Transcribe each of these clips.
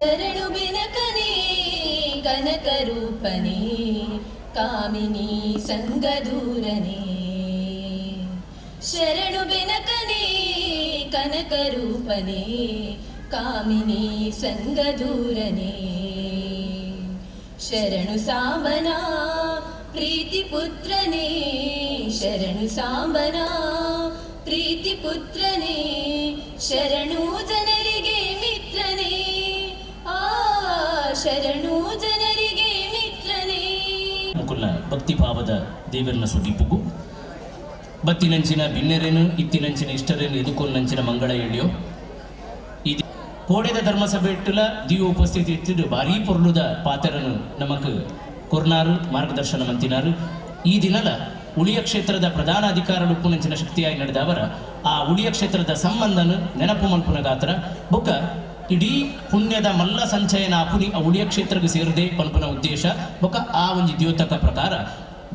ಶರಣು ಬೆನಕನೇ ಕನಕರೂಪನೇ ಕಾಮಿನಿ ಸಂಗದೂರನೇ. ಶರಣು ಬೆನಕನೇ ಕನಕರೂಪನೇ ಕಾಮಿನಿ ಸಂಗದೂರನೇ. ಶರಣು ಸಾಂಬನ ಪ್ರೀತಿಪುತ್ರನೇ ಶರಣು ಸಾಂಬನ ಪ್ರೀತಿಪುತ್ರನೇ ಶರಣು ಜನರಿಗೆ ಮಿತ್ರನೇ ಆ ಶರಣು ಜನರಿಗೆ ಮಿತ್ರನೇ. ಮುಕುಲ್ನ ಭಕ್ತಿಭಾವದ ದೇವರನ ಸುಗಿಪುಗು ಬತ್ತಿನಂಚಿನ ಬಿನ್ನೆರೇನು ಇತ್ತಿನಂಚಿನ ಇಷ್ಟರೇನು ಎದುಕೊನ್ನಂಚಿನ ಮಂಗಳ ಎಳ್ಯೋ ಈ ಕೋಡೆದ ಧರ್ಮಸಭೆ ಇಟ್ಟುಲ ದಿವ್ಯ ಉಪಸ್ಥಿತಿ ಇತ್ತಿದ್ದು ಭಾರೀ ಪೊರ್ಲುದ ಪಾತ್ರನು ನಮಕ್ ಕೊರ್ನಾರು ಮಾರ್ಗದರ್ಶನ ಮಂತಿನಾರು. ಈ ದಿನಲ ಉಳಿಯ ಕ್ಷೇತ್ರದ ಪ್ರಧಾನ ಅಧಿಕಾರಲು ಉಪ್ಪುನಂಚಿನ ಶಕ್ತಿಯಾಗಿ ನಡೆದವರ ಆ ಉಳಿಯ ಕ್ಷೇತ್ರದ ಸಂಬಂಧನು ನೆನಪು ಮಲ್ಪುನ ಗಾತ್ರ ಬೊಕ್ಕ ಇಡೀ ಪುಣ್ಯದ ಮಲ್ಲ ಸಂಚಯನ ಪುನಿ ಆ ಉಳಿಯ ಕ್ಷೇತ್ರಕ್ಕೆ ಸೇರದೆ ಪನ್ಪುನ ಉದ್ದೇಶ ಬೊಕ್ಕ ಆ ಒಂಜಿ ದ್ಯೋತಕ ಪ್ರಕಾರ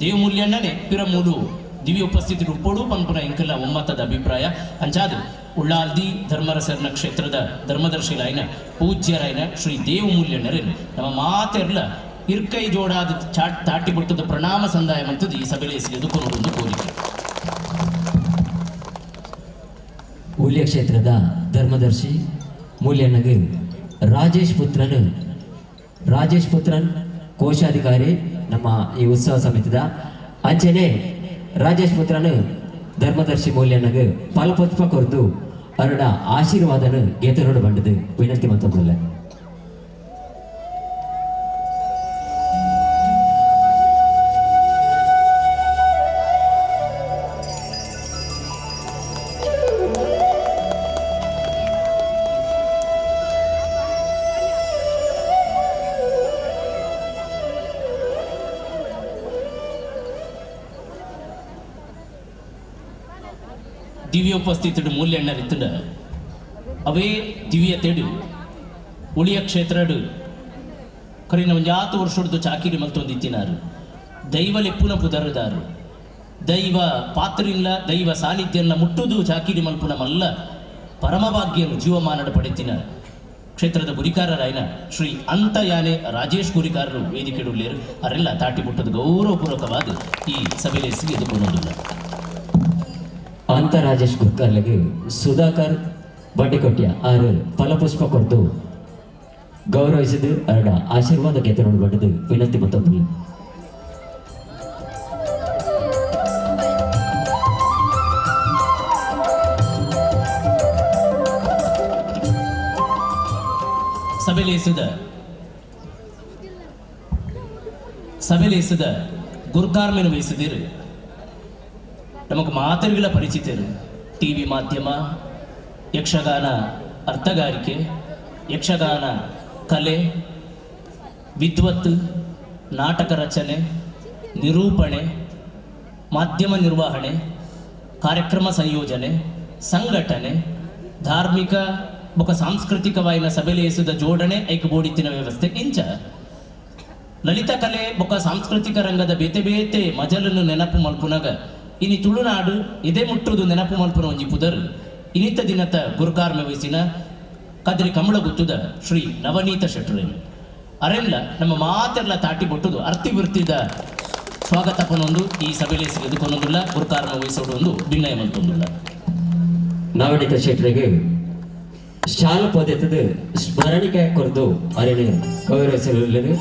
ದೇವಮೂಲ್ಯಣ್ಣನೆ ಪಿರಮೂಲು ದಿವ್ಯ ಉಪಸ್ಥಿತಿ ಉಪ್ಪೊಡು ಪನ್ಪುನ ಎಂಕಲ್ಲ ಒಮ್ಮತದ ಅಭಿಪ್ರಾಯ. ಅಂಚಾದು ಉಳ್ಳಾಲ್ದಿ ಧರ್ಮರಸರ್ನ ಕ್ಷೇತ್ರದ ಧರ್ಮದರ್ಶಿಲಾಯ್ನ ಪೂಜ್ಯರಾಯ್ನ ಶ್ರೀ ದೇವಮೂಲ್ಯಣ್ಣರೇನು ನಮ್ಮ ಮಾತೆರ್ಲ ಇರ್ಕೈ ಜೋಡಾದ ಚಾಟ್ ತಾಟಿ ಬಿಟ್ಟದ ಪ್ರಣಾಮ ಸಂದಾಯ ಮಂತದ್ದು ಈ ಸಭೆಯಲ್ಲಿ ಎದುಕೊಂಡು ಕೋರಿಕೆ. ಉಳ್ಯ ಕ್ಷೇತ್ರದ ಧರ್ಮದರ್ಶಿ ಮೂಲ್ಯಣ್ಣಗೆ ರಾಜೇಶ್ ಪುತ್ರನ್ ಕೋಶಾಧಿಕಾರಿ ನಮ್ಮ ಈ ಉತ್ಸವ ಸಮಿತಿದ ಅಂಚನೆ ರಾಜೇಶ್ ಪುತ್ರನು ಧರ್ಮದರ್ಶಿ ಮೂಲ್ಯಣ್ಣಗೆ ಫಲಪುಷ್ಪ ಕೊರ್ದು ಅವರ ಆಶೀರ್ವಾದನು ಗೇತರೋಡು ಬಂಡದು ವಿನಂತಿ ಮತ್ತೊಂದಲ್ಲ. ದಿವ್ಯ ಉಪಸ್ಥಿತಿಡು ಮೂಲ್ಯಣ್ಣರಿತ್ತುಂಡ ಅವೇ ದಿವ್ಯತೆಡು ಉಳಿಯ ಕ್ಷೇತ್ರಡು ಕರಿನ ಒಂಜಾತು ವರ್ಷಡ್ದು ಚಾಕಿರಿ ಮಲ್ತೊಂದಿತ್ತಿನಾರು ದೈವ ಲೆಪ್ಪುನ ಪುದರುದಾರು ದೈವ ಪಾತ್ರಿಲ್ಲ ದೈವ ಸಾನ್ನಿಧ್ಯನ್ನ ಮುಟ್ಟುದು ಚಾಕಿರಿ ಮಲ್ಪುನ ಮಲ್ಲ ಪರಮಭಾಗ್ಯನು ಜೀವಮಾನಡ ಪಡೆತಿನ ಕ್ಷೇತ್ರದ ಗುರಿಕಾರರಾಯನ ಶ್ರೀ ಅಂತಯಾನೆ ರಾಜೇಶ್ ಗುರಿಕಾರರು ವೇದಿಕೆಡುಳ್ಳೇರು ಅವರೆಲ್ಲ ತಾಟಿ ಮುಟ್ಟದ ಗೌರವಪೂರ್ವಕವಾದ ಈ ಸಭೆಯಲ್ಲಿ ಎದುಕೊಂಡೊಂದಿಲ್ಲ. ಅಂತ ರಾಜೇಶ್ ಗುರ್ಕಾರ್ಲೆಗೆ ಸುಧಾಕರ್ ಬಂಡಿಕೊಟ್ಯ ಆರು ಫಲಪುಷ್ಪ ಕೊರ್ದು ಗೌರವಿಸಿದು ಅವರ ಆಶೀರ್ವಾದ ಗೆದ್ದರೋಡು ಬಂಡದು ವಿನಂತಿ ಮತ್ತೊಂದು. ಸಭೆಲೇಸಿದ ಗುರ್ಕಾರ್ಮೆನು ವಹಿಸಿದಿರು ನಮಗೆ ಮಾತೃಗಳ ಪರಿಚಿತರು ಟಿವಿ ಮಾಧ್ಯಮ ಯಕ್ಷಗಾನ ಅರ್ಥಗಾರಿಕೆ ಯಕ್ಷಗಾನ ಕಲೆ ವಿದ್ವತ್ ನಾಟಕ ರಚನೆ ನಿರೂಪಣೆ ಮಾಧ್ಯಮ ನಿರ್ವಹಣೆ ಕಾರ್ಯಕ್ರಮ ಸಂಯೋಜನೆ ಸಂಘಟನೆ ಧಾರ್ಮಿಕ ಬೊಕ ಸಾಂಸ್ಕೃತಿಕವಾಯಿನ ಸಭೆಲೇಸುದ ಜೋಡಣೆ ಐಕ್ ಬೋಡಿತ್ತಿನ ವ್ಯವಸ್ಥೆ ಇಂಚ ಲಲಿತ ಕಲೆ ಬೊಕ ಸಾಂಸ್ಕೃತಿಕ ರಂಗದ ಬೇತೆ ಬೇತೆ ಮಜಲನ್ನು ನೆನಪು ಮಲ್ಪುನಗ ಇನಿ ತುಳುನಾಡು ಇದೇ ಮುಟ್ಟುದು ನೆನಪು ಮಲ್ಪುನ ಒಂಜಿ ಪುದರ್ ಇನಿತ ದಿನತ ಗುರುಕಾರ್ಮೆ ವಯಸ್ಸಿನ ಕದ್ರಿ ಕಮಳ ಗುತ್ತುದ ಶ್ರೀ ನವನೀತ ಶೆಟ್ಟರೇನು ಅರೆಲ್ಲ ನಮ್ಮ ಮಾತೆಲ್ಲ ತಾಟಿ ಬೊಟ್ಟುದು ಅರ್ತಿ ವೃತ್ತಿದ ಸ್ವಾಗತ ಪನೊಂದು ಈ ಸಭೆಯಲ್ಲಿ ಸಿಗದುಕೊನೊಂದುಲ್ಲ ಗುರುಕಾರ್ಮ ವಹಿಸೋಡು ಒಂದು ಭಿನ್ನಯ ಮಲ್ತೊಂದುಲ್ಲ. ನವನೀತ ಶೆಟ್ಟರಿಗೆ ಶಾಲ ಪದ್ಯತದ ಸ್ಮರಣಿಕೆ ಕೊರದು ಅರೆನು ಗೌರವಿಸಲು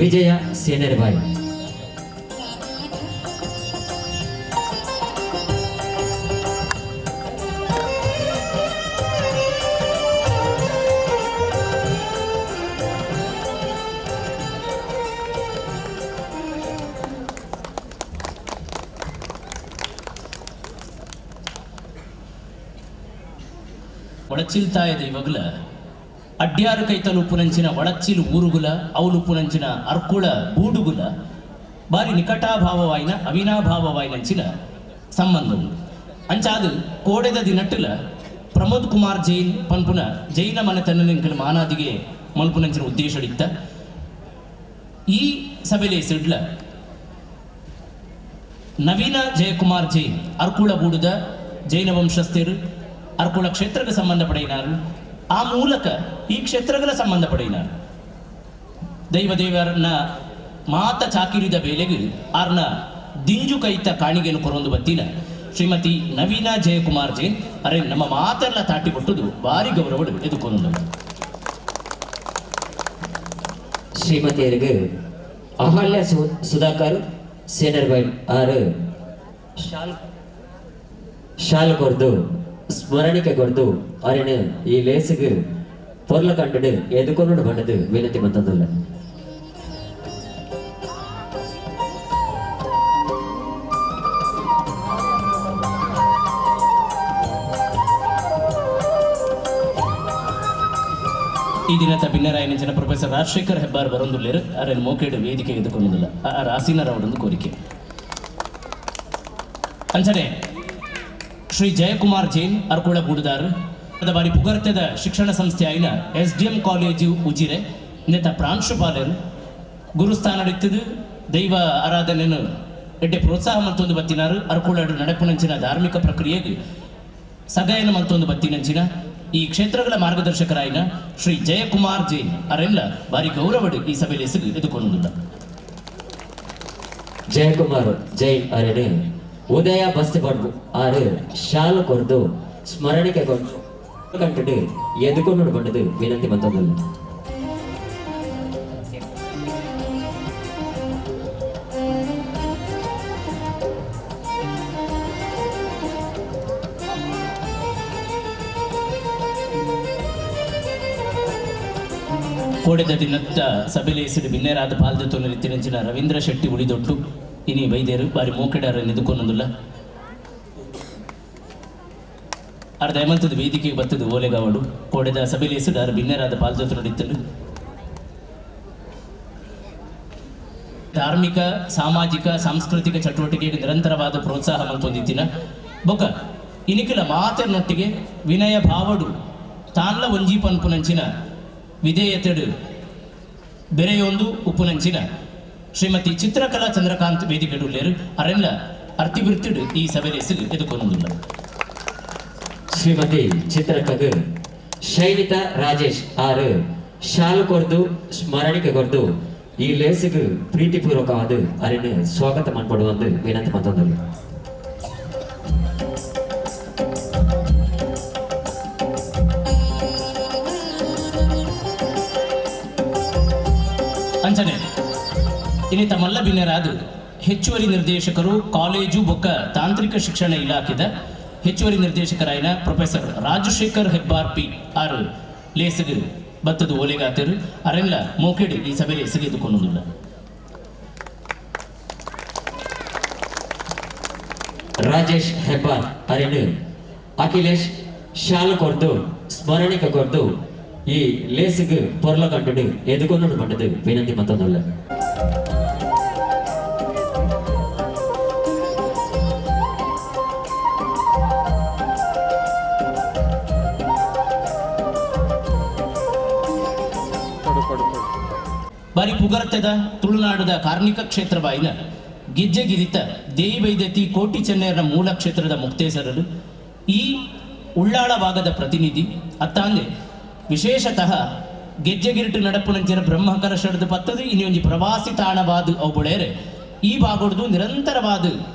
ವಿಜಯ ಸೇನರ್ ಬಾಯಿ. ಒಳಚಿಲ್ತಾಯ ದೈವಗುಲ ಅಡ್ಯಾರು ಕೈತಲು ಉಪ್ಪುನಂಚಿನ ಒಳಚಿಲು ಊರುಗುಲ ಅವಲುಪ್ಪುನಂಚಿನ ಅರ್ಕುಳ ಬೂಡುಗುಲ ಬಾರಿ ನಿಕಟಾಭಾವವಾಯಿನ ಅವಿನಾಭಾವವಾಯಿನಂಚಿನ ಸಂಬಂಧವು. ಅಂಚಾದು ಕೋಡೆದ ದಿನಟ್ಟುಲ ಪ್ರಮೋದ್ ಕುಮಾರ್ ಜೈನ್ ಪನ್ಪುನ ಜೈನ ಮನೆತನ ಮಾನಾದಿಗೆ ಮಲ್ಪುನಂಚಿನ ಉದ್ದೇಶಡಿತ್ತ ಈ ಸಭೆಲೆ ಸಿಡ್ಲ ನವೀನ ಜಯಕುಮಾರ್ ಜೈನ್ ಅರ್ಕುಳ ಬೂಡುದ ಜೈನ ವಂಶಸ್ಥರು ಅರ್ಕುಳ ಕ್ಷೇತ್ರಕ್ಕೆ ಸಂಬಂಧ ಪಡೆಯಿನಾರು. ಆ ಮೂಲಕ ಈ ಕ್ಷೇತ್ರಗಳ ಸಂಬಂಧ ಪಡೆಯಿನಾರು. ದೈವ ದೇವರನ್ನ ಮಾತ ಚಾಕಿರಿದ ಬೇಲೆಗೆ ಆರ್ನ ದಿಂಜು ಕೈತ ಕಾಣಿಗೆಯನ್ನು ಕೊರೊಂದು ಬತ್ತಿನ ಶ್ರೀಮತಿ ನವೀನ ಜಯಕುಮಾರ್ ಜೈನ್ ಅರೆ ನಮ್ಮ ಮಾತೆಲ್ಲ ತಾಟಿ ಕೊಟ್ಟುದು ಭಾರಿ ಗೌರವ ಎದುಕೊಂಡು. ಶ್ರೀಮತಿಯರಿಗೆ ಅಹಲ್ಯ ಸುಧಾಕರ್ ಸೇನರ್ಬೈಲ್ ಆರು ಶಾಲ್ ಕೊರ್ದು ಸ್ಮರಣಿಕೆ ಕೊರ್ದು ಅರೆನು ಈ ಲೇಸುಗೆ ಪೊರ್ಲ ಕಂಡು ಎದುಕೊಂಡು ಬಂದದ್ದು ವಿನಂತಿ ಮಂತಂದಲ್ಲ. ಈ ದಿನದ ಭಿನ್ನರಾಯನ ಪ್ರೊಫೆಸರ್ ರಾಜಶೇಖರ್ ಹೆಬ್ಬಾರ್ ಬರೊಂದುಲ್ಲೇರು ಅರೆನ್ ಮೋಕೇಡು ವೇದಿಕೆ ಎದುಕೊಂಡಿಲ್ಲ ಆ ರಾಸಿನರವರೊಂದು ಕೋರಿಕೆ. ಅಂಚನೆ ಶ್ರೀ ಜಯಕುಮಾರ್ ಜೈನ್ ಅರ್ಕುಳ ಬೂಡುದಾರು ಬಾರಿ ಪುಗರ್ತದ ಶಿಕ್ಷಣ ಸಂಸ್ಥೆ ಆಯಿನ ಎಸ್.ಡಿ.ಎಂ ಕಾಲೇಜು ಉಜಿರೆ ನೆತ ಪ್ರಾಂಶುಪಾಲರು ಗುರುಸ್ಥಾನಡಿತ್ತದು ದೈವ ಆರಾಧನೆಯನ್ನು ಎಡ್ಡೆ ಪ್ರೋತ್ಸಾಹ ಮತ್ತೊಂದು ಬತ್ತಿನಾರು. ಅರ್ಕುಳಡು ನಡೆಪುನಂಚಿನ ಧಾರ್ಮಿಕ ಪ್ರಕ್ರಿಯೆಗೆ ಸಗಾಯನ ಮತ್ತೊಂದು ಬತ್ತಿನಂಚಿನ ಈ ಕ್ಷೇತ್ರಗಳ ಮಾರ್ಗದರ್ಶಕರಾಯಿನ ಶ್ರೀ ಜಯಕುಮಾರ್ ಜೈನ್ ಅರೆಲ್ಲ ಭಾರಿ ಗೌರವಡು ಈ ಸಭೆಯಲ್ಲಿ ಎದುಕೊಂಡಿಲ್ಲ. ಜಯಕುಮಾರ್ ಜೈನ್ ಅರೆನು ಉದಯ ಬಸ್ತಿ ಬಡ್ಬು ಆರು ಶಾಲು ಕೊರ್ದು ಸ್ಮರಣಿಕೆ ಕೊರ್ದು ಕಂಟು ಎದುಕೊಂಡು ಬಂದದ್ದು ವಿನಂತಿ ಮಂತಂದಲ್ಲ. ಕೋಡೆದ ದಿನತ್ತ ಸಭೆಲೆ ಹೆಸರು ಬಿನ್ನೇರಾದ ಪಾಲ್ದ ತೊಂದರೆ ರವೀಂದ್ರ ಶೆಟ್ಟಿ ಉಳಿದೊಟ್ಟು ಇನಿ ವೈದ್ಯರು ಬಾರಿ ಮೋಕೆಡಾರ ನಿದುಕೊಂದಲ್ಲ. ಅರ್ಧ ಹೇಮಂತದ ವೇದಿಕೆಗೆ ಬತ್ತದ ಓಲೆಗಾವಡು ಕೋಡೆದ ಸಭೆಲೆ ಹೆಸರು ಆರು ಬಿನ್ನೇರಾದ ಪಾಲ್ದ ತೊಂದರೆ. ಧಾರ್ಮಿಕ ಸಾಮಾಜಿಕ ಸಾಂಸ್ಕೃತಿಕ ಚಟುವಟಿಕೆಗೆ ನಿರಂತರವಾದ ಪ್ರೋತ್ಸಾಹ ಮಂತೊಂದಿತ್ತಿನ ಬೊಕ್ಕ ಇನಿಕಲ ಮಾತೆರ್ನೊಟ್ಟಿಗೆ ವಿನಯ ಭಾವಡು ತಾನ್ಲ ಒಂಜಿ ಪನ್ಪುನಂಚಿನ ವಿಧೇಯತೆಡು ಬೆರೆಯೊಂದು ಉಪ್ಪುನಂಚಿನ ಶ್ರೀಮತಿ ಚಿತ್ರಕಲಾ ಚಂದ್ರಕಾಂತ್ ವೇದಿಕೆಡುಲ್ಲೇರು ಅರೆಲ್ಲ ಅರ್ತಿಬಿರ್ತಿಡು ಈ ಸಭೆಲೆ ಎದುಕೊಂದಿಲ್ಲ. ಶ್ರೀಮತಿ ಚಿತ್ರಕಗ್ ಶೈಲಿತಾ ರಾಜೇಶ್ ಆರು ಶಾಲು ಕೊರ್ದು ಸ್ಮರಣಿಕೆ ಕೊರ್ದು ಈ ಲೇಸುಗೆ ಪ್ರೀತಿಪೂರ್ವಕವಾದ ಅರೆನ್ನು ಸ್ವಾಗತ ಮನ್ಪಡುವಂದು ವಿನಂತಿ ಮಂತಂದಲ್ಲ. ಅಂಚನೆ ಇನ್ನಿತ ಮಲ್ಲ ಬಿನ್ನೆರಾದ ಹೆಚ್ಚುವರಿ ನಿರ್ದೇಶಕರು ಕಾಲೇಜು ಬೊಕ್ಕ ತಾಂತ್ರಿಕ ಶಿಕ್ಷಣ ಇಲಾಖೆದ ಹೆಚ್ಚುವರಿ ನಿರ್ದೇಶಕರಾಯಿನ ಪ್ರೊಫೆಸರ್ ರಾಜಶೇಖರ್ ಹೆಬ್ಬಾರ್ ಪಿ ಆರ್ ಲೇಸಗು ಬತ್ತದ ಓಲೆಗಾತರು ಅರೆಲ್ಲ ಮೋಕೆಡು ಈ ಸಭೆಯಲ್ಲಿ ಎಸಗೆದುಕೊಂಡಿಲ್ಲ. ರಾಜೇಶ್ ಹೆಬ್ಬಾರ್ ಅರೆನು ಅಖಿಲೇಶ್ ಶಾಲು ಕೊರ್ದು ಸ್ಮರಣಿಕೆ ಕೊರ್ದು ಈ ಲೇಸುಗೆ ಪೊರ್ಲ ಕಂಟು ಎದುಕೊಂಡು ಬಂದದ್ದು ವಿನಂತಿ ಮಂತಂದಲ್ಲ. ಬಾರಿ ಪುಗರ್ತದ ತುಳುನಾಡದ ಕಾರ್ಮಿಕ ಕ್ಷೇತ್ರವಾಯಿನ ಗೆಜ್ಜೆಗಿರಿತ ದೇವೈದತಿ ಕೋಟಿ ಚೆನ್ನೈಯರ ಮೂಲ ಕ್ಷೇತ್ರದ ಮುಕ್ತೇಸರರು ಈ ಉಳ್ಳಾಳ ಭಾಗದ ಪ್ರತಿನಿಧಿ ಅತ್ತಾಂದೆ ವಿಶೇಷತಃ ಗೆಜ್ಜೆಗಿರಿಟು ನಡಪುನಂಚಿನ ಬ್ರಹ್ಮಕರ ಷಡ್ದು ಪತ್ತದು ಇನ್ನೊಂಜಿ ಪ್ರವಾಸಿ ತಾಣವಾದ ಅವು ಬೊಳೇರೆ ಈ ಭಾಗಡ್ದು ನಿರಂತರವಾದ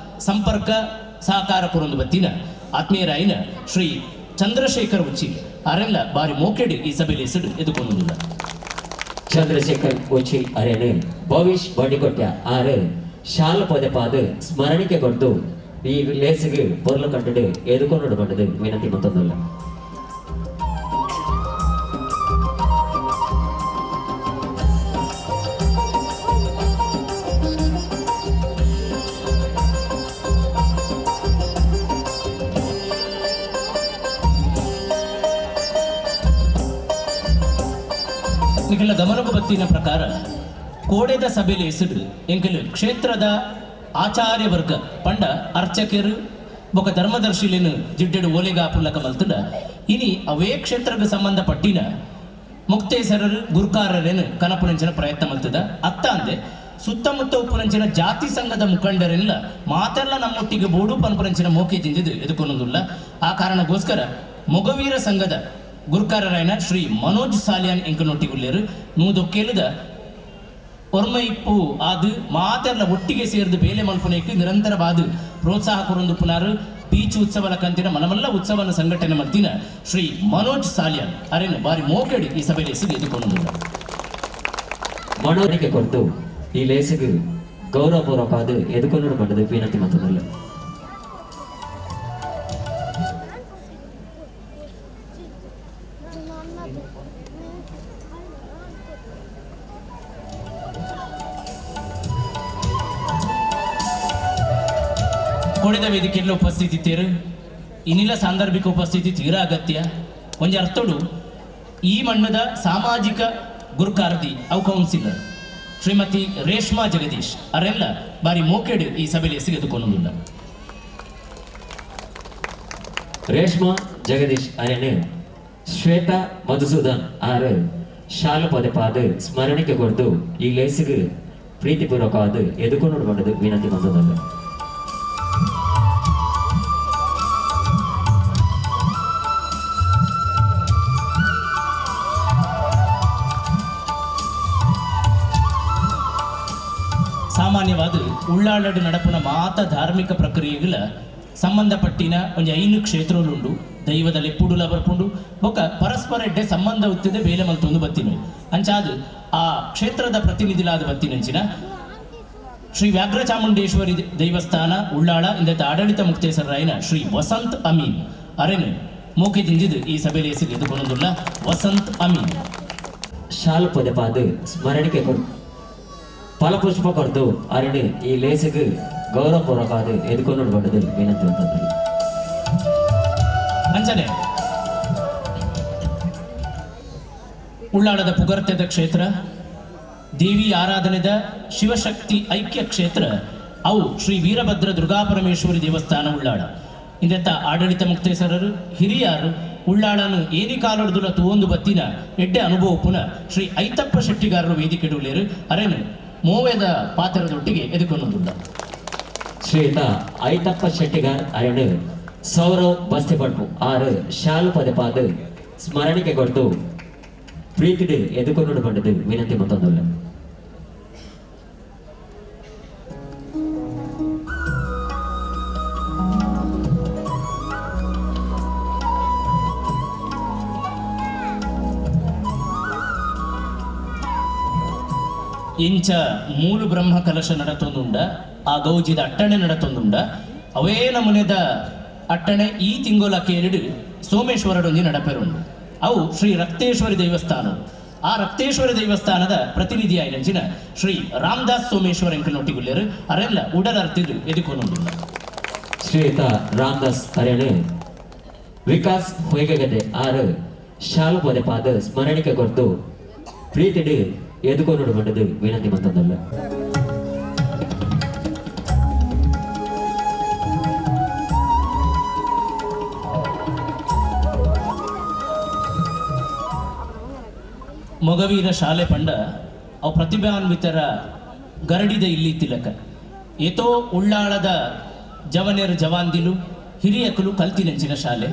ಸಂಪರ್ಕ ಸಹಕಾರ ಕೊರೊಂದು ಬತ್ತಿನ ಆತ್ಮೀಯರಾಯಿನ ಶ್ರೀ ಚಂದ್ರಶೇಖರ್ ಉಚ್ಚಿ ಅರೆಲ್ಲ ಬಾರಿ ಮೋಕೆಡು ಈ ಸಭೆಯಲ್ಲಿ ಹೆಸರು ಎದುಕೊಂಡಿಲ್ಲ. ಚಂದ್ರಶೇಖರ್ ಉಚ್ಚಿ ಅರೆನು ಭವಿಷ್ ಬಂಡಿಕೊಟ್ಟ ಆರು ಶಾಲು ಪದಪಾದ ಸ್ಮರಣಿಕೆ ಕೊಡ್ದು ಈ ಲೇಸುಗೆ ಪೊರ್ಲು ಕಂಡು ಎದುಕೊಂಡು ಬಂದದ್ದು ವಿನಂತಿ ಮಂತಂದಲ್ಲ. ನಿಖಲ ಗಮನಕ್ಕೂ ಬತ್ತಿನ ಪ್ರಕಾರ ಕೋಡೆದ ಸಭೆಯಲ್ಲಿ ಹೆಸರು ಎಂಕಲು ಕ್ಷೇತ್ರದ ಆಚಾರ್ಯ ವರ್ಗ ಪಂಡ ಅರ್ಚಕರು ಬೊಕ ಧರ್ಮದರ್ಶಿಲೇನು ಜಿಡ್ಡೆಡು ಓಲೆಗಾಪುಲ್ಲಕ ಮಲ್ತುಂಡ ಇನಿ ಅವೇ ಕ್ಷೇತ್ರಕ್ಕೆ ಸಂಬಂಧಪಟ್ಟಿನ ಮುಕ್ತೇಸರರು ಗುರುಕಾರರೇನು ಕನಪುನಂಚಿನ ಪ್ರಯತ್ನ ಮಲ್ತದ. ಅತ್ತ ಅಂದೆ ಸುತ್ತಮುತ್ತ ಉಪ್ಪುನಂಚಿನ ಜಾತಿ ಸಂಘದ ಮುಖಂಡರೆಲ್ಲ ಮಾತೆಲ್ಲ ನಮ್ಮೊಟ್ಟಿಗೆ ಬೋಡು ಪನ್ಪುನಂಚಿನ ಮೋಕೆ ದಿಂಜಿದು ಎದುಕೊನೊಂದುಲ್ಲ. ಆ ಕಾರಣಕ್ಕೋಸ್ಕರ ಮೊಗವೀರ ಸಂಘದ ಗುರುಕಾರರಾಯನ ಶ್ರೀ ಮನೋಜ್ ಸಾಲಿಯಾನ್ ಎಂಕನೊಟ್ಟಿಗುಲ್ಲೇರು ನೂದೊಕ್ಕೇಲುದ ಒರ್ಮೈಪ್ಪು ಆದು ಮಾತೆಲ್ಲ ಒಟ್ಟಿಗೆ ಸೇರಿದು ಬೇಲೆ ಮಲ್ಪುನೇಕ್ ನಿರಂತರವಾದ ಪ್ರೋತ್ಸಾಹ ಕೊರೊಂದು ಪುನಾರು ಬೀಚ್ ಉತ್ಸವದ ಕಂತಿನ ಮನಮಲ್ಲ ಉತ್ಸವನ ಸಂಘಟನೆ ಮಲ್ತಿನ ಶ್ರೀ ಮನೋಜ್ ಸಾಲಿಯಾನ್ ಅರೇನು ಬಾರಿ ಮೋಕೆಡು ಈ ಸಭೆಯಲ್ಲಿ ಎಸೆದು ಎದುಕೊಂಡು ಮನೋನಿಕೆ ಕೊರತು ಈ ಲೇಸಿಗೆ ಗೌರವಪೂರ್ವಕವಾದ ಎದುಕೊಂಡು ಬಂದದ್ದು ವಿನಂತಿ ಮತ್ತೊಂದಲ್ಲ. ಕೊಡೆದ ವೇದಿಕೆಯಲ್ಲಿ ಉಪಸ್ಥಿತಿ ತೇರು ಇನ್ನಿಲ್ಲ ಸಾಂದರ್ಭಿಕ ಉಪಸ್ಥಿತಿ ತೀರಾ ಅಗತ್ಯ. ಒಂಜಿ ಅರ್ಥಡು ಈ ಮಣ್ಣದ ಸಾಮಾಜಿಕ ಗುರುಕಾರ್ದಿ ಅವು ಕೌನ್ಸಿಲರ್ ಶ್ರೀಮತಿ ರೇಷ್ಮಾ ಜಗದೀಶ್ ಅರೆಲ್ಲ ಬಾರಿ ಮೋಕೆಡು ಈ ಸಭೆಯಲ್ಲಿ ಎಸೆಗೆದುಕೊಳ್ಳುವುದಿಲ್ಲ. ರೇಷ್ಮಾ ಜಗದೀಶ್ ಅರೇನು ಶ್ವೇತಾ ಮಧುಸೂದನ್ ಆರು ಶಾಲು ಪದೇ ಪಾದ ಸ್ಮರಣಿಕೆ ಕೊಡ್ದು ಈ ಲೇಸಿಗೆ ಪ್ರೀತಿಪೂರ್ವಕವಾದ ಎದುಕೊಂಡು ಬಂದದ್ದು ವಿನಂತಿ ಬಂದದಲ್ಲ. ಸಾಮಾನ್ಯವಾದ ಉಳ್ಳಾಳಡು ನಡಪುನ ಮಾತ ಧಾರ್ಮಿಕ ಪ್ರಕ್ರಿಯೆಗಳ ಸಂಬಂಧಪಟ್ಟಿನ ಒಂಜಿ 5 ಕ್ಷೇತ್ರಲುಂಡು ದೈವದ ಲೆಪ್ಪುಡುಲ ಬರ್ಪುಂಡು ಬೊಕ್ಕ ಪರಸ್ಪರ ಎಡ್ಡೆ ಸಂಬಂಧ ಉತ್ತಿದೆ ಬೇಲೆ ಮಲ್ತೊಂದು ಬತ್ತಿನ ಅಂಚಾದ ಆ ಕ್ಷೇತ್ರದ ಪ್ರತಿನಿಧಿಲಾದ ಬತ್ತಿನಂಚಿನ ಶ್ರೀ ವ್ಯಾಘ್ರ ಚಾಮುಂಡೇಶ್ವರಿ ದೇವಸ್ಥಾನ ಉಳ್ಳಾಳ ಇಂದತ ಆಡಳಿತ ಮುಕ್ತೇಸರಾಯನ ಶ್ರೀ ವಸಂತ್ ಅಮೀನ್ ಅರೆನು ಮೋಕೆ ದಿಂಜಿದು ಈ ಸಭೆಯಲ್ಲಿ ಹೆಸರು ಎದುಕೊಂಡುಲ್ಲ ವಸಂತ್ ಅಮೀನ್. ಶಾಲು ಪದೇ ಪಾದ ಸ್ಮರಣಿಕೆ ಕೊಡು ಫಲಪುಷ್ಪ ಕೊಡ್ದು ಅರಣಿ ಈ ಲೇಸಿಗೆ ಗೌರವಪೂರ್ವಕವಾದ ಎದುಕೊಂಡು ಬಂದದ್ದು ವಿನಂತಿ ಅಂತಂದ್ರೆ. ಅಂಚನೆ ಉಳ್ಳಾಳದ ಪುಗರ್ತೆದ ಕ್ಷೇತ್ರ ದೇವಿ ಆರಾಧನೆದ ಶಿವಶಕ್ತಿ ಐಕ್ಯ ಕ್ಷೇತ್ರ ಅವು ಶ್ರೀ ವೀರಭದ್ರ ದುರ್ಗಾಪರಮೇಶ್ವರಿ ದೇವಸ್ಥಾನ ಉಳ್ಳಾಳ ಇಂದೆತ್ತ ಆಡಳಿತ ಮುಕ್ತೇಸರರು ಹಿರಿಯಾರು ಉಳ್ಳಾಳನು ಏನಿ ಕಾಲೊಡ್ದುಲ ತೂವೊಂದು ಬತ್ತಿನ ಎಡ್ಡೆ ಅನುಭವ ಪುನ ಶ್ರೀ ಐತಪ್ಪ ಶೆಟ್ಟಿಗಾರರು ವೇದಿಕೆಡುಲೇರು ಅರೇನು ಮೋವೆದ ಪಾತ್ರದೊಟ್ಟಿಗೆ ಎದುಕೊಂಡುಲ್ಲ. ಶ್ರೀಯುತ ಐತಪ್ಪ ಶೆಟ್ಟಿಗಾರ್ ಅರೇನು ಸೌರವ್ ಬಸ್ತಿಪಡ್ಪು ಆರು ಶಾಲು ಪದೇ ಪಾದ ಸ್ಮರಣಿಕೆ ಕೊಡ್ದು ಪ್ರೀತಿಡು ಎದುಕೊಂಡು ಬಂದದ್ದು ವಿನಂತಿ ಮತ್ತೊಂದಲ್ಲ. ಇಂಚ ಮೂಲು ಬ್ರಹ್ಮ ಕಲಶ ನಡತೊಂದುಂಡ ಆ ಗೌಜಿದ ಅಟ್ಟಣೆ ನಡತೊಂದುಂಡ ಅವೇ ನಮೂನೆದ ಅಟ್ಟಣೆ ಈ ತಿಂಗೊಲ ಕೇಳಿಡು ಸೋಮೇಶ್ವರಡೊಂಜಿ ನಡಪೆರುಂಡು ಅವು ಶ್ರೀ ರಕ್ತೇಶ್ವರಿ ದೇವಸ್ಥಾನ. ಆ ರಕ್ತೇಶ್ವರಿ ದೇವಸ್ಥಾನದ ಪ್ರತಿನಿಧಿ ಆಯ್ನಂಚಿನ ಶ್ರೀ ರಾಮದಾಸ್ ಸೋಮೇಶ್ವರ ಎಂಕಲ್ನೊಟ್ಟಿಗುಲ್ಲೇರು ಅರೆಲ್ಲ ಉಡಲರ್ತಿದು ಎದುಕೊನೊಂದುಲ್ಲ. ಶ್ರೀಯುತ ರಾಮದಾಸ್ ಅರೇನು ವಿಕಾಸ್ ಹೊಯ್ಗೆಗದೆ ಆರು ಶಾಲು ಪದೇ ಪಾದ ಸ್ಮರಣಿಕೆ ಕೊಡ್ದು ಪ್ರೀತಿಡು ಎದುಕೊಂಡು ಬಂದದ್ದು ವಿನಂತಿ ಮತ್ತೊಂದಲ್ಲ. ಮೊಗವೀರ ಶಾಲೆ ಪಂಡ ಅವು ಪ್ರತಿಭಾನ್ವಿತರ ಗರಡಿದ ಇಲ್ಲಿ ತಿಲಕ ಏತೋ ಉಳ್ಳಾಳದ ಜವನೆರು ಜವಾಂದಿಲು ಹಿರಿಯಕಲು ಕಲ್ತಿನಂಚಿನ ಶಾಲೆ.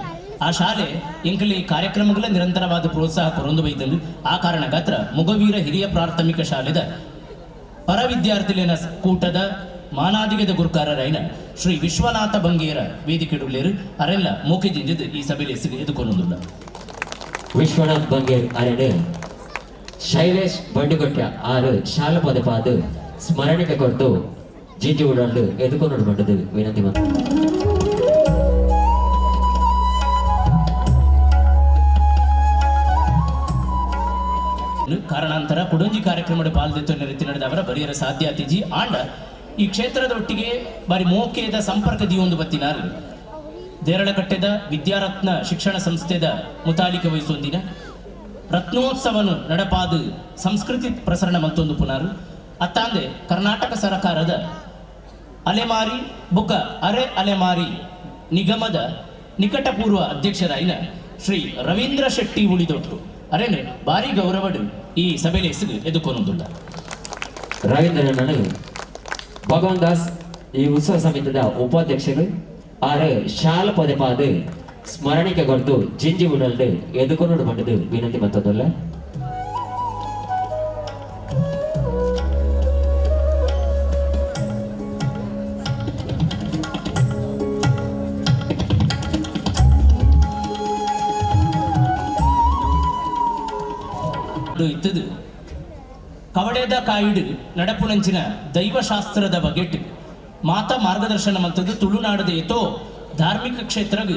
ಆ ಶಾಲೆ ಎಂಕಲಿ ಕಾರ್ಯಕ್ರಮಗಳ ನಿರಂತರವಾದ ಪ್ರೋತ್ಸಾಹ ಕೊರೊಂದು ಬೈದಲು. ಆ ಕಾರಣ ಗಾತ್ರ ಮೊಗವೀರ ಹಿರಿಯ ಪ್ರಾಥಮಿಕ ಶಾಲೆದ ಪರ ವಿದ್ಯಾರ್ಥಿಲೇನ ಕೂಟದ ಮಾನಾದಿಗದ ಗುರುಕಾರರಾಯನ ಶ್ರೀ ವಿಶ್ವನಾಥ ಬಂಗೇರ ವೇದಿಕೆಡುಳ್ಳೇರು ಅರೆಲ್ಲ ಮೋಕೆ ಜಿಂಜದ ಈ ಸಭೆಯಲ್ಲಿ ಎದುಕೊಂಡುಲ್ಲ. ವಿಶ್ವನಾಥ್ ಬಂಗೇರ್ ಅರೆಡು ಶೈಲೇಶ್ ಬಂಡಿಗೊಟ್ಟ ಆರು ಶಾಲು ಪದೇ ಪಾದ ಸ್ಮರಣಿಕೆ ಕೊಟ್ಟು ಜಿಂಜಿ ಉಡಾಡು ಎದುಕೊಂಡು ಬಂದದ್ದು ವಿನಂತಿ ಮಾತು. ಕಾರಣಾಂತರ ಕುಡೊಂಜಿ ಕಾರ್ಯಕ್ರಮದ ಪಾಲ್ದೆತ್ತು ನೆರೆತಿ ನಡೆದ ಅವರ ಬರಿಯರ ಸಾಧ್ಯ ಅತಿಜಿ ಆಂಡ ಈ ಕ್ಷೇತ್ರದ ಒಟ್ಟಿಗೆ ಬಾರಿ ಮೋಕೆದ ಸಂಪರ್ಕ ದಿಯೊಂದು ಬತ್ತಿನಾರು ದೇರಳಕಟ್ಟೆದ ವಿದ್ಯಾರತ್ನ ಶಿಕ್ಷಣ ಸಂಸ್ಥೆದ ಮುತಾಲಿಕೆ ವಹಿಸೊಂದಿನ ರತ್ನೋತ್ಸವನು ನಡಪಾದು ಸಂಸ್ಕೃತಿ ಪ್ರಸರಣ ಮತ್ತೊಂದು ಪುನಾರು ಅತ್ತಾಂದೆ ಕರ್ನಾಟಕ ಸರ್ಕಾರದ ಅಲೆಮಾರಿ ಬೊಕ್ಕ ಅರೆ ಅಲೆಮಾರಿ ನಿಗಮದ ನಿಕಟಪೂರ್ವ ಅಧ್ಯಕ್ಷರಾಯಿನ ಶ್ರೀ ರವೀಂದ್ರ ಶೆಟ್ಟಿ ಉಳಿದೊಟ್ಟು ಅರೇನೆ ಭಾರಿ ಗೌರವಡು ಈ ಸಭೆಯಲ್ಲಿ ಎದುಕೊನೊಂದುಲ್ಲ. ರವೀಂದ್ರನನ್ನು ಭಗವಾನ್ ದಾಸ್ ಈ ಉತ್ಸವ ಸಮಿತಿದ ಉಪಾಧ್ಯಕ್ಷರು ಆರು ಶಾಲ ಪದಪಾದ ಸ್ಮರಣಿಕೆ ಕೊಡ್ದು ಜಿಂಜಿ ಉಡಲ್ದು ಎದುಕೊಂಡು ಬಂದದ್ದು ವಿನಂತಿ ಮತ್ತೊಂದಲ್ಲ. ಇತ್ತದು ಕವಡೆದ ಕಾಯಿಡು ನಡಪುನಂಚಿನ ದೈವಶಾಸ್ತ್ರದ ಬಗೆಟ್ ಮಾತಾ ಮಾರ್ಗದರ್ಶನ ಮಂತದ್ದು ತುಳುನಾಡದ ಏತೋ ಧಾರ್ಮಿಕ ಕ್ಷೇತ್ರಗ್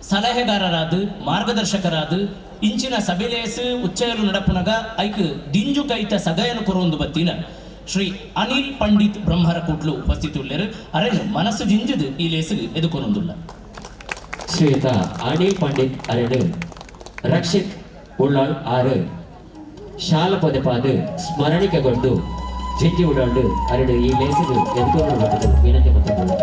ಸಲಹೆಗಾರರಾದ ಮಾರ್ಗದರ್ಶಕರಾದ ಇಂಚಿನ ಸಭೆಲೇಸು ಉಚ್ಚಯಲು ನಡಪುನಗ ಐಕ್ ದಿಂಜು ಕೈತ ಸಗಯನು ಕೊರೊಂದು ಬತ್ತಿನ ಶ್ರೀ ಅನಿಲ್ ಪಂಡಿತ್ ಬ್ರಹ್ಮರ ಕೂಟ್ಲು ಉಪಸ್ಥಿತುಲ್ಲೇರು ಅರೆನು ಮನಸ್ಸು ಜಿಂಜುದು ಈ ಲೇಸು ಎದುಕೊನೊಂದುಲ್ಲ. ಶ್ರೀಯುತ ಅನಿಲ್ ಪಂಡಿತ್ ಅರೆನು ರಕ್ಷಿತ್ ಉಳ್ಳಾಳ್ ಆರು ಶಾಲ ಪದಪಾದ ಸ್ಮರಣಿಕೆ ಕೊಂಡು ಜಿಂಜಿ ಉಡಾಳ್ದು ಅರಡು ಈ ಲೇಸಿಗೆ ಎದುಕೊಂಡು ಬಂದದ್ದು ವಿನಂತಿ ಮತ್ತೊಂದು.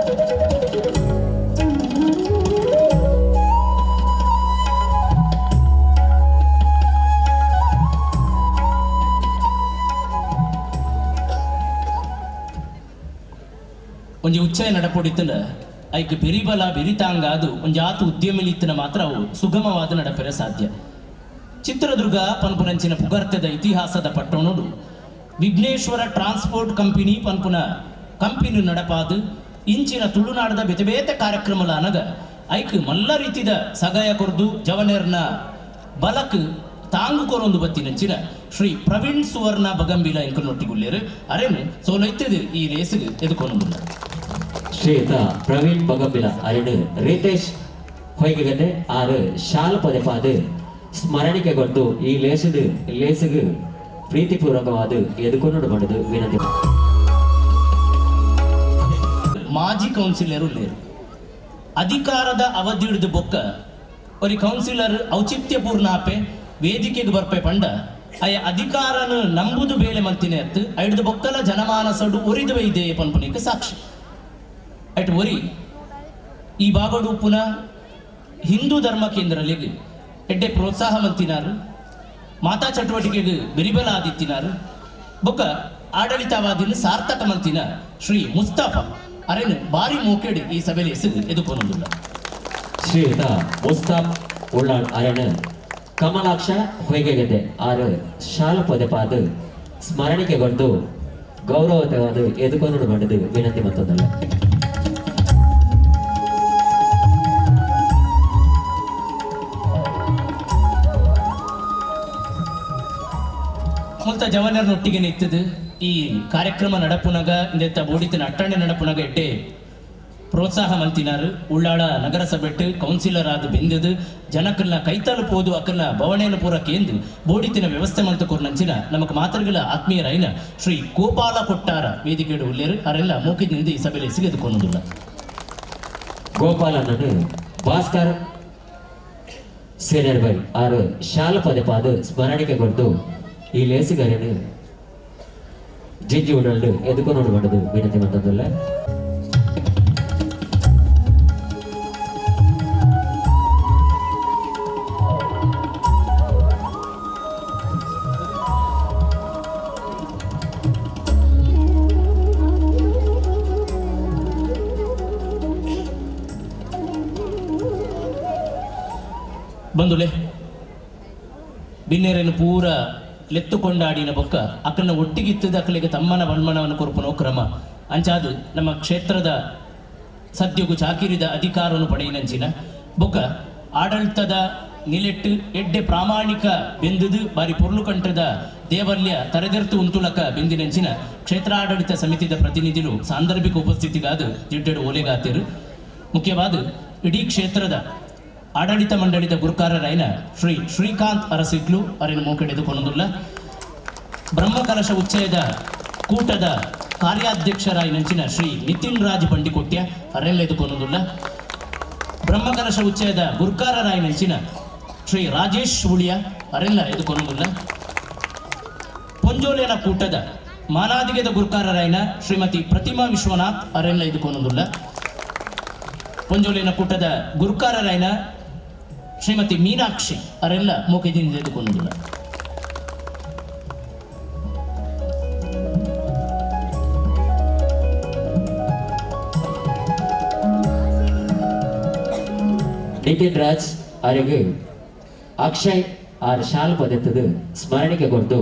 ಒಂಜಿ ಉಚ್ಚಯ ನಡಪೊಡಿತ್ತನ ಐಕ್ ಬೆರಿಬಲ ಬೆರಿತಾಂಗಾದು ಒಂಜಿ ಆತು ಉದ್ಯಮಿಲಿತ್ತನ ಮಾತ್ರ ಅವು ಸುಗಮವಾದ ನಡಪೆರೆ ಸಾಧ್ಯ. ಚಿತ್ರದುರ್ಗ ಪನ್ಪುನಂಚಿನ ಪುಗರ್ತೆದ ಇತಿಹಾಸದ ಪಟ್ಟಣೋಡು ವಿಘ್ನೇಶ್ವರ ಟ್ರಾನ್ಸ್ಪೋರ್ಟ್ ಕಂಪನಿ ಪನ್ಪುನ ಕಂಪನಿ ನಡಪಾದು ಇಂಚಿನ ತುಳುನಾಡದ ಬೇತೆ ಬೇತೆ ಕಾರ್ಯಕ್ರಮಲ ಅನಗ ಐಕ್ ಮಲ್ಲ ರೀತಿದ ಸಗಾಯ ಕೊರ್ದು ಜವನೆರ್ನ ಬಲಕ್ ತಾಂಗು ಕೊರೊಂದು ಬತ್ತಿನಂಚಿನ ಶ್ರೀ ಪ್ರವೀಣ್ ಸುವರ್ಣ ಬಗಂಬಿಲ ಎಂಕಲ್ನೊಟ್ಟಿಗುಲ್ಲೇರು ಅರೇನು ಸೋಲೈತದು ಈ ರೇಸಿಗೆ ಎದುಕೊನೊಂದುಲ್ಲ. ಶ್ರೀಯುತ ಪ್ರವೀಣ್ ಬಗಂಬಿಲ ಅರೇನು ರಿತೇಶ್ ಹೊಯ್ಗೆಗದೆ ಆರು ಶಾಲ ಪದಪಾದ ಸ್ಮರಣಿಕೆ ಕೊಟ್ಟು ಈ ಲೇಸದು ಲೇಸಿಗೆ ಪ್ರೀತಿಪೂರ್ವಕವಾದ ಎದುಕೊಂಡು ಬಂದದ್ದು ವಿನಂತಿ. ಮಾಜಿ ಕೌನ್ಸಿಲರ್ ಉಲ್ಲೇರು ಅಧಿಕಾರದ ಅವಧಿ ಹಿಡಿದು ಬೊಕ್ಕ ಒರಿ ಕೌನ್ಸಿಲರ್ ಔಚಿತ್ಯಪೂರ್ಣ ಆಪೆ ವೇದಿಕೆಗೆ ಬರ್ಪೆ ಪಂಡ ಅಯ ಅಧಿಕಾರನ ನಂಬುದು ಬೇಲೆ ಮಲ್ತಿನೇ ಅತ್ತು ಐಡ್ದು ಬೊಕ್ಕಲ ಜನಮಾನಸಡು ಒರಿದು ಇದೆ ಪನ್ಪುನಿಗೆ ಸಾಕ್ಷಿ. ಐಟ್ ಒರಿ ಈ ಬಾಗೋಡು ಪುನಃ ಹಿಂದೂ ಧರ್ಮ ಕೇಂದ್ರಲಿಗೆ ಎಡ್ಡೆ ಪ್ರೋತ್ಸಾಹ ಮಲ್ತಿನಾರು ಮಾತಾ ಚಟುವಟಿಕೆಗೆ ಬೆರಿಬಲ ಆದಿತ್ತಿನಾರು ಬೊಕ್ಕ ಆಡಳಿತವಾದಿನ ಸಾರ್ಥಕ ಮಲ್ತಿನ ಶ್ರೀ ಮುಸ್ತಾಫಾ ಅರೇನು ಬಾರಿ ಮೋಕೆಡ್ ಈ ಸಭೆಯಲ್ಲಿ ಎಸಗು ಎದುಕೊನೊಂದುಲ್ಲ. ಶ್ರೀಯುತ ಮುಸ್ತಾಫ್ ಉಳ್ಳಾಳ್ ಅರೇನು ಕಮಲಾಕ್ಷ ಹೊಯ್ಗೆಗದೆ ಆರು ಶಾಲ ಪದಪಾದ ಸ್ಮರಣಿಕೆ ಕೊಂಡು ಗೌರವತವಾದ ಎದುಕೊಂಡು ಬಂದದ್ದು ವಿನಂತಿ ಮತ್ತೊಂದಲ್ಲ. ಮುಲ್ತ ಜವನರನ್ನೊಟ್ಟಿಗೆ ನಿಂತದ್ದು ಈ ಕಾರ್ಯಕ್ರಮ ನಡಪುನಗ ಇಂದೆತ್ತ ಬೋಡಿತನ ಅಟ್ಟಣೆ ನಡಪುನಗ ಎಡ್ಡೆ ಪ್ರೋತ್ಸಾಹ ಮಲ್ತಿನಾರು ಉಳ್ಳಾಳ ನಗರಸಭೆಟ್ಟು ಕೌನ್ಸಿಲರ್ ಆದ ಬೆಂದದು ಜನಕ್ಕನ್ನ ಕೈತಲುಪೋದು ಅಕ್ಕನ್ನ ಭವಣೆಯನ್ನು ಪೂರ ಕೇಂದು ಬೋಡಿತಿನ ವ್ಯವಸ್ಥೆ ಮಲ್ತಕೋರ್ನಂಚಿನ ನಮಕ್ ಮಾತೃಗಳ ಆತ್ಮೀಯರಾಯಿನ ಶ್ರೀ ಗೋಪಾಲ ಕೊಟ್ಟಾರ ವೇದಿಕೆಡು ಉಲ್ಲೇರು ಅರೆಲ್ಲ ಮೂಕಿನಿಂದ ಈ ಸಭೆಯಲ್ಲಿ ಸಿಗದುಕೊನೊಂದುಲ್ಲ. ಗೋಪಾಲನನ್ನು ಭಾಸ್ಕರ್ ಸೀನಿಯರ್ ಬೈ ಆರು ಶಾಲ ಪದಪಾದ ಸ್ಮರಣಿಕೆ ಕೊಟ್ಟು ಈ ಲೇಸಿಗರನ್ನು ಜಿಂಜಿ ಉಡಲ್ಡು ಎದುಕೊಂಡು ಬಂದದ್ದು ವಿನಂತಿ ಮತ್ತೊಂದಲ್ಲ. ಬಂದುಲೆ ಬಿನ್ನೇರನ್ನು ಪೂರ ಲೆತ್ತುಕೊಂಡಾಡಿನ ಬೊಕ್ಕ ಅಕ್ಕನ ಒಟ್ಟಿಗಿತ್ತದ ಅಕ್ಕಲಿಗೆ ತಮ್ಮನ ಬಣ್ಮಣವನ್ನು ಕೊರ್ಪುನೋ ಕ್ರಮ ಅಂಚಾದು ನಮ್ಮ ಕ್ಷೇತ್ರದ ಸದ್ಯಗು ಚಾಕಿರಿದ ಅಧಿಕಾರವನ್ನು ಪಡೆಯಿನಂಚಿನ ಬೊಕ್ಕ ಆಡಳಿತದ ನಿಲೆಟ್ಟು ಎಡ್ಡೆ ಪ್ರಾಮಾಣಿಕ ಬೆಂದುದು ಬಾರಿ ಪೊರ್ಲುಕಂಠದ ದೇವಲ್ಯ ತರೆದೆರ್ತು ಉಂತುಲಕ ಬೆಂದಿನಂಚಿನ ಕ್ಷೇತ್ರಾಡಳಿತ ಸಮಿತಿದ ಪ್ರತಿನಿಧಿಗಳು ಸಾಂದರ್ಭಿಕ ಉಪಸ್ಥಿತಿಗಾದ ಜಿಡ್ಡೆಡು ಓಲೆಗಾತಿರು. ಮುಖ್ಯವಾದ ಇಡೀ ಕ್ಷೇತ್ರದ ಆಡಳಿತ ಮಂಡಳಿದ ಗುರುಕಾರರಾಯನ ಶ್ರೀ ಶ್ರೀಕಾಂತ್ ಅರಸಿಗ್ಲು ಅವರನ್ನು ಮೂಕೆಡೆದುಕೊಂಡುಲ್ಲ. ಬ್ರಹ್ಮಕಲಶ ಉಚ್ಚಯದ ಕೂಟದ ಕಾರ್ಯಾಧ್ಯಕ್ಷರಾಯಿನಂಚಿನ ಶ್ರೀ ನಿತಿನ್ ರಾಜ್ ಬಂಡಿಕೊಟ್ಯ ಅವರೆಲ್ಲ ಬ್ರಹ್ಮಕಲಶ ಉಚ್ಚಯದ ಗುರುಕಾರರಾಯಿನಂಚಿನ ಶ್ರೀ ರಾಜೇಶ್ ಉಳಿಯ ಅವರೆಲ್ಲ ಎದುಕೊಂಡುಲ್ಲ. ಪೊಂಜೋಲೇನ ಕೂಟದ ಮಾನಾದಿಗೆದ ಗುರುಕಾರರಾಯನ ಶ್ರೀಮತಿ ಪ್ರತಿಮಾ ವಿಶ್ವನಾಥ್ ಅವರೆಲ್ಲ ಎದುಕೊಂಡುಲ್ಲ. ಪೊಂಜೋಲೇನ ಕೂಟದ ಗುರುಕಾರರಾಯನ ಶ್ರೀಮತಿ ಮೀನಾಕ್ಷಿ ಅವರೆಲ್ಲ ಮೂಕೆದಿಂದ ಎದುಕೊಂಡಿಲ್ಲ. ನಿತಿನ್ ರಾಜ್ ಅರೆಗ್ ಅಕ್ಷಯ್ ಆರ್ ಶಾಲ್ ಪದೆತ್ತದು ಸ್ಮರಣಿಕೆ ಕೊರ್ದು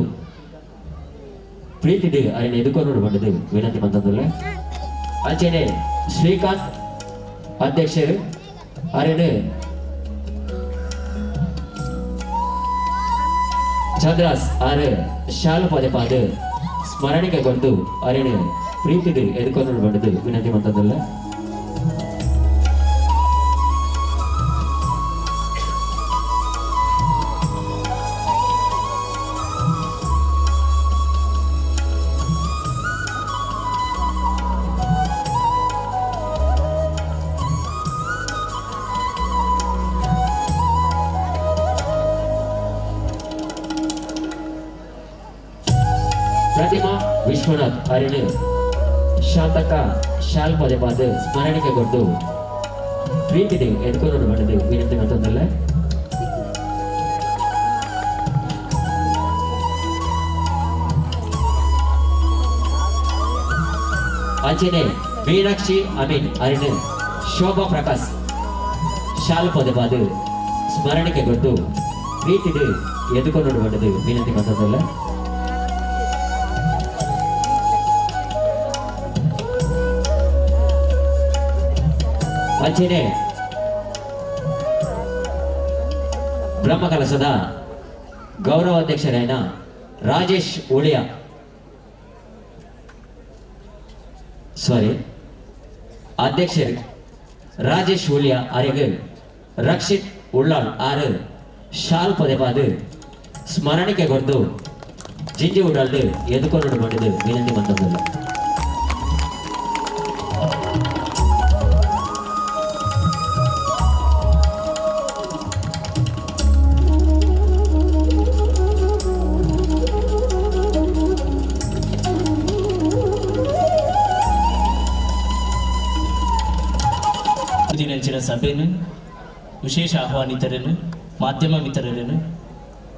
ಪ್ರೀತಿಡು ಅರೆನ ಎದುಕೊನೋಡು ಬಂದದು ವಿನಂತಿ ಮಂತಂದುಲ್ಲ. ಅಂಚನೆ ಶ್ರೀಕಾಂತ್ ಅಧ್ಯಕ್ಷರು ಅರೆನ ಚಂದ್ರಾಸ್ ಆರ್ ಶಾಲು ಪದೆಪಾದು ಸ್ಮರಣಿಕೆ ಕೊರ್ದು ಅರೆನ ಪ್ರೀತಿಡು ಎದುಕೊನೋಡು ಬಂದದು ವಿನಂತಿ ಮಂತಂದುಲ್ಲ. ಪ್ರತಿಮಾ ವಿಶ್ವನಾಥ್ ಅರಿಣು ಶಾಂತಕ ಶಾಲ್ ಪದೆಪಾದು ಸ್ಮರಣಿಕೆ ಕೊಟ್ಟು ಪ್ರೀತಿಡು ಎದುಕೊನೋಡು ಬಂದದು ವಿನಂತಿ ಮಂತಂದುಲ್ಲ. ಅಂಚನೆ ಮೀನಾಕ್ಷಿ ಅಮೀನ್ ಅರಿಣು ಶೋಭಾ ಪ್ರಕಾಶ್ ಶಾಲ್ ಪದೆಪಾದು ಸ್ಮರಣಿಕೆ ಕೊಟ್ಟು ಪ್ರೀತಿಡು ಎದುಕೊನೋಡು ಬಂದದು ವಿನಂತಿ ಮಂತಂದುಲ್ಲ. ಅಂಚನೆ ಬ್ರಹ್ಮಕಲಶದ ಗೌರವಾಧ್ಯಕ್ಷರಾಯನ ರಾಜೇಶ್ ಉಳಿಯ ಸಾರಿ ಅಧ್ಯಕ್ಷರು ರಾಜೇಶ್ ಉಳಿಯ ಅರೆಗ್ ರಕ್ಷಿತ್ ಉಳ್ಳಾಳ್ ಆರು ಶಾಲ್ ಪದೆಪಾದು ಸ್ಮರಣಿಕೆ ಕೊರ್ದು ಜಿಂಜಿ ಉಡಾಲ್ದು ಎದುಕೊನೋಡು ಬಂದದು ವಿನಂತಿ ಮಂತಂದುಲ್ಲ. ಸಭೆಯನ್ನು ವಿಶೇಷ ಆಹ್ವಾನಿತರನ್ನು ಮಾಧ್ಯಮ ಮಿತ್ರರನ್ನು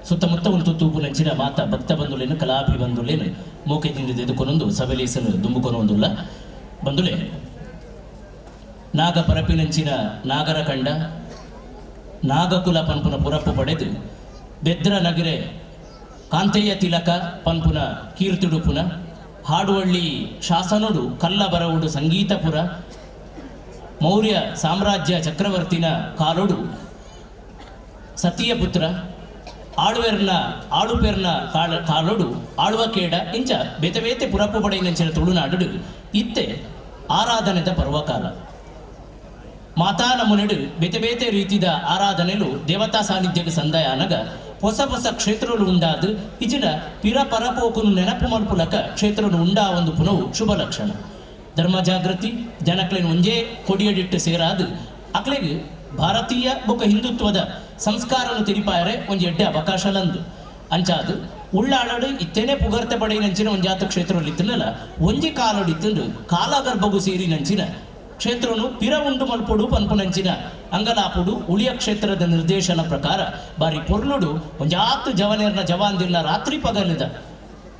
ಸುತ್ತಮುತ್ತ ಒಂದು ತೂಪು ನಂಚಿನ ಮಾತಾ ಭಕ್ತ ಬಂಧುಲೇನು ಕಲಾಭಿ ಬಂಧುಲೇನು ಮೋಕೆದಿಂದ ಎದುಕೊನೊಂದು ಸಭೆಲೇಸನು ದುಂಬುಕೊನೊಂದುಲ್ಲ ಬಂಧುಲೆ. ನಾಗ ಪರಪಿನಂಚಿನ ನಾಗರ ಕಂಡ ನಾಗಕುಲ ಪನ್ಪುನ ಪುರಪ್ಪು ಪಡೆದು ಬೆದ್ರ ನಗರೆ ಕಾಂತೇಯ ತಿಲಕ ಪನ್ಪುನ ಕೀರ್ತಿಡುಪುನ ಹಾಡುವಳ್ಳಿ ಶಾಸನೋಡು ಕಲ್ಲ ಬರವುಡು ಸಂಗೀತಪುರ ಮೌರ್ಯ ಸಾಮ್ರಾಜ್ಯ ಚಕ್ರವರ್ತಿನ ಕಾಲೋಡು ಸತಿಯ ಪುತ್ರ ಆಳುವೆರ್ನ ಆಳುಪೆರ್ನ ಕಾಲೋಡು ಆಳುವಕೇಡ ಇಂಚ ಬೇತೆ ಬೇತೆ ಪುರಪ್ಪು ಪಡೆಯಿನಂಚಿನ ತುಳುನಾಡು ಇತ್ತೆ ಆರಾಧನೆದ ಪರ್ವಕಾಲ. ಮಾತಾ ನಮುನೆಡು ಬೇತೆ ಬೇತೆ ರೀತಿದ ಆರಾಧನೆಲು ದೇವತಾ ಸಾನ್ನಿಧ್ಯಕ್ಕೆ ಸಂದಾಯ ಅನಗ ಹೊಸ ಹೊಸ ಕ್ಷೇತ್ರಗಳು ಉಂಡಾದು ಇಜಿನ ಪಿರ ಪರಪೋಕುನು ನೆನಪು ಮಲ್ಪುಲಕ ಕ್ಷೇತ್ರಗಳು ಉಂಡಾ ಒಂದು ಪುನವು ಶುಭ ಲಕ್ಷಣ. ಧರ್ಮ ಜಾಗೃತಿ ಜನಕ್ಲೇನು ಒಂಜೇ ಕೊಡಿಯಡಿಟ್ಟು ಸೇರಾದು ಅಕ್ಲೆಗ್ ಭಾರತೀಯ ಬೊಕ ಹಿಂದುತ್ವದ ಸಂಸ್ಕಾರನು ತಿರಿಪಾಯರೆ ಒಂಜಿ ಎಡ್ಡೆ ಅವಕಾಶ ಲಂದು ಅಂಚಾದು ಉಳ್ಳಾಳಡು ಇತ್ತೇನೆ ಪುಗರ್ತೆ ಪಡೆಯಿನಂಚಿನ ಒಂಜಾತ ಕ್ಷೇತ್ರದಲ್ಲಿ ಇತ್ತನಲ್ಲ ಒಂಜಿ ಕಾಲಡು ಇತ್ತಂದು ಕಾಲಗರ್ಭಗು ಸೇರಿನಂಚಿನ ಕ್ಷೇತ್ರನು ಪಿರ ಉಂಡು ಮಲ್ಪೊಡು ಪನ್ಪುನಂಚಿನ ಅಂಗಲಾಪುಡು ಉಳಿಯ ಕ್ಷೇತ್ರದ ನಿರ್ದೇಶನ ಪ್ರಕಾರ ಬಾರಿ ಪೊರ್ಲುಡು ಒಂಜಾತು ಜವನೇರ್ನ ಜವಾಂದಿರ್ನ ರಾತ್ರಿ ಪಗಲಿದ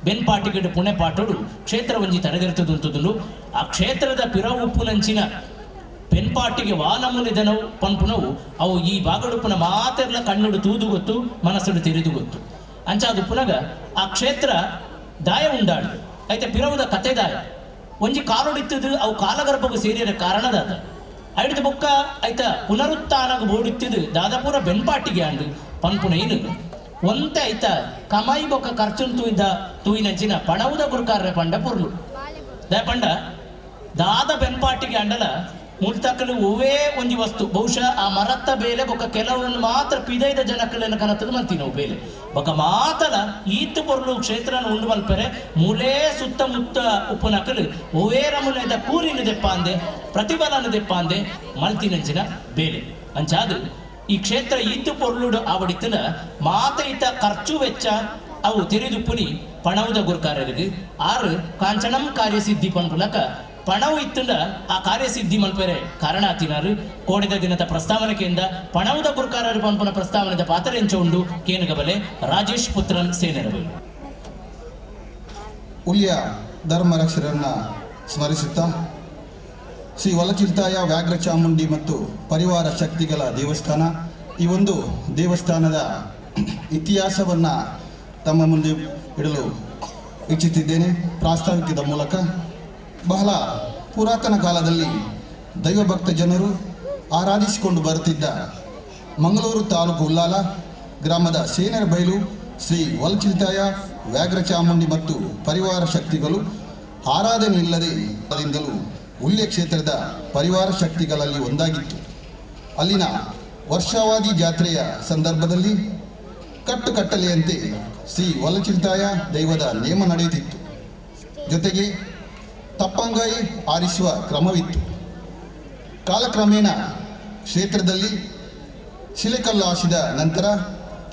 ಬೆನ್ಪಾಟಿಗೆಡು ಪುಣೆ ಪಾಟೋಡು ಕ್ಷೇತ್ರ ಒಂಜಿ ತರೆದಿರ್ತದಂತುದುಂಡು. ಆ ಕ್ಷೇತ್ರದ ಪಿರ ಉಪ್ಪುನಂಚಿನ ಪೆನ್ಪಾಟಿಗೆ ವಾನಮುನಿದನವು ಪನ್ಪುನವು ಅವು ಈ ಬಾಗಡುಪುನ ಮಾತೆರ್ಲ ಕಣ್ಣುಡು ತೂದು ಗೊತ್ತು ಮನಸ್ಸುಡು ತೆರೆದು ಗೊತ್ತು ಅಂಚಾದು ಪುನಗ ಆ ಕ್ಷೇತ್ರ ದಾಯ ಉಂಡಾಡು ಐತೆ ಪಿರವುದ ಕತೆ ದಾಯ ಒಂಜಿ ಕಾಲೊಡಿತ್ತದು ಅವು ಕಾಲಗರ್ಭಗೂ ಸೇರಿದ ಕಾರಣದಾದ ಐಡ್ದು ಬೊಕ್ಕ ಐತ ಪುನರುತ್ಥಾನಗ ಬೋಡಿತ್ತಿದು ದಾದಾಪುರ ಬೆನ್ಪಾಟಿಗೆ ಅಂಡು ಪನ್ಪುನ ಏನು ಒಂತೆ ಐತ ಕಮಾಯಿ ಬೊಕ್ಕ ಖರ್ಚುನ್ ತೂಯ್ದ ತೂಯಿನಂಚಿನ ಪಣವುದ ಗುರುಕಾರ್ರೆ ಪಂಡ ಪೊರ್ಲು ದಾಯ ಪಂಡ ದಾದ ಬೆನ್ಪಾಟಿಗೆ ಅಂಡಲ ಮುಲ್ತಕಲು ಒವೇ ಒಂಜಿ ವಸ್ತು ಬಹುಶಃ ಆ ಮರತ್ತ ಬೇಲೆ ಬೊಕ್ಕ ಕೆಲವನ್ನು ಮಾತ್ರ ಪಿದೈದ ಜನಕಲೆನ ಕನತದ ಮಂತಿ ನಾವು ಬೇಲೆ ಬೊಕ್ಕ ಮಾತಲ ಈತ್ ಪೊರ್ಲು ಕ್ಷೇತ್ರನ ಉಂಡು ಮಲ್ಪೆರೆ ಮೂಲೇ ಸುತ್ತಮುತ್ತ ಉಪ್ಪುನಕಲು ಒವೇ ರಮುನೆದ ಕೂರಿನ ದೆಪ್ಪಾಂದೆ ಪ್ರತಿಫಲನ ದೆಪ್ಪಾಂದೆ ಮಲ್ತಿನಂಚಿನ ಬೇಲೆ ಅಂಚಾದು ಈ ಕ್ಷೇತ್ರ ಈತು ಪೊರ್ಲುಡು ಆವಡಿತನ ಮಾತ ಈತ ಖರ್ಚು ವೆಚ್ಚ ಅವು ತೆರೆದು ಪುನಿ ಪಣವುದ ಗುರುಕಾರರಿಗೆ ಆರು ಕಾಂಚನಂ ಕಾರ್ಯಸಿದ್ಧಿ ಪನ್ಪುಲಕ ಪಣವು ಇತ್ತಂಡ ಆ ಕಾರ್ಯಸಿದ್ಧಿ ಮಲ್ಪೆರೆ ಕಾರಣ ಆತಿನಾರು ಕೋಡಿದ ದಿನದ ಪ್ರಸ್ತಾವನೆಕೆಂದ ಪಣವುದ ಗುರುಕಾರರು ಪನ್ಪುನ ಪ್ರಸ್ತಾವನೆದ ಪಾತ್ರ ಎಂಚ ಉಂಡು ಕೇನುಗಬಲೆ ರಾಜೇಶ್ ಪುತ್ರನ್ ಸೇನೆರಬಲು. ಉಲ್ಯ ಧರ್ಮರಕ್ಷರನ್ನ ಸ್ಮರಿಸುತ್ತಾ ಶ್ರೀ ವಲಚಿಲ್ತಾಯ ವ್ಯಾಘ್ರ ಚಾಮುಂಡಿ ಮತ್ತು ಪರಿವಾರ ಶಕ್ತಿಗಳ ದೇವಸ್ಥಾನ. ಈ ಒಂದು ದೇವಸ್ಥಾನದ ಇತಿಹಾಸವನ್ನು ತಮ್ಮ ಮುಂದೆ ಇಡಲು ಇಚ್ಛಿಸಿದ್ದೇನೆ. ಪ್ರಾಸ್ತಾವಿಕದ ಮೂಲಕ ಬಹಳ ಪುರಾತನ ಕಾಲದಲ್ಲಿ ದೈವಭಕ್ತ ಜನರು ಆರಾಧಿಸಿಕೊಂಡು ಬರುತ್ತಿದ್ದ ಮಂಗಳೂರು ತಾಲೂಕು ಉಲ್ಲಾಲ ಗ್ರಾಮದ ಸೇನರ ಬೈಲು ಶ್ರೀ ವಲಚಿಲ್ತಾಯ ವ್ಯಾಘ್ರ ಚಾಮುಂಡಿ ಮತ್ತು ಪರಿವಾರ ಶಕ್ತಿಗಳು ಆರಾಧನೆ ಇಲ್ಲದೆ ಅದರಿಂದಲೂ ಉಲ್ಯ ಕ್ಷೇತ್ರದ ಪರಿವಾರ ಶಕ್ತಿಗಳಲ್ಲಿ ಒಂದಾಗಿತ್ತು. ಅಲ್ಲಿನ ವರ್ಷಾವಾದಿ ಜಾತ್ರೆಯ ಸಂದರ್ಭದಲ್ಲಿ ಕಟ್ಟುಕಟ್ಟಲೆಯಂತೆ ಶ್ರೀ ವಲಚಿಲ್ತಾಯ ದೈವದ ನೇಮ ನಡೆಯುತ್ತಿತ್ತು. ಜೊತೆಗೆ ತಪ್ಪಂಗಾಯಿ ಆರಿಸುವ ಕ್ರಮವಿತ್ತು. ಕಾಲಕ್ರಮೇಣ ಕ್ಷೇತ್ರದಲ್ಲಿ ಶಿಲೆಕಲ್ಲು ಹಾಸಿದ ನಂತರ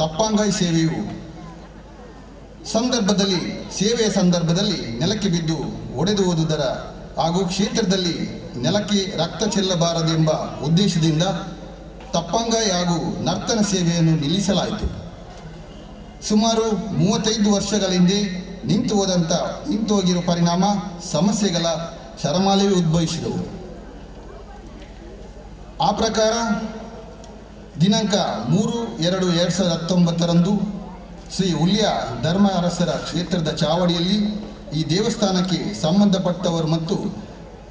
ತಪ್ಪಂಗಾಯಿ ಸೇವೆಯು ಸೇವೆಯ ಸಂದರ್ಭದಲ್ಲಿ ನೆಲಕ್ಕೆ ಬಿದ್ದು ಒಡೆದು ಹೋದುದರ ಹಾಗೂ ಕ್ಷೇತ್ರದಲ್ಲಿ ನೆಲಕ್ಕೆ ರಕ್ತ ಚೆಲ್ಲಬಾರದೆಂಬ ಉದ್ದೇಶದಿಂದ ತಪ್ಪಂಗಾಯಿ ಹಾಗೂ ನರ್ತನ ಸೇವೆಯನ್ನು ನಿಲ್ಲಿಸಲಾಯಿತು. ಸುಮಾರು 35 ವರ್ಷಗಳ ಹಿಂದೆ ನಿಂತು ಹೋಗಿರುವ ಪರಿಣಾಮ ಸಮಸ್ಯೆಗಳ ಶರಮಾಲೆಯು ಉದ್ಭವಿಸಿದವು. ಆ ಪ್ರಕಾರ ದಿನಾಂಕ 3/2/2019 ಶ್ರೀ ಉಲ್ಯ ಧರ್ಮ ಅರಸರ ಕ್ಷೇತ್ರದ ಚಾವಡಿಯಲ್ಲಿ ಈ ದೇವಸ್ಥಾನಕ್ಕೆ ಸಂಬಂಧಪಟ್ಟವರು ಮತ್ತು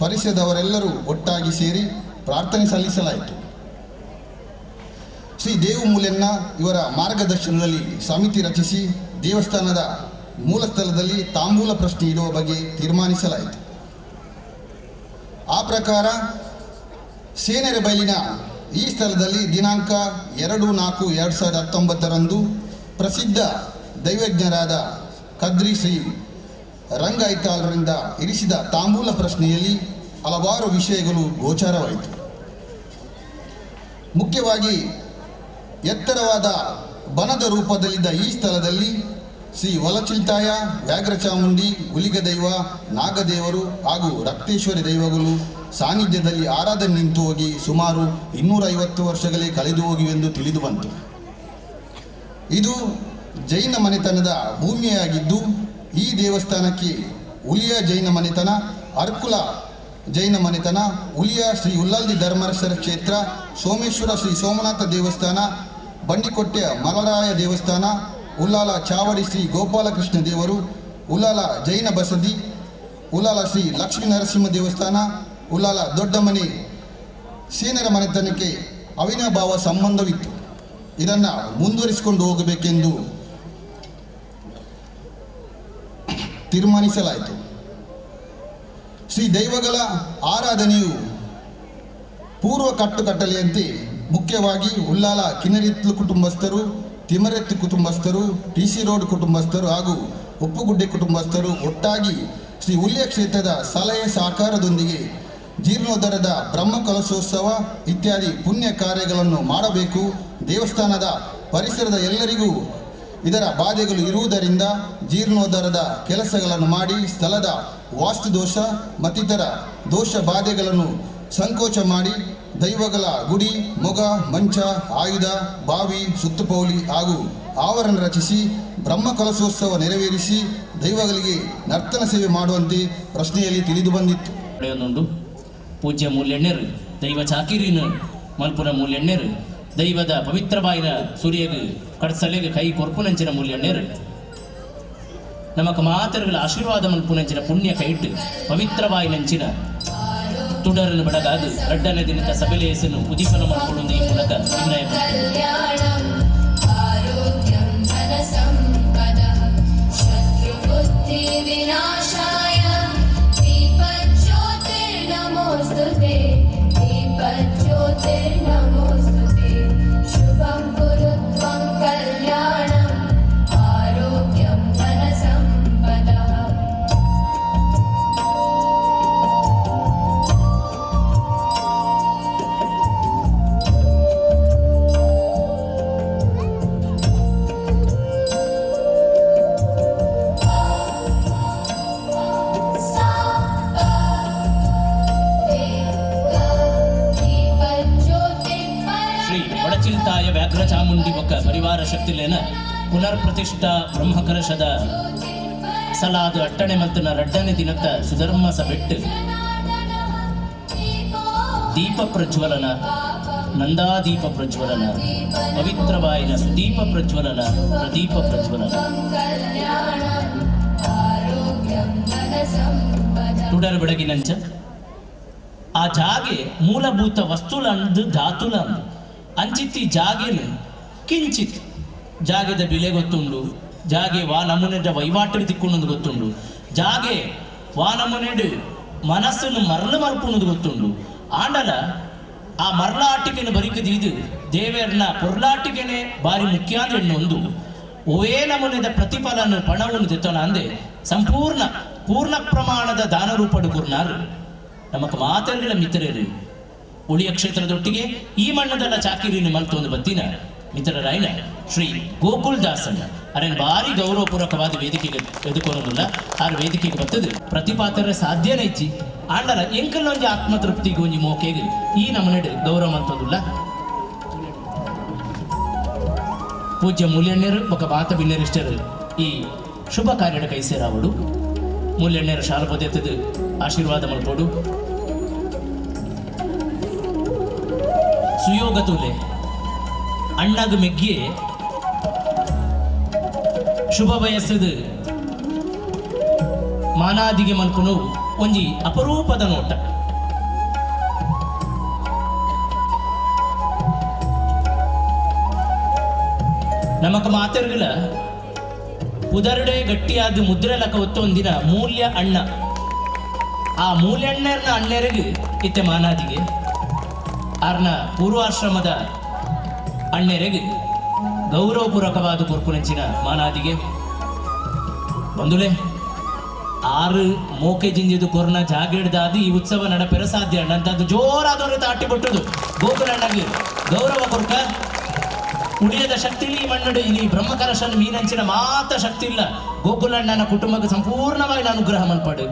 ಪರಿಸರದವರೆಲ್ಲರೂ ಒಟ್ಟಾಗಿ ಸೇರಿ ಪ್ರಾರ್ಥನೆ ಸಲ್ಲಿಸಲಾಯಿತು. ಶ್ರೀ ದೇವಮೂಲೆನ್ನ ಇವರ ಮಾರ್ಗದರ್ಶನದಲ್ಲಿ ಸಮಿತಿ ರಚಿಸಿ ದೇವಸ್ಥಾನದ ಮೂಲ ಸ್ಥಳದಲ್ಲಿ ತಾಂಬೂಲ ಪ್ರಶ್ನೆ ಇಡುವ ಬಗ್ಗೆ ತೀರ್ಮಾನಿಸಲಾಯಿತು. ಆ ಪ್ರಕಾರ ಸೇನರ ಬೈಲಿನ ಈ ಸ್ಥಳದಲ್ಲಿ ದಿನಾಂಕ 2/4/2019 ಪ್ರಸಿದ್ಧ ದೈವಜ್ಞರಾದ ಕದ್ರಿ ಶ್ರೀ ರಂಗಾಯ್ತಾಳರಿಂದ ಇರಿಸಿದ ತಾಂಬೂಲ ಪ್ರಶ್ನೆಯಲ್ಲಿ ಹಲವಾರು ವಿಷಯಗಳು ಗೋಚಾರವಾಯಿತು. ಮುಖ್ಯವಾಗಿ ಎತ್ತರವಾದ ಬನದ ರೂಪದಲ್ಲಿದ್ದ ಈ ಸ್ಥಳದಲ್ಲಿ ಶ್ರೀ ವಲಚಿಲ್ತಾಯ ವ್ಯಾಘ್ರಚಾಮುಂಡಿ, ಗುಲಿಗ ದೈವ, ನಾಗದೇವರು ಹಾಗೂ ರಕ್ತೇಶ್ವರಿ ದೈವಗಳು ಸಾನ್ನಿಧ್ಯದಲ್ಲಿ ಆರಾಧನೆ ನಿಂತು ಹೋಗಿ ಸುಮಾರು 250 ವರ್ಷಗಳೇ ಕಳೆದು ಹೋಗಿವೆಂದು ತಿಳಿದು ಬಂತು. ಇದು ಜೈನ ಮನೆತನದ ಭೂಮಿಯಾಗಿದ್ದು ಈ ದೇವಸ್ಥಾನಕ್ಕೆ ಉಲಿಯ ಜೈನ ಮನೆತನ, ಅರ್ಕುಲ ಜೈನ ಮನೆತನ, ಉಲಿಯ ಶ್ರೀ ಉಲ್ಲಾಲ್ದಿ ಧರ್ಮರಸರ ಕ್ಷೇತ್ರ, ಸೋಮೇಶ್ವರ ಶ್ರೀ ಸೋಮನಾಥ ದೇವಸ್ಥಾನ, ಬಂಡಿಕೊಟ್ಟೆಯ ಮಲರಾಯ ದೇವಸ್ಥಾನ, ಉಲ್ಲಾಲ ಚಾವಡಿ ಶ್ರೀ ಗೋಪಾಲಕೃಷ್ಣ ದೇವರು, ಉಲ್ಲಾಲ ಜೈನ ಬಸದಿ, ಉಲ್ಲಾಲ ಶ್ರೀ ಲಕ್ಷ್ಮೀ ನರಸಿಂಹ ದೇವಸ್ಥಾನ, ಉಲ್ಲಾಲ ದೊಡ್ಡಮನೆ ಸೇನರ ಮನೆತನಕ್ಕೆ ಅವಿನಾಭಾವ ಸಂಬಂಧವಿತ್ತು. ಇದನ್ನು ಮುಂದುವರಿಸಿಕೊಂಡು ಹೋಗಬೇಕೆಂದು ತೀರ್ಮಾನಿಸಲಾಯಿತು. ಶ್ರೀ ದೈವಗಳ ಆರಾಧನೆಯು ಪೂರ್ವ ಕಟ್ಟುಕಟ್ಟಲೆಯಂತೆ ಮುಖ್ಯವಾಗಿ ಉಲ್ಲಾಲ ಕಿನ್ನರಿತ್ಲು ಕುಟುಂಬಸ್ಥರು, ತಿಮರೆತ್ತು ಕುಟುಂಬಸ್ಥರು, ಟಿ.ಸಿ. ರೋಡ್ ಕುಟುಂಬಸ್ಥರು ಹಾಗೂ ಉಪ್ಪುಗುಡ್ಡೆ ಕುಟುಂಬಸ್ಥರು ಒಟ್ಟಾಗಿ ಶ್ರೀ ಉಲ್ಯ ಕ್ಷೇತ್ರದ ಸಲಹೆ ಸಹಕಾರದೊಂದಿಗೆ ಜೀರ್ಣೋದ್ಧಾರದ ಬ್ರಹ್ಮಕಲಶೋತ್ಸವ ಇತ್ಯಾದಿ ಪುಣ್ಯ ಕಾರ್ಯಗಳನ್ನು ಮಾಡಬೇಕು. ದೇವಸ್ಥಾನದ ಪರಿಸರದ ಎಲ್ಲರಿಗೂ ಇದರ ಬಾಧೆಗಳು ಇರುವುದರಿಂದ ಜೀರ್ಣೋದ್ಧಾರದ ಕೆಲಸಗಳನ್ನು ಮಾಡಿ ಸ್ಥಳದ ವಾಸ್ತುದೋಷ ಮತ್ತಿತರ ದೋಷ ಬಾಧೆಗಳನ್ನು ಸಂಕೋಚ ಮಾಡಿ ದೈವಗಳ ಗುಡಿ, ಮೊಗ, ಮಂಚ, ಆಯುಧ, ಬಾವಿ, ಸುತ್ತುಪೌಲಿ ಹಾಗೂ ಆವರಣ ರಚಿಸಿ ಬ್ರಹ್ಮಕಲಶೋತ್ಸವ ನೆರವೇರಿಸಿ ದೈವಗಳಿಗೆ ನರ್ತನ ಸೇವೆ ಮಾಡುವಂತೆ ಪ್ರಶ್ನೆಯಲ್ಲಿ ತಿಳಿದು ಬಂದಿತ್ತು. ಪೂಜ್ಯ ಮೂಲ್ಯಣ್ಣರು ದೈವ ಚಾಕಿರಿನ ಮಲ್ಪುನ ಮೂಲ್ಯಣ್ಣರು ದೈವದ ಪವಿತ್ರ ಬಾಯಿನ ಸೂರ್ಯಗೆ ಕಡ್ಸಲೆಗೆ ಕೈ ಕೊರ್ಪುನಂಚಿನ ಮೂಲ್ಯಣ್ಣರು ನಮಕ ಮಾತರುಗಳ ಆಶೀರ್ವಾದ ಮಲ್ಪುನಂಚಿನ ಪುಣ್ಯ ಕೈಟ್ಟು ಪವಿತ್ರ ಬಾಯಿನಂಚಿನ ತುಡರನ್ನು ಬೆಳಗಾದು ರಡ್ಡನೇ ದಿನದ ಸಭೆಲೇಸನ್ನು ಉದೀಪನ ಮಾಡಿಕೊಳ್ಳುವುದು ಈ ಮೂಲಕ ವಿನಯ. ಶಕ್ತಿಲೇನ ಪುನರ್ ಪ್ರತಿಷ್ಠಾ ಬ್ರಹ್ಮಕಲಶದ ಸಲಾದ ಅಟ್ಟಣೆ ಮಲ್ತನ ರಡ್ಡನೆ ದಿನತ್ತ ಸುಧರ್ಮ ಸಬೆಟ್ಟು ದೀಪ ಪ್ರಜ್ವಲನ, ನಂದಾದೀಪ ಪ್ರಜ್ವಲನ, ಪವಿತ್ರವಾಯಿನ ಸುದೀಪ ಪ್ರಜ್ವಲನ, ಪ್ರದೀಪ ಪ್ರಜ್ವಲನ. ತುಡರ್ ಬೆಳಗಿನಂಚ ಆ ಜಾಗೆ ಮೂಲಭೂತ ವಸ್ತುಲಂದು ಧಾತುಲ ಅಂದು ಅಂಚಿತ್ತಿ ಜಾಗೆನು ಕಿಂಚಿತ್ ಜಾಗೆದ ಬಿಲೆ ಗೊತ್ತುಂಡು, ಜಾಗೆ ವಾ ನಮೂನೆದ ವಹಿವಾಟು ತಿಕ್ಕೊಂಡೊಂದು ಗೊತ್ತುಂಡು, ಜಾಗೆ ವಾ ನಮೂನೆಡು ಮನಸ್ಸನ್ನು ಮರಳು ಮಲ್ಪುಣದು ಗೊತ್ತುಂಡು. ಆಂಡಲ ಆ ಮರಳಾಟಿಕೆನ ಬರಿಕದೀದು ದೇವೇರ್ನ ಪೊರ್ಲಾಟಿಕೆನೆ ಬಾರಿ ಮುಖ್ಯ ಅಂದ್ರೆ ಎಣ್ಣೊಂದು ಓವೇ ನಮೂನೆದ ಪ್ರತಿಫಲನ ಪಣವನ್ನು ತೆತ್ತೋಣ ಅಂದೆ ಸಂಪೂರ್ಣ ಪೂರ್ಣ ಪ್ರಮಾಣದ ದಾನರೂಪಡು ಕುರ್ನಾರು ನಮಕ್ ಮಾತೆರ್ಗಳ ಮಿತ್ರರು ಉಳಿಯ ಕ್ಷೇತ್ರದೊಟ್ಟಿಗೆ ಈ ಮಣ್ಣದಲ್ಲ ಚಾಕಿರಿನ ಮಲ್ತೊಂದು ಬತ್ತಿನ ಮಿತ್ರರಾಯನ ಶ್ರೀ ಗೋಕುಲ್ ದಾಸಣ್ಣ ಅರೇನು ಭಾರಿ ಗೌರವಪೂರ್ವಕವಾದ ವೇದಿಕೆಗೆ ಎದುಕೊಳೋದಿಲ್ಲ. ಆರು ವೇದಿಕೆಗೆ ಬರ್ತದೆ ಪ್ರತಿಪಾತರ ಸಾಧ್ಯನೇ ಇಚ್ಚಿ ಆಂಡಲ ಎಂಕಲ್ಲೊಂಜಿ ಆತ್ಮತೃಪ್ತಿಗೆ ಒಂಜಿ ಮೋಕೆಗೆ ಈ ನಮ್ಮನೆಡು ಗೌರವ ಅಂತಂದಿಲ್ಲ. ಪೂಜ್ಯ ಮೂಲ್ಯಣ್ಣರು ఒక ಬಾತ ಬಿನ್ನೆರಿಷ್ಟರು ಈ ಶುಭ ಕಾರ್ಯದ ಕೈ ಸೇರಾವಡು ಮೂಲ್ಯಣ್ಣರ ಶಾಲಪದೆತ್ತದು ಆಶೀರ್ವಾದ ಮಲ್ಪೋಡು. ಸುಯೋಗ ತೂಲೆ ಅಣ್ಣಗ ಮೆಗ್ಗಿ ಶುಭ ಬಯಸದು ಮಾನಾದಿಗೆ ಮಲ್ಪುನು ಒಂಜಿ ಅಪರೂಪದ ನೋಟ. ನಮಕ ಮಾತೆರ್ಗಲ ಉದರಡೆ ಗಟ್ಟಿಯಾದ ಮುದ್ರೆ ಲಕ ಒತ್ತೊಂದಿನ ಮೂಲ್ಯ ಅಣ್ಣ, ಆ ಮೂಲ್ಯಣ್ಣರ್ನ ಅಣ್ಣರಿಗೆ ಇತ್ತೆ ಮಾನಾದಿಗೆ ಆರ್ನ ಪೂರ್ವಾಶ್ರಮದ ಅಣ್ಣರಿಗೆ ಗೌರವಪೂರ್ವಕವಾದ ಕೊರ್ಪುನಂಚಿನ ಮಾನಾದಿಗೆ ಬಂದುಲೆ ಆರು ಮೋಕೆ ಜಿಂಜಿದು ಕೊರ್ನ ಜಾಗಿಡ್ದಾದು ಈ ಉತ್ಸವ ನಡಪೆರ ಸಾಧ್ಯ ಅಣ್ಣ ಅಂತದ್ದು ಜೋರಾದವರು ತಾಟಿ ಬಿಟ್ಟದು ಗೋಕುಲಣ್ಣಗೆ ಗೌರವ ಕೊರ್ಕ. ಉಳಿಯದ ಶಕ್ತಿ ಇಲ್ಲಿ ಮಣ್ಣಡು ಇಲ್ಲಿ ಬ್ರಹ್ಮಕಲಶನ ಮೀನಂಚಿನ ಮಾತ ಶಕ್ತಿ ಇಲ್ಲ. ಗೋಕುಲಣ್ಣನ ಕುಟುಂಬಕ್ಕೆ ಸಂಪೂರ್ಣವಾಗಿ ಅನುಗ್ರಹ ಮಲ್ಪಾಡು,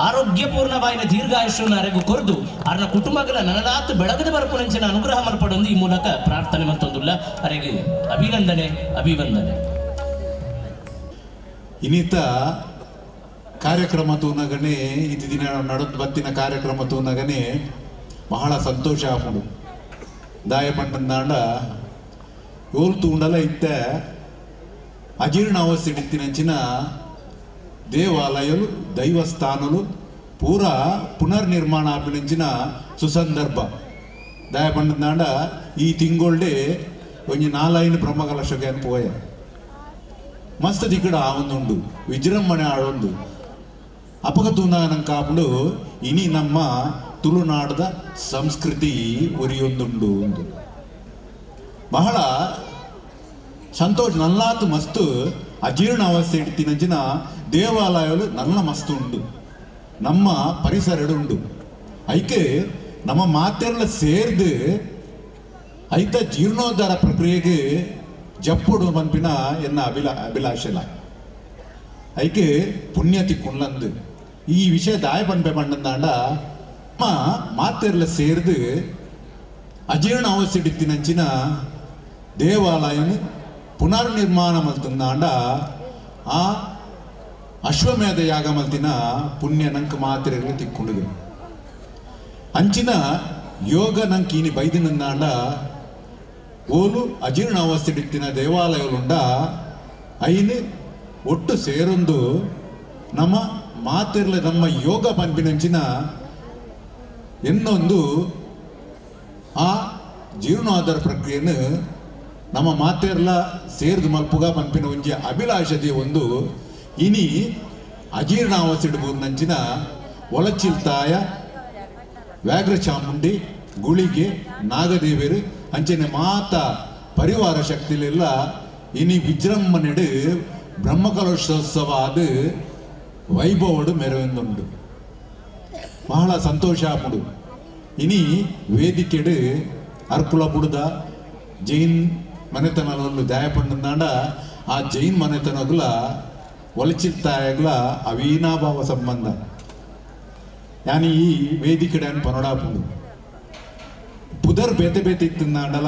ಆರೋಗ್ಯಪೂರ್ಣವಾಯಿನ ದೀರ್ಘಾಯುಷ್ಯನ ಅರೆಗು ಕೊರ್ದು ಅರ್ನ ಕುಟುಂಬಗಳ ನನಲಾತು ಬೆಳಗದ ಬರಪುನಂಚಿನ ಅನುಗ್ರಹ ಮಲ್ಪಡೊಂದು ಈ ಮೂಲಕ ಪ್ರಾರ್ಥನೆ ಮತ್ತೊಂದುಲ್ಲ. ಅರೆಗೆ ಅಭಿನಂದನೆ ಅಭಿವಂದನೆ. ಇನ್ನಿತ ಕಾರ್ಯಕ್ರಮ ತೂನಗನೆ ಇದು ದಿನ ನಡೆದು ಬತ್ತಿನ ಕಾರ್ಯಕ್ರಮ ತೂನಗನೆ ಬಹಳ ಸಂತೋಷ ಆಪುಂಡು. ದಾಯ ಪಂಡಂದಾಂಡ ಓಲ್ ತೂಂಡಲ ಇತ್ತ ಅಜೀರ್ಣ ಅವಸ್ಥೆ ಇತ್ತಿನಂಚಿನ ದೇವಾಲಯಲು ದೈವಸ್ಥಾನಲು ಪೂರ ಪುನರ್ನಿರ್ಮಾಣ ಆಪಿನಂಚಿನ ಸುಸಂದರ್ಭ. ದಾಯ ಪಂಡಂದಾಂಡ ಈ ತಿಂಗೊಳ್ಡೆ ಒಂಜಿ ನಾಲೈನು ಬ್ರಹ್ಮಕಲಶಕ್ಕೆ ಅನ್ಪೋಯ ಮಸ್ತ್ ದಿಕ್ಕಡ ಆವೊಂದುಂಡು ವಿಜೃಂಭಣೆ ಆಡೊಂದು ಅಪಗ ತೂಂದಾಗ ಕಾಪುಂಡು ಇನಿ ನಮ್ಮ ತುಳುನಾಡದ ಸಂಸ್ಕೃತಿ ಒರಿಯೊಂದುಂಡು ಒಂದು ಬಹಳ ಸಂತೋಷ. ನಲ್ಲಾತು ಮಸ್ತು ಅಜೀರ್ಣ ಅವಸ್ಥೆ ಇಡ್ತಿನಂಚಿನ ದೇವಾಲಯಗಳು ನನ್ನ ಮಸ್ತು ಉಂಡು, ನಮ್ಮ ಪರಿಸರ ಉಂಡು. ಐಕೆ ನಮ್ಮ ಮಾತೆಲ್ಲ ಸೇರ್ದು ಐತ ಜೀರ್ಣೋದ್ಧಾರ ಪ್ರಕ್ರಿಯೆಗೆ ಜಪ್ಪುಡು ಮನ್ಪಿನ ಎನ್ನ ಅಭಿಲಾಷೆಲ ಐಕೆ ಪುಣ್ಯ ತಿಕ್ಕೊಂಡ್ಲಂದು ಈ ವಿಷಯ ದಾಯ ಪನ್ಪೆ ಪಂಡಂದಾಂಡ ನಮ್ಮ ಮಾತೆಲ್ಲ ಸೇರ್ದು ಅಜೀರ್ಣ ಅವಸ್ಥೆ ಇತ್ತಿನಂಚಿನ ದೇವಾಲಯನು ಪುನರ್ನಿರ್ಮಾಣ ಮಲ್ತಂದಾಂಡ ಆ ಅಶ್ವಮೇಧ ಯಾಗ ಮಲ್ತಿನ ಪುಣ್ಯ ನಂಗೆ ಮಾತ್ರೆಗಳು ತಿಕ್ಕೊಂಡಿದೆ. ಅಂಚಿನ ಯೋಗ ನಂಗೆ ಇನಿ ಬೈದಿನಂದಾಂಡ ಓಲು ಅಜೀರ್ಣ ಅವಸ್ಥೆ ಇತ್ತಿನ ದೇವಾಲಯಗಳುಂಡ ಐನು ಒಟ್ಟು ಸೇರೊಂದು ನಮ್ಮ ಮಾತಿರ್ಲ ನಮ್ಮ ಯೋಗ ಪನ್ಪಿನಂಚಿನ ಇನ್ನೊಂದು ಆ ಜೀರ್ಣೋದ್ಧಾರ ಪ್ರಕ್ರಿಯೆಯನ್ನು ನಮ್ಮ ಮಾತೆರ್ಲ ಸೇರ್ದು ಮಲ್ಪುಗ ಪನ್ಪಿನ ಒಂಜಿ ಅಭಿಲಾಷತೆ ಒಂದು ಇನಿ ಅಜೀರ್ಣಾವಸ್ಥೆ ನಂಚಿನ ಒಳಚಿಲ್ತಾಯ ವ್ಯಾಘ್ರ ಚಾಮುಂಡಿ ಗುಳಿಗೆ ನಾಗದೇವರು ಅಂಚನೆ ಮಾತ ಪರಿವಾರ ಶಕ್ತಿಲೆಲ್ಲ ಇನಿ ವಿಜೃಂಭಣೆಡು ಬ್ರಹ್ಮಕಲಶೋತ್ಸವ ಅದು ವೈಭವಡು ಮೆರವೆಂದುಂಡು. ಬಹಳ ಸಂತೋಷ ಆಪುಂಡು. ಇನಿ ವೇದಿಕೆಡು ಅರ್ಕುಲ ಬುಡ್ದ ಜೈನ್ ಮನೆತನವನ್ನು ದಾಯಪಂಡಂದಾಂಡ ಆ ಜೈನ್ ಮನೆತನಗುಲ ಒಲಚಿಲ್ತಾಯಗುಲ ಅವಿನಾಭಾವ ಸಂಬಂಧ ಯಾನಿ ಈ ವೇದಿಕೆಡೆ ಅನ್ ಪನೋಡಾಪುಂಡು. ಪುದರ್ ಬೇತೆ ಬೇತೆ ಇತ್ತಿಂದಾಂಡಲ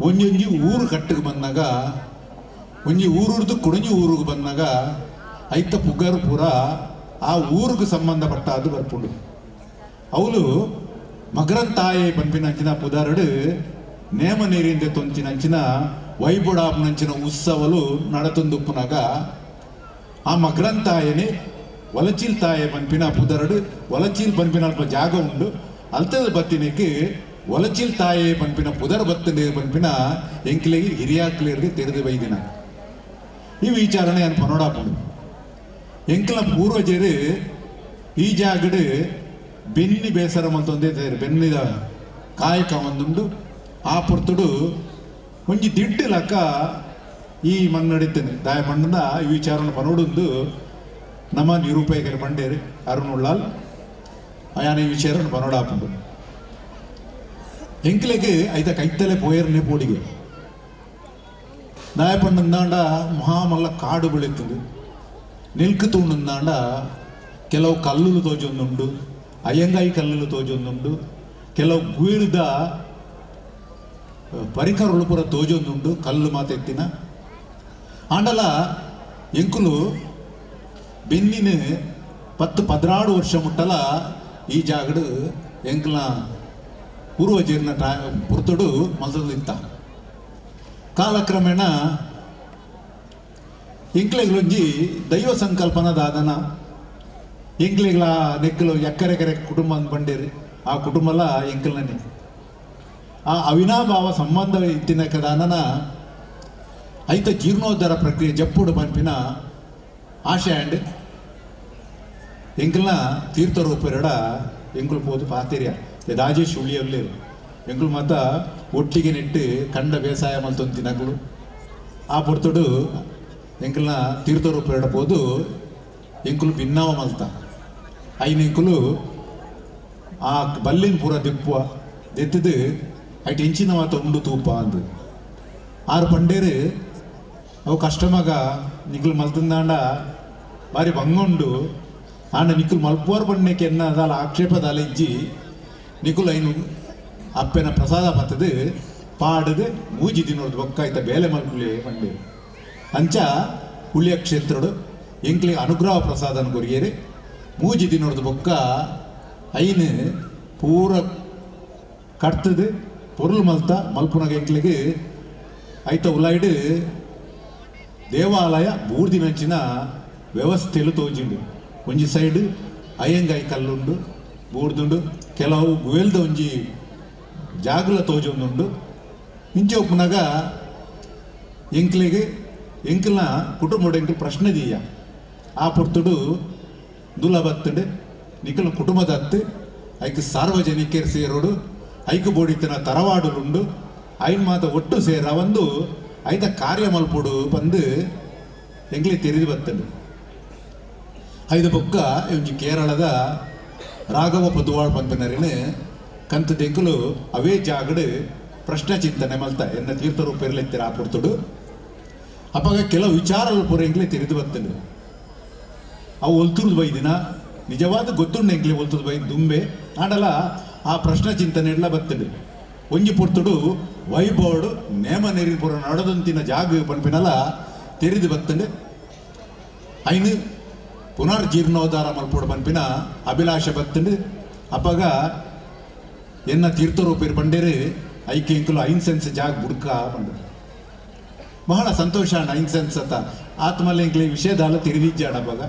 ಒಂಜೊಂಜಿ ಊರು ಕಟ್ಟಿಗೆ ಬಂದಾಗ ಒಂಜಿ ಊರುರ್ದು ಕುಡಂಜಿ ಊರಿಗೆ ಬಂದಾಗ ಐತ ಪುಗರ್ ಪೂರ ಆ ಊರಿಗೆ ಸಂಬಂಧಪಟ್ಟ ಅದು ಬರ್ಪುಂಡು. ಅವಳು ಮಗರಂತಾಯೆ ಪನ್ಪಿನಂಚಿನ ಪುದಾರಡು ನೇಮ ನೀರಿಂದ ತೊಂಚಿನಂಚಿನ ವೈಬುಡಾಪ್ನಂಚಿನ ಉತ್ಸವಲು ನಡತೊಂದುಪ್ಪುನಾಗ ಆ ಮಗ್ರಂತಾಯನೆ ವಲಚಿಲ್ ತಾಯೆ ಪನ್ಪಿನ ಪುದರಡು ವಲಚಿಲ್ ಪನ್ಪಿನ ಅಲ್ಪ ಜಾಗ ಉಂಡು ಅಲ್ತದ ಬತ್ತಿನಕ್ಕೆ ವಲಚಿಲ್ ತಾಯೆ ಪನ್ಪಿನ ಪುದರ್ ಬತ್ತನೆ ಪನ್ಪಿನ ಎಂಕ್ಲೆಗೆ ಹಿರಿಯಾಕ್ಲೇರ್ಗೆ ತೆರೆದು ಬೈದಿನ ಈ ವಿಚಾರಣೆ ಅನ್ ಪನೋಡಾಪುಂಡು. ಎಂಕ್ಲ ಪೂರ್ವಜರು ಈ ಜಾಗಡು ಬೆನ್ನಿ ಬೇಸರ ಮಂತೊಂದೇ ಬೆನ್ನಿದ ಕಾಯಕ ಒಂದುಂಡು. ಆ ಪೊರ್ತುಡು ಒಂಜಿ ದಿಡ್ಡು ಲಕ್ಕ ಈ ಮಣ್ಣಡಿತ್ತೇನೆ ದಾಯ ಮಣ್ಣಿಂದ ಈ ವಿಚಾರನ ಪನೋಡುಂದು ನಮ್ಮ ನಿರೂಪಕರು ಪಂಡೇರು ಅರುಣ್ ಉಳ್ಳಾಲ್ ಆಯಾನ ಈ ವಿಚಾರನ ಪನೋಡಾಪುಂಡು. ಎಂಕ್ಲೆಗ್ ಐತ ಕೈತಲೆ ಪೋಯರ್ನೆ ಪೋಡಿಗೆ ದಾಯ ಪಂಡಂದಾಂಡ ಮಹಾಮಲ್ಲ ಕಾಡು ಬೆಳೀತದೆ. ನಿಲ್ಕು ತೂಂಡಂದಾಂಡ ಕೆಲವು ಕಲ್ಲುಲು ತೋಜೊಂದುಂಡು, ಅಯ್ಯಂಗಾಯಿ ಕಲ್ಲುಲು ತೋಜೊಂದುಂಡು, ಕೆಲವು ಗುಯಿಲ್ದ ಪರಿಕರಲು ಪೂರ ತೋಜೊಂದುಂಡು ಕಲ್ಲು ಮಾತೆತ್ತಿನ. ಆಂಡಲ ಎಂಕುಲು ಬೆನ್ನಿನ 10 14 ವರ್ಷ ಮುಟ್ಟಲ ಈ ಜಾಗಡು ಎಂಕ್ಲ ಪೂರ್ವಜೀರ್ಣ ಪುರ್ತುಡು ಮಲ್ತದಿತ್ತ. ಕಾಲಕ್ರಮೇಣ ಎಂಕ್ಲೆಗ್ಲೊಂಜಿ ದೈವ ಸಂಕಲ್ಪನ ದಾದನ ಎಂಕ್ಲೆಗ್ಲ ನೆಕ್ಕಲು ಎಕ್ಕರೆ ಕೆರೆ ಕುಟುಂಬ ಬಂಡೇರಿ ಆ ಕುಟುಂಬಲ ಎಂಕ್ಲನೆ ಆ ಅವಿನಾಭಾವ ಸಂಬಂಧ ಇತ್ತಿನ ಕದಾನನ ಐತ ಜೀರ್ಣೋದ್ಧಾರ ಪ್ರಕ್ರಿಯೆ ಜಪ್ಪುಡು ಪನ್ಪಿನ ಆಶೆ ಆ್ಯಂಡ್ ಎಂಕಲ್ನ ತೀರ್ಥರೂಪರಡ ಎಂಕುಲು ಪೋದು ಪಾತೆರ್ಯ ರಾಜೇಶ್ ಉಳ್ಳಿಯಲ್ಲೇ ಎಂಕುಲು ಮಾತ ಒಟ್ಟಿಗೆ ನೆಟ್ಟು ಕಂಡ ಬೇಸಾಯ ಮಲ್ತೊಂತಿನಕುಲು ಆ ಪೊರ್ತುಡು ಎಂಕಲ್ನ ತೀರ್ಥರೂಪರಡ ಪೋದು ಎಂಕುಲು ಭಿನ್ನವ ಮಲ್ತ ಐನ ಎಂಕುಲು ಆ ಬಲ್ಲಿನ ಪೂರ ದಿಪ್ಪುವ ದೆತ್ತದು ಐಟ್ ಇಂಚಿನ ಮಾತ ಉಂಡು ತೂಪ ಅಂದು ಆರು ಪಂಡೇರು ಅವು ಕಷ್ಟಮಗ ನಿಕ್ಕಲು ಮಲ್ತಂದಾಂಡ ಭಾರಿ ಬಂಗುಂಡು ಆಂಡ ನಿಕ್ಕಲು ಮಲ್ಪುವಾರ್ ಪಣ್ಣೆಕ್ಕೆ ಎನ್ನ ದಾಲ ಆಕ್ಷೇಪ ದಾಲ ಇಜ್ಜಿ ನಿಕ್ಕಲು ಐನು ಅಪ್ಪೆನ ಪ್ರಸಾದ ಪತ್ತದು ಪಾಡದು ಮೂಜಿ ದಿನೋರ್ದು ಬೊಕ್ಕಾಯ್ತ ಬೇಲೆ ಮಲ್ಪುಲೆ ಪಂಡೇರು. ಅಂಚ ಉಳ್ಳಿಯ ಕ್ಷೇತ್ರಡು ಎಂಕ್ಲಿ ಅನುಗ್ರಹ ಪ್ರಸಾದನ ಕೊರಿಯೇರಿ ಮೂಜಿ ದಿನೋರ್ದು ಬೊಕ್ಕ ಐನು ಪೂರ ಕಟ್ತದು ಪೊರುಳು ಮಲ್ತ ಮಲ್ಪುನಗ ಎಂಕ್ಲಿಗೆ ಐತ ಉಲಾಯ್ಡು ದೇವಾಲಯ ಬೂರ್ದಿನಂಚಿನ ವ್ಯವಸ್ಥೆಲು ತೋಜಿಂಡು. ಒಂಜಿ ಸೈಡ್ ಅಯ್ಯಂಗಾಯಿ ಕಲ್ಲುಂಡು ಬೂರ್ದುಂಡು, ಕೆಲವು ಗುವೆಲ್ದ ಒಂಜಿ ಜಾಗಲ ತೋಜೊಂದುಂಡು. ಇಂಚೆ ಉಪ್ಪುನಾಗ ಎಂಕ್ಲೆಗ್ ಎಂಕ್ಲನ ಕುಟುಂಬಡು ಎಂಕ್ಲು ಪ್ರಶ್ನೆ ದೀಯ ಆ ಪೊರ್ತುಡು ದುಲ ಬತ್ತುಂಡು ನಿಕ್ಕಲ ಕುಟುಂಬದ ಅತ್ತು ಐಕ್ ಸಾರ್ವಜನಿಕರು ಸೇರೋಡು ಐಕ್ ಬೋಡಿತನ ತರವಾಡುಲುಂಡು ಐನ್ ಮಾತ ಒಟ್ಟು ಸೇರ ಒಂದು ಐತ ಕಾರ್ಯ ಮಲ್ಪೊಡು ಬಂದು ಎಂಕ್ಲೆ ತೆರೆದು ಬತ್ತುಂಡು. ಐದು ಬೊಕ್ಕ ಒಂಜಿ ಕೇರಳದ ರಾಘವ ಪದುವಾಳ್ ಪನ್ಪಿನರಿನ ಕಂತ ದೆಂಕುಲು ಅವೇ ಜಾಗಡು ಪ್ರಶ್ನೆ ಚಿಂತನೆ ಮಲ್ತ ಎನ್ನ ತೀರ್ಥರೂಪೆರ್ಲೆತ್ತಿರ ಆ ಪೊರ್ತುಡು ಅಪ್ಪಗ ಕೆಲವು ವಿಚಾರಗಳು ಪೂರ ಎಂಕ್ಲೆ ತೆರೆದು ಬತ್ತುಂಡು. ಅವು ಒಲ್ತುರ್ದು ಬೈದಿನ ನಿಜವಾದ ಗೊತ್ತುಂಡು ಎಂಕ್ಲೆ ಒಲ್ತುರ್ದು ಬೈ ದುಂಬೆ ಆಂಡಲ ಆ ಪ್ರಶ್ನೆ ಚಿಂತನೆ ಎಲ್ಲ ಬತ್ತುಂಡು. ಒಂಜಿ ಪೊರ್ತುಡು ವೈಭವಡು ನೇಮ ನೆರಿನ ಪೂರ ನಡದಂತಿನ ಜಾಗ ಪನ್ಪಿನಲ ತೆರೆದು ಬತ್ತುಂಡು. ಐನು ಪುನರ್ಜೀರ್ಣೋದ್ಧಾರ ಮಲ್ಪೊಡು ಪನ್ಪಿನ ಅಭಿಲಾಷೆ ಬತ್ತುಂಡು. ಅಪ್ಪಗ ಎನ್ನ ತೀರ್ಥರೂಪಿರ್ ಪಂಡೇರು ಐಕೆ ಎಂಕುಲು ಐನ್ ಸೆನ್ಸ್ ಜಾಗ ಬುಡ್ಕ ಪಂಡರು. ಬಹಳ ಸಂತೋಷ ಅಣ್ಣ ಐನ್ ಸೆನ್ಸ್ ಅತ್ತ ಆತ್ಮಲ್ಲಿ ಎಂಕ್ಲೆ ವಿಷಯದಾಲ ತಿರುಗಿಜ್ಜಾಣ ಅಪ್ಪಗ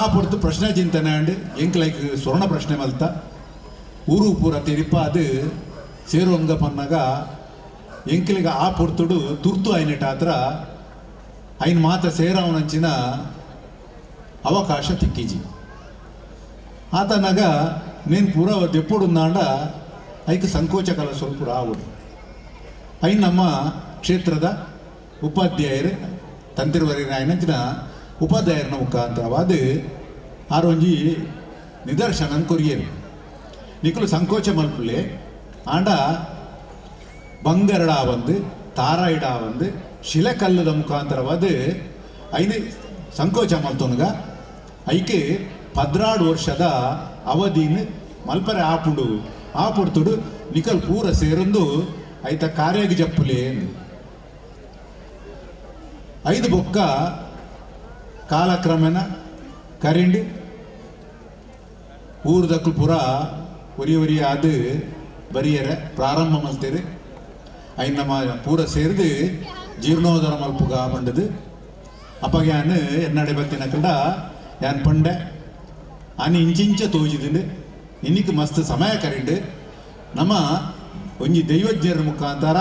ಆ ಪೊರ್ತು ಪ್ರಶ್ನೆ ಚಿಂತನೆ ಅಂಡ್ ಎಂಕ್ಲೈಕ್ ಸ್ವರ್ಣ ಪ್ರಶ್ನೆ ಮಲ್ತ ಊರು ಪೂರ ತಿರಿಪ ಅದು ಸೇರುವಂಗ ಪನ್ನಾಗ ಎಂಕ್ಲಿಗ ಆ ಪೊರ್ತುಡು ತುರ್ತು ಐನೆಟ ಆತ್ರ ಐನ್ ಮಾತ ಸೇರವನಂಚಿನ ಅವಕಾಶ ತಿಕ್ಕಿಜಿ. ಆತನಾಗ నేను ಪೂರ ದೆಪ್ಪುಡುಂದಾಂಡ ಐಕ್ ಸಂಕೋಚ ಕಲ ಸ್ವಲ್ಪ ರಾವುಡು. ಐನ್ ನಮ್ಮ ಕ್ಷೇತ್ರದ ಉಪಾಧ್ಯಾಯರು ತಂತಿರುವರಿನ ಐನಂಚಿನ ಉಪಾಧ್ಯಾಯರನ ಮುಖಾಂತರವಾದ ಆರೊಂಜಿ ನಿದರ್ಶನ ಕೊರಿಯರು. ನಿಕ್ಕಲು ಸಂಕೋಚ ಮಲ್ಪುಲೆ ಆಂಡ ಬಂಗರಡ ಬಂದು ತಾರಾಯಿಡ ಬಂದು ಶಿಲೆಕಲ್ಲದ ಮುಖಾಂತರವಾದ ಐನು ಸಂಕೋಚ ಮಲ್ತೊನಗ ಐಕೆ 14 ವರ್ಷದ ಅವಧಿನ ಮಲ್ಪರೆ ಆಪುಂಡು. ಆ ಪೊರ್ತುಡು ನಿಕಲ್ ಪೂರ ಸೇರೊಂದು ಐತ ಕಾರ್ಯಾಗಿ ಜಪ್ಪುಲೆ ಐದು ಬೊಕ್ಕ ಕಾಲಕ್ರಮೇಣ ಕರಿಂಡಿ ಊರುದಕ್ಕಲು ಪೂರ ಒರಿ ಒರಿ ಆದು ಬರಿಯರೆ ಪ್ರಾರಂಭ ಮಲ್ತೇರು ಐನ್ ನಮ್ಮ ಪೂರ ಸೇರಿದು ಜೀರ್ಣೋದ್ಧಾರ ಮಲ್ಪುಗ ಬಂಡದು ಅಪ್ಪಗೆ ಯಾನ್ ಎನ್ನಡೆ ಬತ್ತಿನ ಕಂಡ ಯಾನ್ ಪಂಡೆ ಆನೆ ಇಂಚಿಂಚ ತೋಜಿದಿಂಡು ಇನ್ನಿಕ್ ಮಸ್ತ್ ಸಮಯ ಕರಿಂಡು ನಮ್ಮ ಒಂಜಿ ದೈವಜ್ಞರ ಮುಖಾಂತರ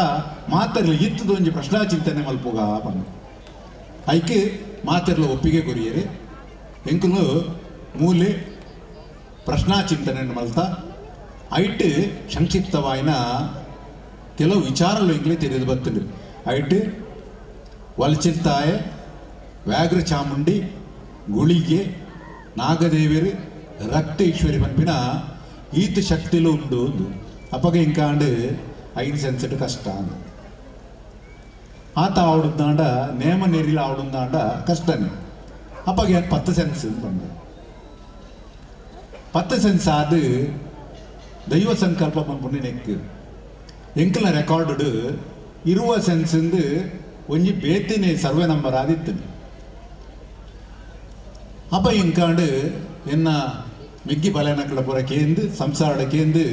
ಮಾತರ್ಲ ಇತ್ತದ ಒಂಜಿ ಪ್ರಶ್ನಾ ಚಿಂತನೆ ಮಲ್ಪುಗ ಪಂಡು ಐಕೆ ಮಾತರ್ಲ ಒಪ್ಪಿಗೆ ಕೊರಿಯರಿ ಎಂಕುಲು ಮೂಲೆ ಪ್ರಶ್ನಾ ಚಿಂತನೆ ಮಲ್ತ ಐಟ್ ಸಂಕ್ಷಿಪ್ತವಾಯಿನ ಕೆಲವು ವಿಚಾರలు ಎಂಕ್ಲೆ ತಿಳಿದು ಬರ್ತದೆ. ಐಟ್ ವಲಚಿಲ್ತಾಯ, ವ್ಯಾಘ್ರ ಚಾಮುಂಡಿ, ಗುಳಿಗೆ, ನಾಗದೇವರು, ರಕ್ತೇಶ್ವರಿ ಪನ್ಪಿನ ಈತ ಶಕ್ತಿಲು ಉಂಡು ಒಂದು ಅಪ್ಪಗ ಇಂಕಾಂಡು 5 ಸೆನ್ಸೆಟ್ ಕಷ್ಟ ಅಂದು ಆತ ಆವಡುಂದಾಂಡ ನೇಮ ನೆರಿಲ ಆವಡುಂದಾಂಡ ಕಷ್ಟನೇ. ಅಪ್ಪಗೆ 10 ಸೆನ್ಸ್ ಬಂದು 10 ಸೆನ್ಸ್ ಆದು ದೈವ ಸಂಕಲ್ಪ ಪನ್ಪುಂಡು ನೆಕ್ ಎಂಕಲ ರೆಕಾರ್ಡ್ ಇರುವ ಸೆನ್ಸಿಂದು ಒಂಜಿ ಬೇತಿನೇ ಸರ್ವೆ ನಂಬರ್ ಆದಿತ್ತು. ಅಪ್ಪ ಇಂಕಾಂಡು ಎನ್ನ ಮಿಗ್ಗಿ ಬಲೆನಕಳ ಪುರ ಕೇಂದು ಸಂಸಾರ ಕೇಂದು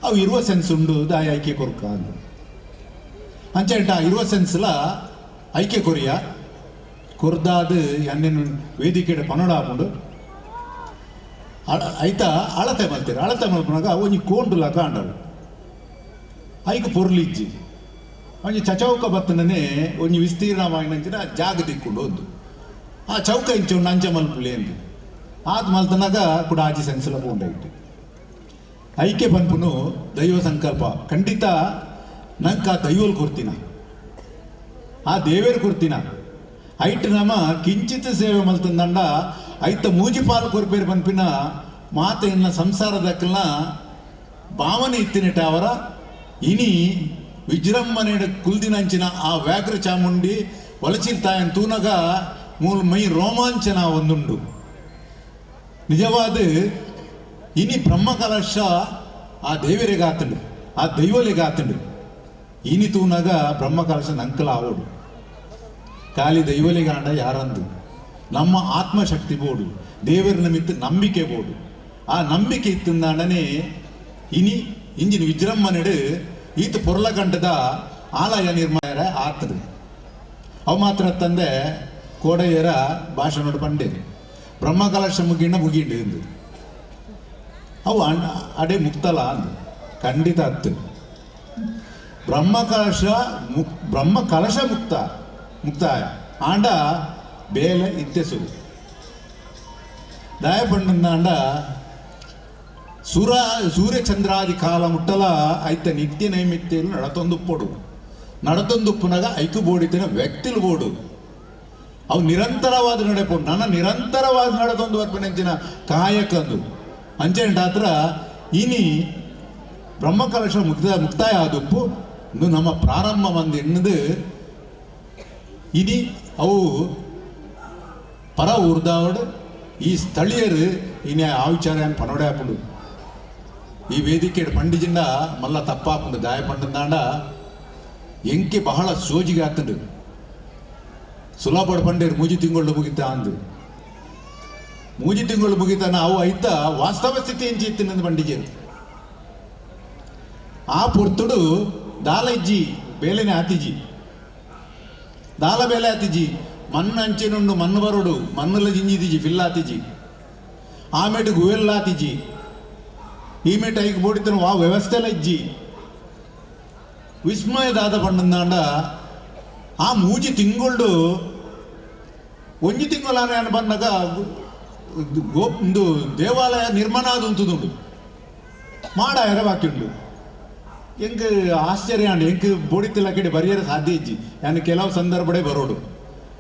ಅವು ಇರುವ ಸೆನ್ಸ್ ಉಂಡು ದಾಯ ಐಕ್ಯ ಕೊರ್ಕ ಅಂದು ಅಂಚೆಂಟ ಇರುವ ಸೆನ್ಸ್ಲ ಐಕ್ಯ ಕೊರಿಯ ಕೊರ್ದಾದು ಎನ್ನೇನು ವೇದಿಕೆ ಪನೋಡ ಹಾಕೊಂಡು ಐತ ಅಳತೆ ಮಲ್ತೀರ. ಅಳತೆ ಮಲ್ಪನಾಗ ಒಂಜಿ ಕೋಂಡುಲ ಕಾಂಡವು ಐಕ್ ಪೊರ್ಲಿಜ್ಜಿ ಒಂಜಿ ಚಚೌಕ ಬತ್ತನೇ ಒಂಜಿ ವಿಸ್ತೀರ್ಣವಾಗಿನಂಚಿನ ಜಾಗ ತಿಕ್ಕೊಂಡು ಒಂದು ಆ ಚೌಕ ಇಂಚೆ ಉಂಡು ಅಂಚೆ ಮಲ್ಪುಲೆ ಅಂದು ಆತ್ ಮಲ್ತನಾಗ ಕೂಡ ಆಜಿ ಸೆನ್ಸ್ಲ ಪೋಂಡೈಟ್ ಐಕ್ಯ ಪನ್ಪುನು ದೈವ ಸಂಕಲ್ಪ ಖಂಡಿತ ನಂಗೆ ಆ ದೈವಲ್ ಕೊರ್ತಿನ ಆ ದೇವೇರು ಕೊರ್ತಿನ ಐಟ್ ನಮ ಕಿಂಚಿತ್ ಸೇವೆ ಮಲ್ತಂದಂಡ ಐತ ಮೂಜಿಪಾಲು ಕೊರ್ಪೇರು ಪನ್ಪಿನ ಮಾತ ಎನ್ನ ಸಂಸಾರದಕ್ಕಲ್ನ ಭಾವನೆ ಇತ್ತಿನಟ ಅವರ ಇನಿ ವಿಜೃಂಭಣೆ ಕುಲ್ದಿನಂಚಿನ ಆ ವ್ಯಾಘ್ರ ಚಾಮುಂಡಿ ಒಲಚಿಲ್ತಾಯನ್ ತೂನಗ ಮೂಲ ಮೈ ರೋಮಾಂಚನ ಒಂದುಂಡು. ನಿಜವಾದ ಇನಿ ಬ್ರಹ್ಮಕಲಶ ಆ ದೇವರಿಗಾತಂಡು ಆ ದೈವಲಿಗಾತಂಡು. ಇನಿ ತೂನಗ ಬ್ರಹ್ಮಕಲಶ ನಂಕಲ ಆವೋಡು ಖಾಲಿ ದೈವಲಿಗಾಂಡ ಯಾರಂದು ನಮ್ಮ ಆತ್ಮಶಕ್ತಿ ಬೋಡು ದೇವರ ನಿಮಿತ್ತ ನಂಬಿಕೆ ಬೋಡು. ಆ ನಂಬಿಕೆ ಇತ್ತಂದಾಂಡನೆ ಇನಿ ಇಂಜಿನ ವಿಜೃಂಭಣೆಡು ಈತ ಪೊರ್ಲಗಂಟದ ಆಲಯ ನಿರ್ಮಾಣ ಆತದು. ಅವು ಮಾತ್ರ ತಂದೆ ಕೋಡೆಯರ ಭಾಷಣೋಡು ಪಂಡೇರು ಬ್ರಹ್ಮಕಲಶ ಮುಗಿಂಡ ಮುಗಿಂಡು ಎಂದು ಅವು ಅಡೆ ಮುಕ್ತಲ ಅಂದು ಖಂಡಿತ ಅತ್ತು. ಬ್ರಹ್ಮಕಲಶ ಬ್ರಹ್ಮಕಲಶ ಮುಕ್ತ ಮುಕ್ತಾಯ ಆಂಡ ಬೇಲೆ ಇತ್ತೆಸುರು ದಾಯ ಪಂಡಂದಾಂಡ ಸೂರ್ಯಚಂದ್ರಾದಿ ಕಾಲ ಮುಟ್ಟಲ ಐತ ನಿತ್ಯ ನೈಮಿತ್ಯಲು ನಡತೊಂದುಪ್ಪೊಡು ನಡತೊಂದುಪ್ಪುನಾಗ ಐಕು ಬೋಡಿತಿನ ವ್ಯಕ್ತಿಲು ಬೋಡು ಅವು ನಿರಂತರವಾದ ನಡೆಪೋಡು ನನ್ನ ನಿರಂತರವಾದ ನಡತೊಂದು ಬರ್ಪನೆಂಚಿನ ಕಾಯಕಂದು ಅಂಚೆಂಟಾತ್ರ ಇನಿ ಬ್ರಹ್ಮಕಲಶ ಮುಕ್ತಾಯ ಆದುಪ್ಪು ಇನ್ನು ನಮ್ಮ ಪ್ರಾರಂಭ ಮಂದಿ ಎನ್ನದು ಇನಿ ಅವು ಪರ ಊರ್ದಾವಡು ಈ ಸ್ಥಳೀಯರು ಇನಿ ಆ ವಿಚಾರ ಪನೋಡೆ ಹಾಪುಂಡು. ಈ ವೇದಿಕೆ ಪಂಡಿಜಿಂದ ಮಲ್ಲ ತಪ್ಪಾಪುಂಡು ದಾಯ ಪಂಡಂದಾಂಡ ಎಂಕೆ ಬಹಳ ಸೋಜಿಗೆ ಆತಂಡು ಸುಲಭ ಪಂಡೇರು ಮೂಜಿ ತಿಂಗಳು ಮುಗಿತ ಅಂದು ಮೂಜಿ ತಿಂಗಳು ಮುಗಿತಾನ ಅವು ಐತ ವಾಸ್ತವ ಸ್ಥಿತಿ ಎಂಚಿ ಇತ್ತಿನಂದು ಪಂಡಿಜೇರು ಆ ಪೊರ್ತುಡು ದಾಲ ಇಜ್ಜಿ ಬೇಲೆನೆ ಆತಿಜಿ ದಾಲ ಬೇಲೆ ಆತಿಜಿ ಮಣ್ಣು ಅಂಚೆನುಂಡು ಮಣ್ಣು ಬರೋಡು ಮಣ್ಣುಲ ಜಿಂಜಿದಿಜಿ ಫಿಲ್ ಆತಿಜಿ ಆಮೇಟು ಗುವೆಲ್ಲ ಆತಿಜಿ ಈ ಮೇಟ ಐಕ್ ಬೋಡಿತನು ಆ ವ್ಯವಸ್ಥೆಲ ಇಜ್ಜಿ ವಿಸ್ಮಯದಾದ ಪಂಡಂದಾಂಡ ಆ ಮೂಜಿ ತಿಂಗಳು ಒಂಜಿ ತಿಂಗಳಾನ ಬಂದಾಗ ದೇವಾಲಯ ನಿರ್ಮಾಣ ಅದು ಉಂಟುದುಂಡು ಮಾಡ ಎರ ಬಾಕಿ ಉಂಡು ಎಂಕ್ ಆಶ್ಚರ್ಯ ಅಂಡು ಎಂಕ್ ಬೋಡಿತಿಲ್ಲ ಕಡೆ ಬರಿಯರ ಸಾಧ್ಯ ಇಜ್ಜಿ ಯಾನ್ ಕೆಲವು ಸಂದರ್ಭಡೆ ಬರೋಡು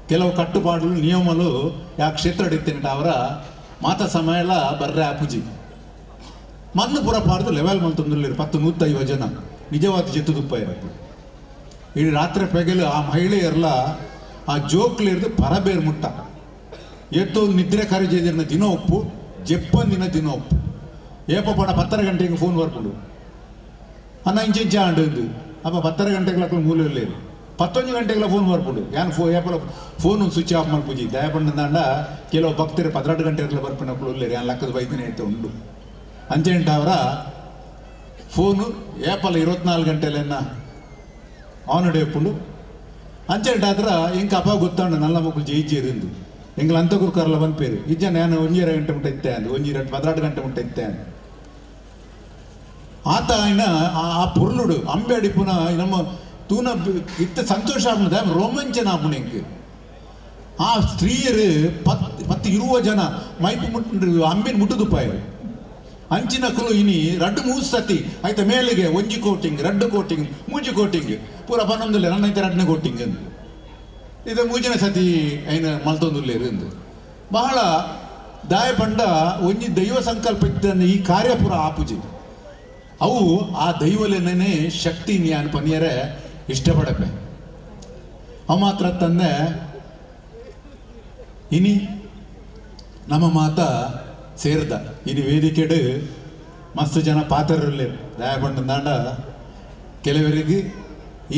ಕೆಲವು ಕಟ್ಟುಪಾಡುಲು ನಿಯಮಲು ಯಾ ಕ್ಷೇತ್ರ ಇತ್ತಿನಟ ಅವರ ಮಾತ ಸಮಯ ಎಲ್ಲ ಬರ್ರೆ ಆಪುಜಿ ಮಣ್ಣು ಪೂರ ಪಾಡ್ದು ಲೆವೆಲ್ ಮಲ್ತೊಂದುಲ್ಲೇರು 150 ಜನ ನಿಜವಾದ ಜೆತ್ತುದುಪ್ಪ ಇರತ್ತೆ. ಇಡೀ ರಾತ್ರಿ ಪೆಗಲು ಆ ಮಹಿಳೆಯರ್ಲ ಆ ಜೋಕ್ಲಿರ್ದು ಪರಬೇರು ಮುಟ್ಟ ಎತ್ತು ನಿದ್ರೆ ಕರೆಜೇದಿನ ದಿನ ಒಪ್ಪು ಜೆಪ್ಪಂದಿನ ದಿನ ಒಪ್ಪು ಏಪ ಪಡ 10:30 ಗಂಟೆಗೆ ಫೋನ್ ಬರ್ಕೊಂಡು ಅನ್ನ ಇಂಚಿಂಚ ಅಂಡು ಅಪ್ಪ 10:30 ಗಂಟೆಗಳ ಮೂಲೆಯಲ್ಲಿ 11 ಗಂಟೆಗಳ ಫೋನ್ ಬರ್ಕೊಂಡು ಯಾನ್ ಏಪಲ ಫೋನ್ ಸ್ವಿಚ್ ಆಫ್ ಮಲ್ಪುಜಿ ದಯಪಂಡಂದಾಂಡ ಕೆಲವು ಭಕ್ತರು 12 ಗಂಟೆಗಳ ಬರ್ಪಿನಕ್ಕಳು ಉಲ್ಲೇರು ಯಾನ್ ಲಕ್ಕದ ಬೈದಿನ ಐತೆ ಉಂಡು ಅಂಚೆಂಟ ಅವರ ಫೋನು ಏಪಲ್ಲ 24 ಗಂಟೆಲೆನ್ನ ಆನ್ ಹಿಡಿಯಪ್ಪುಂಡು ಅಂಚೆಂಟಾದ್ರ ಎಂಕ ಅಪ್ಪ ಗೊತ್ತಾಂಡು ನಲ್ಲ ಮಕ್ಕಳು ಜಯಿಜೇರಿಂದು ಎಂಗ್ಲ ಅಂತ ಗುರುಕಾರಲ್ಲ ಬಂದ್ಪೇರು ಇಜ್ಜ ನಾನು 1.5 ಗಂಟೆ ಮುಟ್ಟ ಇತ್ತೆ ಅಂದು 1.5 ಗಂಟೆ ಮುಟ್ಟ ಇತ್ತೆ ಅಂದು ಆತ ఆయన ಆ ಪೊರ್ಲುಡು ಅಂಬೆ ಅಡಿಪುನ ನಮ್ಮ ತೂನ ಇತ್ತ ಸಂತೋಷ ಆಪುಂಡು ರೋಮಾಂಚನ ಆಪುಂಡು ಎಂಕ್. ಆ ಸ್ತ್ರೀಯರು 10 20 ಜನ ಮೈಪು ಮುಟ್ಟು ಅಂಬಿನ ಮುಟ್ಟುದುಪ್ಪಾಯರು ಅಂಚಿನಕುಲು ಇನಿ ರಡ್ಡು ಮೂರು ಸತಿ ಆಯ್ತ ಮೇಲಿಗೆ ಒಂಜಿ ಕೋಟಿಂಗ್ ರಡ್ಡು ಕೋಟಿಂಗ್ ಮೂಜಿ ಕೋಟಿಂಗ್ ಪೂರ ಪನ್ನೊಂದಿಲ್ಲ ನನ್ನ ಐತೆ ರಡ್ಡನೇ ಕೋಟಿಂಗ್ ಅಂದು ಇದು ಮೂಜಿನ ಸತಿ ಐನ ಮಲ್ತೊಂದುಲ್ಲೇರು ಅಂದು ಬಹಳ ದಾಯ ಪಂಡ ಒಂಜಿ ದೈವ ಸಂಕಲ್ಪ ಇತ್ತಂದ್ರೆ ಈ ಕಾರ್ಯ ಪೂರ ಆಪುಜಿ ಅವು ಆ ದೈವಲೇನೇ ಶಕ್ತಿ ನ್ಯಾನ್ ಪನಿಯರೆ ಇಷ್ಟಪಡಪೆ ಅವು ಮಾತ್ರ ತಂದೆ ಇನಿ ನಮ್ಮ ಮಾತ ಸೇರ್ದ ಇನಿ ವೇದಿಕೆಡು ಮಸ್ತ್ ಜನ ಪಾತ್ರರಲ್ಲಿ ದಯಾಪಂಡ ಕೆಲವರಿಗೆ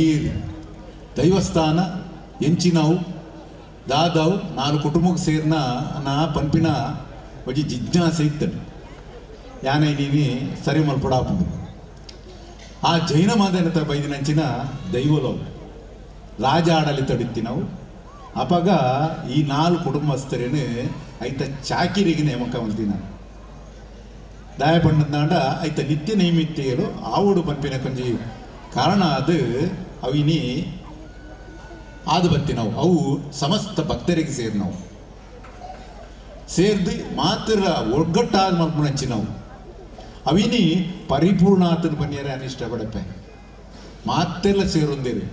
ಈ ದೈವಸ್ಥಾನ ಎಂಚಿನವು ದಾದವು ನಾಲ್ಕು ಕುಟುಂಬಕ್ಕೆ ಸೇರಿನ ನಾ ಪನ್ಪಿನ ಒಂಜಿ ಜಿಜ್ಞಾಸೆ ಇತ್ತು ಯಾನೆ ನೀನಿ ಸರಿ ಮಲ್ಪಡಾಪುಂಡು. ಆ ಜೈನ ಮಾದನತ ಬೈದಿನಂಚಿನ ದೈವಲೋ ರಾಜ ಆಡಳಿತ ನಾವು ಅಪಗ ಈ ನಾಲ್ಕು ಕುಟುಂಬಸ್ಥರೇನು ಐತ ಚಾಕಿರಿಗೆ ನೇಮಕ ಮಲ್ತಿನ ದಾಯ ಪಂಡಂದಾಂಡ ಐತ ನಿತ್ಯ ನೈಮಿತ್ಯಲು ಆವಡು ಪನ್ಪಿನ ಕೊಂಜಿ ಕಾರಣ ಅದು ಅವಿನಿ ಆದು ಬತ್ತಿನವು ಅವು ಸಮಸ್ತ ಭಕ್ತರಿಗೆ ಸೇರಿನವು ಸೇರ್ದು ಮಾತ್ರ ಒಗ್ಗಟ್ಟಾದ ಮಲ್ಪುನಂಚಿನವು ಅವಿನಿ ಪರಿಪೂರ್ಣ ಆತನ ಬನ್ನಿಯರೆ ಅನಿಷ್ಟ ಪಡಪೆ ಮಾತೆಲ್ಲ ಸೇರೊಂದಿರು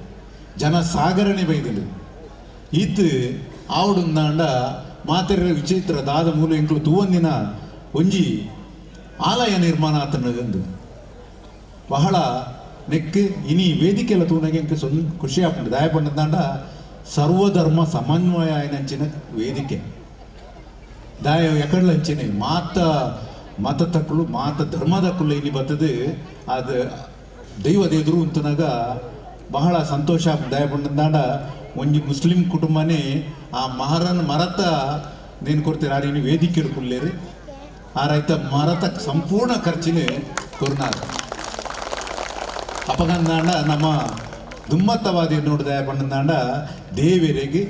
ಜನ ಸಾಗರಣೆ ಬೈದಿಲು ಈತ್ ಆವಡುಂದಾಂಡ ಮಾತೆರ ವಿಚಿತ್ರ ದಾದ ಮೂಲ ಎಂಕ್ಲು ತೂವಂದಿನ ಒಂಜಿ ಆಲಯ ನಿರ್ಮಾಣ ಆತನದಂದು ಬಹಳ ನೆಕ್ ಇನಿ ವೇದಿಕೆಲ್ಲ ತೂನಗೆ ಎಂಕ್ ಖುಷಿ ಆಪುಂಡು ದಾಯ ಪಂಡಂದಾಂಡ ಸರ್ವಧರ್ಮ ಸಮನ್ವಯ ಆಯ್ನಂಚಿನ ವೇದಿಕೆ ದಾಯ ಎಕಡ್ಲಂಚಿನ ಮಾತ ಮತ ತಕ್ಕಲು ಮಾತ ಧರ್ಮದಕ್ಕಲು ಇನಿ ಬರ್ತದೆ ಅದು ದೈವದ ಎದುರು ಅಂತನಾಗ ಬಹಳ ಸಂತೋಷ ದಾಯ ಪಂಡಂದಾಂಡ ಒಂಜಿ ಮುಸ್ಲಿಂ ಕುಟುಂಬನೇ ಆ ಮಹರನ್ ಮರತ ನೇನು ಕೊಡ್ತೀರ ಆ ನೀನು ವೇದಿಕೆ ಕುಲ್ಲೇರಿ ಆ ರೈತ ಮರತ ಸಂಪೂರ್ಣ ಖರ್ಚಿನ ಕೊರ್ನಾರ ಅಪಗಂದಾಂಡ ನಮ್ಮ ದುಮ್ಮತ್ತವಾದಿ ನೋಡಿದ ಪಂಡಂದಾಂಡ ದೇವರಿಗೆ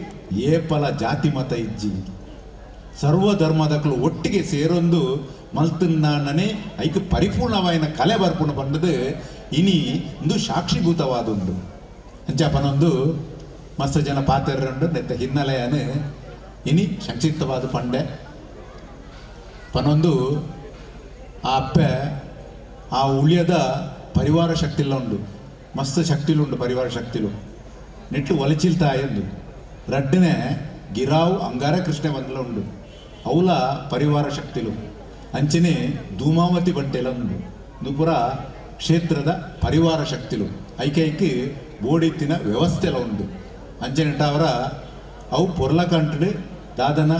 ಏಪಲ ಜಾತಿ ಮತ ಇಜ್ಜಿ ಸರ್ವಧರ್ಮದಕ್ಕಲು ಒಟ್ಟಿಗೆ ಸೇರೊಂದು ಮಲ್ತನ್ನಾಣನೆ ಐಕ್ ಪರಿಪೂರ್ಣವಾಯಿನ ಕಲೆ ಬರ್ಪುಣ ಬಂದದು ಇನಿ ಇಂದು ಸಾಕ್ಷಿಭೂತವಾದೊಂದು ಅಂಚಾಪನೊಂದು ಮಸ್ತ್ ಜನ ಪಾತ್ರರುಂಡು ನೆತ್ತ ಹಿನ್ನೆಲೆಯನು ಇನಿ ಸಂಕ್ಷಿಪ್ತವಾದ ಪಂಡೆ ಪನೊಂದು ಆ ಅಪ್ಪೆ ಆ ಉಳಿಯದ ಪರಿವಾರ ಶಕ್ತಿಲ್ಲ ಉಂಡು ಮಸ್ತ್ ಶಕ್ತಿಲು ಉಂಡು ಪರಿವಾರ ಶಕ್ತಿಲು ನೆಟ್ಟು ಒಲಚಿಲ್ತಾಯಂದು ರಡ್ಡನೆ ಗಿರಾವ್ ಅಂಗಾರ ಕೃಷ್ಣ ಬಂದಲ ಉಂಡು ಅವಲ ಪರಿವಾರ ಶಕ್ತಿಲು ಅಂಚನೆ ಧೂಮಾವತಿ ಬಂಟೆಲ ಉಂಡು ನುಪುರ ಕ್ಷೇತ್ರದ ಪರಿವಾರ ಶಕ್ತಿಲು ಐಕೈಕ್ ಬೋಡಿತ್ತಿನ ವ್ಯವಸ್ಥೆಲ ಉಂಡು ಅಂಚನೆ ಅವರ ಅವು ಪೊರ್ಲಕಂಟು ದಾದನ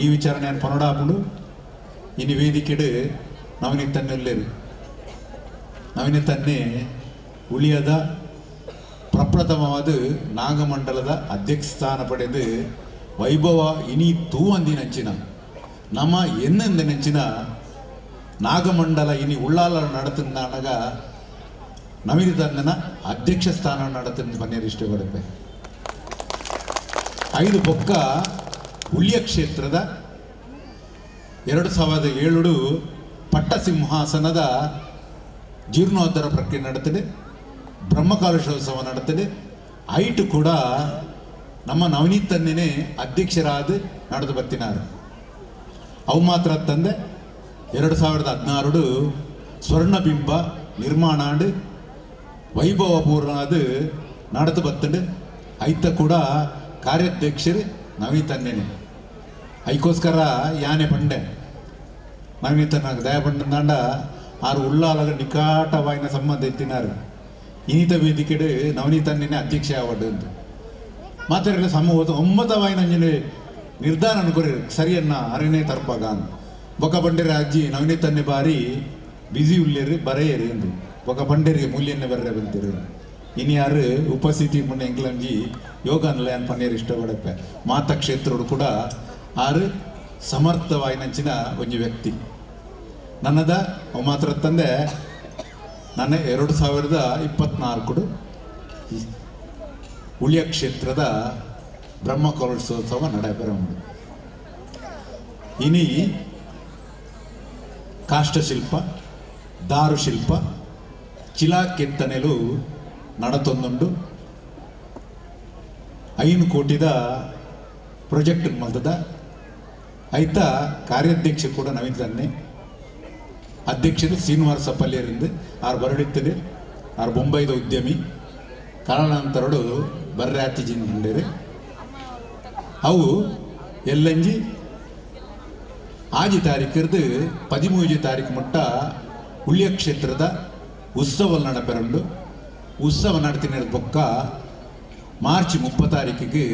ಈ ವಿಚಾರಣೆಯನ್ನು ಪನೊಡಾಪುಂಡು ಇನಿ ವೇದಿಕೆಡು ನವನಿ ತನ್ನೆಲ್ಲೇರು ನವನಿ ತನ್ನೆ ಉಳಿಯದ ಪ್ರಪ್ರಥಮವಾದ ನಾಗಮಂಡಲದ ಅಧ್ಯಕ್ಷ ಸ್ಥಾನ ಪಡೆದು ವೈಭವ ಇನಿ ತೂವಂದಿನಂಚಿನ ನಮ್ಮ ಎನ್ನೆಂದಿನಂಚಿನ ನಾಗಮಂಡಲ ಇನಿ ಉಳ್ಳಾಲ ನಡತಂದಾನಗ ನವೀನ ತಂದನ ಅಧ್ಯಕ್ಷ ಸ್ಥಾನ ನಡತಂದು ಬನ್ನಿಯರು ಇಷ್ಟಪಡುತ್ತೆ. 5 ಬೊಕ್ಕ ಉಳ್ಳಿಯ ಕ್ಷೇತ್ರದ 2007 ಪಟ್ಟಸಿಂಹಾಸನದ ಜೀರ್ಣೋದ್ಧಾರ ಪ್ರಕ್ರಿಯೆ ನಡೆದಿದೆ, ಬ್ರಹ್ಮಕಲಶೋತ್ಸವ ನಡೆದಿದೆ. ಐಟು ಕೂಡ ನಮ್ಮ ನವನೀತನ್ನೇ ಅಧ್ಯಕ್ಷರಾದ ನಡೆದು ಬರ್ತಿನಾರು. ಅವು ಮಾತ್ರ ತಂದೆ 2016 ಸ್ವರ್ಣಬಿಂಬ ನಿರ್ಮಾಣ ವೈಭವಪೂರ್ಣ ಅದು ನಡೆದು ಬತ್ತಂಡು. ಐತ ಕೂಡ ಕಾರ್ಯಾಧ್ಯಕ್ಷರು ನವೀತನ್ನೇ. ಐಕೋಸ್ಕರ ಯಾನೆ ಪಂಡೆ ನವೀತನ ದಯಪಂಡಂದಾಂಡ ಆರು ಉಳ್ಳಾಲಗ ನಿಕಾಟವಾಯಿನ ಸಂಬಂಧ ಎತ್ತಿನಾರು. ಇನಿತ ವೇದಿಕೆಡು ನವನೀತನ್ನೇ ಅಧ್ಯಕ್ಷ ಆವಡ್ಡು ಅಂತ ಮಾತ್ರ ಸಮೂಹ ಒಮ್ಮತವಾಯಿನ ನಿರ್ಧಾರ ಅನ್ಕೊರಿ ಸರಿಯನ್ನ ಅರನೇ ತರ್ಪಾಗ ಅಂತ. ಬೊಕ ಬಂಡೇರ ಅಜ್ಜಿ ನವನೀತನ್ನೇ ಬಾರಿ ಬಿಸಿ ಉಳ್ಳೇರಿ ಬರೆಯರಿ ಎಂದು ಬೊಕ ಬಂಡೇರಿಗೆ ಮೂಲ್ಯನ್ನೇ ಬರ್ರೆ ಬಂತೀರಿ. ಇನಿ ಯಾರು ಉಪಸ್ಥಿತಿ ಮುನ್ನ ಎಂಕ್ಲಂಜಿ ಯೋಗ ಅನ್ಲಯನ್ ಪನ್ನೀರ್ ಇಷ್ಟಪಡಪ್ಪೆ ಮಾತಾ ಕ್ಷೇತ್ರೋಡು ಕೂಡ ಆರು ಸಮರ್ಥವಾಯಿನಂಚಿನ ಒಂಜಿ ವ್ಯಕ್ತಿ ನನ್ನದ ಅವು ಮಾತ್ರ ತಂದೆ ನನ್ನ 2024 ಉಳಿಯ ಕ್ಷೇತ್ರದ ಬ್ರಹ್ಮಕಲಶೋತ್ಸವ ನಡೆಬರುವುದು. ಇನಿ ಕಾಷ್ಟಶಿಲ್ಪ, ದಾರುಶಿಲ್ಪ, ಚಿಲಾ ಕೆತ್ತನೆಲು ನಡತೊಂದುಂಡು. 5 ಕೋಟಿದ ಪ್ರಾಜೆಕ್ಟ್ ಮಲ್ತದ ಐತ ಕಾರ್ಯಾಧ್ಯಕ್ಷ ಕೂಡ ನವೀನ್ ತನ್ನೆ, ಅಧ್ಯಕ್ಷರು ಶ್ರೀನಿವಾಸ ಪಲ್ಯರಿಂದ ಆರು ಬರಡಿತ್ತದೆ. ಆರು ಬೊಂಬೈದ ಉದ್ಯಮಿ ಕಾರಣಾಂತರಡು ಬರ್ರಾತಿ ಜಿಂಡೇರು. ಅವು ಎಲ್ಲಂಜಿ 6 ತಾರೀಕಿರ್ದು 13 ತಾರೀಕು ಮುಟ್ಟ ಉಳ್ಯ ಕ್ಷೇತ್ರದ ಉತ್ಸವ ನಡಪೆರಂಡು. ಉತ್ಸವ ನಡತಿನ ಬೊಕ್ಕ ಮಾರ್ಚ್ 30 ತಾರೀಕಿಗೆ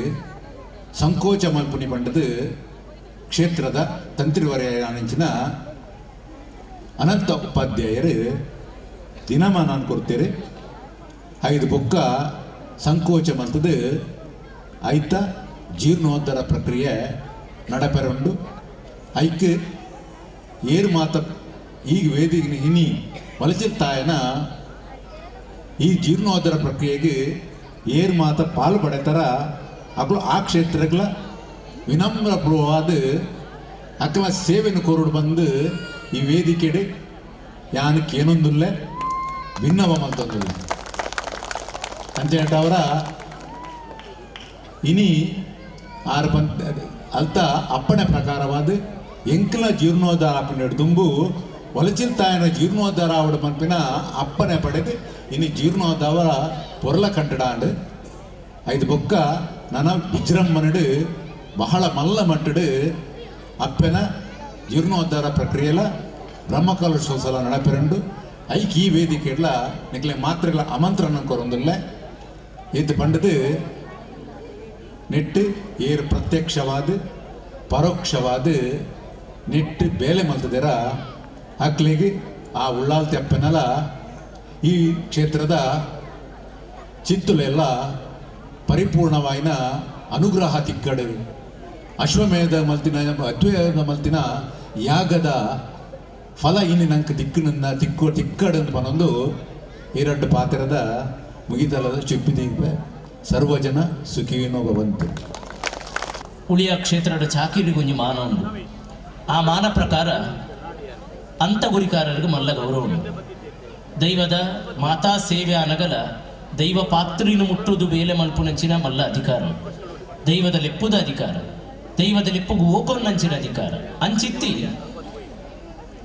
ಸಂಕೋಚ ಮಲ್ಪುನಿ ಬಂಡದು ಕ್ಷೇತ್ರದ ತಂತ್ರಿವರೆಯಂಚಿನ ಅನಂತ ಉಪಾಧ್ಯಾಯರು ದಿನಮಾನ ಕೊಡ್ತೀರಿ. 5 ಬೊಕ್ಕ ಸಂಕೋಚ ಮಲ್ತದು ಐತ ಜೀರ್ಣೋದ್ಧಾರ ಪ್ರಕ್ರಿಯೆ ನಡಪೆರುಂಡು. ಐಕ್ ಏರು ಮಾತ ಈಗ ವೇದಿಕೆ ಇನಿ ವಲಸಿರ್ತಾಯನ ಈ ಜೀರ್ಣೋದ್ಧಾರ ಪ್ರಕ್ರಿಯೆಗೆ ಏರು ಮಾತ ಪಾಲು ಪಡೆತರ ಅಗಳು ಆ ಕ್ಷೇತ್ರಗಳ ವಿನಮ್ರ ಪೂರ್ವವಾದ ಅಕ್ಕಲ ಸೇವೆಯನ್ನು ಕೋರೋಡು ಬಂದು ಈ ವೇದಿಕೆಡೆ ಯಾನಕ್ಕೆ ಏನೊಂದುಲ್ಲ ಭಿನ್ನವ ಮಲ್ತೊಂದಿಲ್ಲ. ಅಂಚನೆಟ್ ಅವರ ಇನಿ ಆರು ಪಂತ ಅಲ್ತ ಅಪ್ಪಣೆ ಪ್ರಕಾರವಾದ ಎಂಕಲ ಜೀರ್ಣೋದ್ಧಾರ ಅಪ್ಪಣೆ ದುಂಬು ಒಲಚಿಲ್ತಾಯನ ಜೀರ್ಣೋದ್ಧಾರ ಆವಡ ಮನ್ಪಿನ ಅಪ್ಪಣೆ ಪಡೆದು ಇನಿ ಜೀರ್ಣೋದ್ಧಾರ ಪೊರಲ ಕಂಟಡಾಂಡು. 5 ಬೊಕ್ಕ ನನ ವಿಜೃಂಭಣೆಡು ಬಹಳ ಮಲ್ಲ ಮಟ್ಟಡು ಅಪ್ಪನ ಜೀರ್ಣೋದ್ಧಾರ ಪ್ರಕ್ರಿಯೆಲ ಬ್ರಹ್ಮಕಲಶೋತ್ಸವ ನಡಪೆರಂಡು. ಐಕ್ ಈ ವೇದಿಕೆಡ್ಲ ನಿಕ್ಲೆ ಮಾತ್ರೆಗಳ ಆಮಂತ್ರಣ ಕೊರೊಂದಿಲ್ಲ. ಇದು ಪಂಡದು ನೆಟ್ಟು ಏರು ಪ್ರತ್ಯಕ್ಷವಾದ ಪರೋಕ್ಷವಾದ ನೆಟ್ಟು ಬೇಲೆ ಮಲ್ತದಿರ ಅಕ್ಲಿಗೆ ಆ ಉಳ್ಳಾಲ್ತಿ ಅಪ್ಪನಲ ಈ ಕ್ಷೇತ್ರದ ಚಿತ್ತುಲೆಲ್ಲ ಪರಿಪೂರ್ಣವಾಯಿನ ಅನುಗ್ರಹ ತಿಕ್ಕಡು. ಅಶ್ವಮೇಧ ಮಲ್ತಿನ ಅದ್ವೈತ ಮಲ್ತಿನ ಯಾಗದ ಫಲ ಇನ್ನು ನಂಗೆ ದಿಕ್ಕಿನ ತಿಕ್ಕು ತಿಕ್ಕಡು ಅಂತ ಪನೊಂದು ಈ ಎರಡು ಪಾತ್ರದ ಮುಗಿತಲದ ಚಿಪ್ಪಿದೀಪೆ ಸರ್ವಜನ ಸುಖಿನೋ ಭವಂತು. ಉಳಿಯ ಕ್ಷೇತ್ರದ ಚಾಕಿರಿಗೊಂಜಿ ಮಾನ ಉಂಟು. ಆ ಮಾನ ಪ್ರಕಾರ ಅಂತ ಗುರಿಕಾರರಿಗೆ ಮಲ್ಲ ಗೌರವ ಉಂಟು. ದೈವದ ಮಾತಾ ಸೇವೆ ಅನಗಲ ದೈವ ಪಾತ್ರಿನ ಮುಟ್ಟುವುದು ಬೇಲೆ ಮಲ್ಪುನಂಚಿನ ಮಲ್ಲ ಅಧಿಕಾರ, ದೈವದ ಲೆಪ್ಪುದ ಅಧಿಕಾರ, ದೈವದ ಲೆಪ್ಪುಗು ಓಕೊನ್ನಂಚಿನ ಅಧಿಕಾರ. ಅಂಚಿತ್ತಿ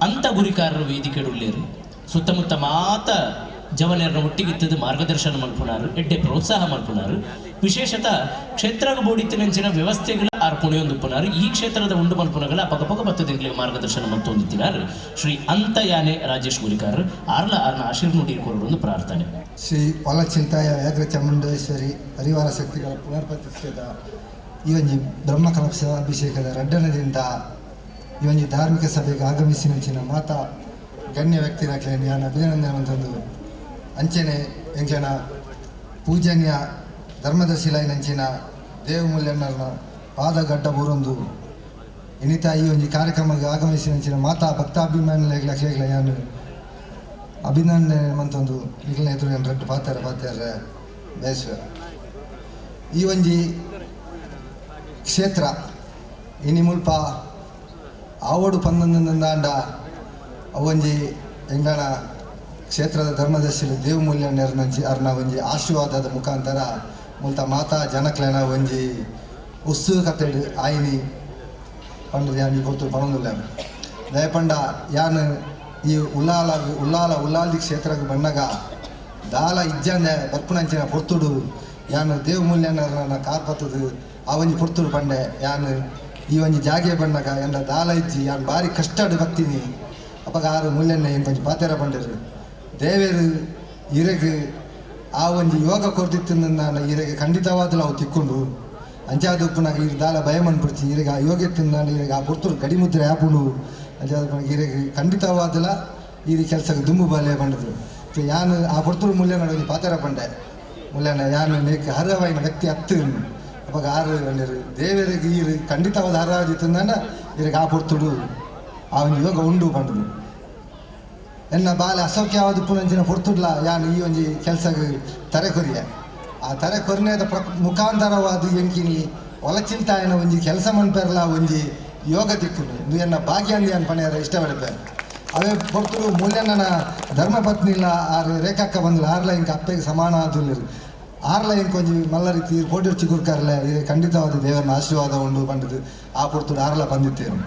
ಅಂತ ಗುರಿಕಾರರು ವೇದಿಕೆಡುಳ್ಳೇರು ಸುತ್ತಮುತ್ತ ಮಾತ ಜವನೆರನ್ನ ಒಟ್ಟಿಗಿತ್ತದು ಮಾರ್ಗದರ್ಶನ ಮಲ್ಪುನಾರು, ಎಡ್ಡೆ ಪ್ರೋತ್ಸಾಹ ಮಲ್ಪುನಾರು. ವಿಶೇಷತಃ ಕ್ಷೇತ್ರಗ ಬೋಡಿತ್ತಿನಂಚಿನ ವ್ಯವಸ್ಥೆಗಳ ಆರ್ ಪುಣೆಯೊಂದುಪ್ಪುನಾರು. ಈ ಕ್ಷೇತ್ರದ ಉಂಡು ಮಲ್ಪುನಗಳ ಪಗ ಪಗ ಬತ್ತು ದಿನಗಳಿಗೆ ಮಾರ್ಗದರ್ಶನ ಮಲ್ತೊಂದಿತ್ತಿನಾರು ಶ್ರೀ ಅಂತಯಾನೆ ರಾಜೇಶ್ ಗುರಿಕಾರರು. ಆರ್ಲ ಆರ್ನ ಆಶೀರ್ನುಡಿ ಕೋರೊಂದು ಪ್ರಾರ್ಥನೆ. ಶ್ರೀ ವಲಚಿಂತಾಯ ವ್ಯಾಘ್ರ ಚಾಮುಂಡೇಶ್ವರಿ ಪರಿವಾರ ಶಕ್ತಿಗಳ ಪುನರ್ಪ್ರತಿಷ್ಠಿತ ಈ ಒಂಜಿ ಬ್ರಹ್ಮಕಲಶ ಅಭಿಷೇಕದ ರಡ್ಡನದಿಂದ ಈ ಒಂಜಿ ಧಾರ್ಮಿಕ ಸಭೆಗೆ ಆಗಮಿಸಿನಂಚಿನ ಮಾತಾ ಗಣ್ಯ ವ್ಯಕ್ತಿನ ಯಾನ ಅಭಿನಂದನೆ ಅಂತಂದು ಅಂಚೆನೆ ಎಂಕ್ಲೆನ ಪೂಜನೀಯ ಧರ್ಮದರ್ಶಿಲಾಯಿನಂಚಿನ ದೇವಮೂಲ್ಯಣ್ಣನ ಪಾದಗಡ್ಡ ಬೂರೊಂದು ಇನಿತ ಈ ಒಂಜಿ ಕಾರ್ಯಕ್ರಮಕ್ಕೆ ಆಗಮಿಸಿನಂಚಿನ ಮಾತಾ ಭಕ್ತಾಭಿಮಾನಿಗಳ ಯಾನು ಅಭಿನಂದನೆ ಮಂತೊಂದು ನಿಖಿಲ ಎದುರು ರಡ್ಡು ಪಾತ್ರ ಪಾತ್ರ ಬಯಸುವ. ಈ ಒಂಜಿ ಕ್ಷೇತ್ರ ಇನಿ ಮುಲ್ಪ ಆವಡು ಪನ್ನೊಂದಾಂಡ ಅವೊಂಜಿ ಎಂಗಣ ಕ್ಷೇತ್ರದ ಧರ್ಮದರ್ಶಿ ದೇವಮೂಲ್ಯ ನೆರನಂಚಿ ಅರ್ನ ಒಂಜಿ ಆಶೀರ್ವಾದದ ಮುಖಾಂತರ ಮುಲ್ತ ಮಾತಾ ಜನಕ್ಲೆನ ಒಂಜಿ ಉಸ್ಸು ಕತೆಡು ಆಯಿನಿ ಪಂಡದ ಯಾನ್ ಈ ಪೊರ್ತುಡು ಪನೊಂದುಲ್ಲೆ. ದಯಪಂಡ ಯಾನ್ ಈ ಉಲ್ಲಾಲ ಉಲ್ಲಾಲ ಉಲ್ಲಾಲ್ದಿ ಕ್ಷೇತ್ರಕ್ಕೆ ಬಣ್ಣಗ ದಾಲ ಇಜ್ಜಂದೆ ಬರ್ಪುನಂಚಿನ ಪೊರ್ತುಡು ಯಾನ್ ದೇವಮೂಲ್ಯನರ್ನ ಕಾರ್ ಪತ್ತದು ಆ ಒಂಜಿ ಪೊರ್ತುಡು ಪಂಡೆ ಯಾನ್ ಈ ಒಂಜಿ ಜಾಗೆ ಬಣ್ಣಗ ಎನ್ನ ದಾಲ ಇಜ್ಜಿ ಯಾನ್ ಭಾರಿ ಕಷ್ಟಡು ಬತ್ತೀನಿ ಅಪಗ ಆರು ಮೂಲ್ಯನ ಇಂಕೊಂಚ ಪಾತೆರ ಪಂಡರು. ದೇವೇರು ಇರೆಗ್ ಆ ಒಂಜಿ ಯೋಗ ಕೊರ್ದಿತ್ತು ನಾನು ಇರೆಗೆ ಖಂಡಿತವಾದಲು ಅವು ತಿಕ್ಕೊಂಡು ಅಂಚಾದ ಉಪ್ಪುನಾಗ ಇರು ದಾಲ ಭಯ ಮನ್ಪುಡ್ಚಿ ಇರೆಗೆ ಆ ಯೋಗ ತಿಂದಾನ ಇರೆಗೆ ಆ ಪೊರ್ತುಡು ಗಡಿಮುದ್ರೆ ಆಪುಂಡು ಅಂಚಾದ ಇರೆಗೆ ಖಂಡಿತವಾದಲ ಈ ಕೆಲಸಕ್ಕೆ ದುಂಬು ಬಾಲೆ ಪಂಡದು. ಯಾನು ಆ ಪೊರ್ತುಡು ಮೂಲ್ಯನ ಒಂಜಿ ಪಾತೆರ ಪಂಡೆ ಮೂಲ್ಯನ ಯಾನು ನೇಕ್ ಹರ್ಹವಾಯಿನ ವ್ಯಕ್ತಿ ಅತ್ತು ಅಪಗ ಆರು ಪಂಡರು ದೇವರಿಗೆ ಈರು ಖಂಡಿತವಾದ ಹರ್ಹವಾದಿತ್ತಂದಾಂಡ ಇರೆಗೆ ಆ ಪೊರ್ತುಡು ಆ ಒಂಜಿ ಯೋಗ ಉಂಡು ಪಂಡದು. ಎನ್ನ ಬಾಲೆ ಅಸೌಖ್ಯವಾದ ಪುನಂಚಿನ ಪೊರ್ತುಡ್ಲ ಯಾನ್ ಈ ಒಂಜಿ ಕೆಲಸಗ್ ತರೆ ಕೊರಿಯ ಆ ತರೆ ಕೊರಿನೇದ ಮುಖಾಂತರವಾದ ಎಂಕಿನಿ ಒಲಚಿಲ್ತಾಯನ ಒಂಜಿ ಕೆಲಸ ಮನ್ಪೆರ್ಲ ಒಂಜಿ ಯೋಗ ತಿಕ್ಕುಂಡು ಇಂದು ಎನ್ನ ಭಾಗ್ಯ ಅಂದು ಯಾನ್ ಪಣಿಯರ ಇಷ್ಟಪಡ್ಪೆ ಅವೇ ಪೊರ್ತುಡು ಮೂಲ್ಯಣ್ಣನ ಧರ್ಮಪತ್ನಿಲ ಆರು ರೇಖಾಕ್ಕ ಬಂದು ಆರ್ಲ ಇಂಕ ಅಪ್ಪೆಗೆ ಸಮಾನ ಆದುಲ್ಲೆರ್ ಆರ್ಲ ಇಂಕ ಒಂಜಿ ಮಲ್ಲ ರೀತಿ ಕೋಟಿ ಗುರ್ಕಾರ್ಲೆ ಇದು ಖಂಡಿತವಾದ ದೇವರನ್ನ ಆಶೀರ್ವಾದ ಉಂಡು ಪಂಡದು ಆ ಪೊರ್ತುಡು ಆರ್ಲ ಬಂದಿತ್ತೇನು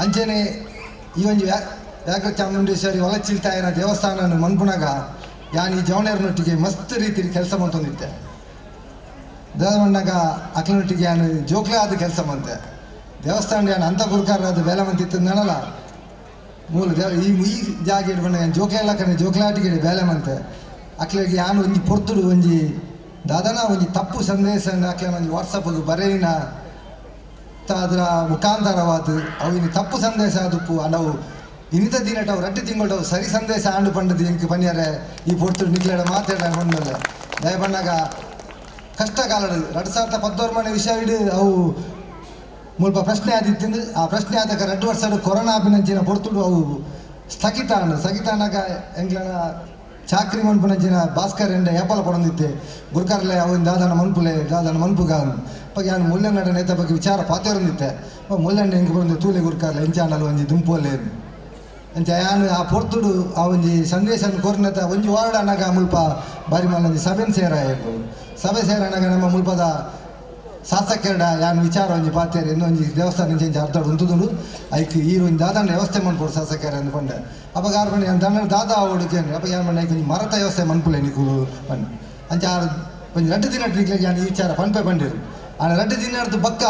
ಅಂಚೆನೆ ಈ ಒಂಜಿ ವ್ಯಾಘ್ರ ಚಾಮುಂಡೇಶ್ವರಿ ಒಲಚಿಲ್ತಾಯನ ದೇವಸ್ಥಾನ ಮನ್ಪುನಾಗ ಯಾನ್ ಈ ಜವಣೇರ್ನೊಟ್ಟಿಗೆ ಮಸ್ತ್ ರೀತಿಯಲ್ಲಿ ಕೆಲಸ ಮಾಡ್ತೊಂದಿತ್ತೆ ದೇವಣ್ಣಾಗ ಅಕ್ಲನೊಟ್ಟಿಗೆ ಯಾನು ಜೋಕ್ಲೆ ಆದ ಕೆಲಸ ಮಂತೆ ದೇವಸ್ಥಾನ ಯಾನ್ ಅಂತ ಗುರುಕಾರರಾದ ಬೇಲೆ ಮಂತಿತ್ತು ನಡಲ್ಲ ಮೂಲ ದೇವ ಈ ಈ ಜಾಗ ಇಡ್ಬಂಡ ಯಾನ್ ಜೋಕ್ಲೆ ಎಲ್ಲ ಕಣೆ ಜೋಕ್ಲಾಟಿಗೆ ಬೇಲೆ ಮಂತೆ ಅಕ್ಲೆಗೆ ಯಾನು ಒಂಜಿ ಪೊರ್ತುಡು ಒಂಜಿ ದಾದನ ಒಂಜಿ ತಪ್ಪು ಸಂದೇಶ ಅಕ್ಲೆ ಒಂಜಿ ವಾಟ್ಸಪ್ ಬರೆಯಿನ ಅದರ ಮುಖಾಂತರವಾದ ಅವು ಇನ್ನು ತಪ್ಪು ಸಂದೇಶ ಆದುಪ್ಪು ಅವು ಇನ್ನಿತ ದಿನಟವು ರಡ್ಡು ತಿಂಗಳವು ಸರಿ ಸಂದೇಶ ಆಂಡು ಪಂಡದು ಎಂಕ್ ಪನ್ಯರೆ ಈ ಪೊರ್ತುಡು ನಿಕ್ಲೆಡ ಮಾತಾಡ ಪಂಡಲ್ಲ ದಯಪಣ್ಣಾಗ ಕಷ್ಟ ಕಾಲಡು 2019 ಮನೆ ವಿಷಯ ಇಡು ಅವು ಮುಲ್ಪ ಪ್ರಶ್ನೆ ಆದಿತ್ತಿಂದು ಆ ಪ್ರಶ್ನೆ ಆದಾಗ 2 ವರ್ಷ ಕೊರೋನಾ ಅಭಿನಂಚಿನ ಪೊರ್ತುಡು ಅವು ಸ್ಥಗಿತ ಆಂಡು ಸ್ಥಗಿತ ಆನಾಗ ಎಂಕ್ಲನ ಚಾಕ್ರಿ ಮನ್ಪುನಂಚಿನ ಭಾಸ್ಕರ್ ಎಂಡ ಏಪಲ ಪಡೊಂದಿತ್ತೆ ಗುರುಕಾರ್ಲೆ ಅವು ದಾದನ ಮನ್ಪುಲೆ ದಾದನ ಮನ್ಪುಗ ಬಗ್ಗೆ ಯಾನು ಮುಲ್ಲನ್ನಡ ನೇತ ಬಗ್ಗೆ ವಿಚಾರ ಪಾತೇರೊಂದಿತ್ತೆ ಮುಲ್ಲಣ್ಣ ಎಂಕ್ ಬರಂದು ತೂಲೆ ಗುರುಕಾರ್ಲೆ ಎಂಚಾಂಡಲ ಒಂಜಿ ದುಂಪೋಲೆ ಅಂಚ ಯಾನು ಆ ಪೊರ್ತುಡು ಆ ಒಂಜಿ ಸಂದೇಶ ಕೋರ್ನತ ಒಂಜಿ ವಾರ್ಡ್ ಅನ್ನಾಗ ಮುಲ್ಪ ಬಾರಿ ಮಲ್ಲೊಂಜಿ ಸಭೆನ್ ಸೇರ ಸಭೆ ಸೇರನಾಗ ನಮ್ಮ ಮುಲ್ಪದ ಶಾಸಕರಡ ಯಾನು ವಿಚಾರ ಒಂಜಿ ಪಾತೇರು ಇನ್ನೊಂಜಿ ದೇವಸ್ಥಾನ ಇಂಚ ಅರ್ಧ ಉಂತುದುಂಡು ಐಕ್ ಈ ಒಂಜಿ ದಾದಾನ ವ್ಯವಸ್ಥೆ ಮನ್ಪೊಡು ಶಾಸಕರ ಅಂದ್ಕೊಂಡೆ ಅವಾಗ ಆರು ಬಣ್ಣ ದಾದ ದಾದ ಅವಡು ಅಪ್ಪ ಯಾನ್ ಬಣ್ಣ ಐಕ್ ಒಂಜಿ ಮರತ ವ್ಯವಸ್ಥೆ ಮನ್ಪುಲೆ ನಿಕುಲು ಪಂಡ ಅಂಚ ಆರು ಒಂಜಿ 2 ದಿನ ನಿಕ್ಲೆಗ್ ಯಾನ್ ಈ ವಿಚಾರ ಪನ್ಪೆ ಪಂಡಿರು ಆನ 2 ದಿನ ಬಕ್ಕ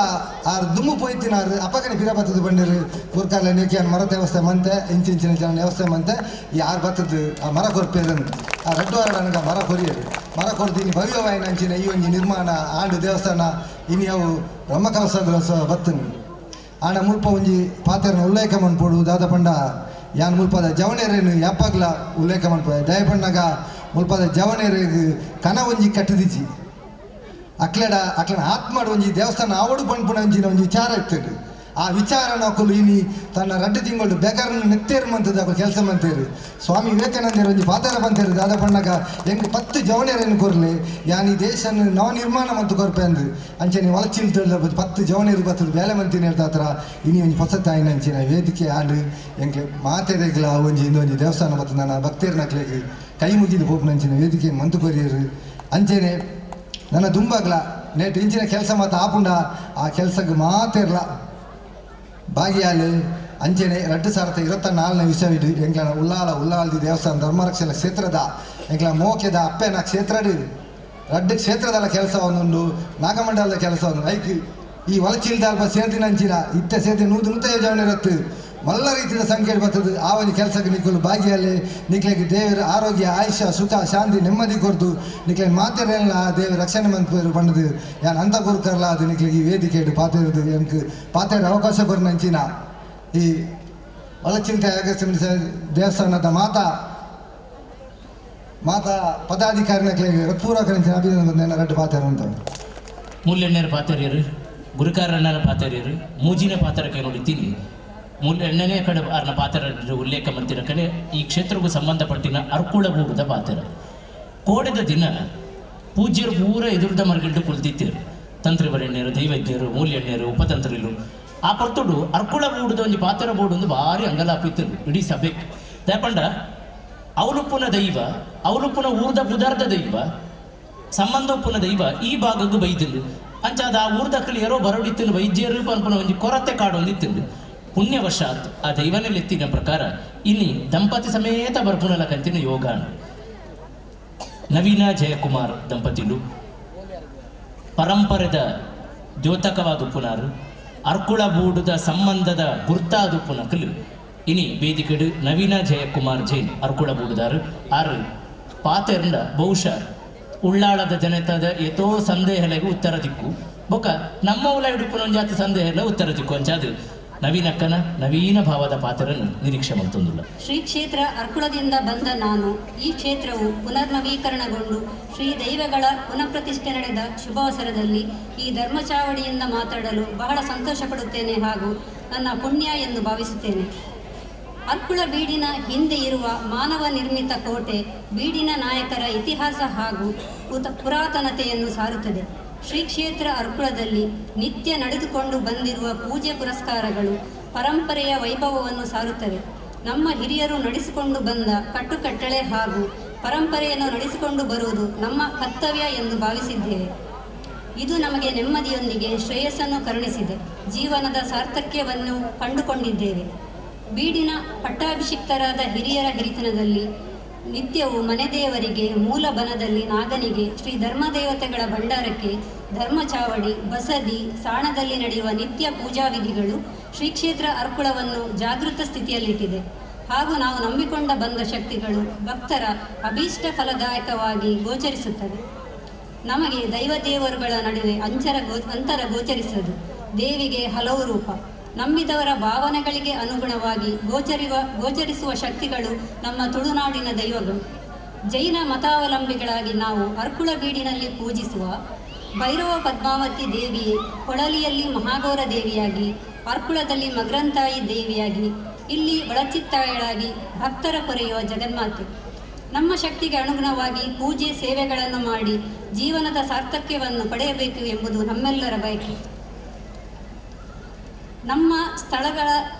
ಆರು ದುಮ್ಮು ಪೋಯ್ತಿನಾರು ಅಪ್ಪಗನೆ ಪಿರ ಬತ್ತದ ಬಂದಿರು ಗುರ್ಕಾರ್ಲೆ ನೀಕೆ ಮರತ ವ್ಯವಸ್ಥೆ ಮಂತೆ ಇಂಚಿನ ಜನ ವ್ಯವಸ್ಥೆ ಮಂತೆ ಈ ಆರು ಬತ್ತದ ಆ ಮರ ಕೊರ್ಪೇರನ್ನು ಆ 2 ವಾರ ನನಗೆ ಮರ ಕೊರಿಯರು ಮರ ಕೊರ್ತೀನಿ ಭವ್ಯವಾಯಿನ ಅಂಚಿನ ಈ ಒಂಜಿ ನಿರ್ಮಾಣ ಆಂಡು ದೇವಸ್ಥಾನ ಇನಿ ಅವು ಬ್ರಹ್ಮಕಲಶ ಬತ್ತನು ಆಂಡ ಮುಲ್ಪ ಒಂಜಿ ಪಾತೆರನ ಉಲ್ಲೇಖ ಮನ್ಪೊಡು ದಾದ ಪಂಡ ಯಾನ್ ಮುಲ್ಪದ ಜವಣೇರೇನು ಯಾಪಾಗ್ಲ ಉಲ್ಲೇಖ ಮನ್ಪ ದಯಪಣ್ಣಗ ಮುಲ್ಪದ ಜವಣೇರಿಗೆ ಕನ ಒಂಜಿ ಕಟ್ಟದಿಜಿ ಅಕ್ಲೆಡ ಅಕ್ಲೆನ ಆತ್ಮಾಡು ಒಂಜಿ ದೇವಸ್ಥಾನ ಆವಡು ಪನ್ಪುನ ಒಂಜಿನ ಒಂಜಿ ವಿಚಾರ ಇತ್ತು ಆ ವಿಚಾರ ನಕುಲು ಇನಿ ತನ್ನ 2 ತಿಂಗಳು ಬೇಕರನ್ನು ನೆತ್ತೇರು ಮಂತದ ಅಕುಲು ಕೆಲಸ ಮಂತೇರು ಸ್ವಾಮಿ ವಿವೇಕಾನಂದರು ಒಂಜಿ ಪಾತಾರ ಬಂತೇರು ದಾದ ಪಣ್ಣಗ ಎಂಕ್ 10 ಜವಣೇರನ್ನು ಕೊರ್ಲೆ ಯಾನ್ ಈ ದೇಶನ ನವನಿರ್ಮಾಣ ಮಂತು ಕೊರ್ಪೆ ಅಂದು ಅಂಚನೆ ಒಲಚಿಲ್ 10 ಜವಣೇರು ಬತ್ತದು ಬೇಲೆ ಮಂತಿನ ಹೇಳ್ತಾತ್ರ ಇನಿ ಒಂಜಿ ಹೊಸ ತಾಯಿನ ಅಂಚಿನ ವೇದಿಕೆ ಆಂಡು ಎಂಕ್ ಮಾತೆರೆಗ್ಲ ಒಂಜಿ ಇಂದೊಂಜಿ ದೇವಸ್ಥಾನ ಬತ್ತು ನನ್ನ ಭಕ್ತೇರ್ನಕ್ಲೆಗ್ ಕೈ ಮುಗಿದು ಪೋಪುನಂಚಿನ ವೇದಿಕೆ ಮಂತು ಕೊರಿಯರು ಅಂಚೆನೆ ನನ್ನ ದುಂಬಾಗ್ಲ ನೇಟ್ ಇಂಚಿನ ಕೆಲಸ ಮಾತ್ರ ಆಪುಂಡ ಆ ಕೆಲಸಕ್ಕೆ ಮಾತಿರಲ ಭಾಗಿಯಾಲೆ ಅಂಚೆನೆ 2024ನೇ ವಿಷಯ ಎಂಕ್ಲನ ಉಲ್ಲಾಲ ಉಲ್ಲಾಲ್ದಿ ದೇವಸ್ಥಾನ ಧರ್ಮರಕ್ಷಣ ಕ್ಷೇತ್ರದ ಎಂಕ್ಲ ಮೋಕೆದ ಅಪ್ಪೆನ ಕ್ಷೇತ್ರ 2 ಕ್ಷೇತ್ರದಲ್ಲ ಕೆಲಸ ಒಂದೊಂದು ನಾಗಮಂಡಲದ ಕೆಲಸ ಒಂದು ಐಕ್ ಈ ಒಲಚಿಲ್ದ ಅಲ್ಪ ಸೇರ್ದಿನ ಅಂಚಿನ ಇತ್ತ ಸೇರ್ದಿ 105 ಜನ ಇರತ್ತು ಮಲ್ಲ ರೀತಿಯ ಸಂಖ್ಯೆ ಬರ್ತದೆ ಆ ಒಂದು ಕೆಲಸಕ್ಕೆ ನಿಕ್ಕಲು ಭಾಗಿಯಲ್ಲಿ ನಿಕ್ಲೆಗೆ ದೇವರ ಆರೋಗ್ಯ ಆಯುಷ್ಯ ಸುಖ ಶಾಂತಿ ನೆಮ್ಮದಿ ಕೊರ್ದು ನಿಕ್ಲೆ ಮಾತೆಲ್ಲ ದೇವರ ರಕ್ಷಣೆ ಮಂತ್ ಪಂಡದು ಯಾನ್ ಅಂತ ಗುರುಕರ್ಲ ಅದು ನಿಕ್ಲೆಗೆ ಈ ವೇದಿಕೆ ಪಾತಿರೋದು ಎಂಕ್ ಪಾತೆರ ಅವಕಾಶ ಕೊರ್ನಂಚಿನ ಈ ಒಲಚಿಲ್ತ ದೇವಸ್ಥಾನದ ಮಾತಾ ಮಾತಾ ಪದಾಧಿಕಾರಿನಕ್ಲೆಗೆ ಪೂರ್ವಕ ಅಭಿನಂದನೆ ರಡ್ಡು ಪಾತೆರ ಅಂತ ಮೂಲ್ಯಣ್ಣರ ಪಾತೆರಿಯರು ಗುರುಕಾರಣ್ಣನ ಪಾತೆರಿಯರು ಮೂಜಿನ ಪಾತ್ರಕ್ಕೆ ನೋಡಿದ್ದೀನಿ ಮೂಲ್ಯಣ್ಣನೇ ಕಡೆ ಅರ್ನ ಪಾತ್ರ ಉಲ್ಲೇಖ ಮಂತಿನ ಕಡೆ ಈ ಕ್ಷೇತ್ರಕ್ಕೂ ಸಂಬಂಧಪಟ್ಟಿನ ಅರ್ಕುಳ ಬೂಡುದ ಪಾತ್ರ ಕೋಡೆದ ದಿನ ಪೂಜ್ಯರು ಪೂರ ಎದುರುದ ಮರಗಿಟ್ಟು ಕುಳಿತಿದ್ದರು ತಂತ್ರಿವರಣ್ಯರು ದೈವಜ್ಞರು ಮೂಲ್ಯಣ್ಣರು ಉಪತಂತ್ರಿಲು ಆ ಪರ್ತುಡು ಅರ್ಕುಳ ಬೂಡುದ ಒಂದು ಪಾತ್ರ ಬೋಡು ಒಂದು ಭಾರಿ ಅಂಗಲಾಪಿತ್ತು ಇಡೀ ಸಭೆ ದಯಪಂಡ ಅವಲುಪ್ಪುನ ದೈವ ಅವಲುಪ್ಪುನ ಊರ್ದ ಪುದಾರ್ದ ದೈವ ಸಂಬಂಧೊಪ್ಪುನ ದೈವ ಈ ಭಾಗಕ್ಕೂ ಬೈತಿಂದು ಅಂಚಾದ ಆ ಊರ್ದಕ್ಕಲು ಯಾರೋ ಬರೋಡಿತ್ತಿನ ವೈದ್ಯರು ಪನ್ಪುನ ಒಂಜಿ ಕೊರತೆ ಕಾಡು ಒಂದಿತ್ತಿಂದು ಪುಣ್ಯವಶಾತ್ ಆ ದೈವನಲ್ಲಿ ಪ್ರಕಾರ ಇನ್ನು ದಂಪತಿ ಸಮೇತ ಬರ್ಪುನಲ ಕಂತಿನ ಯೋಗ ನವೀನ ಜಯಕುಮಾರ್ ದಂಪತಿಲು ಪರಂಪರೆದ ದ್ಯೋತಕವಾದ ಪುನಾರು ಅರ್ಕುಳ ಬೂಡುದ ಸಂಬಂಧದ ಗುರ್ತಾದು ಪುನಕಲು ಇನಿ ವೇದಿಕೆಡು ನವೀನ ಜಯಕುಮಾರ್ ಜೈನ್ ಅರ್ಕುಳ ಬೂಡುದಾರು ಆರು ಪಾತೆರಂಡ ಬಹುಶಃ ಉಳ್ಳಾಳದ ಜನತದ ಏತೋ ಸಂದೇಹಲೆಗೆ ಉತ್ತರ ದಿಕ್ಕು ಬೊಕ ನಮ್ಮ ಉಲ ಹಿಡುಪುನ ಜಾತಿ ಸಂದೇಹ ಉತ್ತರ ದಿಕ್ಕು ಅಂಚಾದು ನವೀನಕ್ಕನ ನವೀನ ಭಾವದ ಪಾತ್ರನ್ನು ನಿರೀಕ್ಷೆ ಮಂತೊಂದುಲ್ಲ. ಶ್ರೀ ಕ್ಷೇತ್ರ ಅರ್ಕುಳದಿಂದ ಬಂದ ನಾನು ಈ ಕ್ಷೇತ್ರವು ಪುನರ್ನವೀಕರಣಗೊಂಡು ಶ್ರೀ ದೈವಗಳ ಪುನಃಪ್ರತಿಷ್ಠೆ ನಡೆದ ಶುಭಾವಸರದಲ್ಲಿ ಈ ಧರ್ಮಚಾವಡಿಯಿಂದ ಮಾತಾಡಲು ಬಹಳ ಸಂತೋಷ ಪಡುತ್ತೇನೆ ಹಾಗೂ ನನ್ನ ಪುಣ್ಯ ಎಂದು ಭಾವಿಸುತ್ತೇನೆ. ಅರ್ಕುಳ ಬೀಡಿನ ಹಿಂದೆ ಇರುವ ಮಾನವ ನಿರ್ಮಿತ ಕೋಟೆ ಬೀಡಿನ ನಾಯಕರ ಇತಿಹಾಸ ಹಾಗೂ ಪುರಾತನತೆಯನ್ನು ಸಾರುತ್ತದೆ. ಶ್ರೀ ಕ್ಷೇತ್ರ ಅರ್ಕುಳದಲ್ಲಿ ನಿತ್ಯ ನಡೆದುಕೊಂಡು ಬಂದಿರುವ ಪೂಜೆ ಪುರಸ್ಕಾರಗಳು ಪರಂಪರೆಯ ವೈಭವವನ್ನು ಸಾರುತ್ತವೆ. ನಮ್ಮ ಹಿರಿಯರು ನಡೆಸಿಕೊಂಡು ಬಂದ ಕಟ್ಟುಕಟ್ಟಳೆ ಹಾಗೂ ಪರಂಪರೆಯನ್ನು ನಡೆಸಿಕೊಂಡು ಬರುವುದು ನಮ್ಮ ಕರ್ತವ್ಯ ಎಂದು ಭಾವಿಸಿದ್ದೇವೆ. ಇದು ನಮಗೆ ನೆಮ್ಮದಿಯೊಂದಿಗೆ ಶ್ರೇಯಸ್ಸನ್ನು ಕರುಣಿಸಿದೆ. ಜೀವನದ ಸಾರ್ಥಕ್ಯವನ್ನು ಕಂಡುಕೊಂಡಿದ್ದೇವೆ. ಬೀಡಿನ ಪಟ್ಟಾಭಿಷಿಕ್ತರಾದ ಹಿರಿಯರ ಹಿರಿತನದಲ್ಲಿ ನಿತ್ಯವೂ ಮನೆದೇವರಿಗೆ, ಮೂಲ ಬನದಲ್ಲಿ ನಾಗನಿಗೆ, ಶ್ರೀ ಧರ್ಮದೇವತೆಗಳ ಭಂಡಾರಕ್ಕೆ, ಧರ್ಮಚಾವಡಿ, ಬಸದಿ, ಸಾಣದಲ್ಲಿ ನಡೆಯುವ ನಿತ್ಯ ಪೂಜಾ ವಿಧಿಗಳು ಶ್ರೀ ಕ್ಷೇತ್ರ ಅರ್ಕುಳವನ್ನು ಜಾಗೃತ ಸ್ಥಿತಿಯಲ್ಲಿಟ್ಟಿದೆ ಹಾಗೂ ನಾವು ನಂಬಿಕೊಂಡ ಬಂದ ಶಕ್ತಿಗಳು ಭಕ್ತರ ಅಭೀಷ್ಟ ಫಲದಾಯಕವಾಗಿ ಗೋಚರಿಸುತ್ತವೆ. ನಮಗೆ ದೈವದೇವರುಗಳ ನಡುವೆ ಅಂತರ ಗೋಚರಿಸದು. ದೇವಿಗೆ ಹಲವು ರೂಪ. ನಂಬಿದವರ ಭಾವನೆಗಳಿಗೆ ಅನುಗುಣವಾಗಿ ಗೋಚರಿಸುವ ಶಕ್ತಿಗಳು ನಮ್ಮ ತುಳುನಾಡಿನ ದೈವಗಳು. ಜೈನ ಮತಾವಲಂಬಿಗಳಾಗಿ ನಾವು ಅರ್ಕುಳ ಬೀಡಿನಲ್ಲಿ ಪೂಜಿಸುವ ಭೈರವ ಪದ್ಮಾವತಿ ದೇವಿಯೇ ಕೊಳಲಿಯಲ್ಲಿ ಮಹಾಗೌರ ದೇವಿಯಾಗಿ, ಅರ್ಕುಳದಲ್ಲಿ ಮಗ್ರಂತಾಯಿ ದೇವಿಯಾಗಿ, ಇಲ್ಲಿ ಒಳಚಿತ್ತಾಯಳಾಗಿ ಭಕ್ತರ ಪೊರೆಯುವ ಜಗನ್ಮಾತೆ. ನಮ್ಮ ಶಕ್ತಿಗೆ ಅನುಗುಣವಾಗಿ ಪೂಜೆ ಸೇವೆಗಳನ್ನು ಮಾಡಿ ಜೀವನದ ಸಾರ್ಥಕ್ಯವನ್ನು ಪಡೆಯಬೇಕು ಎಂಬುದು ನಮ್ಮೆಲ್ಲರ ಬಯಕೆ. ನಮ್ಮ ಸ್ಥಳಗಳ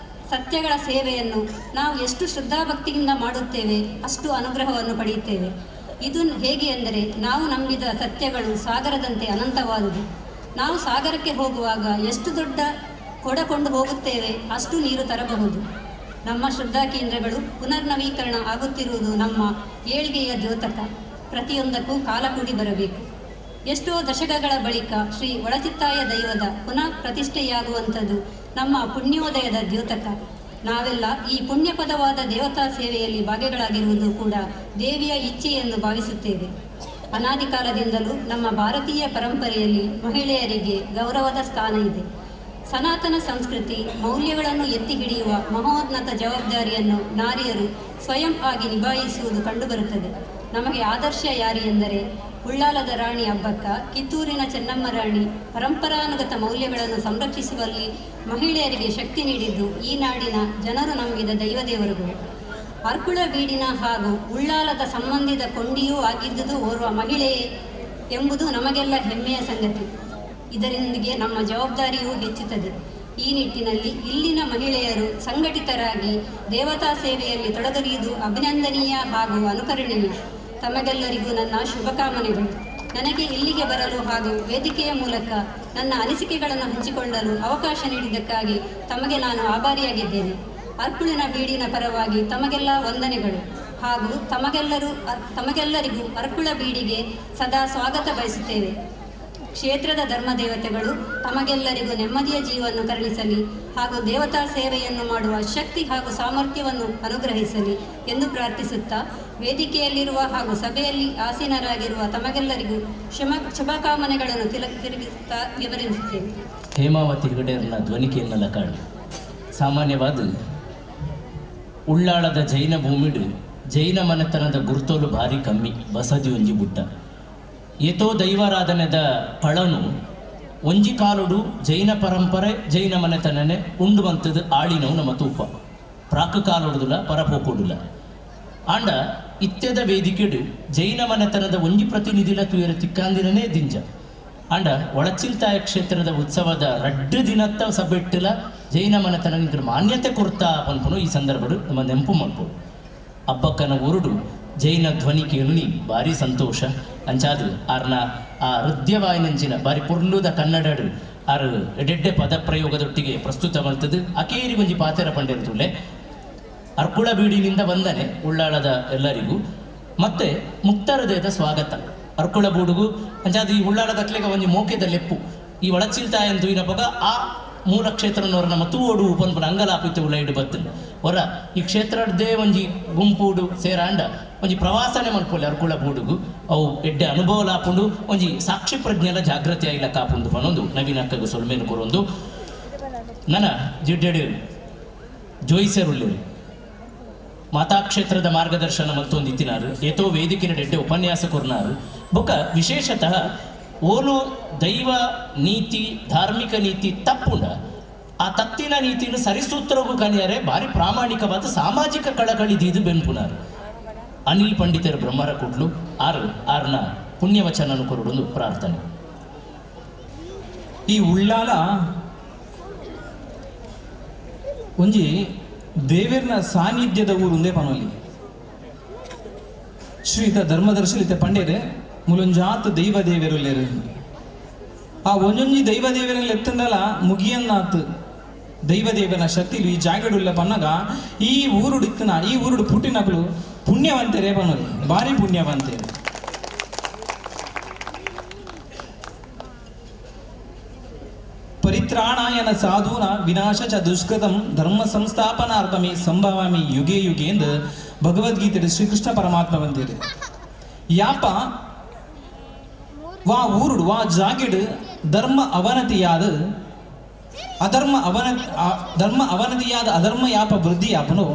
ಸತ್ಯಗಳ ಸೇವೆಯನ್ನು ನಾವು ಎಷ್ಟು ಶ್ರದ್ಧಾಭಕ್ತಿಯಿಂದ ಮಾಡುತ್ತೇವೆ ಅಷ್ಟು ಅನುಗ್ರಹವನ್ನು ಪಡೆಯುತ್ತೇವೆ. ಇದು ಹೇಗೆ ಎಂದರೆ, ನಾವು ನಂಬಿದ ಸತ್ಯಗಳು ಸಾಗರದಂತೆ ಅನಂತವಾದುದು. ನಾವು ಸಾಗರಕ್ಕೆ ಹೋಗುವಾಗ ಎಷ್ಟು ದೊಡ್ಡ ಕೊಡ ಕೊಂಡು ಹೋಗುತ್ತೇವೆ ಅಷ್ಟು ನೀರು ತರಬಹುದು. ನಮ್ಮ ಶ್ರದ್ಧಾ ಕೇಂದ್ರಗಳು ಪುನರ್ನವೀಕರಣ ಆಗುತ್ತಿರುವುದು ನಮ್ಮ ಏಳ್ಗೆಯ ದ್ಯೋತಕ. ಪ್ರತಿಯೊಂದಕ್ಕೂ ಕಾಲ ಕೂಡಿ ಬರಬೇಕು. ಎಷ್ಟೋ ದಶಕಗಳ ಬಳಿಕ ಶ್ರೀ ಒಳಚಿತ್ತಾಯ ದೈವದ ಪುನಃ ಪ್ರತಿಷ್ಠೆಯಾಗುವಂಥದ್ದು ನಮ್ಮ ಪುಣ್ಯೋದಯದ ದ್ಯೋತಕ. ನಾವೆಲ್ಲ ಈ ಪುಣ್ಯಪದವಾದ ದೇವತಾ ಸೇವೆಯಲ್ಲಿ ಭಾಗಿಗಳಾಗಿರುವುದು ಕೂಡ ದೇವಿಯ ಇಚ್ಛೆ ಎಂದು ಭಾವಿಸುತ್ತೇವೆ. ಅನಾದಿ ಕಾಲದಿಂದಲೂ ನಮ್ಮ ಭಾರತೀಯ ಪರಂಪರೆಯಲ್ಲಿ ಮಹಿಳೆಯರಿಗೆ ಗೌರವದ ಸ್ಥಾನ ಇದೆ. ಸನಾತನ ಸಂಸ್ಕೃತಿ ಮೌಲ್ಯಗಳನ್ನು ಎತ್ತಿ ಹಿಡಿಯುವ ಮಹೋನ್ನತ ಜವಾಬ್ದಾರಿಯನ್ನು ನಾರಿಯರು ಸ್ವಯಂ ಆಗಿ ನಿಭಾಯಿಸುವುದು ಕಂಡುಬರುತ್ತದೆ. ನಮಗೆ ಆದರ್ಶ ಯಾರು ಎಂದರೆ ಉಳ್ಳಾಲದ ರಾಣಿ ಅಬ್ಬಕ್ಕ, ಕಿತ್ತೂರಿನ ಚೆನ್ನಮ್ಮ ರಾಣಿ. ಪರಂಪರಾನುಗತ ಮೌಲ್ಯಗಳನ್ನು ಸಂರಕ್ಷಿಸುವಲ್ಲಿ ಮಹಿಳೆಯರಿಗೆ ಶಕ್ತಿ ನೀಡಿದ್ದು ಈ ನಾಡಿನ ಜನರು ನಂಬಿದ ದೈವದೇವರುಗಳು. ಅರ್ಕುಳ ಬೀಡಿನ ಹಾಗೂ ಉಳ್ಳಾಲದ ಸಂಬಂಧಿದ ಕೊಂಡಿಯೂ ಆಗಿದ್ದುದು ಓರ್ವ ಮಹಿಳೆಯೇ ಎಂಬುದು ನಮಗೆಲ್ಲ ಹೆಮ್ಮೆಯ ಸಂಗತಿ. ಇದರೊಂದಿಗೆ ನಮ್ಮ ಜವಾಬ್ದಾರಿಯೂ ಹೆಚ್ಚುತ್ತದೆ. ಈ ನಿಟ್ಟಿನಲ್ಲಿ ಇಲ್ಲಿನ ಮಹಿಳೆಯರು ಸಂಘಟಿತರಾಗಿ ದೇವತಾ ಸೇವೆಯಲ್ಲಿ ತೊಡಗರಿಯುವುದು ಅಭಿನಂದನೀಯ ಹಾಗೂ ಅನುಕರಣೀಯ. ತಮಗೆಲ್ಲರಿಗೂ ನನ್ನ ಶುಭಕಾಮನೆಗಳು. ನನಗೆ ಇಲ್ಲಿಗೆ ಬರಲು ಹಾಗೂ ವೇದಿಕೆಯ ಮೂಲಕ ನನ್ನ ಅನಿಸಿಕೆಗಳನ್ನು ಹಂಚಿಕೊಳ್ಳಲು ಅವಕಾಶ ನೀಡಿದ್ದಕ್ಕಾಗಿ ತಮಗೆ ನಾನು ಆಭಾರಿಯಾಗಿದ್ದೇನೆ. ಅರ್ಕುಳಿನ ಬೀಡಿನ ಪರವಾಗಿ ತಮಗೆಲ್ಲ ವಂದನೆಗಳು ಹಾಗೂ ತಮಗೆಲ್ಲರಿಗೂ ಅರ್ಕುಳ ಬೀಡಿಗೆ ಸದಾ ಸ್ವಾಗತ ಬಯಸುತ್ತೇವೆ. ಕ್ಷೇತ್ರದ ಧರ್ಮದೇವತೆಗಳು ತಮಗೆಲ್ಲರಿಗೂ ನೆಮ್ಮದಿಯ ಜೀವವನ್ನು ಕರುಣಿಸಲಿ ಹಾಗೂ ದೇವತಾ ಸೇವೆಯನ್ನು ಮಾಡುವ ಶಕ್ತಿ ಹಾಗೂ ಸಾಮರ್ಥ್ಯವನ್ನು ಅನುಗ್ರಹಿಸಲಿ ಎಂದು ಪ್ರಾರ್ಥಿಸುತ್ತಾ ವೇದಿಕೆಯಲ್ಲಿರುವ ಹಾಗೂ ಸಭೆಯಲ್ಲಿ ಆಸೀನರಾಗಿರುವ ತಮಗೆಲ್ಲರಿಗೂ ಶುಭಕಾಮನೆಗಳನ್ನು ತಿರುಗಿಸುತ್ತಾ ವಿವರಿಸುತ್ತೇನೆ. ಹೇಮಾವತಿ ಹೆಗಡೆಯರನ್ನ ಧ್ವನಿಕೆಯನ್ನೆಲ್ಲ ಕಾಣಿ ಸಾಮಾನ್ಯವಾದ ಉಳ್ಳಾಳದ ಜೈನ ಭೂಮಿಡು ಜೈನ ಮನೆತನದ ಗುರ್ತೋಲು ಭಾರಿ ಕಮ್ಮಿ. ಬಸದಿ ಒಂಜಿ ಬುಟ್ಟ ಏತೋ ದೈವಾರಾಧನೆದ ಪಳನು ಒಂಜಿ ಕಾಲುಡು ಜೈನ ಪರಂಪರೆ ಜೈನ ಮನೆತನನೆ ಉಂಡು ಬಂತದ್ದು ಆಳಿನವು ನಮ್ಮ ತೂಪ ಪ್ರಾಕ್ ಕಾಲುಡುದಿಲ್ಲ ಪರಪೋಕುಡುಲ. ಆಂಡ ಇತ್ಯದ ವೇದಿಕೆಡು ಜೈನ ಮನೆತನದ ಒಂಜಿ ಪ್ರತಿನಿಧಿಲ ತುಯರ ತಿಕ್ಕಾಂದಿನೇ ದಿಂಜ. ಆಂಡ ಒಳಚಿಲ್ತಾಯ ಕ್ಷೇತ್ರದ ಉತ್ಸವದ ರಡ್ಡು ದಿನತ್ತ ಸಬೆಟ್ಟಲ ಜೈನ ಮನೆತನ ಮಾನ್ಯತೆ ಕೊರ್ತಾ ಪನ್ಪುನು ಈ ಸಂದರ್ಭಡು ನಮ್ಮ ನೆಂಪು ಮಲ್ಪೋಡು. ಅಬ್ಬಕ್ಕನ ಊರುಡು ಜೈನ ಧ್ವನಿ ಕೇಳುನಿ ಭಾರಿ ಸಂತೋಷ. ಅಂಚಾದು ಆರ್ನ ಆ ಹೃದಯವಾಯಿನಂಚಿನ ಬಾರಿ ಪೊರ್ಲುದ ಕನ್ನಡಡು ಆರು ಎಡೆಡ್ಡೆ ಪದಪ್ರಯೋಗದೊಟ್ಟಿಗೆ ಪ್ರಸ್ತುತ ಮಾಡ್ತದೆ. ಅಕೇರಿ ಒಂಜಿ ಪಾತೆರ ಪಂಡಿರ್ತುಲೆ ಅರ್ಕುಳ ಬೀಡಿನಿಂದ ವಂದನೆ ಉಳ್ಳಾಳದ ಎಲ್ಲರಿಗೂ ಮತ್ತೆ ಮುಕ್ತ ಹೃದಯದ ಸ್ವಾಗತ ಅರ್ಕುಳ ಬೂಡುಗು. ಅಂಚಾದು ಈ ಉಳ್ಳಾಳದಕ್ಲೆಗ ಒಂಜಿ ಮೋಕೆದ ಲೆಪ್ಪು ಈ ಒಳಚಿಲ್ತಾಯಂತು ಇನಪಗ ಆ ಮೂಲ ಕ್ಷೇತ್ರನವರ ನಮ್ಮ ತೂವೋಡು ಪನ್ಪುನ ಅಂಗಲಾಪಿತ್ತು ಉಳ್ಳೈಡು ಬತ್ತಲು ಹೊರ ಈ ಕ್ಷೇತ್ರದೇ ಒಂಜಿ ಗುಂಪುಡು ಸೇರಾಂಡ ಒಂಜಿ ಪ್ರವಾಸನೆ ಮಲ್ಪೊಲಿ ಅರ್ಕುಳ ಬೂಡುಗು ಅವು ಎಡ್ಡೆ ಅನುಭವ ಲಾಪುಂಡು ಒಂಜಿ ಸಾಕ್ಷಿ ಪ್ರಜ್ಞೆಲ ಜಾಗೃತಿ ಆಯಿಲ್ಲ ಕಾಪುಂಡು ಪನೊಂದು ನವೀನ ಅಕ್ಕಗು ಸೊಲ್ಮೇನು ಕೊರೊಂದು ನನ್ನ ಜಿಡ್ಡೆಡು ಜೋಯಿಸರುಳ್ಳಿರು ಮಾತಾಕ್ಷೇತ್ರದ ಮಾರ್ಗದರ್ಶನ ಮಲ್ತೊಂದಿತ್ತಿನಾರು ಏತೋ ವೇದಿಕೆನ ಎಡ್ಡೆ ಉಪನ್ಯಾಸ ಕೊರ್ನಾರು ಬೊಕ್ಕ ವಿಶೇಷತಃ ಓಲು ದೈವ ನೀತಿ ಧಾರ್ಮಿಕ ನೀತಿ ತಪ್ಪುಂಡ ಆ ತತ್ತಿನ ನೀತಿನ ಸರಿಸೂತ್ರಗೂ ಕನಿಯರೆ ಭಾರಿ ಪ್ರಾಮಾಣಿಕವಾದ ಸಾಮಾಜಿಕ ಕಳಕಳಿ ದೀದು ಬೆನ್ಪುನಾರು ಅನಿಲ್ ಪಂಡಿತರ ಬ್ರಹ್ಮರ ಕುಟ್ಲು ಆರು ಆರ್ನ ಪುಣ್ಯವಚನನು ಕೊರಡೊಂದು ಪ್ರಾರ್ಥನೆ. ಈ ಉಳ್ಳಾಲ ಒಂಜಿ ದೇವೇರ್ನ ಸಾನ್ನಿಧ್ಯದ ಊರುಂದೇ ಪನೋಲಿ. ಶ್ರೀತ ಧರ್ಮದರ್ಶಿಲಿತ ಪಂಡೇರೆ ಮುಲೊಂಜಾತ್ ದೈವ ದೇವೆರುಲ್ಲೇರು. ಆ ಒಂಜೊಂಜಿ ದೈವ ದೇವರಲ್ಲಿ ಎತ್ತಂದಲ ಮುಗಿಯನ್ನಾತ್ ದೈವ ದೇವನ ಶಕ್ತಿಲು ಈ ಜಾಗಡುಲ್ಲ ಪನ್ನಗ ಈ ಊರುಡಿತ್ತನ ಈ ಊರುಡು ಪುಟ್ಟಿನಕಲು ಪುಣ್ಯವಂತರೇ ಪನೋಲಿ, ಭಾರಿ ಪುಣ್ಯವಂತೇರು. ಪರಿತ್ರಾಣಾಯನ ಸಾಧೂನ ವಿನಾಶ ಚ ದುಷ್ಕೃತಂ ಧರ್ಮ ಸಂಸ್ಥಾಪನಾರ್ಥಮಿ ಸಂಭವಾಮಿ ಯುಗೆ ಯುಗೆ ಎಂದು ಭಗವದ್ಗೀತೆ ಶ್ರೀಕೃಷ್ಣ ಪರಮಾತ್ಮ ಬಂದಿರು. ಯಾಪ ವಾ ಊರುಡು ವಾ ಜಾಗಿಡು ಧರ್ಮ ಅವನತಿಯಾದ ಅಧರ್ಮ ಧರ್ಮ ಅವನತಿಯಾದ ಅಧರ್ಮ ಯಾಪ ವೃದ್ಧಿ ಯಾಪನು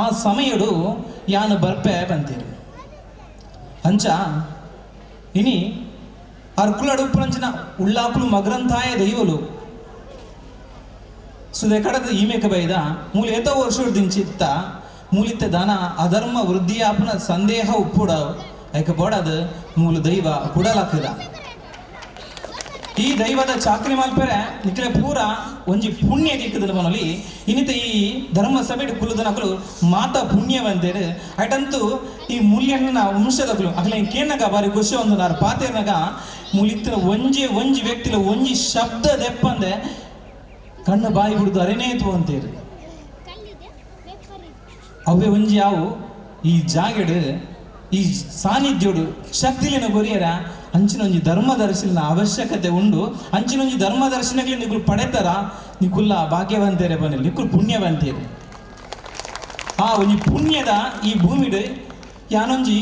ಆ ಸಮಯಡು ಯಾನು ಬರ್ಪೆ ಬಂತೀರು. ಅಂಚ ಇನಿ ಅರ್ಕುಲಡುಪ್ರಂಚಿನ ಉಳ್ಳಾಪುಲು ಮಗ್ರಂಥಾಯ ದೈವಲು ಸುದೆ ಕಡದ ಈಮೇಕ ಬೈದ ಮೂಲ ಏತ ವರ್ಷ ದಿಂಚಿತ್ತ ಮೂಲಿತ್ತ ದಾನ ಅಧರ್ಮ ವೃದ್ಧಿಯಾಪನ ಸಂದೇಹ ಉಪ್ಪುಡ ಐಕ ಬೋಡದು ಮೂಲ ದೈವ ಕುಡಲಾಕದ. ಈ ದೈವದ ಚಾಕ್ರಿ ಮಾಲ್ಪೆರೆ ನಿಕ್ಲೆ ಪೂರ ಒಂಜಿ ಪುಣ್ಯ ದಿಕ್ಕದ ಮನಲಿ ಇನ್ನಿತ ಈ ಧರ್ಮ ಸಭೆ ಕುಲದನಕಲು ಮಾತಾ ಪುಣ್ಯವಂತೇರು ಅಟಂತೂ ಈ ಮೂಲ್ಯನ ವಂಶದಕಲು ಅಕಲೆ ಕೇನಗ ಬಾರಿ ಖುಷಿ ಒಂದು ನಾರು ಪಾತೇರ್ನಾಗ ಮೂಲಿತ್ತಿನ ಒಂಜಿ ಒಂಜಿ ವ್ಯಕ್ತಿಲ ಒಂಜಿ ಶಬ್ದ ದೆಪ್ಪಂದೆ ಕಣ್ಣು ಬಾಯಿ ಬಿಡುದು ಅರೆನೇ ಅಂತೀರಿ. ಅವೇ ಒಂಜಿ ಯಾವು ಈ ಜಾಗೆಡು ಈ ಸಾನ್ನಿಧ್ಯೋಡು ಶಕ್ತಿಲಿನ ಕೊರಿಯರ ಅಂಚಿನೊಂಜಿ ಧರ್ಮ ದರ್ಶನ ಅವಶ್ಯಕತೆ ಉಂಡು. ಅಂಚಿನೊಂಜಿ ಧರ್ಮ ದರ್ಶನಗಳು ನಿಕುಲು ಪಡೆತಾರ ನಿಕುಲ್ಲ ಭಾಗ್ಯವಂತೇರೆ ಬನ್ನಿ, ನಿಕುಲು ಪುಣ್ಯವಂತೇರೆ. ಆ ಒಂಜಿ ಪುಣ್ಯದ ಈ ಭೂಮಿಡು ಯಾನೊಂಜಿ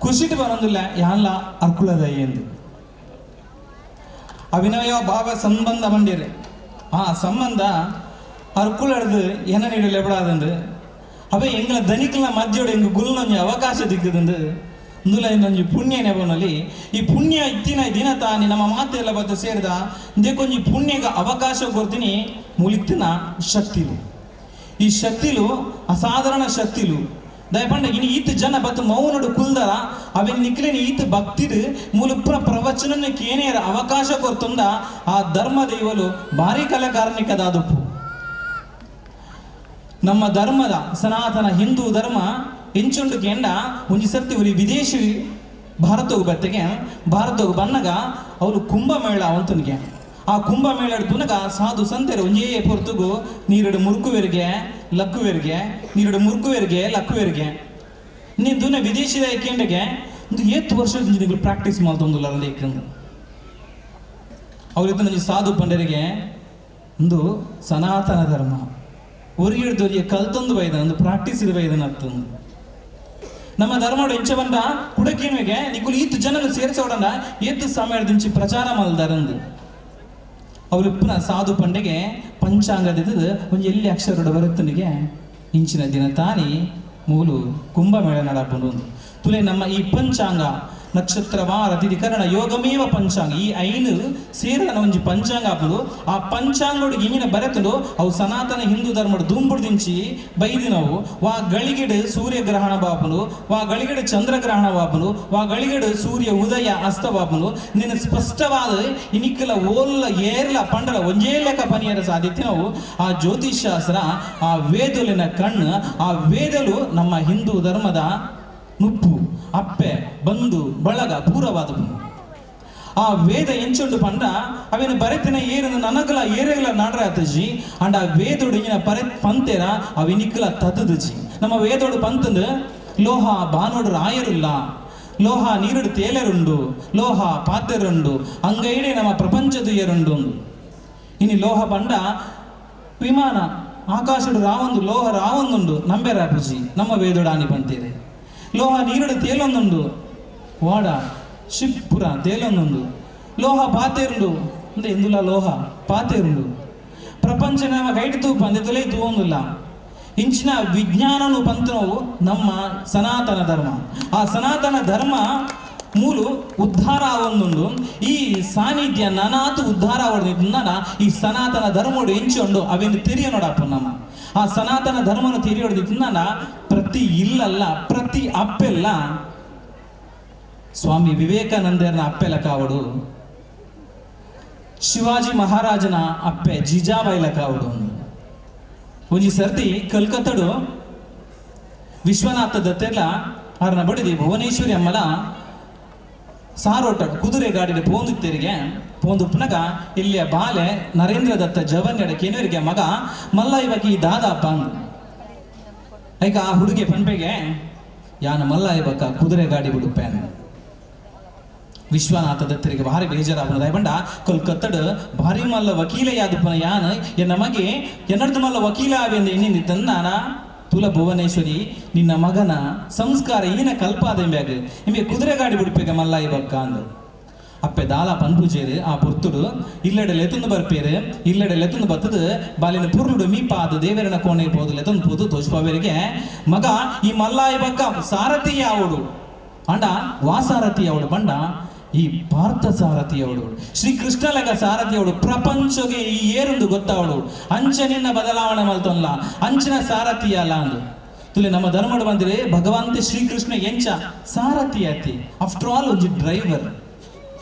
ಖುಷಿಟ್ ಬರೊಂದಿಲ್ಲ ಯಾನ್ಲ ಅರ್ಕುಳದ ಎಂದು ಅವಿನಯ ಭಾವ ಸಂಬಂಧ ಬಂದಿರಿ. ಆ ಸಂಬಂಧ ಅರ್ಕುಳಡ್ದು ಏನ ನೀಡಲು ಎಬಡಾದಂದು ಅವೇ ಎಂಗ್ಲ ದನಿಕಲ್ನ ಮಧ್ಯೋಡು ಎಂಗ್ ಗುಲ್ನೊಂಜಿ ಅವಕಾಶ ದಿಕ್ಕದಂದು ಇಂದುಲ ಇನ್ನೊಂಜಿ ಪುಣ್ಯ ನೆಬನಲ್ಲಿ ಈ ಪುಣ್ಯ ಇತ್ತಿನ ದಿನ ತಾನಿ ನಮ್ಮ ಮಾತೆಲ್ಲ ಬತ್ತ ಸೇರಿದ ಇಂದಕ್ಕೊಂಜಿ ಪುಣ್ಯಗ ಅವಕಾಶ ಕೊಡ್ತೀನಿ ಮುಲಿತ್ತಿನ ಶಕ್ತಿಲು. ಈ ಶಕ್ತಿಲು ಅಸಾಧಾರಣ ಶಕ್ತಿಲು ದಯಪಂಡ ಇನ್ನು ಈತ ಜನ ಬತ್ತು ಮೌನಡು ಕುಲ್ದರ ಅವೆನ್ ನಿಕ್ಲೇನಿ ಈತ ಭಕ್ತಿರು ಮೂಲುಪ್ರ ಪ್ರವಚನ ಕೇನೇರ ಅವಕಾಶ ಕೊರ್ತುಂದ ಆ ಧರ್ಮ ದೈವಲು ಭಾರಿ ಕಲೆಕಾರ್ಣಿಕದಾದುಪ್ಪು. ನಮ್ಮ ಧರ್ಮದ ಸನಾತನ ಹಿಂದೂ ಧರ್ಮ ಎಂಚುಂಡು ಕೇಂಡ ಒಂಜಿ ಸರ್ತಿ ಉರಿ ವಿದೇಶಿ ಭಾರತವು ಬತ್ತೆಗೆ ಭಾರತವು ಬನ್ನಗ ಅವನು ಕುಂಭಮೇಳ ಅವಂತನಿಗೆ ಆ ಕುಂಭಮೇಳ ತುನಗ ಸಾಧು ಸಂತೆರು ಒಂಜೇ ಪೊರ್ತುಗು ನೀರಡು ಮುರುಕುವೆರಿಗೆ ಲಕ್ಕುವೆರಿಗೆ ನೀರಡು ಮುರುಕುವೆರಿಗೆ ಲಕ್ಕುವೆರಿಗೆ ನೀನು ದುನ ವಿದೇಶಿದ ಕೇಂಡಗೆ ಒಂದು ಏತ್ತು ವರ್ಷದ ನೀವು ಪ್ರಾಕ್ಟೀಸ್ ಮಾಡ್ತೊಂದಿಲ್ಲ ಏಕೆಂದು ಅವರಿದ್ದ ಸಾಧು ಪಂಡರಿಗೆ ಒಂದು ಸನಾತನ ಧರ್ಮ ಒರಿಯಿಡ್ದೊರಿಯ ಕಲ್ತೊಂದು ಬೈದನ ಒಂದು ಪ್ರಾಕ್ಟೀಸ್ ಇರುವ ಬೈದನ ಅತ್ತೊಂದು ನಮ್ಮ ಧರ್ಮಡು ಎಂಚ ಬಂದ ಕುಡಕೇನುವೆಗೆ ನಿಕುಲು ಈತು ಜನನು ಸೇರಿಸೋಡಂಡ ಏತು ಸಮಯದಿಂಚಿ ಪ್ರಚಾರ ಮಲ್ದಾರಂದು ಅವರಿಪ್ಪನ ಸಾಧು ಪಂಡೆಗೆ ಪಂಚಾಂಗದಿದ್ದದು ಒಂದು ಎಲ್ಲಿ ಅಕ್ಷರಡು ಬರುತ್ತನಿಗೆ ಇಂಚಿನ ದಿನ ತಾನಿ ಮೂಲು ಕುಂಭಮೇಳ ನಡಪುಂಡು. ತುಲೆ ನಮ್ಮ ಈ ಪಂಚಾಂಗ ನಕ್ಷತ್ರ ವಾರ ತಿಥಿ ಕರಣ ಯೋಗಮೇವ ಪಂಚಾಂಗ ಈ ಐನು ಸೇರಿದ ಒಂಜಿ ಪಂಚಾಂಗ ಆಪುಂಡು. ಆ ಪಂಚಾಂಗಡು ಇಂಗಿನ ಬರೆತುಂಡು ಅವು ಸನಾತನ ಹಿಂದೂ ಧರ್ಮಡು ದುಂಬುಡು ಬೈದಿನವು ವಾ ಗಳಿಗೆಡು ಸೂರ್ಯಗ್ರಹಣ ಬಾಪುಂಡು, ವಾ ಗಳಿಗೆಡು ಚಂದ್ರಗ್ರಹಣ ಬಾಪುಂಡು, ವಾ ಗಳಿಗೆಡು ಸೂರ್ಯ ಉದಯ ಅಸ್ತ ಬಾಪುಂಡು. ನಿನ್ನ ಸ್ಪಷ್ಟವಾದ ಇನಿಕ್ಕಲ ಓಲ್ಲ ಏರ್ಲ ಪಂಡಲ ಒಂಜೇ ಲೆಕ್ಕ ಪನಿಯರ ಸಾಧ್ಯತೆ ನಾವು ಆ ಜ್ಯೋತಿಷಾಸ್ತ್ರ ಆ ವೇದಲಿನ ಕಣ್ಣು ಆ ವೇದಲು ನಮ್ಮ ಹಿಂದೂ ಧರ್ಮದ ನುಪ್ಪು ಅಪ್ಪೆ ಬಂಧು ಬಳಗ ಪೂರವಾದ ಆ ವೇದ ಎಂಚುಂಡು ಪಂಡ ಅವೇನು ಬರೆತಿನ ಏರನ್ನು ನನಗಲ ಏರೆಗಲ ನಾಡ್ರ ಆತಜಿ ಅಂಡ್ ಆ ವೇದೋಡು ಇಂಜಿನ ಪರೆ ಪಂತೇರ ಅವಿನಿಕ್ಕಲ ತದದುಜಿ. ನಮ್ಮ ವೇದೋಡು ಪಂತಂದು ಲೋಹ ಬಾನೋಡು ರಾಯರುಲ್ಲ, ಲೋಹ ನೀರುಡು ತೇಲರುಂಡು, ಲೋಹ ಪಾತೆರುಂಡು, ಅಂಗೈಡೆ ನಮ್ಮ ಪ್ರಪಂಚದ ಏರುಂಡು. ಇನಿ ಲೋಹ ಪಂಡ ವಿಮಾನ ಆಕಾಶಡು ರಾವೊಂದು ಲೋಹ ರಾವೊಂದುಂಡು ನಂಬೆರಾಪುಜಿ ನಮ್ಮ ವೇದೋಡಾನಿ ಪಂತೇರೆ. ಲೋಹ ನೀರುಡು ತೇಲೊಂದುಂಡು ವಾಡ ಶಿಪ್ ಪುರ ತೇಲೊಂದುಂಡು, ಲೋಹ ಪಾತೇರುಂಡು ಅಂದ್ರೆ ಎಂದುಲ ಲೋಹ ಪಾತೇರುಂಡು. ಪ್ರಪಂಚ ನಮ್ಮ ಕೈಟ್ ತೂಪ ಅಂದ್ರೆ ತೊಲೆ ತೂವೊಂದಿಲ್ಲ. ಇಂಚಿನ ವಿಜ್ಞಾನನು ಪಂತನವು ನಮ್ಮ ಸನಾತನ ಧರ್ಮ. ಆ ಸನಾತನ ಧರ್ಮ ಮೂಲು ಉದ್ಧಾರ ಆವೊಂದುಂಡು. ಈ ಸಾನ್ನಿಧ್ಯ ನಾನಾತು ಉದ್ಧಾರ ಆವೊಂದು ಈ ಸನಾತನ ಧರ್ಮೋಡು ಎಂಚುಂಡು ಅವೆನ್ನು ತೆರಿಯನೋಡಪ್ಪ ನಮ್ಮ ಆ ಸನಾತನ ಧರ್ಮನ ತೆರಿಯೋಡು ಪ್ರತಿ ಇಲ್ಲಲ್ಲ ಪ್ರತಿ ಅಪ್ಪೆಲ್ಲ ಸ್ವಾಮಿ ವಿವೇಕಾನಂದರನ ಅಪ್ಪೆಲ ಕಾವಡು, ಶಿವಾಜಿ ಮಹಾರಾಜನ ಅಪ್ಪೆ ಜಿಜಾಬಾಯಿಲ ಕಾವಡು. ಒಂಜಿ ಸರ್ತಿ ಕಲ್ಕತ್ತಡು ವಿಶ್ವನಾಥ ದತ್ತೆರ್ಲ ಆರ್ನ ಬಡಿದಿ ಭುವನೇಶ್ವರಿ ಅಮ್ಮಲ ಸಾರೋಟ ಕುದುರೆ ಗಾಡಿಗೆ ಪೋಂದುತ್ತೇರಿಗೆ ಪೋಂದುಪ್ಪನಗ ಇಲ್ಲಿಯ ಬಾಲೆ ನರೇಂದ್ರ ದತ್ತ ಜವನ್ಯಡ ಕೇನವರಿಗೆ ಮಗ ಮಲ್ಲ ಇವಾಗ ಈ ದಾದಾಪ್ಪ ಅಂದು. ಐಕ ಆ ಹುಡುಗಿ ಪನ್ಪೆಗೆ ಯಾನ ಮಲ್ಲ ಇವಾಗ ಕುದುರೆ ಗಾಡಿ ಬಿಡುಪ್ಪೆ. ವಿಶ್ವನಾಥ ದತ್ತರಿಗೆ ಭಾರಿ ಬೇಜಾರಾಪನ ದಯಬಂಡ ಕೊಲ್ಕತ್ತಡು ಭಾರಿ ಮಲ್ಲ ವಕೀಲ ಯಾದುಪ್ಪನ ಯಾನ ಎನ್ನ ಮಗೆ ಎನ್ನಡ್ದು ಮಲ್ಲ ವಕೀಲ ಆವೆಂದು ಎನ್ನಿಂದಿತ್ತನ್ನ ತುಲ ಭುವನೇಶ್ವರಿ ನಿನ್ನ ಮಗನ ಸಂಸ್ಕಾರ ಈನ ಕಲ್ಪಾದ ಎಂಬ್ಯಾಗ ನಿಮಗೆ ಕುದುರೆ ಗಾಡಿ ಬಿಡ್ಪೇಗ ಮಲ್ಲ ಇಬಕ್ಕ ಅಂದು. ಅಪ್ಪೆ ದಾಲ ಪನ್ಪುಜೇರು ಆ ಪೊರ್ತುಡು ಇಲ್ಲಡೆ ಲೆತೊಂದು ಬರ್ಪೇರು ಇಲ್ಲಡೆ ಲೆತೊಂದು ಬತ್ತದು ಬಾಲಿನ ಪುರ್ಲುಡು ಮೀಪಾದ ದೇವರನ ಕೋಣೆ ಪೋದು ಲೆತೊಂದು ಪೋದು ತೋಜ್ಪಾವೇರಿಗೆ ಮಗ ಈ ಮಲ್ಲ ಇಬಕ್ಕ ಸಾರಥಿ ಯಾವಡು ಅಂಡ ವಾಸಾರಥಿ ಯಾವಡು ಬಂಡ ಈ ಪಾರ್ಥ ಸಾರಥಿಯವಳು ಶ್ರೀ ಕೃಷ್ಣಲಗ ಸಾರಥಿಯವಳು ಪ್ರಪಂಚಗೆ ಈ ಏರುಂದು ಗೊತ್ತಾವಳು ಅಂಚನಿನ್ನ ಬದಲಾವಣೆ ಮಲ್ತೊಲ್ಲ ಅಂಚಿನ ಸಾರಥಿ ಅಲ್ಲ ಅಂದು. ತುಲೆ ನಮ್ಮ ಧರ್ಮಡು ಬಂದಿರೆ ಭಗವಂತ ಶ್ರೀಕೃಷ್ಣ ಎಂಚ ಸಾರಥಿ ಅತಿ ಆಫ್ಟರ್ ಆಲ್ ಒಂಜಿ ಡ್ರೈವರ್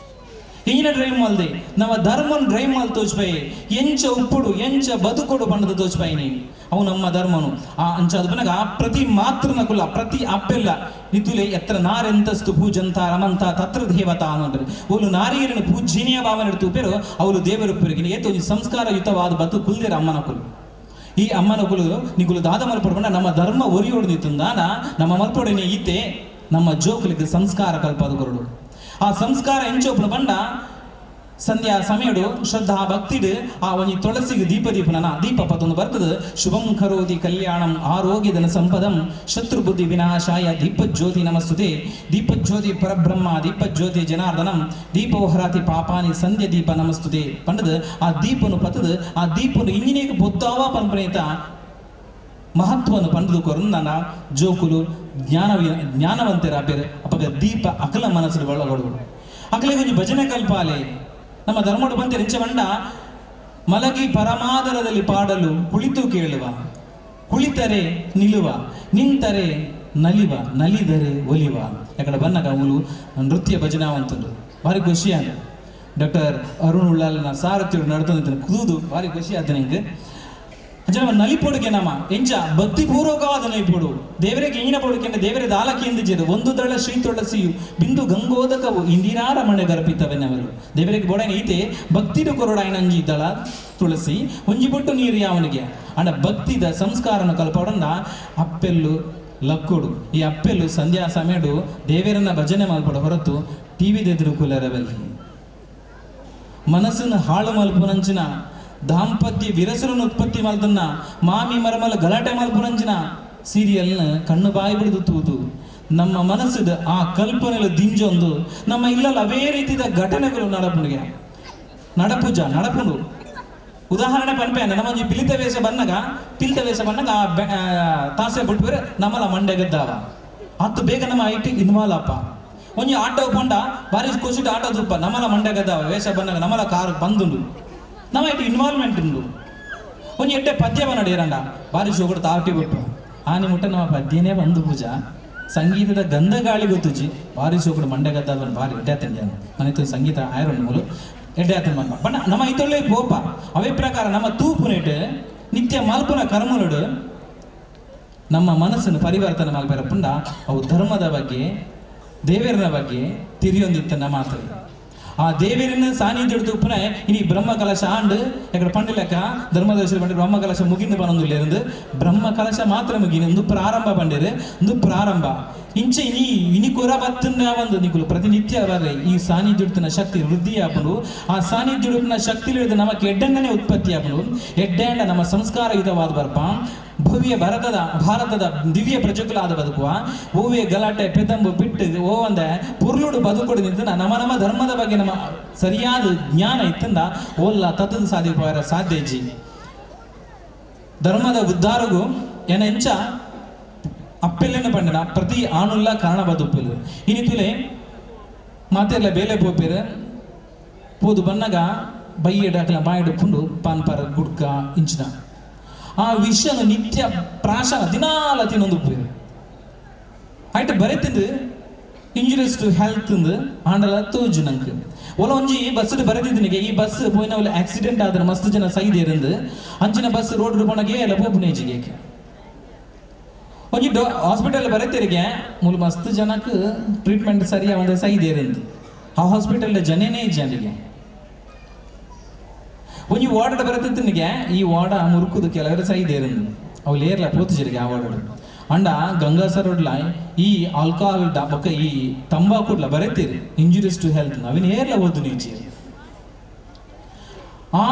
ಈನ ಡ್ರೈವ್ ಮಲ್ದೆ ನಮ್ಮ ಧರ್ಮನ್ ಡ್ರೈವ್ ಮಲ್ ತೋಚ್ಪೈ ಎಂಚ ಉಪ್ಪುಡು ಎಂಚ ಬದುಕೊಡು ಬಣ್ಣದ ತೋಚ್ಪೈ ನೀ ಅವು ನಮ್ಮ ಧರ್ಮನು. ಆ ಅಂಚಾದ ಬನಗ ಪ್ರತಿ ಮಾತೃನಕುಲ ಪ್ರತಿ ಅಪ್ಪೆಲ್ಲ ನಿತುಲೆ ಎತ್ರ ನಾರೆಂತಸ್ತು ಪೂಜಂತ ರಮಂತ ತತ್ರ ದೇವತಾ ಅನ್ನೋದ್ರೆ ಓಲು ನಾರಿಯರನ್ನು ಪೂಜ್ಯನೀಯ ಭಾವನೆ ತೂಪೇರು ಅವಳು ದೇವರು ಪೆರುಗಿನ ಏತೋ ಸಂಸ್ಕಾರಯುತವಾದ ಬತು ಕುಲ್ದಿರ ಅಮ್ಮನಕುಲು. ಈ ಅಮ್ಮನಕುಲು ನಿಗುಲು ದಾದ ಮಲ್ಪೊಡು ನಮ್ಮ ಧರ್ಮ ಒರಿಯೋಡು ನಿತ್ತುಂದಾನ ನಮ್ಮ ಮಲ್ಪೊಡಿನ ಈತೆ ನಮ್ಮ ಜೋಕುಲಿಗೆ ಸಂಸ್ಕಾರ ಕಲ್ಪದ ಕೊರಡು. ಆ ಸಂಸ್ಕಾರ ಎಂಚೋಪುನ ಬಂಡ ಸಂಧ್ಯಾ ಸಮಯಡು ಶ್ರದ್ಧಾ ಭಕ್ತಿಡು ಆ ಒಂಜಿ ತುಳಸಿಗೆ ದೀಪ ದೀಪನ ದೀಪ ಪತ್ತೊಂದು ಬರ್ತದೆ. ಶುಭಂ ಕರೋತಿ ಕಲ್ಯಾಣಂ ಆರೋಗ್ಯಧನ ಸಂಪದಂ ಶತ್ರು ಬುದ್ಧಿ ವಿನಾಶಾಯ ದೀಪಜ್ಯೋತಿ ನಮಸ್ತುತೆ ದೀಪಜ್ಯೋತಿ ಪರಬ್ರಹ್ಮ ದೀಪಜ್ಯೋತಿ ಜನಾರ್ದನಂ ದೀಪೋಹರಾತಿ ಪಾಪಾನಿ ಸಂಧ್ಯಾ ದೀಪ ನಮಸ್ತುತೆ ಪಂಡದು ಆ ದೀಪನು ಪತ್ತದು ಆ ದೀಪನು ಇಂಜಿನೇಕ ಪೊತ್ತಾವ ಪಂಪನೇತ ಮಹತ್ವನು ಪಂಡದು ಕೊರಂದನ ಜೋಕುಲು ಜ್ಞಾನವಂತರ ಬೇರೆ ಅಪಗ ದೀಪ ಅಕಲ ಮನಸ್ಸು ಒಳಗೊಡು ಅಕಲೆ ಕೊಂಚ ಭಜನೆ ಕಲ್ಪಾಲೆ. ನಮ್ಮ ಧರ್ಮಡು ಬಂತೆ ರಿಂಚ ಮಲಗಿ ಪರಮಾದರದಲ್ಲಿ ಪಾಡಲು ಕುಳಿತು ಕೇಳುವ ಕುಳಿತರೆ ನಿಲುವ ನಿಂತರೆ ನಲಿವ ನಲಿದರೆ ಒಲಿವ. ಯಾಕಡೆ ಬನ್ನಗ ಅವಳು ನೃತ್ಯ ಭಜನೆ ಅಂತಂದು ಭಾರಿ ಖುಷಿ ಆದ. ಡಾಕ್ಟರ್ ಅರುಣ್ ಉಳ್ಳಾಲ್ನ ಸಾರಥಿಯವರು ನಡ್ತಂದು ಕೂದು ಭಾರಿ ಖುಷಿ ಆದ ನಿಂಗೆ. ಅಂಚ ನಲಿಪೊಡುಗೆ ನಮ್ಮ ಎಂಚ ಭಕ್ತಿಪೂರ್ವಕವಾದ ನಲಿಪೊಡು ದೇವರಿಗೆ ಈನ ಪೊಡುಕೆ ದೇವರ ದಾಲಕಿ ಎಂದಿಜರು ಒಂದು ದಳ ಶ್ರೀ ತುಳಸಿಯು ಬಿಂದು ಗಂಗೋದಕವು ಇಂದಿರಾರಮಣೆ ಗರ್ಪಿತವೆನ್ನವರು ದೇವರಿಗೆ ಬೋಡೈನ ಈತೆ ಭಕ್ತಿಡು ಕೊರಡಾಯನಂಜಿ ದಳ ತುಳಸಿ ಒಂಜಿ ಬೊಟ್ಟು ನೀರು ಯಾವನಿಗೆ ಅಂಡ ಭಕ್ತಿದ ಸಂಸ್ಕಾರನ ಕಲ್ಪಡಂದ ಅಪ್ಪೆಲ್ಲು ಲಕ್ಕುಡು. ಈ ಅಪ್ಪೆಲ್ಲು ಸಂಧ್ಯಾ ಸಮಯಡು ದೇವರನ್ನ ಭಜನೆ ಮಲ್ಪಡ ಹೊರತು ಟಿವಿ ದೆದುರು ಕುಲರಬಲ್ಲಿ ಮನಸ್ಸನ್ನು ಹಾಳು ಮಲ್ಪುನಂಚಿನ ದಾಂಪತ್ಯ ವಿರಸರನ್ನು ಉತ್ಪತ್ತಿ ಮಲ್ತನ್ನ ಮಾಮಿ ಮರಮಲ ಗಲಾಟೆ ಮಲ್ಪುನಂಚಿನ ಸೀರಿಯಲ್ನ ಕಣ್ಣು ಬಾಯಿ ಬಿಡಿದು ತೂದು ನಮ್ಮ ಮನಸ್ಸದ ಆ ಕಲ್ಪನೆಲು ದಿಂಜೊಂದು ನಮ್ಮ ಇಲ್ಲಲ್ಲ ಅವೇ ರೀತಿಯ ಘಟನೆಗಳು ನಡಪುನಿಗೆ ನಡಪುಜ ನಡಪುಂಡು. ಉದಾಹರಣೆ ಪನ್ಪೆ ನಮ್ಮ ಒಂಜಿ ಪಿಲಿತ ವೇಷ ಬನ್ನಗ ಪಿಲಿತ ವೇಷ ಬನ್ನಗ ತಾಸೆ ಬಿಟ್ಬೇರೆ ನಮ್ಮಲ ಮಂಡೆ ಗದ್ದಾವ ಅತ್ತು ಬೇಗ ನಮ್ಮ IT involve ಅಪ್ಪ. ಒಂಜಿ ಆಟೋ ಪಂಡ ಬಾರಿ ಖುಷಿಟ್ ಆಟೋ ತುಪ್ಪ ನಮ್ಮಲ ಮಂಡೆ ಗದ್ದಾವ ವೇಷ ಬನ್ನಗ ನಮ್ಮಲ ಕಾರ್ ಬಂದುಂಡು ನಮ್ಮ ಇಟ್ಟು ಇನ್ವಾಲ್ವ್ಮೆಂಟ್ ಉಂಡು. ಒಂಜಿ ಎಡ್ಡೆ ಪದ್ಯ ಬನ್ನಡು ಏರಂಡ ಬಾರಿ ಶೋಕಡು ತಾವಟಿ ಬಿಟ್ಟು ಆನಿ ಮುಟ್ಟ ನಮ್ಮ ಪದ್ಯನೇ ಬಂದು ಪೂಜಾ ಸಂಗೀತದ ಗಂಧ ಗಾಳಿ ಗೊತ್ತುಜಿ ಬಾರಿ ಶೋಕಡು ಮಂಡೆ ಗದ್ದಾದ ಭಾರಿ ಎಡ್ಡೆ ಆತಂಡಿ ಮನೆ ಸಂಗೀತ ಆಯರೊಂಡು ಮೂಲು ಎಡ್ಡೆ ಆತನ ಮನ್ಪ ಬಟ್ ನಮ್ಮ ಐತೊಳ್ಳೆ ಪೋಪ ಅವೇ ಪ್ರಕಾರ ನಮ್ಮ ತೂಪುನೆಟ್ ನಿತ್ಯ ಮಲ್ಪುನ ಕರ್ಮಲುಡು ನಮ್ಮ ಮನಸ್ಸನ್ನು ಪರಿವರ್ತನೆ ಮಲ್ಪೆರಪುಂಡ ಅವು ಧರ್ಮದ ಬಗ್ಗೆ ದೇವರನ ಬಗ್ಗೆ ತಿರಿಯೊಂದಿತ್ತನ್ನ ಮಾತ್ರ. ಆ ದೇವರನ್ನ ಸಾನ್ನಿಧ್ಯ ಉಪ್ಪನೆ ಇನಿ ಬ್ರಹ್ಮ ಕಲಶ ಆಂಡು ಯಾಕಡೆ ಪಂಡಿಲಕ್ಕ ಧರ್ಮದರ್ಶನ ಪಂಡಿ ಬ್ರಹ್ಮ ಕಲಶ ಮುಗಿந்து ಪನೊಂದು ಬ್ರಹ್ಮ ಕಲಶ ಮಾತ್ರ ಮುಗಿನ ಒಂದು ಪ್ರಾರಂಭ ಪಂಡಿರು ಒಂದು ಪ್ರಾರಂಭ ಇಂಚೆ ಇನಿ ಇನಿ ಕೊರ ಬತ್ತನ್ನ ಒಂದು ನಿಕುಲು ಪ್ರತಿನಿತ್ಯ ಬರ್ರೆ ಈ ಸಾನ್ನಿಧ್ಯ ಶಕ್ತಿ ವೃದ್ಧಿ ಆಪುಂಡು. ಆ ಸಾನ್ನಿಧ್ಯ ಶಕ್ತಿ ಹಿಡಿದು ನಮಕ್ ಎಡ್ಡಣ್ಣನೆ ಉತ್ಪತ್ತಿ ಆಪುಂಡು. ಎಡ್ಡಂಡ ನಮ್ಮ ಸಂಸ್ಕಾರಯುತವಾದ ಬರ್ಪ ಭವ್ಯ ಭಾರತದ ದಿವ್ಯ ಪ್ರಜೆಗಳಾದ ಬದುಕುವ ಓವೇ ಗಲಾಟೆ ಪೆದಂಬು ಬಿಟ್ಟು ಓ ಅಂದ ಪುರ್ಲುಡು ಬದುಕೊಡು ನಿಂತ ನಮ್ಮ ನಮ್ಮ ಧರ್ಮದ ಬಗ್ಗೆ ನಮ್ಮ ಸರಿಯಾದ ಜ್ಞಾನ ಇತ್ತಂದ ಓಲ್ಲ ತತ್ತದ ಸಾಧ್ಯ ಸಾಧ್ಯ ಜಿ. ಧರ್ಮದ ಉದ್ಧಾರಗೂ ಏನ ಎಂಚ ಅಪ್ಪೆಲ್ಲೇನು ಪಂಡನ ಪ್ರತಿ ಆಣುಲ್ಲ ಕಾರಣ ಬದುಪ್ಪಲು. ಇನಿತುಲೆ ಮಾತೆರ್ಲ ಬೇಲೆ ಪೋಪೇರು ಪೋದು ಬನ್ನಗ ಬೈಯೆಡ್ ಅಕಲ ಬಾಯಿಡ್ ಪುಂಡು ಪಾನ್ ಪಾರ ಗುಡ್ಕ ಇಂಚಿನ ಆ ವಿಷಯನ ನಿತ್ಯ ಪ್ರಾಶನ ದಿನಾಲ ತಿನ್ನೊಂದು ಉಪ್ಪೇರು ಆಯ್ತು ಬರೆತಿಂದು ಇಂಜುರಿಯಸ್ ಟು ಹೆಲ್ತ್ ಆಂಡಲ ತೋಜು ನಂಗೆ ಒಲ ಒಂಜಿ ಬಸ್ ಬರೆದಿದ್ದನಿಗೆ ಈ ಬಸ್ ಪೋಯಿನ ಆಕ್ಸಿಡೆಂಟ್ ಆದ್ರೆ ಮಸ್ತ್ ಜನ ಸೈದೇರಿಂದು ಅಂಚಿನ ಬಸ್ ರೋಡ್ ಪೋನಗೆ ಎಲ್ಲ ಪೋಪುನೇಜಿಗೆ ಒಂಜಿ ಹಾಸ್ಪಿಟಲ್ ಬರೆತಿರಿಗೆ ಮೂಲ ಮಸ್ತ್ ಜನಕ್ಕೆ ಟ್ರೀಟ್ಮೆಂಟ್ ಸರಿಯ ಒಂದು ಸೈದೇರಿಂದು ಆ ಹಾಸ್ಪಿಟಲ್ ಜನನೇ ಜನರಿಗೆ ಒಂಜಿ ವಾರ್ಡ್ ಬರೆತಿದ್ದನಿಗೆ ಈ ವಾರ್ಡ ಮುರುಕುದು ಕೆಲವರು ಸೈದೇರಿಂದು ಅವು ಲೇರ್ಲ ಪೋತುಜರಿಗೆ ಆ ವಾರ್ಡ್ ಅಂಡ ಗಂಗಾಸರೋಡ್ಲ ಈ ಆಲ್ಕೋಹಾಲ್ ಬೊಕ್ಕ ಈ ತಂಬಾಕುಡ್ಲ ಬರೆತೀರಿ ಇಂಜುರಿಯಸ್ ಟು ಹೆಲ್ತ್ ಅವಿನ ಏರ್ಲ ಓದು ನೀಚಿ ಆ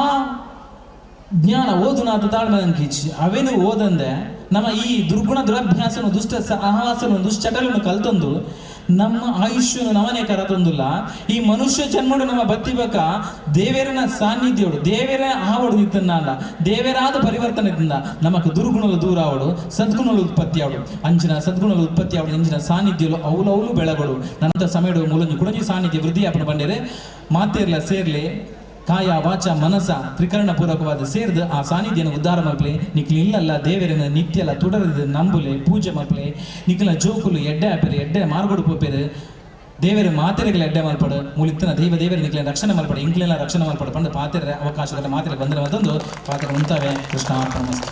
ಜ್ಞಾನ ಓದುನಾಥ ತಾಳ್ಮೆ ಕಿಚ್ಚಿ ಅವೇನು ಓದಂದೆ ನಮ್ಮ ಈ ದುರ್ಗುಣ ದುರಭ್ಯಾಸನು ದುಷ್ಟ ಸಹವಾಸನು ದುಶ್ಚಟలను ಕಲ್ತೊಂದು ನಮ್ಮ ಆಯುಷ್ಯನು ನಮನೆ ಕರತೊಂದುಲ್ಲ. ಈ ಮನುಷ್ಯ ಜನ್ಮಡು ನಮ್ಮ ಬತ್ತಿಬಕ ದೇವೇರನ ಸಾನ್ನಿಧ್ಯೋಡು ದೇವೇರ ಆವಡು ನಿತ್ತನ್ನ ದೇವೇರಾದ ಪರಿವರ್ತನೆ ತಿಂದ ನಮಕ್ ದುರ್ಗುಣಲು ದೂರ ಆವಡು ಸದ್ಗುಣಲು ಉತ್ಪತ್ತಿ ಆವಡು ಅಂಚಿನ ಸದ್ಗುಣಲು ಉತ್ಪತ್ತಿ ಆವಡು ಇಂಚಿನ ಸಾನ್ನಿಧ್ಯಲು ಅವಲವಲು ಬೆಳಗಡು ನಂತರ ಸಮಯಡು ಮೂಲಂಜಿ ಕುಡಂಜಿ ಸಾನ್ನಿಧ್ಯ ವೃದ್ಧಿ ಅಪ್ಪನ ಬಂಡೇರೆ ಮಾತೇರ್ಲ ಸೇರ್ಲಿ ಕಾಯ ವಾಚ ಮನಸ ತ್ರಿಕರಣ ಪೂರ್ವಕವಾದ ಸೇರ್ದು ಆ ಸಾನ್ನಿಧ್ಯನ ಉದ್ಧಾರ ಮಲ್ಪಲೆ ನಿಕ್ಲ ಇಲ್ಲಲ್ಲ ದೇವರನ್ನ ನಿತ್ಯಲ ತುಡರದ ನಂಬುಲೆ ಪೂಜೆ ಮಲ್ಪಲೆ ನಿಕ್ಲ ಜೋಕುಲು ಎಡ್ಡೆ ಆಪೇರು ಎಡ್ಡೆ ಮಾರ್ಗೋಡು ಪೋಪೇರು ದೇವರ ಮಾತೆರೆಗಳ ಎಡ್ಡೆ ಮಲ್ಪಡು ಮುಲಿತ್ತನ ದೈವ ದೇವರ ನಿಕ್ಲ ರಕ್ಷಣೆ ಮಲ್ಪಡು ಇಂಕ್ಲೆಲ್ಲ ರಕ್ಷಣೆ ಮಲ್ಪಡು ಪಂಡು ಪಾತೆರ ಅವಕಾಶಗಳ ಮಾತೆರೆ ಬಂದರೆ ಮತ್ತೊಂದು ಪಾತೆರ ಉಂತಾವೆ ಕೃಷ್ಣ ಅರ್ಪಣಮಸ್ತು.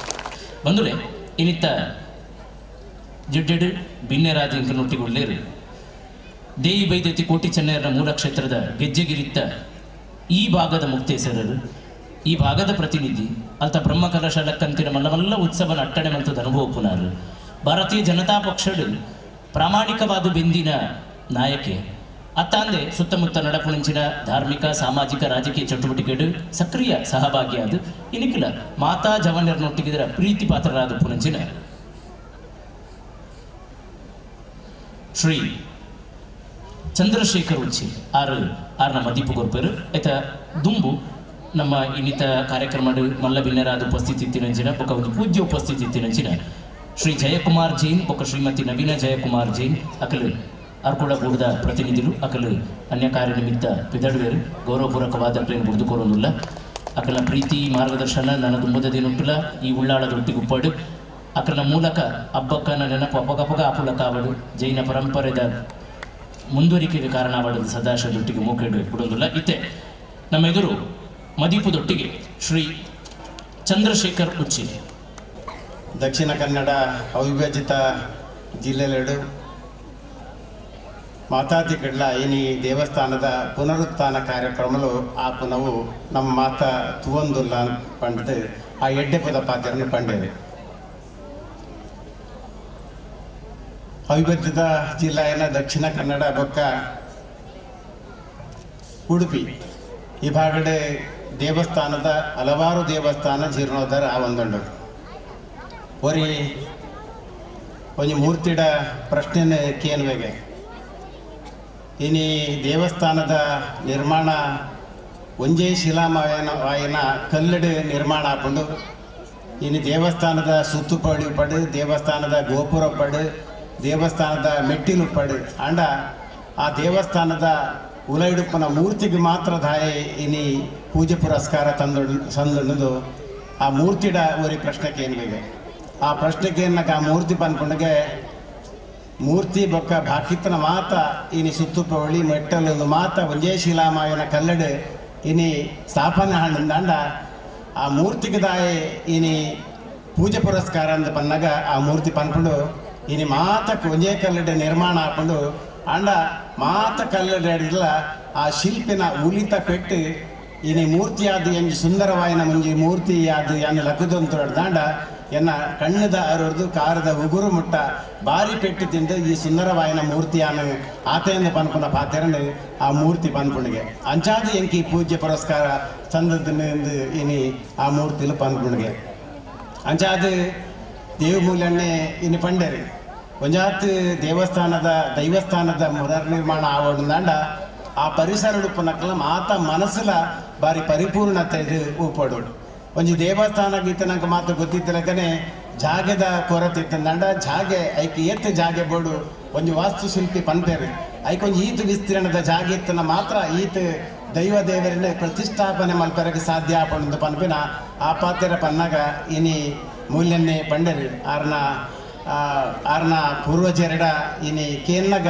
ಬಂಧುಲೆ ಇನ್ನಿತ್ತ ಜಿಡ್ಡೆಡು ಬಿನ್ನೆರಾಜ ಇಂಕನೊಟ್ಟಿಗುಳ್ಳೇರು ದೇವಿ ಬೈದತಿ ಕೋಟಿ ಚೆನ್ನೈಯರ ಮೂಲ ಕ್ಷೇತ್ರದ ಗೆಜ್ಜೆಗಿರಿತ್ತ ಈ ಭಾಗದ ಮುಕ್ತೇಸರರು ಈ ಭಾಗದ ಪ್ರತಿನಿಧಿ ಅಲ್ತ ಬ್ರಹ್ಮಕಲಶ ಲಕ್ಕಂತಿನ ಮಲ್ಲಮಲ್ಲ ಉತ್ಸವನ ಅಟ್ಟಣೆ ಮಂತದ ಅನುಭವ ಪುನಾರು ಭಾರತೀಯ ಜನತಾ ಪಕ್ಷಡು ಪ್ರಾಮಾಣಿಕವಾದ ಬೆಂದಿನ ನಾಯಕೆ ಅತ್ತಾಂದೆ ಸುತ್ತಮುತ್ತ ನಡಪುಣಂಚಿನ ಧಾರ್ಮಿಕ ಸಾಮಾಜಿಕ ರಾಜಕೀಯ ಚಟುವಟಿಕೆಡು ಸಕ್ರಿಯ ಸಹಭಾಗಿಯಾದ ಇನಿಕಿಲ ಮಾತಾ ಜವನ್ಯರನ್ನೊಟ್ಟಿಗಿದರ ಪ್ರೀತಿ ಪಾತ್ರರಾದ ಪುಣಂಚಿನ ಶ್ರೀ ಚಂದ್ರಶೇಖರ್ ಉಚ್ಚಿ ಆರು ಆರ್ನ ಮದಿಪು ಕೊರ್ಪೇರು ಆಯ್ತ ದುಂಬು ನಮ್ಮ ಇನ್ನಿತ ಕಾರ್ಯಕ್ರಮ ಮಲ್ಲ ಬಿನ್ನರಾದ ಉಪಸ್ಥಿತಿ ಇತ್ತಿನಂಚಿನ ಬೊಕ್ಕ ಒಂದು ಪೂಜ್ಯ ಉಪಸ್ಥಿತಿ ಇತ್ತಿನಂಚಿನ ಶ್ರೀ ಜಯಕುಮಾರ್ ಜೈನ್ ಬೊಕ್ಕ ಶ್ರೀಮತಿ ನವೀನ ಜಯಕುಮಾರ್ ಜೈನ್ ಅಕಲು ಅರ್ಕುಳ ಬೂಡದ ಪ್ರತಿನಿಧಿಲು ಅಕಲು ಅನ್ಯ ಕಾರ್ಯ ನಿಮಿತ್ತ ಪಿದಡುವೇರು ಗೌರವಪೂರ್ವಕವಾದ ಅಕಲೇನು ಬುಡ್ದುಕೋರೊಂದುಲ್ಲ ಅಕಲ ಪ್ರೀತಿ ಮಾರ್ಗದರ್ಶನ ನನ್ನ ದುಂಬದ ದಿನೊಟ್ಟುಲ ಈ ಉಳ್ಳಾಳದೊಟ್ಟಿಗುಪ್ಪಡು ಅಕಲ ಮೂಲಕ ಹಬ್ಬಕ್ಕನ ನೆನಪು ಅಪಗಪಗ ಆಪುಲ ಕಾವಡು ಜೈನ ಪರಂಪರೆದ ಮುಂದುವರಿಕೆಗೆ ಕಾರಣವಾದ ಸದಾಶಯದೊಟ್ಟಿಗೆ ಮೂಕೆಡು ಬಿಡೊಂದುಲ್ಲ. ಇತ್ತೆ ನಮ್ಮ ಎದುರು ಮದೀಪುದೊಟ್ಟಿಗೆ ಶ್ರೀ ಚಂದ್ರಶೇಖರ್ ಉಚ್ಚಿ. ದಕ್ಷಿಣ ಕನ್ನಡ ಅವಿಭಜಿತ ಜಿಲ್ಲೆಲೆಡು ಮಾತಾತಿ ಕಡ್ಲ ಇನಿ ದೇವಸ್ಥಾನದ ಪುನರುತ್ಥಾನ ಕಾರ್ಯಕ್ರಮಲು ಆಪುನವು ನಮ್ಮ ಮಾತಾ ತುವಂದುಲ್ಲ ಪಂಡದು ಆ ಎಡ್ಡೆ ಪದ ಪಾತ್ರನ ಪಂಡೇರಿ. ಅವಿಭಜಿತ ಜಿಲ್ಲೆಯ ದಕ್ಷಿಣ ಕನ್ನಡ ಬೊಕ್ಕ ಉಡುಪಿ ಈ ಭಾಗಡೆ ದೇವಸ್ಥಾನದ ಹಲವಾರು ದೇವಸ್ಥಾನ ಜೀರ್ಣೋದ್ಧಾರ ಆ ಒಂದುಂಡು. ಒರಿ ಒಂಜಿ ಮೂರ್ತಿಡ ಪ್ರಶ್ನೆ ಕೇನ್ವೆಗೆ ಇನಿ ದೇವಸ್ಥಾನದ ನಿರ್ಮಾಣ ಒಂಜೇ ಶಿಲಾಮಯನ ಕಲ್ಲಡು ನಿರ್ಮಾಣ ಆಪುಂಡು. ಇನಿ ದೇವಸ್ಥಾನದ ಸುತ್ತುಪಡಿ ಪಡು ದೇವಸ್ಥಾನದ ಗೋಪುರ ಪಡು ದೇವಸ್ಥಾನದ ಮೆಟ್ಟಿಲು ಪಡು ಅಂಡ ಆ ದೇವಸ್ಥಾನದ ಉಲೈಡುಪ್ಪನ ಮೂರ್ತಿಗೆ ಮಾತ್ರ ದಾಯೆ ಇನಿ ಪೂಜೆ ಪುರಸ್ಕಾರ ತಂದು ಸಂದುಂಡು. ಆ ಮೂರ್ತಿಡ ಒರಿ ಪ್ರಶ್ನೆಗೆ ಏನ್ಬೇಕೆ ಆ ಪ್ರಶ್ನೆಗೆ ಏನಕ್ಕ ಆ ಮೂರ್ತಿ ಪನ್ಪುಂಡಿಗೆ ಮೂರ್ತಿ ಬೊಕ್ಕ ಬಾಕಿತ್ತನ ಮಾತ ಇನಿ ಸುತ್ತುಪವಳಿ ಮೆಟ್ಟಲೊಂದು ಮಾತ ಒಂಜೇ ಶಿಲಾಮಾಯನ ಕಲ್ಲಡು ಇನಿ ಸ್ಥಾಪನೆ ಹಣ್ಣಂದಾಂಡ ಆ ಮೂರ್ತಿಗೆ ದಾಯೆ ಇನಿ ಪೂಜೆ ಪುರಸ್ಕಾರ ಅಂತ ಪನ್ನಾಗ ಆ ಮೂರ್ತಿ ಪನ್ಪುಂಡು ಇನಿ ಮಾತಕ್ಕೆ ಒಂಜೇ ಕಲ್ಲಡೆ ನಿರ್ಮಾಣ ಹಾಕೊಂಡು ಅಂಡ ಮಾತ ಕಲ್ಲಡೆ ಅಡಿಲ್ಲ ಆ ಶಿಲ್ಪಿನ ಉಲಿತ ಪೆಟ್ಟು ಇನಿ ಮೂರ್ತಿಯಾದ ಎಂಜಿ ಸುಂದರವಾಯಿನ ಮುಂಜಿ ಮೂರ್ತಿಯಾದ ಎನ್ನ ಲಕ್ಕದಂತ ದಾಂಡ ಎನ್ನ ಕಣ್ಣದ ಅರದು ಕಾರದ ಉಗುರು ಮುಟ್ಟ ಬಾರಿ ಪೆಟ್ಟು ತಿಂದು ಈ ಸುಂದರವಾಯಿನ ಮೂರ್ತಿಯನ್ನು ಆತೆಯಿಂದ ಪನ್ಪುನ ಪಾತೆರಂಡು ಆ ಮೂರ್ತಿ ಪನ್ಪುಣಿಗೆ ಅಂಚಾದ ಎಂಕಿ ಪೂಜ್ಯ ಪುರಸ್ಕಾರ ಚಂದದ ಇನಿ ಆ ಮೂರ್ತಿಲು ಪನ್ಪುಣಿಗೆ ಅಂಚಾದ ದೇವಮೂಲನ್ನೇ ಇನ್ನು ಪಂಡರಿ ಒಂಜಾತ್ ದೇವಸ್ಥಾನದ ದೈವಸ್ಥಾನದ ಪುನರ್ನಿರ್ಮಾಣ ಆವಡಂದಾಂಡ ಆ ಪರಿಸರ ಉಡುಪನಕ್ಕಲ ಮಾತ ಮನಸ್ಸುಲ ಬಾರಿ ಪರಿಪೂರ್ಣತೆ ಉಪಡು. ಒಂಜಿ ದೇವಸ್ಥಾನ ಗೀತನಂಕ ಮಾತು ಗೊತ್ತಿತ್ತಲಕನೆ ಜಾಗೆದ ಕೊರತೆ ಇತ್ತಂದಾಂಡ ಜಾಗೆ ಐಕ್ ಏತ್ ಜಾಗೆ ಬೋಡು ಒಂಜಿ ವಾಸ್ತುಶಿಲ್ಪಿ ಪನ್ಪೇರು ಐಕೊಂಜಿ ಈತ ವಿಸ್ತೀರ್ಣದ ಜಾಗೆತ್ತನ ಮಾತ್ರ ಈತ ದೈವ ದೇವರನ್ನ ಪ್ರತಿಷ್ಠಾಪನೆ ಮಲ್ಪರಕ್ಕೆ ಸಾಧ್ಯ ಆಪಣಂದು ಪನ್ಪಿನ ಆ ಪಾತ್ರ ಪನ್ನಾಗ ಇನಿ ಮೂಲ್ಯನ್ನೇ ಪಂಡರು ಆರ್ನ ಆರ್ನ ಪೂರ್ವಜರಡ ಇನಿ ಕೇನ್ನಗ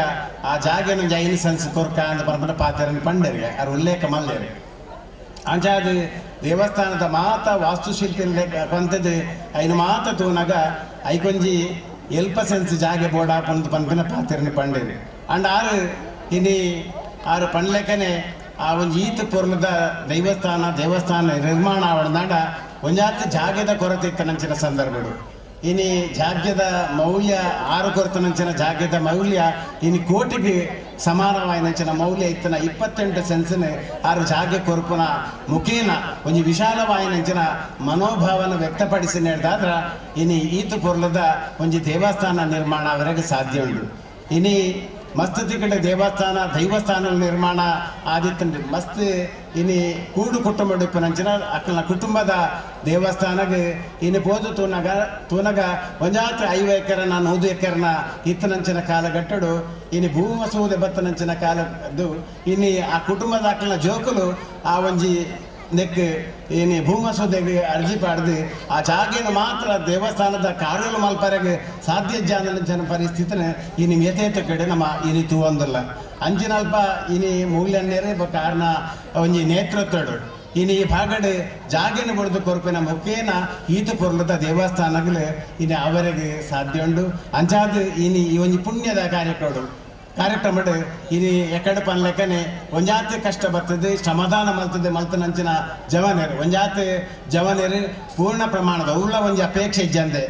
ಆ ಜಾಗೆನ ಜೈನ ಸನ್ಸ್ ಕೊರ್ಕ ಅಂದ ಪನ್ಪಿನ ಪಾತ್ರನ ಪಂಡರಿಗೆ ಆರ್ ಉಲ್ಲೇಖ ಮಲ್ಲೇರು. ಅಂಚಾದ ದೇವಸ್ಥಾನದ ಮಾತ ವಾಸ್ತುಶಿಲ್ಪಿ ಪಂತದ್ದು ಐನು ಮಾತ ತೂನಗ ಐಕೊಂಜಿ ಎಲ್ಪ ಸೆನ್ಸ್ ಜಾಗೆ ಬೋಡ ಪಂದು ಪನ್ಪಿನ ಪಾತ್ರನ ಪಂಡೇರಿ. ಅಂಡ್ ಆರು ಇನಿ ಆರು ಪಂಡ್ಲೆಕ್ಕನೆ ಆ ಒಂಜಿ ಈತ ಪೊರ್ಲದ ದೇವಸ್ಥಾನ ನಿರ್ಮಾಣ ಆವಣದಾಂಡ ಒಂಜಾತ ಜಾಗೆದ ಕೊರತೆ ಇತ್ತನಂಚಿನ ಸಂದರ್ಭಗಳು. ಇನಿ ಜಾಗ್ಯದ ಮೌಲ್ಯ ಆರು ಕೊರತನಂಚಿನ ಜಾಗ್ಯದ ಮೌಲ್ಯ ಇನಿ ಕೋಟಿಗೆ ಸಮಾನವಾಯಿನಂಚಿನ ಮೌಲ್ಯ ಇತ್ತನ 28 ಸೆನ್ಸ್ನ ಆರು ಜಾಗೆ ಕೊರಪುನ ಮುಖೇನ ಒಂಜಿ ವಿಶಾಲವಾಯಿನಂಚಿನ ಮನೋಭಾವನ ವ್ಯಕ್ತಪಡಿಸಿ ನೀಡಿದಾದ್ರ ಇನಿ ಈತ ಪೊರ್ಲದ ಒಂಜಿ ದೇವಸ್ಥಾನ ನಿರ್ಮಾಣ ಅವರೆಗೆ ಸಾಧ್ಯ ಉಂಟು. ಇನಿ ಮಸ್ತ್ ತಿಕಡೆ ದೇವಸ್ಥಾನ ದೈವಸ್ಥಾನ ನಿರ್ಮಾಣ ಆದಿತ್ತಂಡ್ರಿ ಮಸ್ತ್ ಇನಿ ಕೂಡು ಕುಟುಂಬ ಇಪ್ಪನಂಚಿನ ಅಕ್ಕನ ಕುಟುಂಬದ ದೇವಸ್ಥಾನಗೆ ಇನಿ ಪೋದು ತೂನಗ ತೂನಗ ಒಂಜಾತ್ರ 5 ಎಕರೆನ 100 ಎಕರೆನ ಇತ್ತನಂಚಿನ ಕಾಲಗಟ್ಟಡು ಇನಿ ಭೂಮಸೂದೆ ಬತ್ತನಂಚಿನ ಕಾಲದ್ದು ಇನಿ ಆ ಕುಟುಂಬದ ಅಕ್ಕನ ಜೋಕುಲು ಆ ಒಂಜಿ ನೆಕ್ ಇನಿ ಭೂಮಸೂದೆಗೆ ಅರ್ಜಿ ಪಾಡ್ದು ಆ ಜಾಗೇನ ಮಾತ್ರ ದೇವಸ್ಥಾನದ ಕಾರ್ಯಲು ಮಲ್ಪರೆಗೆ ಸಾಧ್ಯ ಜಾನಂಚಿನ ಪರಿಸ್ಥಿತಿನ ಇನಿ ಮೆತೇತ ಕಡೆ ನಮ್ಮ ಇನಿ ತೂವಂದಿಲ್ಲ. ಅಂಚಿನಲ್ಪ ಇನಿ ಮೂಲ್ಯನ್ನೇರೆ ಕಾರಣ ಒಂಜಿ ನೇತೃತ್ವಡು ಇನಿ ಈ ಭಾಗಡು ಜಾಗೆನ ಬಡ್ದು ಕೊರ್ಪಿನ ಮುಖೇನ ಈತ ಪೊರ್ಲದ ದೇವಸ್ಥಾನಗಳು ಇನಿ ಅವರಿಗೆ ಸಾಧ್ಯ ಉಂಡು. ಅಂಚಾದ ಇನಿ ಈ ಒಂಜಿ ಪುಣ್ಯದ ಕಾರ್ಯಕ್ರಮ ಇನಿ ಎಕಡೆ ಪನ್ಲೆಕ್ಕನೆ ಒಂಜಾತಿ ಕಷ್ಟ ಬರ್ತದೆ ಶ್ರಮದಾನ ಮಲ್ತದೆ ಮಲ್ತನಂಚಿನ ಜವನರು ಒಂಜಾತಿ ಜವನರು ಪೂರ್ಣ ಪ್ರಮಾಣದ ಉಳ್ಳ ಒಂಜಿ ಅಪೇಕ್ಷೆ ಇಜ್ಜಂದೆ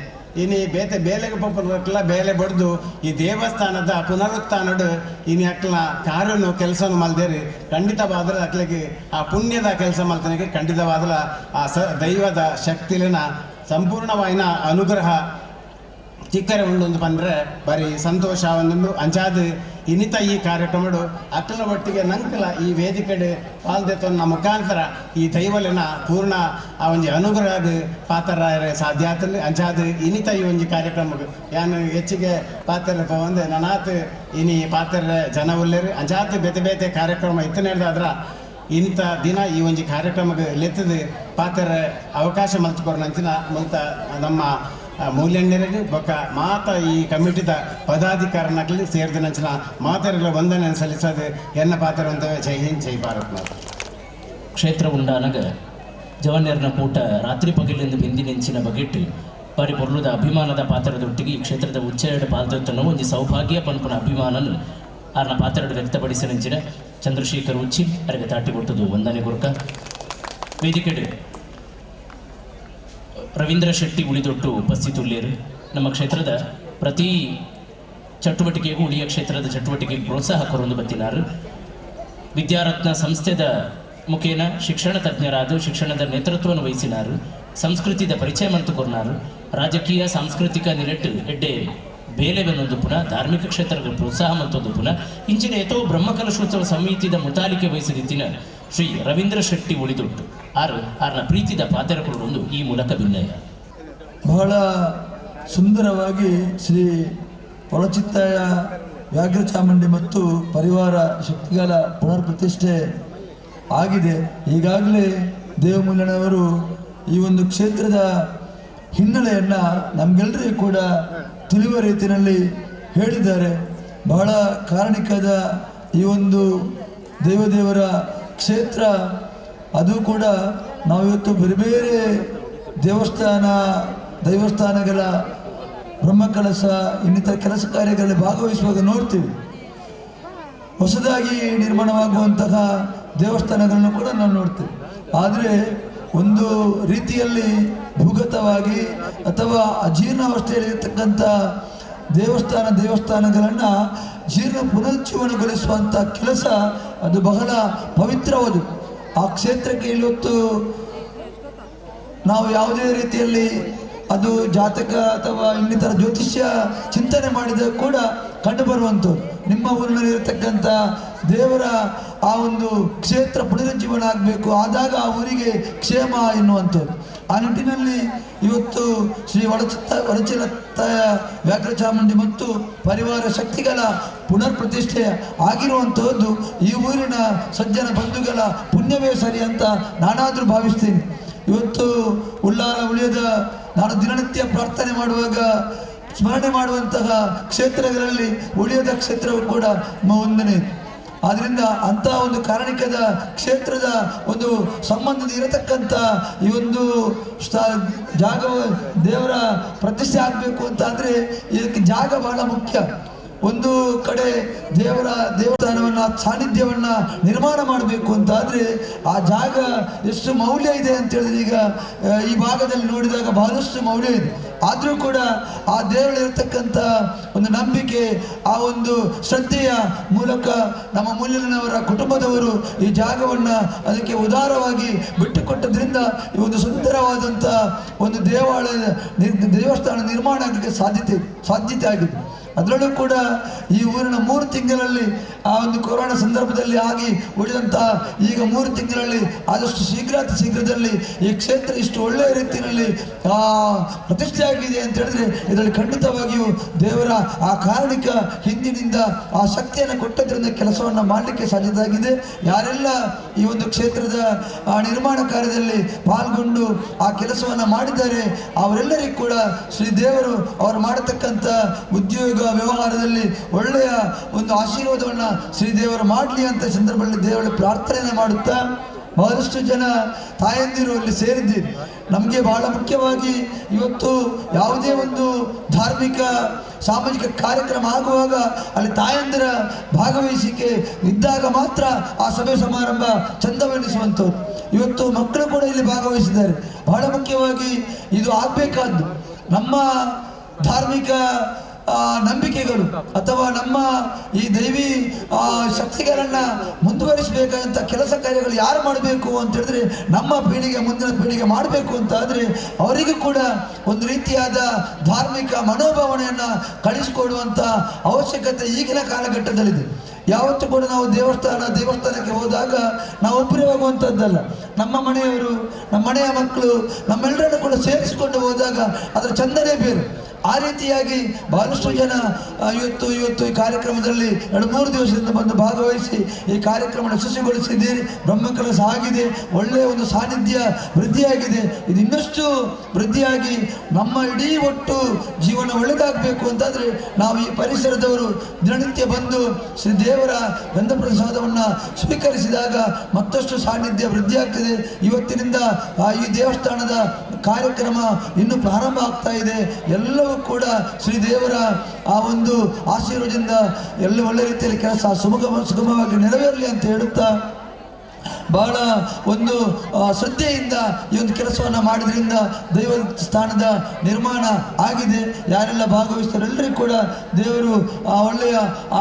ಇನಿ ಬೇತೆ ಬೇಲೆಗೆ ಪೊಪ್ಪಲ್ಲ ಬೇಲೆ ಬಡ್ದು ಈ ದೇವಸ್ಥಾನದ ಪುನರುತ್ಥಾನಡು ಇನಿ ಅಕ್ಲ ಕಾರ್ಯನು ಕೆಲಸನು ಮಲ್ದೇರಿ ಖಂಡಿತವಾದ್ರೆ ಅಕ್ಲಿಗೆ ಆ ಪುಣ್ಯದ ಕೆಲಸ ಮಲ್ತನಿಗೆ ಖಂಡಿತವಾದ್ರ ಆ ದೈವದ ಶಕ್ತಿಲಿನ ಸಂಪೂರ್ಣವಾಯಿನ ಅನುಗ್ರಹ ಚಿಕ್ಕರೆ ಉಂಡು ಬಂದರೆ ಬರೀ ಸಂತೋಷ ಒಂದುಂಡು. ಅಂಚಾದ ಇನ್ನಿತ ಈ ಕಾರ್ಯಕ್ರಮಡು ಅಕ್ಕಲ ಒಟ್ಟಿಗೆ ನಂಕಲ ಈ ವೇದಿಕೆಡೆ ಪಾಲ್ದೆತೊನ್ನ ಮುಖಾಂತರ ಈ ದೈವಲಿನ ಪೂರ್ಣ ಆ ಒಂಜಿ ಅನುಗ್ರಹದ ಪಾತ್ರ ಸಾಧ್ಯ ಆತಂದು. ಅಂಚಾದ ಇನ್ನಿತ ಈ ಒಂಜಿ ಕಾರ್ಯಕ್ರಮಕ್ಕೆ ಯಾನು ಹೆಚ್ಚಿಗೆ ಪಾತ್ರ ಒಂದು ನನಾತ್ ಇನಿ ಪಾತ್ರ ಜನ ಉಲ್ಲೇರು. ಅಂಚಾದ ಬೇತೆ ಬೇತೆ ಕಾರ್ಯಕ್ರಮ ಇತ್ತು ನಡೆದಾದ್ರ ಇಂಥ ದಿನ ಈ ಒಂಜಿ ಕಾರ್ಯಕ್ರಮಕ್ಕೆ ಲೆತ್ತದ ಪಾತ್ರ ಅವಕಾಶ ಮಲ್ತುಕೊರ್ನಂಚಿನ ಮಲ್ತ ನಮ್ಮ ಮೂಲ್ಯಣ್ಣರಿಗೆ ಬೊಕ್ಕ ಮಾತ ಈ ಕಮಿಟಿದ ಪದಾಧಿಕಾರನಕಲಿ ಸೇರಿದ ಮಾತರಿಗಳ ವಂದನೆ ಸಲ್ಲಿಸೋದು ಎನ್ನ ಪಾತ್ರ ಅಂತ. ಜೈ ಹಿಂದ್, ಜೈ ಭಾರತ್ ಮಾತ. ಕ್ಷೇತ್ರ ಉಂಡಾನಗ ಜವನ್ಯರ್ನ ಕೂಟ ರಾತ್ರಿ ಪಗಲಿಂದ ಬಿಂದಿನೆಂಚಿನ ಬಗೆಟ್ಟು ಬಾರಿ ಪೊರ್ಲುದ ಅಭಿಮಾನದ ಪಾತ್ರದೊಟ್ಟಿಗೆ ಈ ಕ್ಷೇತ್ರದ ಉಚ್ಚೆರಡು ಪಾಲ್ದೊತ್ತನ್ನು ಒಂಜಿ ಸೌಭಾಗ್ಯ ಪನ್ಪುನ ಅಭಿಮಾನನು ಆರ್ನ ಪಾತ್ರಡು ವ್ಯಕ್ತಪಡಿಸಿನಂಚಿನ ಚಂದ್ರಶೇಖರ್ ಉಚ್ಚಿ ಅರೆಗೆ ತಾಟಿ ಕೊಟ್ಟದು ವಂದನೆ ಗುರ್ಕ. ವೇದಿಕೆಡು ರವೀಂದ್ರ ಶೆಟ್ಟಿ ಉಳಿದೊಟ್ಟು ಉಪಸ್ಥಿತುಳ್ಳೇರು. ನಮ್ಮ ಕ್ಷೇತ್ರದ ಪ್ರತಿ ಚಟುವಟಿಕೆಗೂ ಉಳಿಯ ಕ್ಷೇತ್ರದ ಚಟುವಟಿಕೆಗೆ ಪ್ರೋತ್ಸಾಹ ಕೊರೊಂದು ಬತ್ತಿನಾರು. ವಿದ್ಯಾರತ್ನ ಸಂಸ್ಥೆದ ಮುಖೇನ ಶಿಕ್ಷಣ ತಜ್ಞರಾದ ಶಿಕ್ಷಣದ ನೇತೃತ್ವವನ್ನು ವಹಿಸಿನಾರು, ಸಂಸ್ಕೃತಿದ ಪರಿಚಯ ಮಂತು ಕೊರ್ನಾರು, ರಾಜಕೀಯ ಸಾಂಸ್ಕೃತಿಕ ನಿಲೆಟ್ಟು ಎಡ್ಡೆ ಬೇಲೆವೆನ್ನೊಂದು ಪುನಃ ಧಾರ್ಮಿಕ ಕ್ಷೇತ್ರದ ಪ್ರೋತ್ಸಾಹ ಮಂತೊಂದು ಪುನಃ ಇಂಚಿನ ಏತೋ ಬ್ರಹ್ಮಕಲಶೋತ್ಸವ ಸಮಿತಿದ ಮುತಾಲಿಕೆ ವಹಿಸಿದಿತ್ತಿನ ಶ್ರೀ ರವೀಂದ್ರ ಶೆಟ್ಟಿ ಉಳಿದೊಟ್ಟು ಆರು ಆರ್ನ ಪ್ರೀತಿದ ಪಾತ್ರಗಳೊಂದು ಈ ಮೂಲಕ ವಿನಯ. ಬಹಳ ಸುಂದರವಾಗಿ ಶ್ರೀ ಒಳಚಿತ್ತಾಯ ವ್ಯಾಘ್ರಚಾಮುಂಡಿ ಮತ್ತು ಪರಿವಾರ ಶಕ್ತಿಗಳ ಪುನರ್ ಪ್ರತಿಷ್ಠೆ ಆಗಿದೆ. ಈಗಾಗಲೇ ದೇವಮೂಲನವರು ಈ ಒಂದು ಕ್ಷೇತ್ರದ ಹಿನ್ನೆಲೆಯನ್ನು ನಮಗೆಲ್ಲರಿಗೂ ಕೂಡ ತಿಳಿಯುವ ರೀತಿಯಲ್ಲಿ ಹೇಳಿದ್ದಾರೆ. ಬಹಳ ಕಾರಣಿಕದ ಈ ಒಂದು ದೇವದೇವರ ಕ್ಷೇತ್ರ, ಅದು ಕೂಡ ನಾವಿವತ್ತು ಬೇರೆ ಬೇರೆ ದೇವಸ್ಥಾನ ದೈವಸ್ಥಾನಗಳ ಬ್ರಹ್ಮಕಲಶ ಇನ್ನಿತರ ಕೆಲಸ ಕಾರ್ಯಗಳಲ್ಲಿ ಭಾಗವಹಿಸುವಾಗ ನೋಡ್ತೀವಿ. ಹೊಸದಾಗಿ ನಿರ್ಮಾಣವಾಗುವಂತಹ ದೇವಸ್ಥಾನಗಳನ್ನು ಕೂಡ ನಾವು ನೋಡ್ತೀವಿ. ಆದರೆ ಒಂದು ರೀತಿಯಲ್ಲಿ ಭೂಗತವಾಗಿ ಅಥವಾ ಅಜೀರ್ಣಾವಸ್ಥೆಯಲ್ಲಿರ್ತಕ್ಕಂಥ ದೇವಸ್ಥಾನಗಳನ್ನು ಜೀರ್ಣ ಪುನರುಜ್ಜೀವನಗೊಳಿಸುವಂಥ ಕೆಲಸ ಅದು ಬಹಳ ಪವಿತ್ರವಾದ. ಆ ಕ್ಷೇತ್ರಕ್ಕೆ ಇವತ್ತು ನಾವು ಯಾವುದೇ ರೀತಿಯಲ್ಲಿ ಅದು ಜಾತಕ ಅಥವಾ ಇನ್ನಿತರ ಜ್ಯೋತಿಷ್ಯ ಚಿಂತನೆ ಮಾಡಿದಾಗ ಕೂಡ ಕಂಡುಬರುವಂಥದ್ದು. ನಿಮ್ಮ ಊರಿನಲ್ಲಿ ಇರತಕ್ಕಂಥ ದೇವರ ಆ ಒಂದು ಕ್ಷೇತ್ರ ಪುನರುಜ್ಜೀವನ ಆಗಬೇಕು, ಆದಾಗ ಆ ಊರಿಗೆ ಕ್ಷೇಮ ಎನ್ನುವಂಥದ್ದು. ಆ ನಿಟ್ಟಿನಲ್ಲಿ ಇವತ್ತು ಶ್ರೀ ವಡಚಿಲತ್ತಾಯ ವ್ಯಾಘ್ರಚಾಮುಂಡಿ ಮತ್ತು ಪರಿವಾರ ಶಕ್ತಿಗಳ ಪುನರ್ ಪ್ರತಿಷ್ಠೆ ಆಗಿರುವಂಥದ್ದು ಈ ಊರಿನ ಸಜ್ಜನ ಬಂಧುಗಳ ಪುಣ್ಯವೇ ಸರಿ ಅಂತ ನಾನಾದರೂ ಭಾವಿಸ್ತೀನಿ. ಇವತ್ತು ಉಳ್ಳಾಲ ಉಳಿಯದ ನಾನು ದಿನನಿತ್ಯ ಪ್ರಾರ್ಥನೆ ಮಾಡುವಾಗ ಸ್ಮರಣೆ ಮಾಡುವಂತಹ ಕ್ಷೇತ್ರಗಳಲ್ಲಿ ಉಳಿಯದ ಕ್ಷೇತ್ರವು ಕೂಡ ಒಂದನೇ. ಆದ್ದರಿಂದ ಅಂತಹ ಒಂದು ಕಾರಣಿಕದ ಕ್ಷೇತ್ರದ ಒಂದು ಸಂಬಂಧದ ಇರತಕ್ಕಂಥ ಈ ಒಂದು ಜಾಗ ದೇವರ ಪ್ರತಿಷ್ಠೆ ಆಗಬೇಕು ಅಂತ ಅಂದರೆ ಇದಕ್ಕೆ ಜಾಗ ಬಹಳ ಮುಖ್ಯ. ಒಂದು ಕಡೆ ದೇವರ ದೇವಸ್ಥಾನವನ್ನು ಸಾನ್ನಿಧ್ಯವನ್ನು ನಿರ್ಮಾಣ ಮಾಡಬೇಕು ಅಂತ ಆದರೆ ಆ ಜಾಗ ಎಷ್ಟು ಮೌಲ್ಯ ಇದೆ ಅಂತ ಹೇಳಿದ್ರೆ ಈಗ ಈ ಭಾಗದಲ್ಲಿ ನೋಡಿದಾಗ ಬಹಳಷ್ಟು ಮೌಲ್ಯ ಇದೆ. ಆದರೂ ಕೂಡ ಆ ದೇವರಲ್ಲಿರ್ತಕ್ಕಂಥ ಒಂದು ನಂಬಿಕೆ, ಆ ಒಂದು ಶ್ರದ್ಧೆಯ ಮೂಲಕ ನಮ್ಮ ಮೂಲ್ಯನವರ ಕುಟುಂಬದವರು ಈ ಜಾಗವನ್ನು ಅದಕ್ಕೆ ಉದಾರವಾಗಿ ಬಿಟ್ಟುಕೊಟ್ಟದ್ರಿಂದ ಈ ಒಂದು ಸುಂದರವಾದಂಥ ಒಂದು ದೇವಾಲಯ ದೇವಸ್ಥಾನ ನಿರ್ಮಾಣ ಆಗಲಿಕ್ಕೆ ಸಾಧ್ಯತೆ ಆಗಿದೆ. ಅದರಲ್ಲೂ ಕೂಡ ಈ ಊರಿನ 3 ತಿಂಗಳಲ್ಲಿ ಆ ಒಂದು ಕೊರೋನಾ ಸಂದರ್ಭದಲ್ಲಿ ಆಗಿ ಉಳಿದಂಥ ಈಗ 3 ತಿಂಗಳಲ್ಲಿ ಆದಷ್ಟು ಶೀಘ್ರದಲ್ಲಿ ಈ ಕ್ಷೇತ್ರ ಇಷ್ಟು ಒಳ್ಳೆಯ ರೀತಿಯಲ್ಲಿ ಪ್ರತಿಷ್ಠೆ ಆಗಿದೆ ಅಂತ ಹೇಳಿದ್ರೆ ಇದರಲ್ಲಿ ಖಂಡಿತವಾಗಿಯೂ ದೇವರ ಆ ಕಾರಣಿಕ ಹಿಂದಿನಿಂದ ಆ ಶಕ್ತಿಯನ್ನು ಕೊಟ್ಟದ್ರಿಂದ ಕೆಲಸವನ್ನು ಮಾಡಲಿಕ್ಕೆ ಸಾಧ್ಯತೆ ಆಗಿದೆ. ಯಾರೆಲ್ಲ ಈ ಒಂದು ಕ್ಷೇತ್ರದ ಆ ನಿರ್ಮಾಣ ಕಾರ್ಯದಲ್ಲಿ ಪಾಲ್ಗೊಂಡು ಆ ಕೆಲಸವನ್ನು ಮಾಡಿದ್ದಾರೆ ಅವರೆಲ್ಲರಿಗೂ ಕೂಡ ಶ್ರೀ ದೇವರು ಅವರು ಮಾಡತಕ್ಕಂಥ ಉದ್ಯೋಗ ವ್ಯವಹಾರದಲ್ಲಿ ಒಳ್ಳೆಯ ಒಂದು ಆಶೀರ್ವಾದವನ್ನು ಶ್ರೀದೇವರು ಮಾಡಲಿ ಅಂತ ಸಂದರ್ಭದಲ್ಲಿ ದೇವರ ಪ್ರಾರ್ಥನೆಯನ್ನು ಮಾಡುತ್ತಾ, ಬಹಳಷ್ಟು ಜನ ತಾಯಂದಿರು ಅಲ್ಲಿ ಸೇರಿದ್ದೀರಿ. ನಮಗೆ ಬಹಳ ಮುಖ್ಯವಾಗಿ ಇವತ್ತು ಯಾವುದೇ ಒಂದು ಧಾರ್ಮಿಕ ಸಾಮಾಜಿಕ ಕಾರ್ಯಕ್ರಮ ಆಗುವಾಗ ಅಲ್ಲಿ ತಾಯಂದಿರ ಭಾಗವಹಿಸಿಕೆ ಇದ್ದಾಗ ಮಾತ್ರ ಆ ಸಭೆ ಸಮಾರಂಭ ಚಂದವೆನಿಸುವಂಥದ್ದು. ಇವತ್ತು ಮಕ್ಕಳು ಕೂಡ ಇಲ್ಲಿ ಭಾಗವಹಿಸಿದ್ದಾರೆ. ಬಹಳ ಮುಖ್ಯವಾಗಿ ಇದು ಆಗಬೇಕಾದ್ದು ನಮ್ಮ ಧಾರ್ಮಿಕ ನಂಬಿಕೆಗಳು ಅಥವಾ ನಮ್ಮ ಈ ದೈವಿ ಶಕ್ತಿಗಳನ್ನು ಮುಂದುವರಿಸಬೇಕಾದಂಥ ಕೆಲಸ ಕಾರ್ಯಗಳು ಯಾರು ಮಾಡಬೇಕು ಅಂತ ಹೇಳಿದ್ರೆ ನಮ್ಮ ಪೀಳಿಗೆ ಮುಂದಿನ ಪೀಳಿಗೆ ಮಾಡಬೇಕು ಅಂತ ಆದರೆ ಅವರಿಗೂ ಕೂಡ ಒಂದು ರೀತಿಯಾದ ಧಾರ್ಮಿಕ ಮನೋಭಾವನೆಯನ್ನು ಕಳಿಸಿಕೊಡುವಂಥ ಅವಶ್ಯಕತೆ ಈಗಿನ ಕಾಲಘಟ್ಟದಲ್ಲಿದೆ. ಯಾವತ್ತೂ ಕೂಡ ನಾವು ದೇವಸ್ಥಾನಕ್ಕೆ ಹೋದಾಗ ನಾವು ಒಬ್ಬರೇ ಹೋಗುವಂಥದ್ದಲ್ಲ, ನಮ್ಮ ಮನೆಯವರು, ನಮ್ಮ ಮನೆಯ ಮಕ್ಕಳು, ನಮ್ಮೆಲ್ಲರನ್ನು ಕೂಡ ಸೇರಿಸಿಕೊಂಡು ಹೋದಾಗ ಅದರ ಚಂದನೇ ಬೇರೆ. ಆ ರೀತಿಯಾಗಿ ಬಹಳಷ್ಟು ಜನ ಇವತ್ತು ಇವತ್ತು ಈ ಕಾರ್ಯಕ್ರಮದಲ್ಲಿ 2-3 ದಿವಸದಿಂದ ಬಂದು ಭಾಗವಹಿಸಿ ಈ ಕಾರ್ಯಕ್ರಮ ಯಶಸ್ವಿಗೊಳಿಸಿದ್ದೀರಿ. ಬ್ರಹ್ಮಕಲಶ ಆಗಿದೆ, ಒಳ್ಳೆಯ ಒಂದು ಸಾನ್ನಿಧ್ಯ ವೃದ್ಧಿಯಾಗಿದೆ. ಇದು ಇನ್ನಷ್ಟು ವೃದ್ಧಿಯಾಗಿ ನಮ್ಮ ಇಡೀ ಒಟ್ಟು ಜೀವನ ಒಳ್ಳೆಯದಾಗಬೇಕು ಅಂತಾದರೆ ನಾವು ಈ ಪರಿಸರದವರು ದಿನನಿತ್ಯ ಬಂದು ಶ್ರೀ ದೇವರ ಗಂಧ ಪ್ರಸಾದವನ್ನು ಸ್ವೀಕರಿಸಿದಾಗ ಮತ್ತಷ್ಟು ಸಾನ್ನಿಧ್ಯ ವೃದ್ಧಿಯಾಗ್ತದೆ. ಇವತ್ತಿನಿಂದ ಈ ದೇವಸ್ಥಾನದ ಕಾರ್ಯಕ್ರಮ ಇನ್ನೂ ಪ್ರಾರಂಭ ಆಗ್ತಾ ಇದೆ. ಎಲ್ಲವೂ ಕೂಡ ಶ್ರೀ ದೇವರ ಆ ಒಂದು ಆಶೀರ್ವಾದದಿಂದ ಎಲ್ಲ ಒಳ್ಳೆ ರೀತಿಯಲ್ಲಿ ಕೆಲಸ ಸುಗಮವಾಗಿ ನೆರವೇರಲಿ ಅಂತ ಹೇಳುತ್ತಾ, ಬಹಳ ಒಂದು ಶ್ರದ್ಧೆಯಿಂದ ಈ ಒಂದು ಕೆಲಸವನ್ನು ಮಾಡಿದ್ರಿಂದ ದೈವಸ್ಥಾನದ ನಿರ್ಮಾಣ ಆಗಿದೆ. ಯಾರೆಲ್ಲ ಭಾಗವಹಿಸ್ತಾರೆ ಎಲ್ಲರಿಗೂ ಕೂಡ ದೇವರು ಆ ಒಳ್ಳೆಯ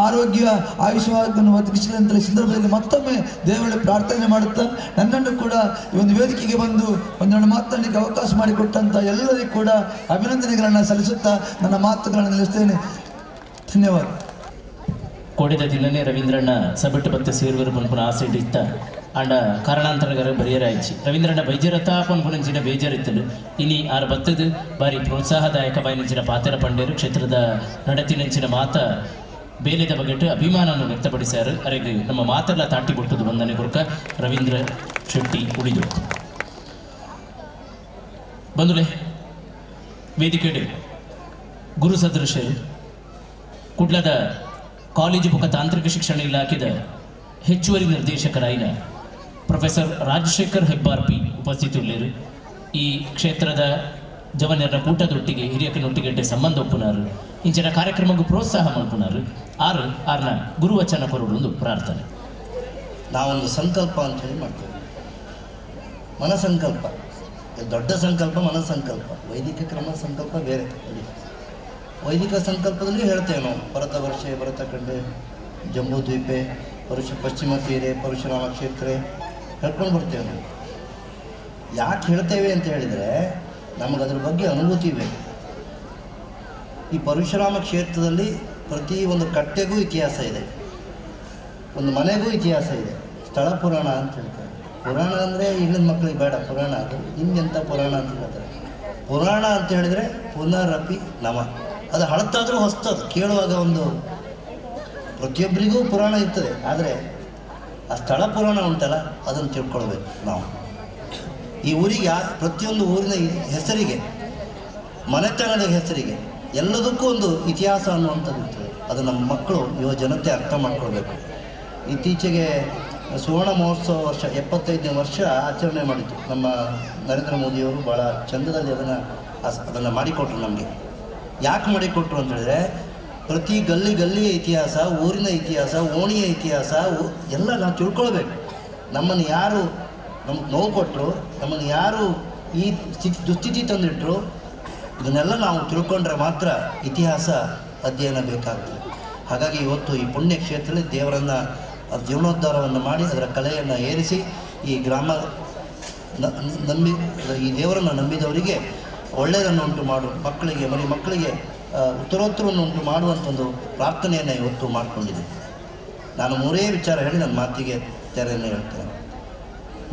ಆರೋಗ್ಯ ಆಯುಷ್ಯವನ್ನು ಒದಗಿಸಿದಂಥ ಸಂದರ್ಭದಲ್ಲಿ ಮತ್ತೊಮ್ಮೆ ದೇವರಲ್ಲಿ ಪ್ರಾರ್ಥನೆ ಮಾಡುತ್ತಾ, ನನ್ನನ್ನು ಕೂಡ ಈ ಒಂದು ವೇದಿಕೆಗೆ ಬಂದು ಒಂದೆರಡು ಮಾತನಾಡಲಿಕ್ಕೆ ಅವಕಾಶ ಮಾಡಿಕೊಟ್ಟಂಥ ಎಲ್ಲರಿಗೂ ಕೂಡ ಅಭಿನಂದನೆಗಳನ್ನು ಸಲ್ಲಿಸುತ್ತಾ ನನ್ನ ಮಾತುಗಳನ್ನು ನಿಲ್ಲಿಸ್ತೇನೆ. ಧನ್ಯವಾದ. ಕೋಡಿದ ದಿನನೇ ರವೀಂದ್ರಣ್ಣ ಸಬೆಟ್ಟು ಬತ್ತೆ ಸೇರುವರು ಪನ್ಪುನ ಆಸೆ ಇತ್ತ ಆಂಡ ಕಾರಣಾಂತರಗರ ಬರಿಯರಾಯ್ಚಿ ರವೀಂದ್ರಣ್ಣ ಬೈಜರತಾ ಪನ್ಪುನಂಚಿನ ಬೇಜಾರಿತ್ತಲು ಇನಿ ಆರ ಬತ್ತದು ಬಾರಿ ಪ್ರೋತ್ಸಾಹದಾಯಕ ಬಾಯಿನಂಚಿನ ಪಾತೆರ ಪಂಡೇರು ಕ್ಷೇತ್ರದ ನಡತಿನಂಚಿನ ಮಾತ ಬೇಲೆದ ಬಗೆಟ್ಟು ಅಭಿಮಾನವನ್ನು ವ್ಯಕ್ತಪಡಿಸ್ಯಾರು. ಅರೆಗೆ ನಮ್ಮ ಮಾತೆಲ್ಲ ತಾಟಿ ಕೊಟ್ಟದು ಬಂದನೆ ಕೊರಕ ರವೀಂದ್ರ ಶೆಟ್ಟಿ ಉಳಿದು ಬಂದುಲೆ ವೇದಿಕೆಡೆ ಗುರು ಸದೃಶರು ಕುಡ್ಲದ ಕಾಲೇಜು ಬುಕ್ಕ ತಾಂತ್ರಿಕ ಶಿಕ್ಷಣ ಇಲಾಖೆದ ಹೆಚ್ಚುವರಿ ನಿರ್ದೇಶಕರಾಯಿನ ಪ್ರೊಫೆಸರ್ ರಾಜಶೇಖರ್ ಹೆಬ್ಬಾರ್ ಪಿ ಉಪಸ್ಥಿತರುಳ್ಳರು. ಈ ಕ್ಷೇತ್ರದ ಜವನರ ಕೂಟದೊಟ್ಟಿಗೆ ಹಿರಿಯಕನೊಟ್ಟಿಗೆ ಸಂಬಂಧ ಒಪ್ಪುನಾರು, ಇಂಚಿನ ಕಾರ್ಯಕ್ರಮಕ್ಕೂ ಪ್ರೋತ್ಸಾಹ ಮಲ್ಪುನಾರು. ಆರು ಆರ್ನ ಗುರುವಚನ ಕೊರಡು ಪ್ರಾರ್ಥನೆ. ನಾವೊಂದು ಸಂಕಲ್ಪ ಅಂಥೇಳಿ ಮಾಡ್ತೇವೆ, ಮನಸಂಕಲ್ಪ. ದೊಡ್ಡ ಸಂಕಲ್ಪ ಮನಸಂಕಲ್ಪ, ವೈದಿಕ ಕ್ರಮ ಸಂಕಲ್ಪ ಬೇರೆ. ವೈದಿಕ ಸಂಕಲ್ಪದಲ್ಲಿ ಹೇಳ್ತೇವೆ ನಾವು, ಭರತ ವರ್ಷೆ ಭರತ ಖಂಡೆ ಜಂಬೂದ್ವೀಪೆ ಪರುಷ ಪಶ್ಚಿಮ ತೀರೆ ಪರಶುರಾಮ ಕ್ಷೇತ್ರ ಹೇಳ್ಕೊಂಡು ಬರ್ತೇವೆ ನಾವು. ಯಾಕೆ ಹೇಳ್ತೇವೆ ಅಂತ ಹೇಳಿದರೆ ನಮಗದ್ರ ಬಗ್ಗೆ ಅನುಭೂತಿ ಬೇಕು. ಈ ಪರಶುರಾಮ ಕ್ಷೇತ್ರದಲ್ಲಿ ಪ್ರತಿ ಒಂದು ಕಟ್ಟೆಗೂ ಇತಿಹಾಸ ಇದೆ, ಒಂದು ಮನೆಗೂ ಇತಿಹಾಸ ಇದೆ. ಸ್ಥಳ ಪುರಾಣ ಅಂತ ಹೇಳ್ತಾರೆ. ಪುರಾಣ ಅಂದರೆ ಈಗಿನ ಮಕ್ಕಳಿಗೆ ಬೇಡ ಪುರಾಣ, ಅದು ನಿಮ್ಗೆಂಥ ಪುರಾಣ ಅಂತ ಹೇಳ್ತಾರೆ. ಪುರಾಣ ಅಂತ ಹೇಳಿದರೆ ಪುನರಪಿ ನಮ, ಅದು ಹಳತಾದರೂ ಹೊಸ್ತದು. ಕೇಳುವಾಗ ಒಂದು ಪ್ರತಿಯೊಬ್ಬರಿಗೂ ಪುರಾಣ ಇರ್ತದೆ, ಆದರೆ ಆ ಸ್ಥಳ ಪುರಾಣ ಉಂಟಲ್ಲ, ಅದನ್ನು ತಿಳ್ಕೊಳ್ಬೇಕು ನಾವು. ಈ ಊರಿಗೆ ಪ್ರತಿಯೊಂದು ಊರಿನ ಹೆಸರಿಗೆ, ಮನೆತನದ ಹೆಸರಿಗೆ ಎಲ್ಲದಕ್ಕೂ ಒಂದು ಇತಿಹಾಸ ಅನ್ನುವಂಥದ್ದು ಇರ್ತದೆ. ಅದು ನಮ್ಮ ಮಕ್ಕಳು, ಯುವ ಜನತೆ ಅರ್ಥ ಮಾಡ್ಕೊಳ್ಬೇಕು. ಇತ್ತೀಚೆಗೆ ಸುವರ್ಣ ಮಹೋತ್ಸವ ವರ್ಷ 75ನೇ ವರ್ಷ ಆಚರಣೆ ಮಾಡಿತ್ತು ನಮ್ಮ ನರೇಂದ್ರ ಮೋದಿಯವರು. ಭಾಳ ಚಂದದಲ್ಲಿ ಅದನ್ನು ಮಾಡಿಕೊಟ್ರು ನಮಗೆ. ಯಾಕೆ ಮಾಡಿಕೊಟ್ರು ಅಂತೇಳಿದರೆ, ಪ್ರತಿ ಗಲ್ಲಿ ಗಲ್ಲಿಯ ಇತಿಹಾಸ, ಊರಿನ ಇತಿಹಾಸ, ಓಣಿಯ ಇತಿಹಾಸ ಎಲ್ಲ ನಾವು ತಿಳ್ಕೊಳ್ಬೇಕು. ನಮ್ಮನ್ನು ಯಾರು ನಮ್ಗೆ ನೋವು ಕೊಟ್ಟರು, ನಮ್ಮನ್ನು ಯಾರು ಈ ದುಸ್ಥಿತಿ ತಂದಿಟ್ಟರು, ಇದನ್ನೆಲ್ಲ ನಾವು ತಿಳ್ಕೊಂಡ್ರೆ ಮಾತ್ರ ಇತಿಹಾಸ ಅಧ್ಯಯನ ಬೇಕಾಗ್ತದೆ. ಹಾಗಾಗಿ ಇವತ್ತು ಈ ಪುಣ್ಯಕ್ಷೇತ್ರದಲ್ಲಿ ದೇವರನ್ನು ಜೀರ್ಣೋದ್ಧಾರವನ್ನು ಮಾಡಿ ಅದರ ಕಲೆಯನ್ನು ಏರಿಸಿ ಈ ಗ್ರಾಮ ನಂಬಿ ಈ ದೇವರನ್ನು ನಂಬಿದವರಿಗೆ ಒಳ್ಳೆಯದನ್ನು ಉಂಟು ಮಾಡು, ಮಕ್ಕಳಿಗೆ ಮರಿ ಮಕ್ಕಳಿಗೆ ಉತ್ತರೋತ್ತರವನ್ನು ಉಂಟು ಮಾಡುವಂಥ ಒಂದು ಪ್ರಾರ್ಥನೆಯನ್ನು ಇವತ್ತು ಮಾಡಿಕೊಂಡಿದ್ದೆ. ನಾನು ಮೂರೇ ವಿಚಾರ ಹೇಳಿ ನನ್ನ ಮಾತಿಗೆ ತೆರೆಯನ್ನು ಹೇಳ್ತೇನೆ.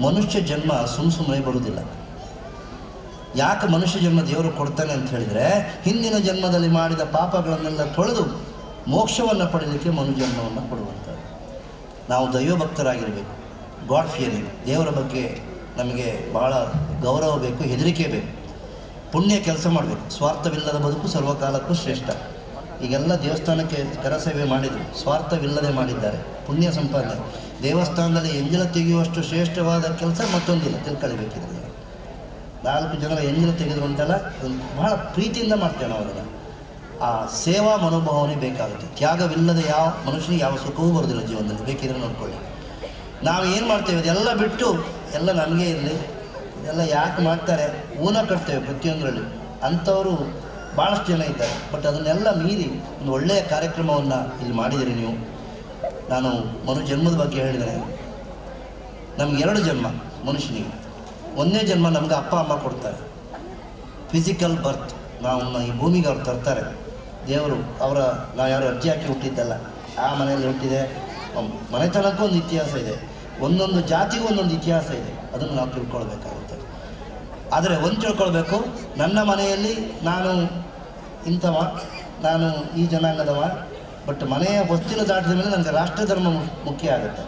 ಮನುಷ್ಯ ಜನ್ಮ ಸುಮ್ಮನೆ ಬರುವುದಿಲ್ಲ. ಯಾಕೆ ಮನುಷ್ಯ ಜನ್ಮ ದೇವರು ಕೊಡ್ತಾನೆ ಅಂತ ಹೇಳಿದರೆ, ಹಿಂದಿನ ಜನ್ಮದಲ್ಲಿ ಮಾಡಿದ ಪಾಪಗಳನ್ನೆಲ್ಲ ತೊಳೆದು ಮೋಕ್ಷವನ್ನು ಪಡೀಲಿಕ್ಕೆ ಮನುಜನ್ಮವನ್ನು ಕೊಡುವಂಥದ್ದು. ನಾವು ದೈವಭಕ್ತರಾಗಿರಬೇಕು, ಗಾಡ್ ಫಿಯರಿಂಗ್, ದೇವರ ಬಗ್ಗೆ ನಮಗೆ ಬಹಳ ಗೌರವ ಬೇಕು, ಹೆದರಿಕೆ ಬೇಕು, ಪುಣ್ಯ ಕೆಲಸ ಮಾಡಬೇಕು. ಸ್ವಾರ್ಥವಿಲ್ಲದ ಬದುಕು ಸರ್ವಕಾಲಕ್ಕೂ ಶ್ರೇಷ್ಠ. ಈಗೆಲ್ಲ ದೇವಸ್ಥಾನಕ್ಕೆ ಕರಸೇವೆ ಮಾಡಿದರು, ಸ್ವಾರ್ಥವಿಲ್ಲದೆ ಮಾಡಿದ್ದಾರೆ, ಪುಣ್ಯ ಸಂಪಾದನೆ. ದೇವಸ್ಥಾನದಲ್ಲಿ ಎಂಜಲ ತೆಗೆಯುವಷ್ಟು ಶ್ರೇಷ್ಠವಾದ ಕೆಲಸ ಮತ್ತೊಂದಿಲ್ಲ, ತಿಳ್ಕೊಳ್ಬೇಕಿದ್ರೆ. 4 ಜನರ ಎಂಜಲ ತೆಗೆದ್ರು ಅಂತೆಲ್ಲ ಬಹಳ ಪ್ರೀತಿಯಿಂದ ಮಾಡ್ತೇವೆ ನಾವು ಅದನ್ನು. ಆ ಸೇವಾ ಮನೋಭಾವನೆ ಬೇಕಾಗುತ್ತೆ. ತ್ಯಾಗವಿಲ್ಲದೆ ಯಾವ ಮನುಷ್ಯನಿಗೆ ಯಾವ ಸುಖವೂ ಬರೋದಿಲ್ಲ ಜೀವನದಲ್ಲಿ, ಬೇಕಿದ್ರೆ ನೋಡ್ಕೊಳ್ಳಿ. ನಾವು ಏನು ಮಾಡ್ತೇವೆ, ಅದೆಲ್ಲ ಬಿಟ್ಟು ಎಲ್ಲ ನಮಗೆ ಇರಲಿ, ಇದೆಲ್ಲ ಯಾಕೆ ಮಾಡ್ತಾರೆ, ಊನ ಕಟ್ತೇವೆ ಪ್ರತಿಯೊಂದರಲ್ಲಿ. ಅಂಥವರು ಭಾಳಷ್ಟು ಜನ ಇದ್ದಾರೆ. ಬಟ್ ಅದನ್ನೆಲ್ಲ ಮೀರಿ ಒಂದು ಒಳ್ಳೆಯ ಕಾರ್ಯಕ್ರಮವನ್ನು ಇಲ್ಲಿ ಮಾಡಿದಿರಿ ನೀವು. ನಾನು ಮನುಜನ್ಮದ ಬಗ್ಗೆ ಹೇಳಿದರೆ, ನಮ್ಗೆ 2 ಜನ್ಮ ಮನುಷ್ಯನಿಗೆ. ಒಂದನೇ ಜನ್ಮ ನಮ್ಗೆ ಅಪ್ಪ ಅಮ್ಮ ಕೊಡ್ತಾರೆ, ಫಿಸಿಕಲ್ ಬರ್ತ್. ನಾವು ಈ ಭೂಮಿಗೆ ಅವ್ರು ತರ್ತಾರೆ ದೇವರು. ಅವರ ನಾವು ಯಾರು ಅರ್ಜಿ ಹಾಕಿ ಹುಟ್ಟಿದ್ದಲ್ಲ, ಆ ಮನೆಯಲ್ಲಿ ಹುಟ್ಟಿದೆ. ಮನೆತನಕ್ಕೂ ಒಂದು ಇತಿಹಾಸ ಇದೆ, ಒಂದೊಂದು ಜಾತಿಗೂ ಒಂದೊಂದು ಇತಿಹಾಸ ಇದೆ, ಅದನ್ನು ನಾವು ತಿಳ್ಕೊಳ್ಬೇಕಾಗುತ್ತೆ. ಆದರೆ ಒಂದು ತಿಳ್ಕೊಳ್ಬೇಕು, ನನ್ನ ಮನೆಯಲ್ಲಿ ನಾನು ಇಂಥವ, ನಾನು ಈ ಜನಾಂಗದವ, ಬಟ್ ಮನೆಯ ಹೊಸ್ತಿಲು ದಾಟಿದ ಮೇಲೆ ನನಗೆ ರಾಷ್ಟ್ರಧರ್ಮ ಮುಖ್ಯ ಆಗುತ್ತೆ.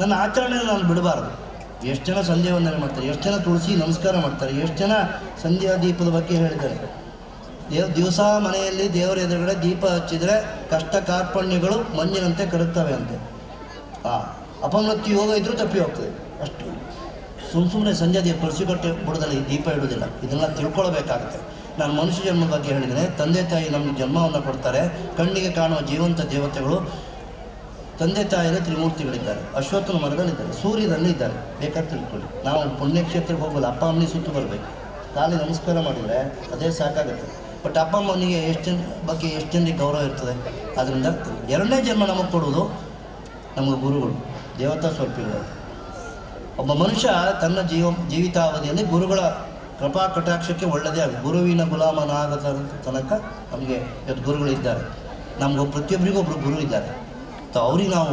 ನನ್ನ ಆಚರಣೆಯನ್ನು ನಾನು ಬಿಡಬಾರ್ದು. ಎಷ್ಟು ಜನ ಸಂಧ್ಯಾ ವಂದನೆ ಮಾಡ್ತಾರೆ, ಎಷ್ಟು ಜನ ತುಳಸಿ ನಮಸ್ಕಾರ ಮಾಡ್ತಾರೆ, ಎಷ್ಟು ಜನ ಸಂಧ್ಯಾ ದೀಪದ ಬಗ್ಗೆ ಹೇಳಿದ್ದಾರೆ. ದಿವಸ ಮನೆಯಲ್ಲಿ ದೇವರ ಎದುರುಗಡೆ ದೀಪ ಹಚ್ಚಿದರೆ ಕಷ್ಟ ಕಾರ್ಪಣ್ಯಗಳು ಮಂಜಿನಂತೆ ಕರಗ್ತವೆ ಅಂತೆ. ಅಪಮೃತ್ಯು ಯೋಗ ಇದ್ದರೂ ತಪ್ಪಿ ಹೋಗ್ತದೆ. ಅಷ್ಟು ಸುಮ್ಮನೆ ಸಂಧ್ಯಾ ದೀಪ ತುಳಸಿಕಟ್ಟೆ ಬುಡದಲ್ಲಿ ದೀಪ ಇಡೋದಿಲ್ಲ. ಇದನ್ನೆಲ್ಲ ತಿಳ್ಕೊಳ್ಬೇಕಾಗುತ್ತೆ. ನಾನು ಮನುಷ್ಯ ಜನ್ಮದ ಬಗ್ಗೆ ಹೇಳಿದರೆ, ತಂದೆ ತಾಯಿ ನಮಗೆ ಜನ್ಮವನ್ನು ಕೊಡ್ತಾರೆ. ಕಣ್ಣಿಗೆ ಕಾಣುವ ಜೀವಂತ ದೇವತೆಗಳು ತಂದೆ ತಾಯಿಯಲ್ಲಿ ತ್ರಿಮೂರ್ತಿಗಳಿದ್ದಾರೆ, ಅಶ್ವತ್ಥನ ಮರದಲ್ಲಿದ್ದಾರೆ, ಸೂರ್ಯನಲ್ಲಿ ಇದ್ದಾರೆ. ಬೇಕಾದ್ರೆ ತಿಳ್ಕೊಳ್ಳಿ. ನಾವು ಪುಣ್ಯಕ್ಷೇತ್ರಕ್ಕೆ ಹೋಗಲ್ಲ, ಅಪ್ಪ ಅಮ್ಮನಿಗೆ ಸುತ್ತು ಬರಬೇಕು. ಕಾಲಿ ನಮಸ್ಕಾರ ಮಾಡಿದರೆ ಅದೇ ಸಾಕಾಗುತ್ತೆ. ಬಟ್ ಅಪ್ಪ ಅಮ್ಮನಿಗೆ ಎಷ್ಟು ಜನ ಬಗ್ಗೆ ಎಷ್ಟು ಜನರಿಗೆ ಗೌರವ ಇರ್ತದೆ. ಆದ್ದರಿಂದ ಎರಡನೇ ಜನ್ಮ ನಮಗೆ ಕೊಡುವುದು ನಮ್ಮ ಗುರುಗಳು, ದೇವತಾ ಸ್ವರೂಪಿಗಳು. ಒಬ್ಬ ಮನುಷ್ಯ ತನ್ನ ಜೀವಿತಾವಧಿಯಲ್ಲಿ ಗುರುಗಳ ಕೃಪಾ ಕಟಾಕ್ಷಕ್ಕೆ ಒಳ್ಳೆಯದೇ ಆಗ ಗುರುವಿನ ಗುಲಾಮನಾಗದ ತನಕ ನಮಗೆ ಇವತ್ತು ಗುರುಗಳಿದ್ದಾರೆ. ನಮಗೂ ಪ್ರತಿಯೊಬ್ಬರಿಗೂ ಒಬ್ಬರು ಗುರು ಇದ್ದಾರೆ. ಅವ್ರಿಗೆ ನಾವು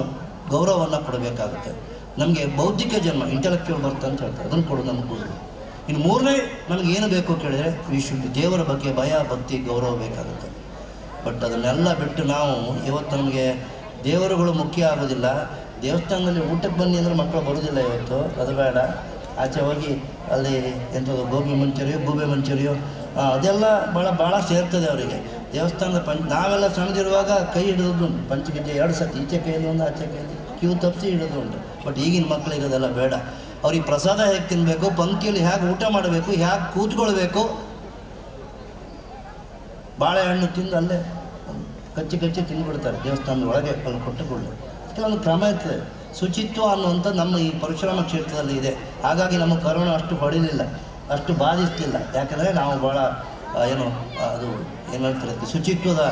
ಗೌರವವನ್ನು ಕೊಡಬೇಕಾಗುತ್ತೆ. ನಮಗೆ ಬೌದ್ಧಿಕ ಜನ್ಮ, ಇಂಟೆಲೆಕ್ಚುಯಲ್ ಬರ್ತ್ ಅಂತ ಹೇಳ್ತಾರೆ, ಅದನ್ನು ಕೊಡೋದು ನಮ್ಮ ಗುರುಗಳು. ಇನ್ನು ಮೂರನೇ ನಮಗೆ ಏನು ಬೇಕು ಕೇಳಿದರೆ, we should ದೇವರ ಬಗ್ಗೆ ಭಯ, ಭಕ್ತಿ, ಗೌರವ ಬೇಕಾಗುತ್ತೆ. ಬಟ್ ಅದನ್ನೆಲ್ಲ ಬಿಟ್ಟು ನಾವು ಇವತ್ತು ನಮಗೆ ದೇವರುಗಳು ಮುಖ್ಯ ಆಗೋದಿಲ್ಲ. ದೇವಸ್ಥಾನದಲ್ಲಿ ಊಟಕ್ಕೆ ಬನ್ನಿ ಅಂದರೆ ಮಕ್ಕಳು ಬರೋದಿಲ್ಲ ಇವತ್ತು, ಅದು ಬೇಡ. ಆಚೆ ಹೋಗಿ ಅಲ್ಲಿ ಎಂಥದ್ದು ಗೋಬಿ ಮಂಚೂರಿಯೋ ಗೂಬೆ ಮಂಚೂರಿಯೋ ಅದೆಲ್ಲ ಭಾಳ ಭಾಳ ಸೇರ್ತದೆ ಅವರಿಗೆ. ದೇವಸ್ಥಾನದ ನಾವೆಲ್ಲ ಸಣ್ಣದಿರುವಾಗ ಕೈ ಹಿಡಿದು ಪಂಚಗೆಜ್ಜೆ 2 ಸತಿ, ಈಚೆ ಕೈಯಲ್ಲಿ ಒಂದು, ಆಚೆ ಕೈಯಲ್ಲಿ ಕ್ಯೂ ತಪ್ಪಿಸಿ ಹಿಡಿದು ಉಂಟು. ಬಟ್ ಈಗಿನ ಮಕ್ಕಳಿಗೆ ಅದೆಲ್ಲ ಬೇಡ. ಅವ್ರಿಗೆ ಪ್ರಸಾದ ಹೇಗೆ ತಿನ್ನಬೇಕು, ಪಂಕ್ತಿಯಲ್ಲಿ ಹೇಗೆ ಊಟ ಮಾಡಬೇಕು, ಹೇಗೆ ಕೂತ್ಕೊಳ್ಬೇಕು, ಬಾಳೆಹಣ್ಣು ತಿಂದು ಅಲ್ಲೇ ಕಚ್ಚಿ ಕಚ್ಚಿ ತಿಂದುಬಿಡ್ತಾರೆ ದೇವಸ್ಥಾನದ ಒಳಗೆ ಅಲ್ಲಿ ಕೊಟ್ಟು ಕೂಡಲೇ. ಕೆಲವೊಂದು ಕ್ರಮ ಇರ್ತದೆ. ಶುಚಿತ್ವ ಅನ್ನುವಂಥ ನಮ್ಮ ಈ ಪರಶುರಾಮ ಕ್ಷೇತ್ರದಲ್ಲಿ ಇದೆ. ಹಾಗಾಗಿ ನಮ್ಮ ಕರೋನಾ ಅಷ್ಟು ಹೊಡಿಲಿಲ್ಲ, ಅಷ್ಟು ಬಾಧಿಸ್ತಿಲ್ಲ. ಯಾಕಂದರೆ ನಾವು ಭಾಳ ಏನು ಅದು ಏನು ಹೇಳ್ತಾರೆ, ಶುಚಿತ್ವದ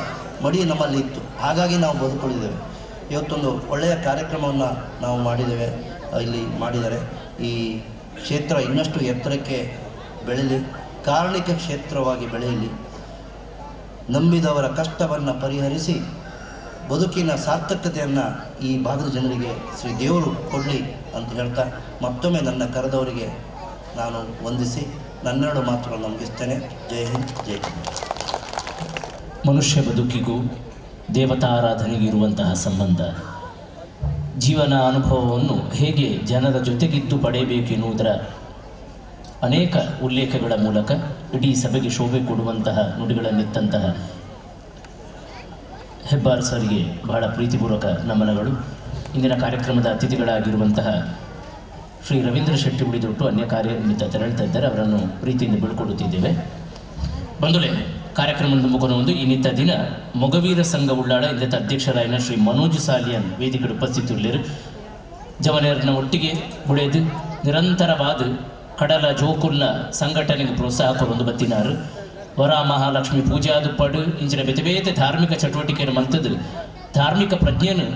ಮಡಿ ನಮ್ಮಲ್ಲಿ ಇತ್ತು. ಹಾಗಾಗಿ ನಾವು ಬದುಕೊಂಡಿದ್ದೇವೆ. ಇವತ್ತೊಂದು ಒಳ್ಳೆಯ ಕಾರ್ಯಕ್ರಮವನ್ನು ನಾವು ಮಾಡಿದ್ದೇವೆ, ಇಲ್ಲಿ ಮಾಡಿದ್ದಾರೆ. ಈ ಕ್ಷೇತ್ರ ಇನ್ನಷ್ಟು ಎತ್ತರಕ್ಕೆ ಬೆಳೀಲಿ, ಕಾರಣಿಕ ಕ್ಷೇತ್ರವಾಗಿ ಬೆಳೆಯಲಿ. ನಂಬಿದವರ ಕಷ್ಟವನ್ನು ಪರಿಹರಿಸಿ ಬದುಕಿನ ಸಾರ್ಥಕತೆಯನ್ನು ಈ ಭಾಗದ ಜನರಿಗೆ ಶ್ರೀ ದೇವರು ಕೊಡಲಿ ಅಂತ ಹೇಳ್ತಾ ಮತ್ತೊಮ್ಮೆ ನನ್ನ ಕರೆದವರಿಗೆ ನಾನು ವಂದಿಸಿ ನನ್ನೆರಡು ಮಾತುಗಳನ್ನು ಮುಗಿಸ್ತೇನೆ. ಜೈ ಹಿಂದ್, ಜೈ ಹಿಂದ್. ಮನುಷ್ಯ ಬದುಕಿಗೂ ದೇವತಾರಾಧನೆಗೂ ಇರುವಂತಹ ಸಂಬಂಧ, ಜೀವನ ಅನುಭವವನ್ನು ಹೇಗೆ ಜನರ ಜೊತೆಗಿದ್ದು ಪಡೆಯಬೇಕೆನ್ನುವುದರ ಅನೇಕ ಉಲ್ಲೇಖಗಳ ಮೂಲಕ ಇಡೀ ಸಭೆಗೆ ಶೋಭೆ ಕೊಡುವಂತಹ ನುಡಿಗಳನ್ನಿತ್ತಂತಹ ಹೆಬ್ಬಾರ್ ಸರ್ಗೆ ಬಹಳ ಪ್ರೀತಿಪೂರ್ವಕ ನಮನಗಳು. ಇಂದಿನ ಕಾರ್ಯಕ್ರಮದ ಅತಿಥಿಗಳಾಗಿರುವಂತಹ ಶ್ರೀ ರವೀಂದ್ರ ಶೆಟ್ಟಿ ಉಳಿದೊಟ್ಟು ಅನ್ಯ ಕಾರ್ಯ ನಿಮಿತ್ತ ತೆರಳುತ್ತಾ ಇದ್ದಾರೆ, ಅವರನ್ನು ಪ್ರೀತಿಯಿಂದ ಬೀಳ್ಕೊಡುತ್ತಿದ್ದೇವೆ. ಬಂಧುಗಳೇ, ಕಾರ್ಯಕ್ರಮದ ಮುಖನೊಂದು ಈ ನಿತ್ಯ ದಿನ ಮೊಗವೀರ ಸಂಘ ಉಳ್ಳಾಳ ಇಂದತ ಅಧ್ಯಕ್ಷರಾಯನ ಶ್ರೀ ಮನೋಜ್ ಸಾಲಿಯನ್ ವೇದಿಕೆ ಉಪಸ್ಥಿತರಿಲ್ಲರು. ಜವನೇರನ ಒಟ್ಟಿಗೆ ಬುಳೆದು ನಿರಂತರವಾದ ಕಡಲ ಜೋಕುಲ್ನ ಸಂಘಟನೆಗೆ ಪ್ರೋತ್ಸಾಹ ಕೊರೊಂದು ಬತ್ತಿನಾರು. ವರ ಮಹಾಲಕ್ಷ್ಮಿ ಪೂಜಾದು ಪಡು ಇಂಚಿನ ಬೇತೆ ಬೇತೆ ಧಾರ್ಮಿಕ ಚಟುವಟಿಕೆಯನ್ನು ಮಂತದ್ದು ಧಾರ್ಮಿಕ ಪ್ರಜ್ಞೆಯನ್ನು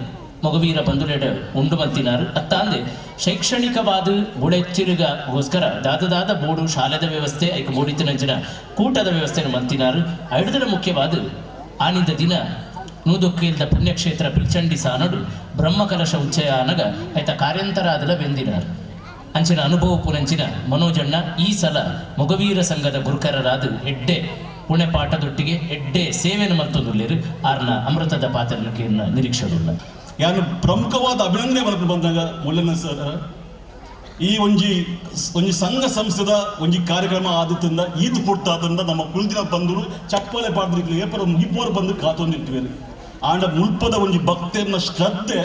ಮೊಗವೀರ ಬಂಧುಲೆಡ ಉಂಡು ಮಂತಿನಾರು. ಅತ್ತಾಂದೆ ಶೈಕ್ಷಣಿಕವಾದ ಬುಳೆಚ್ಚಿರುಗಗೋಸ್ಕರ ದಾದದಾದ ಬೋಡು ಶಾಲೆದ ವ್ಯವಸ್ಥೆ ಐಕ ಬೋಡಿತಿನಂಚಿನ ಕೂಟದ ವ್ಯವಸ್ಥೆಯನ್ನು ಮಂತಿನಾರು. ಐದರ ಮುಖ್ಯವಾದ ಆನಿಂದ ದಿನ ನೂದೊಕ್ಕೇಲ್ದ ಪುಣ್ಯಕ್ಷೇತ್ರ ಪಿಲ್ಚಂಡಿ ಸಾನಡು ಬ್ರಹ್ಮಕಲಶ ಉಚ್ಚಯ ಅನಗ ಐತ ಕಾರ್ಯಂತರ ಅದಲ ಬೆಂದಿನಾರು. ಅಂಚಿನ ಅನುಭವ ಪುನಂಚಿನ ಮನೋಜಣ್ಣ ಈ ಸಲ ಮೊಗವೀರ ಸಂಘದ ಗುರುಕರರಾದ ಎಡ್ಡೆ ಪುಣೆ ಪಾಠದೊಟ್ಟಿಗೆ ಎಡ್ಡೆ ಸೇವೆಯನ್ನು ಮತ್ತೊಂದುಳ್ಳೇರು. ಆರ್ನ ಅಮೃತದ ಪಾತ್ರನ ನಿರೀಕ್ಷೆಡುಳ್ಳ ಯಾನು ಪ್ರಮುಖವಾದ ಅಭಿನಂದನೆ ಬಲಪು ಬಂದಾಗ ಮುಲ್ಲನ ಸರ್ ಈ ಒಂಜಿ ಒಂಜಿ ಸಂಘ ಸಂಸ್ಥೆದ ಒಂಜಿ ಕಾರ್ಯಕ್ರಮ ಆದತ್ತಿಂದ ಈದ್ ಪುಡ್ತಾದ್ರಿಂದ ನಮ್ಮ ಕುಲ್ದಿನ ಬಂದರು ಚಪ್ಪಲೆ ಪಾಡ್ದಿಕ್ಕೆ ಏಪರ ಮುಗಿಪೋರು ಬಂದು ಕಾತೊಂದಿಟ್ಟಿವೆ. ಆಂಡ ಮುಲ್ಪದ ಒಂಜಿ ಭಕ್ತರನ್ನ ಶ್ರದ್ಧೆ,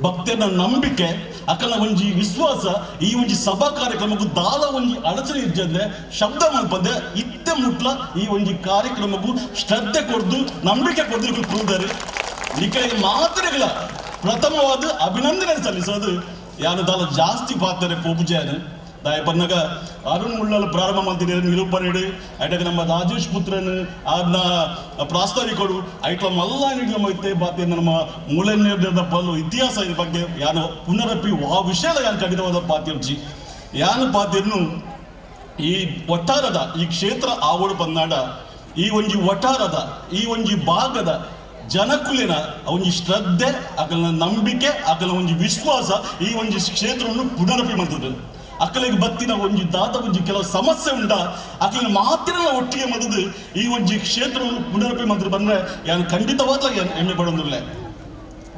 ಭಕ್ತರನ್ನ ನಂಬಿಕೆ, ಅಕಲ ಒಂಜಿ ವಿಶ್ವಾಸ ಈ ಒಂಜಿ ಸಭಾ ಕಾರ್ಯಕ್ರಮಕ್ಕೂ ದಾಲ ಒಂಜಿ ಅಡಚಣೆ ಇಜ್ಜಂದೆ ಶಬ್ದ ಮಲ್ಪಂದೆ ಇತ್ತೆ ಮುಟ್ಲ ಈ ಒಂಜಿ ಕಾರ್ಯಕ್ರಮಕ್ಕೂ ಶ್ರದ್ಧೆ ಕೊಡ್ದು ನಂಬಿಕೆ ಕೊಡ್ದು ಕುಲ್ದಾರೆ. ನಿಕಲಿಗೆ ಮಾತ್ರೆಗಳ ಪ್ರಥಮವಾದ ಅಭಿನಂದನೆ ಸಲ್ಲಿಸೋದು. ಯಾನು ದಾಲ ಜಾಸ್ತಿ ಪಾತ್ರೆ ಪೋಪುಜಾನು ದಾಯ ಬನ್ನಾಗ ಅರುಣ್ ಮುಳ್ಳಲು ಪ್ರಾರಂಭ ಮಾಡ್ತಿದ್ದಾರೆ ನಿರೂಪಣೆ ಐಟಾಗ ನಮ್ಮ ರಾಜೇಶ್ ಪುತ್ರನ್ ಆದ್ನ ಪ್ರಾಸ್ತಾವಿಕರು ಐಟ್ಲ ಮಲ್ಲ ನಮ್ಮ ಇತ್ತೆ ಬಾತೆ ನಮ್ಮ ಮೂಲ ಪಲ್ಲು ಇತಿಹಾಸ ಇದ್ರ ಬಗ್ಗೆ ಯಾನು ಪುನರಪಿ ಆ ವಿಷಯ ಯಾನು ಖಂಡಿತವಾದ ಪಾತ್ಯರ್ಜಿ ಯಾನು ಪಾತ್ಯನು ಈ ಒಟ್ಟಾರದ ಈ ಕ್ಷೇತ್ರ ಆವಡು ಬಂದಾಡ ಈ ಒಂಜಿ ಒಟ್ಟಾರದ ಈ ಒಂಜಿ ಭಾಗದ ಜನಕುಲಿನ ಒಂಜಿ ಶ್ರದ್ಧೆ ಅಕಲನ ನಂಬಿಕೆ ಅಕಲ ಒಂಜಿ ವಿಶ್ವಾಸ ಈ ಒಂಜಿ ಕ್ಷೇತ್ರವನ್ನು ಪುನರಪಿ ಮಾಡ್ತದೆ. ಅಕಲಿಗೆ ಬತ್ತಿನ ಒಂಜಿ ದಾದ ಒಂಜಿ ಕೆಲವು ಸಮಸ್ಯೆ ಉಂಟ ಅಕಲಿನ ಮಾತ್ರ ಒಟ್ಟಿಗೆ ಮದದು ಈ ಒಂಜಿ ಕ್ಷೇತ್ರವನ್ನು ಪುನರಪಿ ಮಾಡ್ತಾರೆ ಬಂದರೆ ಯಾನು ಖಂಡಿತವಾದ ಹೆಮ್ಮೆ ಪಡೋದಿಲ್ಲ.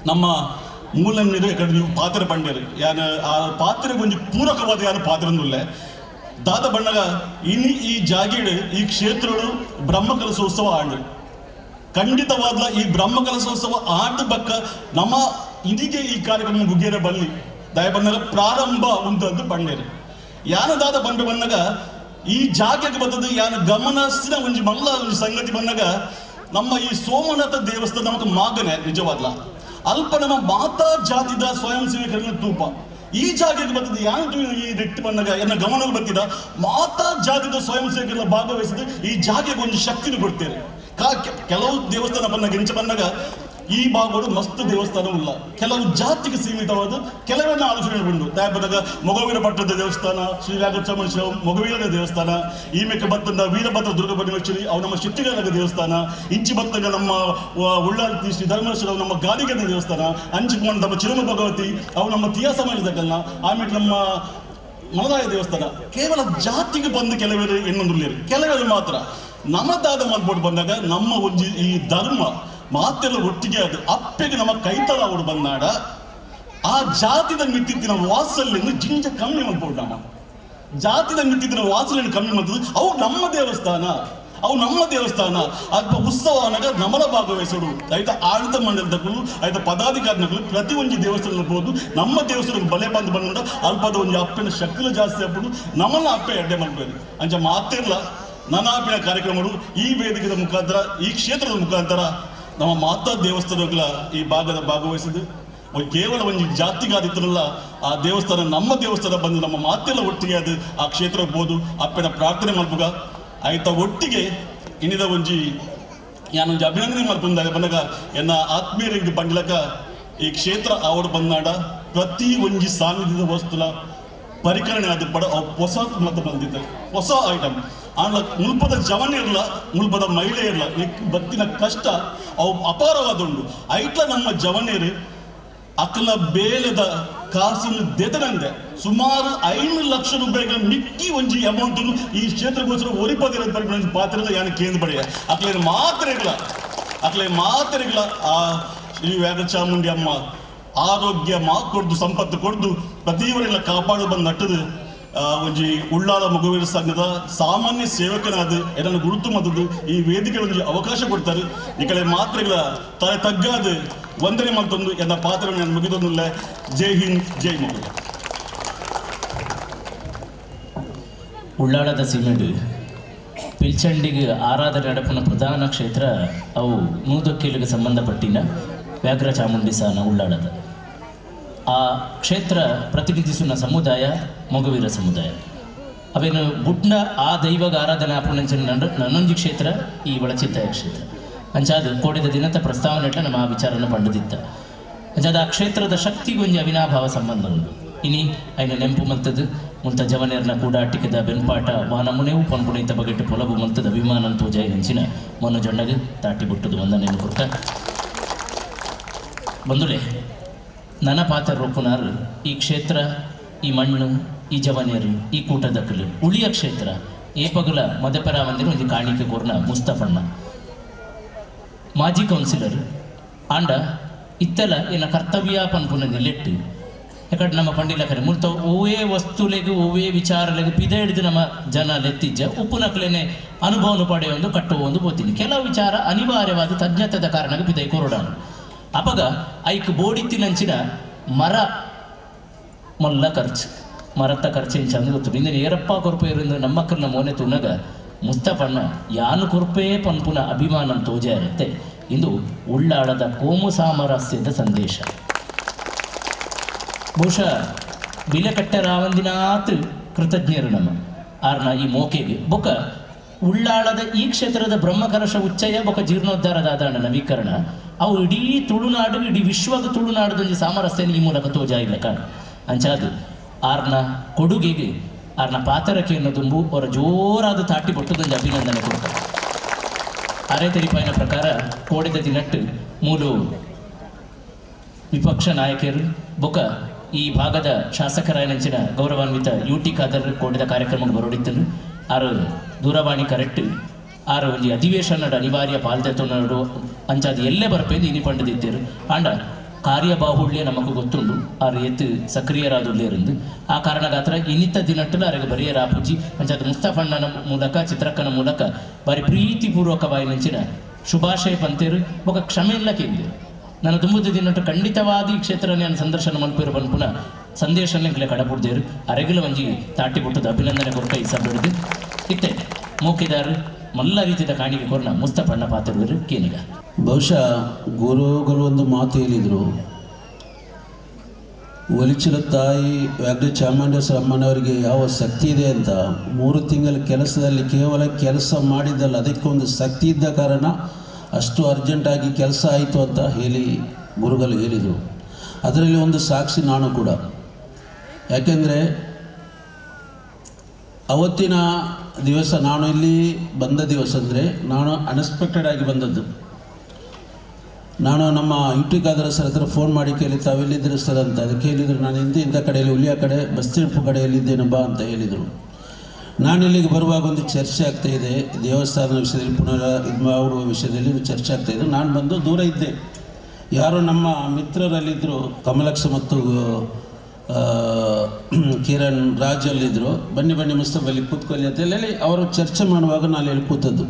ನಮ್ಮ ಮೂಲ ಕಡೆ ನೀವು ಪಾತ್ರೆ ಪಂಡ್ಯರು ಯಾನು ಆ ಪಾತ್ರೆಗೆ ಒಂಜಿ ಪೂರಕವಾದ ಯಾನು ಪಾತ್ರೆ ದಾದ ಬಣ್ಣಗ ಇನಿ ಈ ಜಾಗೀಡು ಈ ಕ್ಷೇತ್ರಗಳು ಬ್ರಹ್ಮಕಲಶೋತ್ಸವ ಆಂಡು ಖಂಡಿತವಾದ ಈ ಬ್ರಹ್ಮಕಲಶೋತ್ಸವ ಆಟ ಬಕ್ಕ ನಮ್ಮ ಇದೀಗ ಈ ಕಾರ್ಯಕ್ರಮ ಮುಗಿಯರ ಬಲ್ಲಿ ದಯ ಬಂದಾಗ ಪ್ರಾರಂಭ ಉಂಟಂದು ಬಂಡೇರು. ಯಾನದಾದ ಬಂದು ಬಂದಾಗ ಈ ಜಾಗಕ್ಕೆ ಬರ್ತದೆ ಯಾನ ಗಮನಸ್ಸಿನ ಒಂಜಿ ಮಲ್ಲ ಒಂಜಿ ಸಂಗತಿ ಬಂದಾಗ ನಮ್ಮ ಈ ಸೋಮನಾಥ ದೇವಸ್ಥಾನ ನಮಕ್ ಮಾಗನೆ ನಿಜವಾದ್ಲ ಅಲ್ಪ ನಮ್ಮ ಮಾತಾ ಜಾತಿದ ಸ್ವಯಂ ಸೇವಕರನ್ನ ತೂಪ ಈ ಜಾಗಕ್ಕೆ ಬರ್ತದೆ. ಯಾನು ಈ ನೆಟ್ಟು ಬಂದಾಗ ಎನ್ನ ಗಮನಕ್ಕೆ ಬರ್ತಿದ್ದ ಮಾತಾ ಜಾತಿದ ಸ್ವಯಂ ಸೇವಕರನ್ನ ಭಾಗವಹಿಸಿದ ಈ ಜಾಗಕ್ಕೆ ಒಂದು ಶಕ್ತಿನ ಕೊಡ್ತೇನೆ. ಕೆಲವು ದೇವಸ್ಥಾನ ಬಂದಾಗ ಇಂಚ ಬಂದಾಗ ಈ ಭಾಗಗಳು ಮಸ್ತ್ ದೇವಸ್ಥಾನ ಇಲ್ಲ, ಕೆಲವು ಜಾತಿಗೆ ಸೀಮಿತವಾದ ಕೆಲವನ್ನ ಆಲೋಚನೆ ಬಂದು ದಯ ಬಂದಾಗ ಮೊಗವೀರ ಪಟ್ಟದ ದೇವಸ್ಥಾನ ಶ್ರೀ ವ್ಯಾಘ್ರಚಾಮುಂಡೇಶ್ವರ ಮೊಗವೀರನ ದೇವಸ್ಥಾನ, ಈ ಮೇಕೆ ಬತ್ತಂದ ವೀರಭದ್ರ ದುರ್ಗ ಪರಮೇಶ್ವರಿ ಅವು ನಮ್ಮ ಶೆಟ್ಟಿಗಾರನ ದೇವಸ್ಥಾನ, ಇಂಚಿ ಬತ್ತಂಗ ನಮ್ಮ ಉಳ್ಳಾಲ್ತಿ ಶ್ರೀ ಧರ್ಮೇಶ್ವರ ನಮ್ಮ ಗಾದಿಗನ ದೇವಸ್ಥಾನ, ಅಂಚಿಕೊಂಡ ನಮ್ಮ ಚಿರುಮ ಭಗವತಿ ಅವು ನಮ್ಮ ತಿಯಾ ಸಮಾಜದ ಕಲ್ನ, ಆಮೇಲೆ ನಮ್ಮ ಮಲದಾಯ ದೇವಸ್ಥಾನ. ಕೇವಲ ಜಾತಿಗೆ ಬಂದು ಕೆಲವರು ಎನ್ನೊಂದು ಕೆಲವರು ಮಾತ್ರ ನಮ್ಮದಾದ ಮಲ್ಬೋಟ್ ಬಂದಾಗ ನಮ್ಮ ಒಂಜಿ ಈ ಧರ್ಮ ಮಾತೆಲ್ಲ ಒಟ್ಟಿಗೆ ಅದು ಅಪ್ಪೆಗೆ ನಮ್ಮ ಕೈತಲ ಅವರು ಬಂದಾಡ ಆ ಜಾತಿದ ಮಿತ್ತಿತ್ತಿನ ವಾಸಲ್ಯನ್ನು ಜಿಂಜ ಕಮ್ಮಿ ಮಾಡ್ಬೋದು. ನಮ್ಮ ಜಾತಿದ ಮಿತ್ತಿತ್ತಿನ ವಾಸಲೆಯನ್ನು ಕಮ್ಮಿ ಮಾಡ್ತದೆ. ಅವು ನಮ್ಮ ದೇವಸ್ಥಾನ, ಅವು ನಮ್ಮ ದೇವಸ್ಥಾನ ಅಲ್ಪ ಉತ್ಸವ ಅನ್ನಗ ನಮಲ ಭಾಗವಹಿಸೋಡು ಆಯ್ತಾ ಆಡಳಿತ ಮಂಡಲದಕ್ಕೂ ಆಯ್ತಾ ಪದಾಧಿಕಾರಿಗಳು ಪ್ರತಿ ಒಂಜಿ ದೇವಸ್ಥಾನ ಹೋದು ನಮ್ಮ ದೇವಸ್ಥಾನಕ್ಕೆ ಬಲೆ ಬಂದು ಬಂದ ಅಲ್ಪದ ಒಂಜಿ ಅಪ್ಪನ ಶಕ್ತಿಲು ಜಾಸ್ತಿ ಆಗ್ಬಿಡು ನಮ್ಮನ್ನ ಅಪ್ಪೆ ಎಡ್ಡೆ ಮಾಡ್ಬೋದು. ಅಂಚ ಮಾತಿರ್ಲ ನನಾಪಿನ ಕಾರ್ಯಕ್ರಮಗಳು ಈ ವೇದಿಕೆದ ಮುಖಾಂತರ ಈ ಕ್ಷೇತ್ರದ ಮುಖಾಂತರ ನಮ್ಮ ಮಾತಾ ದೇವಸ್ಥಾನಗಳ ಈ ಭಾಗದ ಭಾಗವಹಿಸಿದ್ದು ಕೇವಲ ಒಂದು ಜಾತಿಗಾದಿತ್ತರಲ್ಲ ಆ ದೇವಸ್ಥಾನ ನಮ್ಮ ದೇವಸ್ಥಾನ ಬಂದು ನಮ್ಮ ಮಾತೆಲ್ಲ ಒಟ್ಟಿಗೆ ಅದು ಆ ಕ್ಷೇತ್ರಕ್ಕೆ ಹೋದು ಅಪ್ಪನ ಪ್ರಾರ್ಥನೆ ಮಲ್ಪುಗ ಆಯ್ತಾ ಒಟ್ಟಿಗೆ ಇನ್ನಿದ ಒಂಜಿ ಯಾನೊಂಜಿ ಅಭಿನಂದನೆ ಮಲ್ಪಂದಾಗ ಬಂದಾಗ ಎನ್ನ ಆತ್ಮೀಯರಿಗೆ ಬಂಡ್ಲಕ ಈ ಕ್ಷೇತ್ರ ಆವಡು ಬಂದಾಡ ಪ್ರತಿ ಒಂಜಿ ಸಾನ್ನಿಧ್ಯದ ವಸ್ತುಲ ಪರಿಕರಣೆ ಆದ ಪಡ ಹೊಸ ಮತ ಬಂದಿದ್ದೆ ಹೊಸ ಐಟಮ್ ಆಂಡ ಮುಲ್ಪದ ಜವನಿರ್ಲ ಮುಲ್ಪದ ಮಹಿಳೆಯರ್ಲ ಬತ್ತಿನ ಕಷ್ಟ ಅವು ಅಪಾರವಾದುಂಡು. ಐಟ್ಲ ನಮ್ಮ ಜವನಿಯರು ಅಕಲ ಬೇಲೆದ ಕಾಸನ್ನು ದೆತನಂದೆ ಸುಮಾರು 5 ಲಕ್ಷ ರೂಪಾಯಿಗಳ ಮಿಕ್ಕಿ ಒಂಜಿ ಅಮೌಂಟ್ ಈ ಕ್ಷೇತ್ರಕ್ಕೋಸ್ಕರ ಒರಿಪದಿರ ಪರಿಪಣ ಪಾತ್ರದ ಯಾನು ಕೇಂದ್ರ ಪಡೆಯ ಅಕ್ಲೇನು ಮಾತ್ರೆಗಳ ಅಕ್ಲೆ ಮಾತ್ರೆಗಳ ಆ ಶ್ರೀ ವ್ಯಾಘ್ರ ಚಾಮುಂಡಿ ಅಮ್ಮ ಆರೋಗ್ಯ ಮಾ ಕೊಡ್ದು ಸಂಪತ್ತು ಕೊಡ್ದು ಪ್ರತಿಯವರೆಲ್ಲ ಕಾಪಾಡು ಬಂದು ನಟ್ಟದು ಒಂಜಿ ಉಳ್ಳಾಲ ಮೊಗವೀರ ಸಂಘದ ಸಾಮಾನ್ಯ ಸೇವಕನಾದ ಏನನ್ನು ಗುರುತು ಮದ್ದದು ಈ ವೇದಿಕೆ ಒಂಜಿ ಅವಕಾಶ ಕೊಡ್ತಾರೆ. ಈ ಕಡೆ ಮಾತ್ರೆಗಳ ತಲೆ ತಗ್ಗಾದ ವಂದನೆ ಮತ್ತೊಂದು ಎನ್ನ ಪಾತ್ರವನ್ನು ನಾನು ಮುಗಿದೊಂದಿಲ್ಲ. ಜೈ ಹಿಂದ್, ಜೈ ಮೊಗವೀರ. ಉಳ್ಳಾಳದ ಸೀಮೆಡು ಪಿಲ್ಚಂಡಿಗೆ ಆರಾಧನೆ ನಡಪುನ ಪ್ರಧಾನ ಕ್ಷೇತ್ರ ಅವು ನೂದೊಕ್ಕಿಲಿಗೆ ಸಂಬಂಧಪಟ್ಟಿನ ವ್ಯಾಘ್ರ ಚಾಮುಂಡಿ ಸಾನ ಉಳ್ಳಾಳದ. ಆ ಕ್ಷೇತ್ರ ಪ್ರತಿನಿಧಿಸುವ ಸಮುದಾಯ ಮೊಗವೀರ ಸಮುದಾಯ. ಅವೇನು ಬುಟ್ನ ಆ ದೈವಗ ಆರಾಧನೆ ಆಪುನಂಚಿನ ನನ್ನೊಂಜಿ ಕ್ಷೇತ್ರ ಈ ಒಳಚಿತ್ತಾಯ ಕ್ಷೇತ್ರ. ಅಂಚಾದ ಕೋಡಿದ ದಿನದ ಪ್ರಸ್ತಾವನೆ ಇಟ್ಲ ನಮ್ಮ ಆ ವಿಚಾರನ ಪಂಡದಿತ್ತ. ಅಂಚಾದ ಆ ಕ್ಷೇತ್ರದ ಶಕ್ತಿಗೊಂಜಿ ಅವಿನಾಭಾವ ಸಂಬಂಧ ಉಂಟು. ಇನಿ ಐನ ನೆಂಪು ಮಲ್ತದ್ದು ಮುಲ್ತ ಜವನೇರ್ನ ಕೂಡಾಟಿಕದ ಬೆನ್ಪಾಟ ವಾನಮುನೆವು ಪನ್ಪುಣೈತ ಬಗೆಟ್ಟು ಪೊಲಬು ಮಲ್ತದ ಅಭಿಮಾನ ತೋಜಾಯಿ ನೆಂಚಿನ ಮನೋಜಣ್ಣಗೆ ತಾಟಿ ಬಿಟ್ಟದು ವಂದನೆಯನ್ನು ಕೊಡ್ತ ಬಂದುಲೆ. ನನ್ನ ಪಾತ್ರ ರೂಪುನಾರು ಈ ಕ್ಷೇತ್ರ, ಈ ಮಣ್ಣು, ಈ ಜವನೇರು, ಈ ಕೂಟದಕ್ಕಲು ಉಳಿಯ ಕ್ಷೇತ್ರ ಏಪಗಲ ಮದಪರ ಮಂದಿರ ಒಂದು ಕಾಣಿಕೆ ಕೋರ್ನ ಮುಸ್ತಫಣ್ಣ ಮಾಜಿ ಕೌನ್ಸಿಲರ್ ಆಂಡ ಇತ್ತೆಲ್ಲ ಏನ ಕರ್ತವ್ಯ ಪನ್ಪುನ ನಿಲೆಟ್ಟು ಯಾಕಂದ್ರೆ ನಮ್ಮ ಪಂಡಿಲಕರೆ ಮುಲ್ತ ಒವ್ವೇ ವಸ್ತುಲೆಗು ಒವ್ವೇ ವಿಚಾರಲೆಗು ಪಿದ ಹಿಡಿದು ನಮ್ಮ ಜನ ಲೆತ್ತಿಜ್ಜ ಉಪ್ಪುನಕ್ಲೇನೆ ಅನುಭವನು ಪಡೆಯೊಂದು ಕಟ್ಟುವ ಒಂದು ಪೋತೀನಿ. ಕೆಲವು ವಿಚಾರ ಅನಿವಾರ್ಯವಾದ ತಜ್ಞತೆದ ಕಾರಣಕ್ಕೆ ಪಿದೈ ಕೊರಡಾನು. ಅಪಗ ಐಕ್ ಬೋಡಿತ್ತಿನಂಚಿನ ಮರ ಮೊಲ್ಲ ಖರ್ಚು ಮರತ್ತ ಖರ್ಚು ಇಂಚಂದು ಗೊತ್ತು. ಇಂದಿನ ಏರಪ್ಪ ಕೊರ್ಪೇರಿಂದ ನಮ್ಮಕ್ಕನ ಮೋನೆ ತುನಗ ಮುಸ್ತಫಣ್ಣ ಯಾನು ಕೊರ್ಪೇ ಪನ್ಪುನ ಅಭಿಮಾನ ತೋಜ ಇರುತ್ತೆ. ಇಂದು ಉಳ್ಳಾಳದ ಕೋಮು ಸಾಮರಸ್ಯದ ಸಂದೇಶ. ಬಹುಶಃ ಬಿಲೆ ಕಟ್ಟರಾವಂದಿನಾತ್ ಕೃತಜ್ಞರು ನಮ್ಮ ಆರ್ನ ಈ ಮೋಕೆಗೆ. ಬೊಕ ಉಳ್ಳಾಳದ ಈ ಕ್ಷೇತ್ರದ ಬ್ರಹ್ಮಕಲಶ ಉಚ್ಚಯ ಬೊಕ ಜೀರ್ಣೋದ್ಧಾರದಾದ ನವೀಕರಣ ಅವು ಇಡೀ ತುಳುನಾಡು ಇಡೀ ವಿಶ್ವದ ತುಳುನಾಡದೊಂದು ಸಾಮರಸ್ಯ ಈ ಮೂಲಕ ತೋಜಾ ಇಲ್ಲ ಕಾಣ. ಅಂಚಾದು ಆರ್ನ ಕೊಡುಗೆಗೆ ಆರ್ನ ಪಾತರಕೆಯನ್ನು ತುಂಬು ಅವರ ಜೋರಾದ ತಾಟಿ ಕೊಟ್ಟದೊಂದು ಅಭಿನಂದನೆ ಕೊಡ್ತಾರೆ. ಅರೆ ತೆರಿಪಾಯಿನ ಪ್ರಕಾರ ಕೋಡಿದ ದಿನಟ್ಟು ಮೂಲು ವಿಪಕ್ಷ ನಾಯಕರು ಬೊಕ ಈ ಭಾಗದ ಶಾಸಕರಾಯನಂಚಿನ ಗೌರವಾನ್ವಿತ ಯು ಟಿ ಖಾದರ್ ಕೋಡಿದ ಕಾರ್ಯಕ್ರಮಕ್ಕೆ ಬರೋಡಿತ್ತನು. ಆರು ದೂರವಾಣಿ ಕರೆಕ್ಟ್ ಆರು ಒಂಜಿ ಅಧಿವೇಶನದ ಅನಿವಾರ್ಯ ಪಾಲ್ದೆತೊನ್ನಡು ಅಂಚಾದ ಎಲ್ಲೇ ಬರ್ಪೇದು ಇನಿ ಪಂಡದಿದ್ದೇರು. ಆಂಡ ಕಾರ್ಯಬಾಹುಳ್ಯ ನಮಗೂ ಗೊತ್ತುಂಡು ಆರು ಎತ್ತು ಸಕ್ರಿಯರಾದುಳ್ಳೇರಿಂದು ಆ ಕಾರಣಗಾತ್ರ ಇನ್ನಿತ್ತ ದಿನಟ್ಟಲು ಅರೆಗೆ ಬರಿಯರ ಆಪುಜಿ. ಅಂಚಾದ ಮುಸ್ತಫಣ್ಣನ ಮೂಲಕ ಚಿತ್ರಕ್ಕನ ಮೂಲಕ ಬಾರಿ ಪ್ರೀತಿಪೂರ್ವಕವಾಯಿನಂಚಿನ ಶುಭಾಶಯ ಪಂತೇರು ಬೊಕ ಕ್ಷಮೆ ಇಲ್ಲ ಕೇಂದ್ರ. ನಾನು ತುಂಬುದ ದಿನಟ್ಟು ಖಂಡಿತವಾದ ಈ ಕ್ಷೇತ್ರ ನಾನು ಸಂದರ್ಶನ ಮಲ್ಪೇರು ಪನ್ಪುನ ಸಂದೇಶನ ಎಂಕ್ಲೆ ಕಡಪುಡ್ದೇರು. ಅರೆಗಲ ಒಂಜಿ ತಾಟಿ ಬಿಟ್ಟದ ಅಭಿನಂದನೆ ಕೊರ್ಕ ಈ ಸಭೆಡ್ದು ಇತ್ತೆ ಮೋಕಿದಾರು ಮಲ್ಲ ರೀತಿಯ ಕಾಣಿಕೆ ಕೊರ್ನ ಮುಸ್ತಫಣ್ಣ ಪಾತ್ರರು ಕೇನಿಗ. ಬಹುಶಃ ಗುರುಗಳು ಒಂದು ಮಾತು ಹೇಳಿದರು, ಒಲಿಚಿನ ತಾಯಿ ವ್ಯಾಘ್ರ ಚಾಮುಂಡೇಶ್ವರ ಅಮ್ಮನವರಿಗೆ ಯಾವ ಶಕ್ತಿ ಇದೆ ಅಂತ. 3 ತಿಂಗಳ ಕೆಲಸದಲ್ಲಿ ಕೇವಲ ಕೆಲಸ ಮಾಡಿದ್ದಲ್ಲ, ಅದಕ್ಕೊಂದು ಶಕ್ತಿ ಇದ್ದ ಕಾರಣ ಅಷ್ಟು ಅರ್ಜೆಂಟಾಗಿ ಕೆಲಸ ಆಯಿತು ಅಂತ ಹೇಳಿ ಗುರುಗಳು ಹೇಳಿದರು. ಅದರಲ್ಲಿ ಒಂದು ಸಾಕ್ಷಿ ನಾನು ಕೂಡ. ಯಾಕೆಂದರೆ ಅವತ್ತಿನ ದಿವಸ ನಾನು ಇಲ್ಲಿ ಬಂದ ದಿವಸ ಅಂದರೆ ನಾನು ಅನ್ಎಕ್ಸ್ಪೆಕ್ಟೆಡ್ ಆಗಿ ಬಂದದ್ದು. ನಾನು ನಮ್ಮ ಯು ಟಿ ಖಾದರ್ ಸರ್ ಹತ್ರ ಫೋನ್ ಮಾಡಿ ಕೇಳಿ, ತಾವೆಲ್ಲಿದ್ದರು ಸರ್ ಅಂತ. ಅದಕ್ಕೆ ಹೇಳಿದರು, ನಾನು ಹಿಂದೆ ಇಂಥ ಕಡೆಯಲ್ಲಿ ಹುಲಿಯ ಕಡೆ ಬಸ್ತಿರ್ಪು ಕಡೆಯಲ್ಲಿದ್ದೇನೆ ಬಾ ಅಂತ ಹೇಳಿದರು. ನಾನು ಇಲ್ಲಿಗೆ ಬರುವಾಗ ಒಂದು ಚರ್ಚೆ ಆಗ್ತಾಯಿದೆ, ದೇವಸ್ಥಾನದ ವಿಷಯದಲ್ಲಿ ಪುನರ್ ಇದು ಮಾಡುವ ವಿಷಯದಲ್ಲಿ ಒಂದು ಚರ್ಚೆ ಆಗ್ತಾಯಿದೆ. ನಾನು ಬಂದು ದೂರ ಇದ್ದೆ. ಯಾರೋ ನಮ್ಮ ಮಿತ್ರರಲ್ಲಿದ್ದರು, ಕಮಲಕ್ಷ ಮತ್ತು ಕಿರಣ್ ರಾಜ್ ಅಲ್ಲಿದ್ದರು. ಬನ್ನಿ ಬನ್ನಿ ಮುಸ್ತಫ್ ಅಲ್ಲಿ ಕೂತ್ಕೊಳ್ಳಿ ಅಂತ ಹೇಳಿ ಅವರು ಚರ್ಚೆ ಮಾಡುವಾಗ ನಾನು ಇಲ್ಲಿ ಕೂತದ್ದು.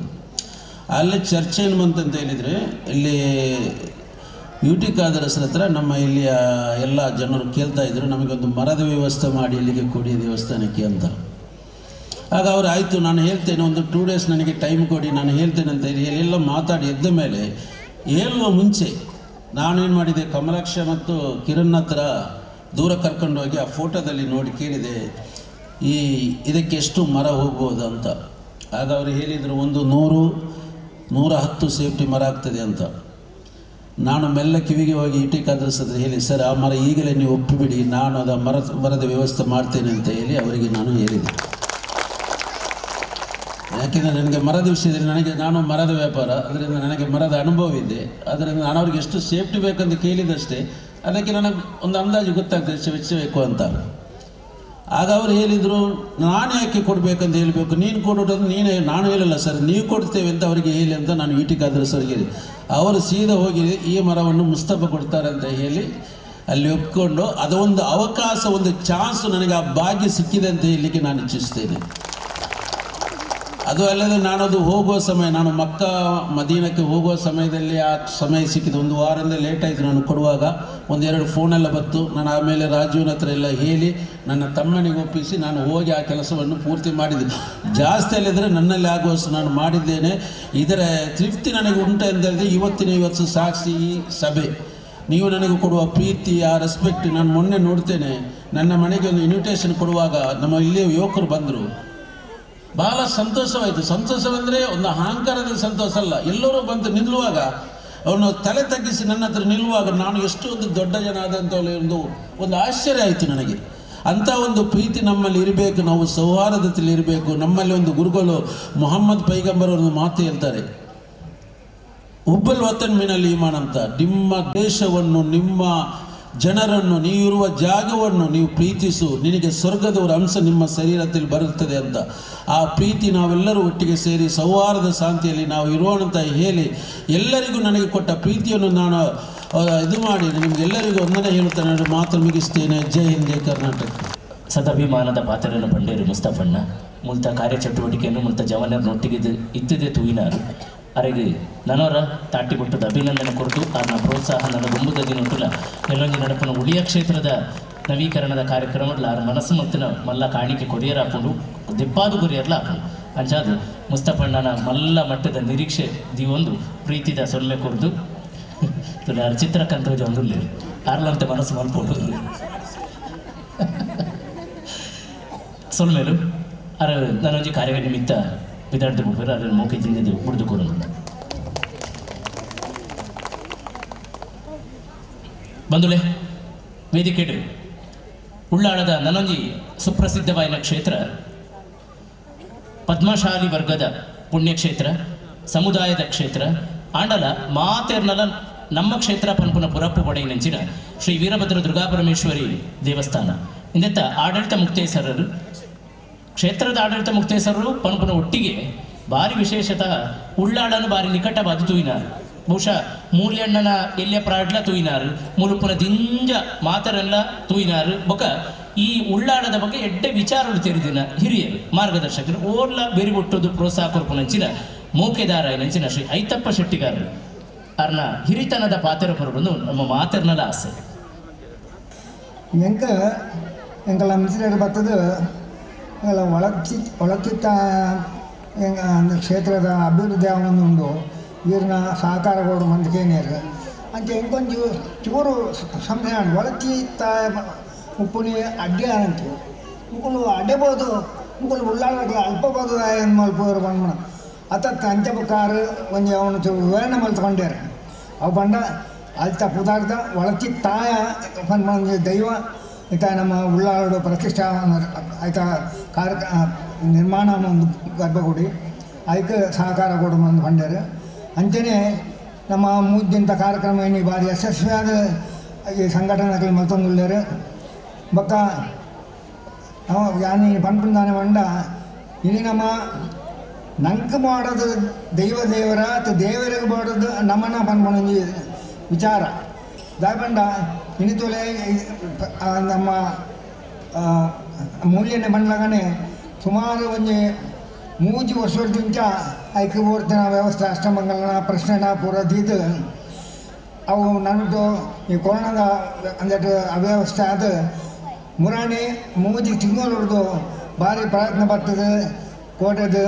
ಅಲ್ಲಿ ಚರ್ಚೆ ಏನು ಬಂತಂತ ಹೇಳಿದರೆ, ಇಲ್ಲಿ ಯು ಟಿ ಖಾದರ್ ಸರ್ ಹತ್ರ ನಮ್ಮ ಇಲ್ಲಿಯ ಎಲ್ಲ ಜನರು ಕೇಳ್ತಾಯಿದ್ರು, ನಮಗೊಂದು ಮರದ ವ್ಯವಸ್ಥೆ ಮಾಡಿ ಇಲ್ಲಿಗೆ ಕೊಡಿ ದೇವಸ್ಥಾನಕ್ಕೆ ಅಂತ. ಆಗ ಅವರು ಆಯಿತು ನಾನು ಹೇಳ್ತೇನೆ, ಒಂದು 2 ಡೇಸ್ ನನಗೆ ಟೈಮ್ ಕೊಡಿ ನಾನು ಹೇಳ್ತೇನೆ ಅಂತ ಹೇಳಿ ಎಲ್ಲ ಮಾತಾಡಿ ಎದ್ದ ಮೇಲೆ ಹೇಳುವ ಮುಂಚೆ ನಾನೇನು ಮಾಡಿದೆ, ಕಮಲಾಕ್ಷ ಮತ್ತು ಕಿರಣ್ ಹತ್ರ ದೂರ ಕರ್ಕೊಂಡೋಗಿ ಆ ಫೋಟೋದಲ್ಲಿ ನೋಡಿ ಕೇಳಿದೆ, ಈ ಇದಕ್ಕೆ ಎಷ್ಟು ಮರ ಹೋಗ್ಬೋದು ಅಂತ. ಆಗ ಅವರು ಹೇಳಿದರು ಒಂದು 100-110 ಸೇಫ್ಟಿ ಮರ ಆಗ್ತದೆ ಅಂತ. ನಾನು ಮೆಲ್ಲ ಕಿವಿಗೆ ಹೋಗಿ ಇಟಿ ಖಾದರ್ ಸರ್ ಹೇಳಿ, ಸರ್ ಆ ಮರ ಈಗಲೇ ನೀವು ಒಪ್ಪಿಬಿಡಿ, ನಾನು ಅದು ಮರದ ವ್ಯವಸ್ಥೆ ಮಾಡ್ತೇನೆ ಅಂತ ಹೇಳಿ ಅವರಿಗೆ ನಾನು ಹೇಳಿದೆ. ಯಾಕೆಂದರೆ ನನಗೆ ಮರದ ವಿಷಯದಲ್ಲಿ ನಾನು ಮರದ ವ್ಯಾಪಾರ, ಅದರಿಂದ ನನಗೆ ಮರದ ಅನುಭವ ಇದೆ. ಅದರಿಂದ ನಾನು ಅವ್ರಿಗೆ ಎಷ್ಟು ಸೇಫ್ಟಿ ಬೇಕಂತ ಕೇಳಿದಷ್ಟೇ, ಅದಕ್ಕೆ ನನಗೆ ಒಂದು ಅಂದಾಜು ಗೊತ್ತಾಗ್ತದೆ ಎಷ್ಟು ವೆಚ್ಚ ಬೇಕು ಅಂತ. ಆಗ ಅವರು ಹೇಳಿದರು, ನಾನು ಯಾಕೆ ಕೊಡಬೇಕಂತ ಹೇಳಬೇಕು, ನೀನು ಕೊಡೋದು ನೀನೇ, ನಾನು ಹೇಳಲ್ಲ ಸರ್, ನೀವು ಕೊಡ್ತೇವೆ ಅಂತ ಅವರಿಗೆ ಹೇಳಿ ಅಂತ ನಾನು ಯು ಟಿ ಖಾದರ್ ಸರ್ಗೆ ಹೇಳಿ, ಅವರು ಸೀದಾ ಹೋಗಿ ಈ ಮರವನ್ನು ಮುಸ್ತಫಾ ಕೊಡ್ತಾರೆ ಅಂತ ಹೇಳಿ ಅಲ್ಲಿ ಒಪ್ಪಿಕೊಂಡು, ಅದೊಂದು ಅವಕಾಶ, ಒಂದು ಚಾನ್ಸ್ ನನಗೆ ಆ ಭಾಗ್ಯ ಸಿಕ್ಕಿದೆ ಅಂತ ಹೇಳಲಿಕ್ಕೆ ನಾನು ಇಚ್ಛಿಸ್ತೇನೆ. ಅದು ಅಲ್ಲದೆ ನಾನದು ಹೋಗುವ ಸಮಯ, ನಾನು ಮಕ್ಕಾ ಮದೀನಕ್ಕೆ ಹೋಗುವ ಸಮಯದಲ್ಲಿ ಆ ಸಮಯ ಸಿಕ್ಕಿದೆ. ಒಂದು ವಾರದಿಂದ ಲೇಟ್ ಆಯಿತು ನಾನು ಕೊಡುವಾಗ, ಒಂದೆರಡು ಫೋನೆಲ್ಲ ಬಂತು. ನಾನು ಆಮೇಲೆ ರಾಜೀವ್ನ ಹತ್ರ ಎಲ್ಲ ಹೇಳಿ ನನ್ನ ತಮ್ಮನಿಗೆ ಒಪ್ಪಿಸಿ ನಾನು ಹೋಗಿ ಆ ಕೆಲಸವನ್ನು ಪೂರ್ತಿ ಮಾಡಿದ್ದೆ. ಜಾಸ್ತಿ ಅಲ್ಲಿದ್ದರೆ ನನ್ನಲ್ಲಿ ಆಗುವಷ್ಟು ನಾನು ಮಾಡಿದ್ದೇನೆ. ಇದರ ತೃಪ್ತಿ ನನಗೆ ಉಂಟು ಅಂತ ಹೇಳಿದ್ರೆ ಇವತ್ತು ಸಾಕ್ಷಿ ಈ ಸಭೆ. ನೀವು ನನಗೆ ಕೊಡುವ ಪ್ರೀತಿ, ಆ ರೆಸ್ಪೆಕ್ಟ್ ನಾನು ಮೊನ್ನೆ ನೋಡ್ತೇನೆ. ನನ್ನ ಮನೆಗೆ ಒಂದು ಇನ್ವಿಟೇಷನ್ ಕೊಡುವಾಗ ನಮ್ಮ ಇಲ್ಲಿಯ ಯುವಕರು ಬಂದರು, ಭಾಳ ಸಂತೋಷವಾಯಿತು. ಸಂತೋಷವೆಂದರೆ ಒಂದು ಅಹಂಕಾರದ ಸಂತೋಷ ಅಲ್ಲ, ಎಲ್ಲರೂ ಬಂದು ನಿಲ್ಲುವಾಗ, ಅವನು ತಲೆ ತಗ್ಗಿಸಿ ನನ್ನ ಹತ್ರ ನಿಲ್ಲುವಾಗ ನಾನು ಎಷ್ಟು ಒಂದು ದೊಡ್ಡ ಜನ ಆದಂಥ ಒಂದು ಒಂದು ಆಶ್ಚರ್ಯ ಆಯಿತು ನನಗೆ. ಅಂಥ ಒಂದು ಪ್ರೀತಿ ನಮ್ಮಲ್ಲಿ ಇರಬೇಕು, ನಾವು ಸೌಹಾರ್ದತೆಯಲ್ಲಿ ಇರಬೇಕು. ನಮ್ಮಲ್ಲಿ ಒಂದು ಗುರುಗಳು ಮೊಹಮ್ಮದ್ ಪೈಗಂಬರ್ ಒಂದು ಮಾತು ಹೇಳ್ತಾರೆ, ಉಬ್ಬಲ್ ವತನ್ ಮಿನಲ್ ಈಮಾನ್ ಅಂತ. ನಿಮ್ಮ ದೇಶವನ್ನು, ನಿಮ್ಮ ಜನರನ್ನು, ನೀವಿರುವ ಜಾಗವನ್ನು ನೀವು ಪ್ರೀತಿಸು, ನಿನಗೆ ಸ್ವರ್ಗದವರ ಅಂಶ ನಿಮ್ಮ ಶರೀರದಲ್ಲಿ ಬರುತ್ತದೆ ಅಂತ. ಆ ಪ್ರೀತಿ ನಾವೆಲ್ಲರೂ ಒಟ್ಟಿಗೆ ಸೇರಿ ಸೌಹಾರ್ದ ಶಾಂತಿಯಲ್ಲಿ ನಾವು ಇರೋಣ ಅಂತ ಹೇಳಿ ಎಲ್ಲರಿಗೂ ನನಗೆ ಕೊಟ್ಟ ಪ್ರೀತಿಯನ್ನು ನಾನು ಇದು ಮಾಡಿ ನಿಮಗೆಲ್ಲರಿಗೂ ಒಂದನೇ ಹೇಳುತ್ತಾ ನಾನು ಮಾತು ಮುಗಿಸ್ತೇನೆ. ಜೈ ಹಿಂದ್, ಜೈ ಕರ್ನಾಟಕ. ಸದಾಭಿಮಾನದ ಪಾತ್ರರನ್ನು ಬಂಡೇರು ಮುಸ್ತಫಣ್ಣ ಮುಲ್ತ ಕಾರ್ಯಚಟುವಟಿಕೆಯನ್ನು ಮುಲ್ತ ಜವನರನ್ನೊಟ್ಟಿಗೆ ಇತ್ತಿದೆ ತೂಯಿನಾರು ಅರೆಗೆ ನನವರ ತಾಟಿ ಕೊಟ್ಟದ ಅಭಿನಂದನೆ ಕೊರತು ಆರ್ನ ಪ್ರೋತ್ಸಾಹ ನನ್ನ ಗುಂಬುದ ದಿನೊಟ್ಟುಲ ಎಲ್ಲೊಂಜಿ ನಡಪನ ಉಳಿಯ ಕ್ಷೇತ್ರದ ನವೀಕರಣದ ಕಾರ್ಯಕ್ರಮ ಆರ್ ಮನಸ್ಸು ಮತ್ತಿನ ಮಲ್ಲ ಕಾಣಿಕೆ ಕೊರಿಯರ್ ಹಾಕೊಂಡು ದಿಪ್ಪಾದು ಕೊರಿಯರ್ಲ ಹಾಕೊಂಡು ಅಂಚಾದು ಮುಸ್ತಫಣ್ಣನ ಮಲ್ಲ ಮಟ್ಟದ ನಿರೀಕ್ಷೆ ದಿವೊಂದು ಪ್ರೀತಿದ ಸೊನ್ನೆ ಕೊರದು ಆರ್ ಚಿತ್ರಕ್ಕಂತ ಒಂದು ಆರ್ಲಂತೆ ಮನಸ್ಸು ಮಲ್ಪೋಡು ಸೊಲ್ಮೇಲು ಅರ ನಾನೊಂಜಿ ಕಾರ್ಯ ನಿಮಿತ್ತ ವಿದಾಡ್ದು ಬಿಡ್ತಾರೆ ಅದನ್ನು ಮೌಖಿ ತಿಂದಿದ್ದು ಬುಡ್ದು ಕೊಡೋದು. ಬಂಧುಲೆ, ವೇದಿಕೆಡು ಉಳ್ಳಾಳದ ನನೊಂಜಿ ಸುಪ್ರಸಿದ್ಧವಾಯಿನ ಕ್ಷೇತ್ರ, ಪದ್ಮಶಾಲಿ ವರ್ಗದ ಪುಣ್ಯಕ್ಷೇತ್ರ, ಸಮುದಾಯದ ಕ್ಷೇತ್ರ, ಆಂಡಲ ಮಾತೆರ್ನಲ ನಮ್ಮ ಕ್ಷೇತ್ರ ಪನ್ಪುನ ಪುರಪ್ಪು ಪಡೆಯಿನಂಚಿನ ಶ್ರೀ ವೀರಭದ್ರ ದುರ್ಗಾಪರಮೇಶ್ವರಿ ದೇವಸ್ಥಾನ. ಇಂದೆತ್ತ ಆಡಳಿತ ಮುಕ್ತೇಸರರು, ಕ್ಷೇತ್ರದ ಆಡಳಿತ ಮುಕ್ತೇಸರರು ಪನ್ಪುನ ಒಟ್ಟಿಗೆ ಭಾರಿ ವಿಶೇಷತಃ ಉಳ್ಳಾಳನು ಭಾರಿ ನಿಕಟವಾದ ತೂಯಿನಾರು. ಬಹುಶಃ ಮೂಲ್ಯಣ್ಣನ ಎಲ್ಲಿಯ ಪ್ರಾಡ್ಲ ತೂಯಿನಾರು, ಮುಲುಪುನ ದಿಂಜ ಮಾತರೆಲ್ಲ ತೂಯಿನಾರು. ಬೊಕ ಈ ಉಳ್ಳಾಳದ ಬಗ್ಗೆ ಎಡ್ಡೆ ವಿಚಾರಗಳು ತೆರೆದಿನ ಹಿರಿಯರು ಮಾರ್ಗದರ್ಶಕರು ಓರ್ಲ ಬೆರಿಬೊಟ್ಟುದು ಪ್ರೋತ್ಸಾಹ ಕೊರ್ಪುನಂಚಿನ ಮೋಕೆದಾರ ನಂಚಿನ ಶ್ರೀ ಐತಪ್ಪ ಶೆಟ್ಟಿಗಾರರು ಅರ್ನ ಹಿರಿತನದ ಪಾತ್ರ ಕೊರಡು ನಮ್ಮ ಮಾತೆರ್ನಲ ಆಸೆ. ಎಂಕ ಎಂಕಲ ಮಿಶ್ರ ಬರ್ತದೆ ಎಂಗಳ ಒಳಚಿತ್ತ அந்த ಕ್ಷೇತ್ರದ ಅಭಿವೃದ್ಧಿ ಉಂಡು ವೀರನ ಸಹಕಾರ ಕೊಡು ಮಂದಕೇನಿಯರು ಅಂಚೆ ಎಂಕೊಂಚು ಚೂರು ಸಂಶಯ ಒಳಚಿತ್ತ ಉಪ್ಪುನಿ ಅಡ್ಡಿ ಆನಂತು ಮುಕುಲು ಅಡ್ಡೆಬೋದು ಮುಕುಲು ಉಳ್ಳಾಡಕ್ಕೆ ಅಲ್ಪಬೋದು ಏನು ಮಲ್ಪೋರು ಬಂದ್ಮಣ ಅತ್ತ ಅಂಚೆ ಬಕ್ಕಾರು ಒಂಜಿ ಅವನು ವಿವರಣೆ ಮಲ್ತ್ಕೊಂಡೇರು ಅವು ಪಂಡ ಅಲ್ತ ಪದಾರ್ಥ ಒಳಚಿತ್ತಾಯ ಪನ್ಪುನ ದೈವ ಈತ ನಮ್ಮ ಉಳ್ಳಾಡು ಪ್ರತಿಷ್ಠಾ ಆಯ್ತಾ ಕಾರ್ಯ ನಿರ್ಮಾಣ ಒಂದು ಗರ್ಭಗುಡಿ ಅದಕ್ಕೆ ಸಹಕಾರ ಕೊಡು ಬಂದು ಪಂಡರು. ಅಂಚನೆ ನಮ್ಮ ಮೂಜ್ಜಿಂತ ಕಾರ್ಯಕ್ರಮ ಏನು ಭಾರಿ ಯಶಸ್ವಿಯಾದ ಈ ಸಂಘಟನೆಗಳು ಮಲ್ತೊಂದುಳ್ಳೇರು. ಬೊಕ್ಕ ನಾವು ಯಾನಿ ಪನ್ಪುಂದಾನೆ ಪಂಡ ಇನಿ ನಮ್ಮ ನಂಗೆ ಮಾಡೋದು ದೈವ ದೇವರ ಅಥವಾ ದೇವರಿಗೆ ಮಾಡೋದು ನಮ್ಮನ್ನ ಪನ್ಪುನ ವಿಚಾರ ದಾಯ ಪಂಡ ಇನಿತೊಲೆ ನಮ್ಮ ಮೂಲ್ಯನೆ ಬಂಡ್ಲಗನೆ ಸುಮಾರು ಒಂಜಿ ಮೂಜಿ ವರ್ಷದಿಂಚ ಐಕ್ಯ ಬೋರ್ತಿನ ವ್ಯವಸ್ಥೆ ಅಷ್ಟಮಂಗಲನ ಪ್ರಶ್ನೆನ ಪೂರ ದೀದು ಅವು ನನ್ನದು ಈ ಕೊರೋನಾದ ಅಂದಟ್ಟು ಅವ್ಯವಸ್ಥೆ ಅದು ಮುರಾಣಿ ಮೂಜಿ ತಿಂಗಳು ಭಾರಿ ಪ್ರಯತ್ನ ಬರ್ತದೆ ಕೋಟೆದು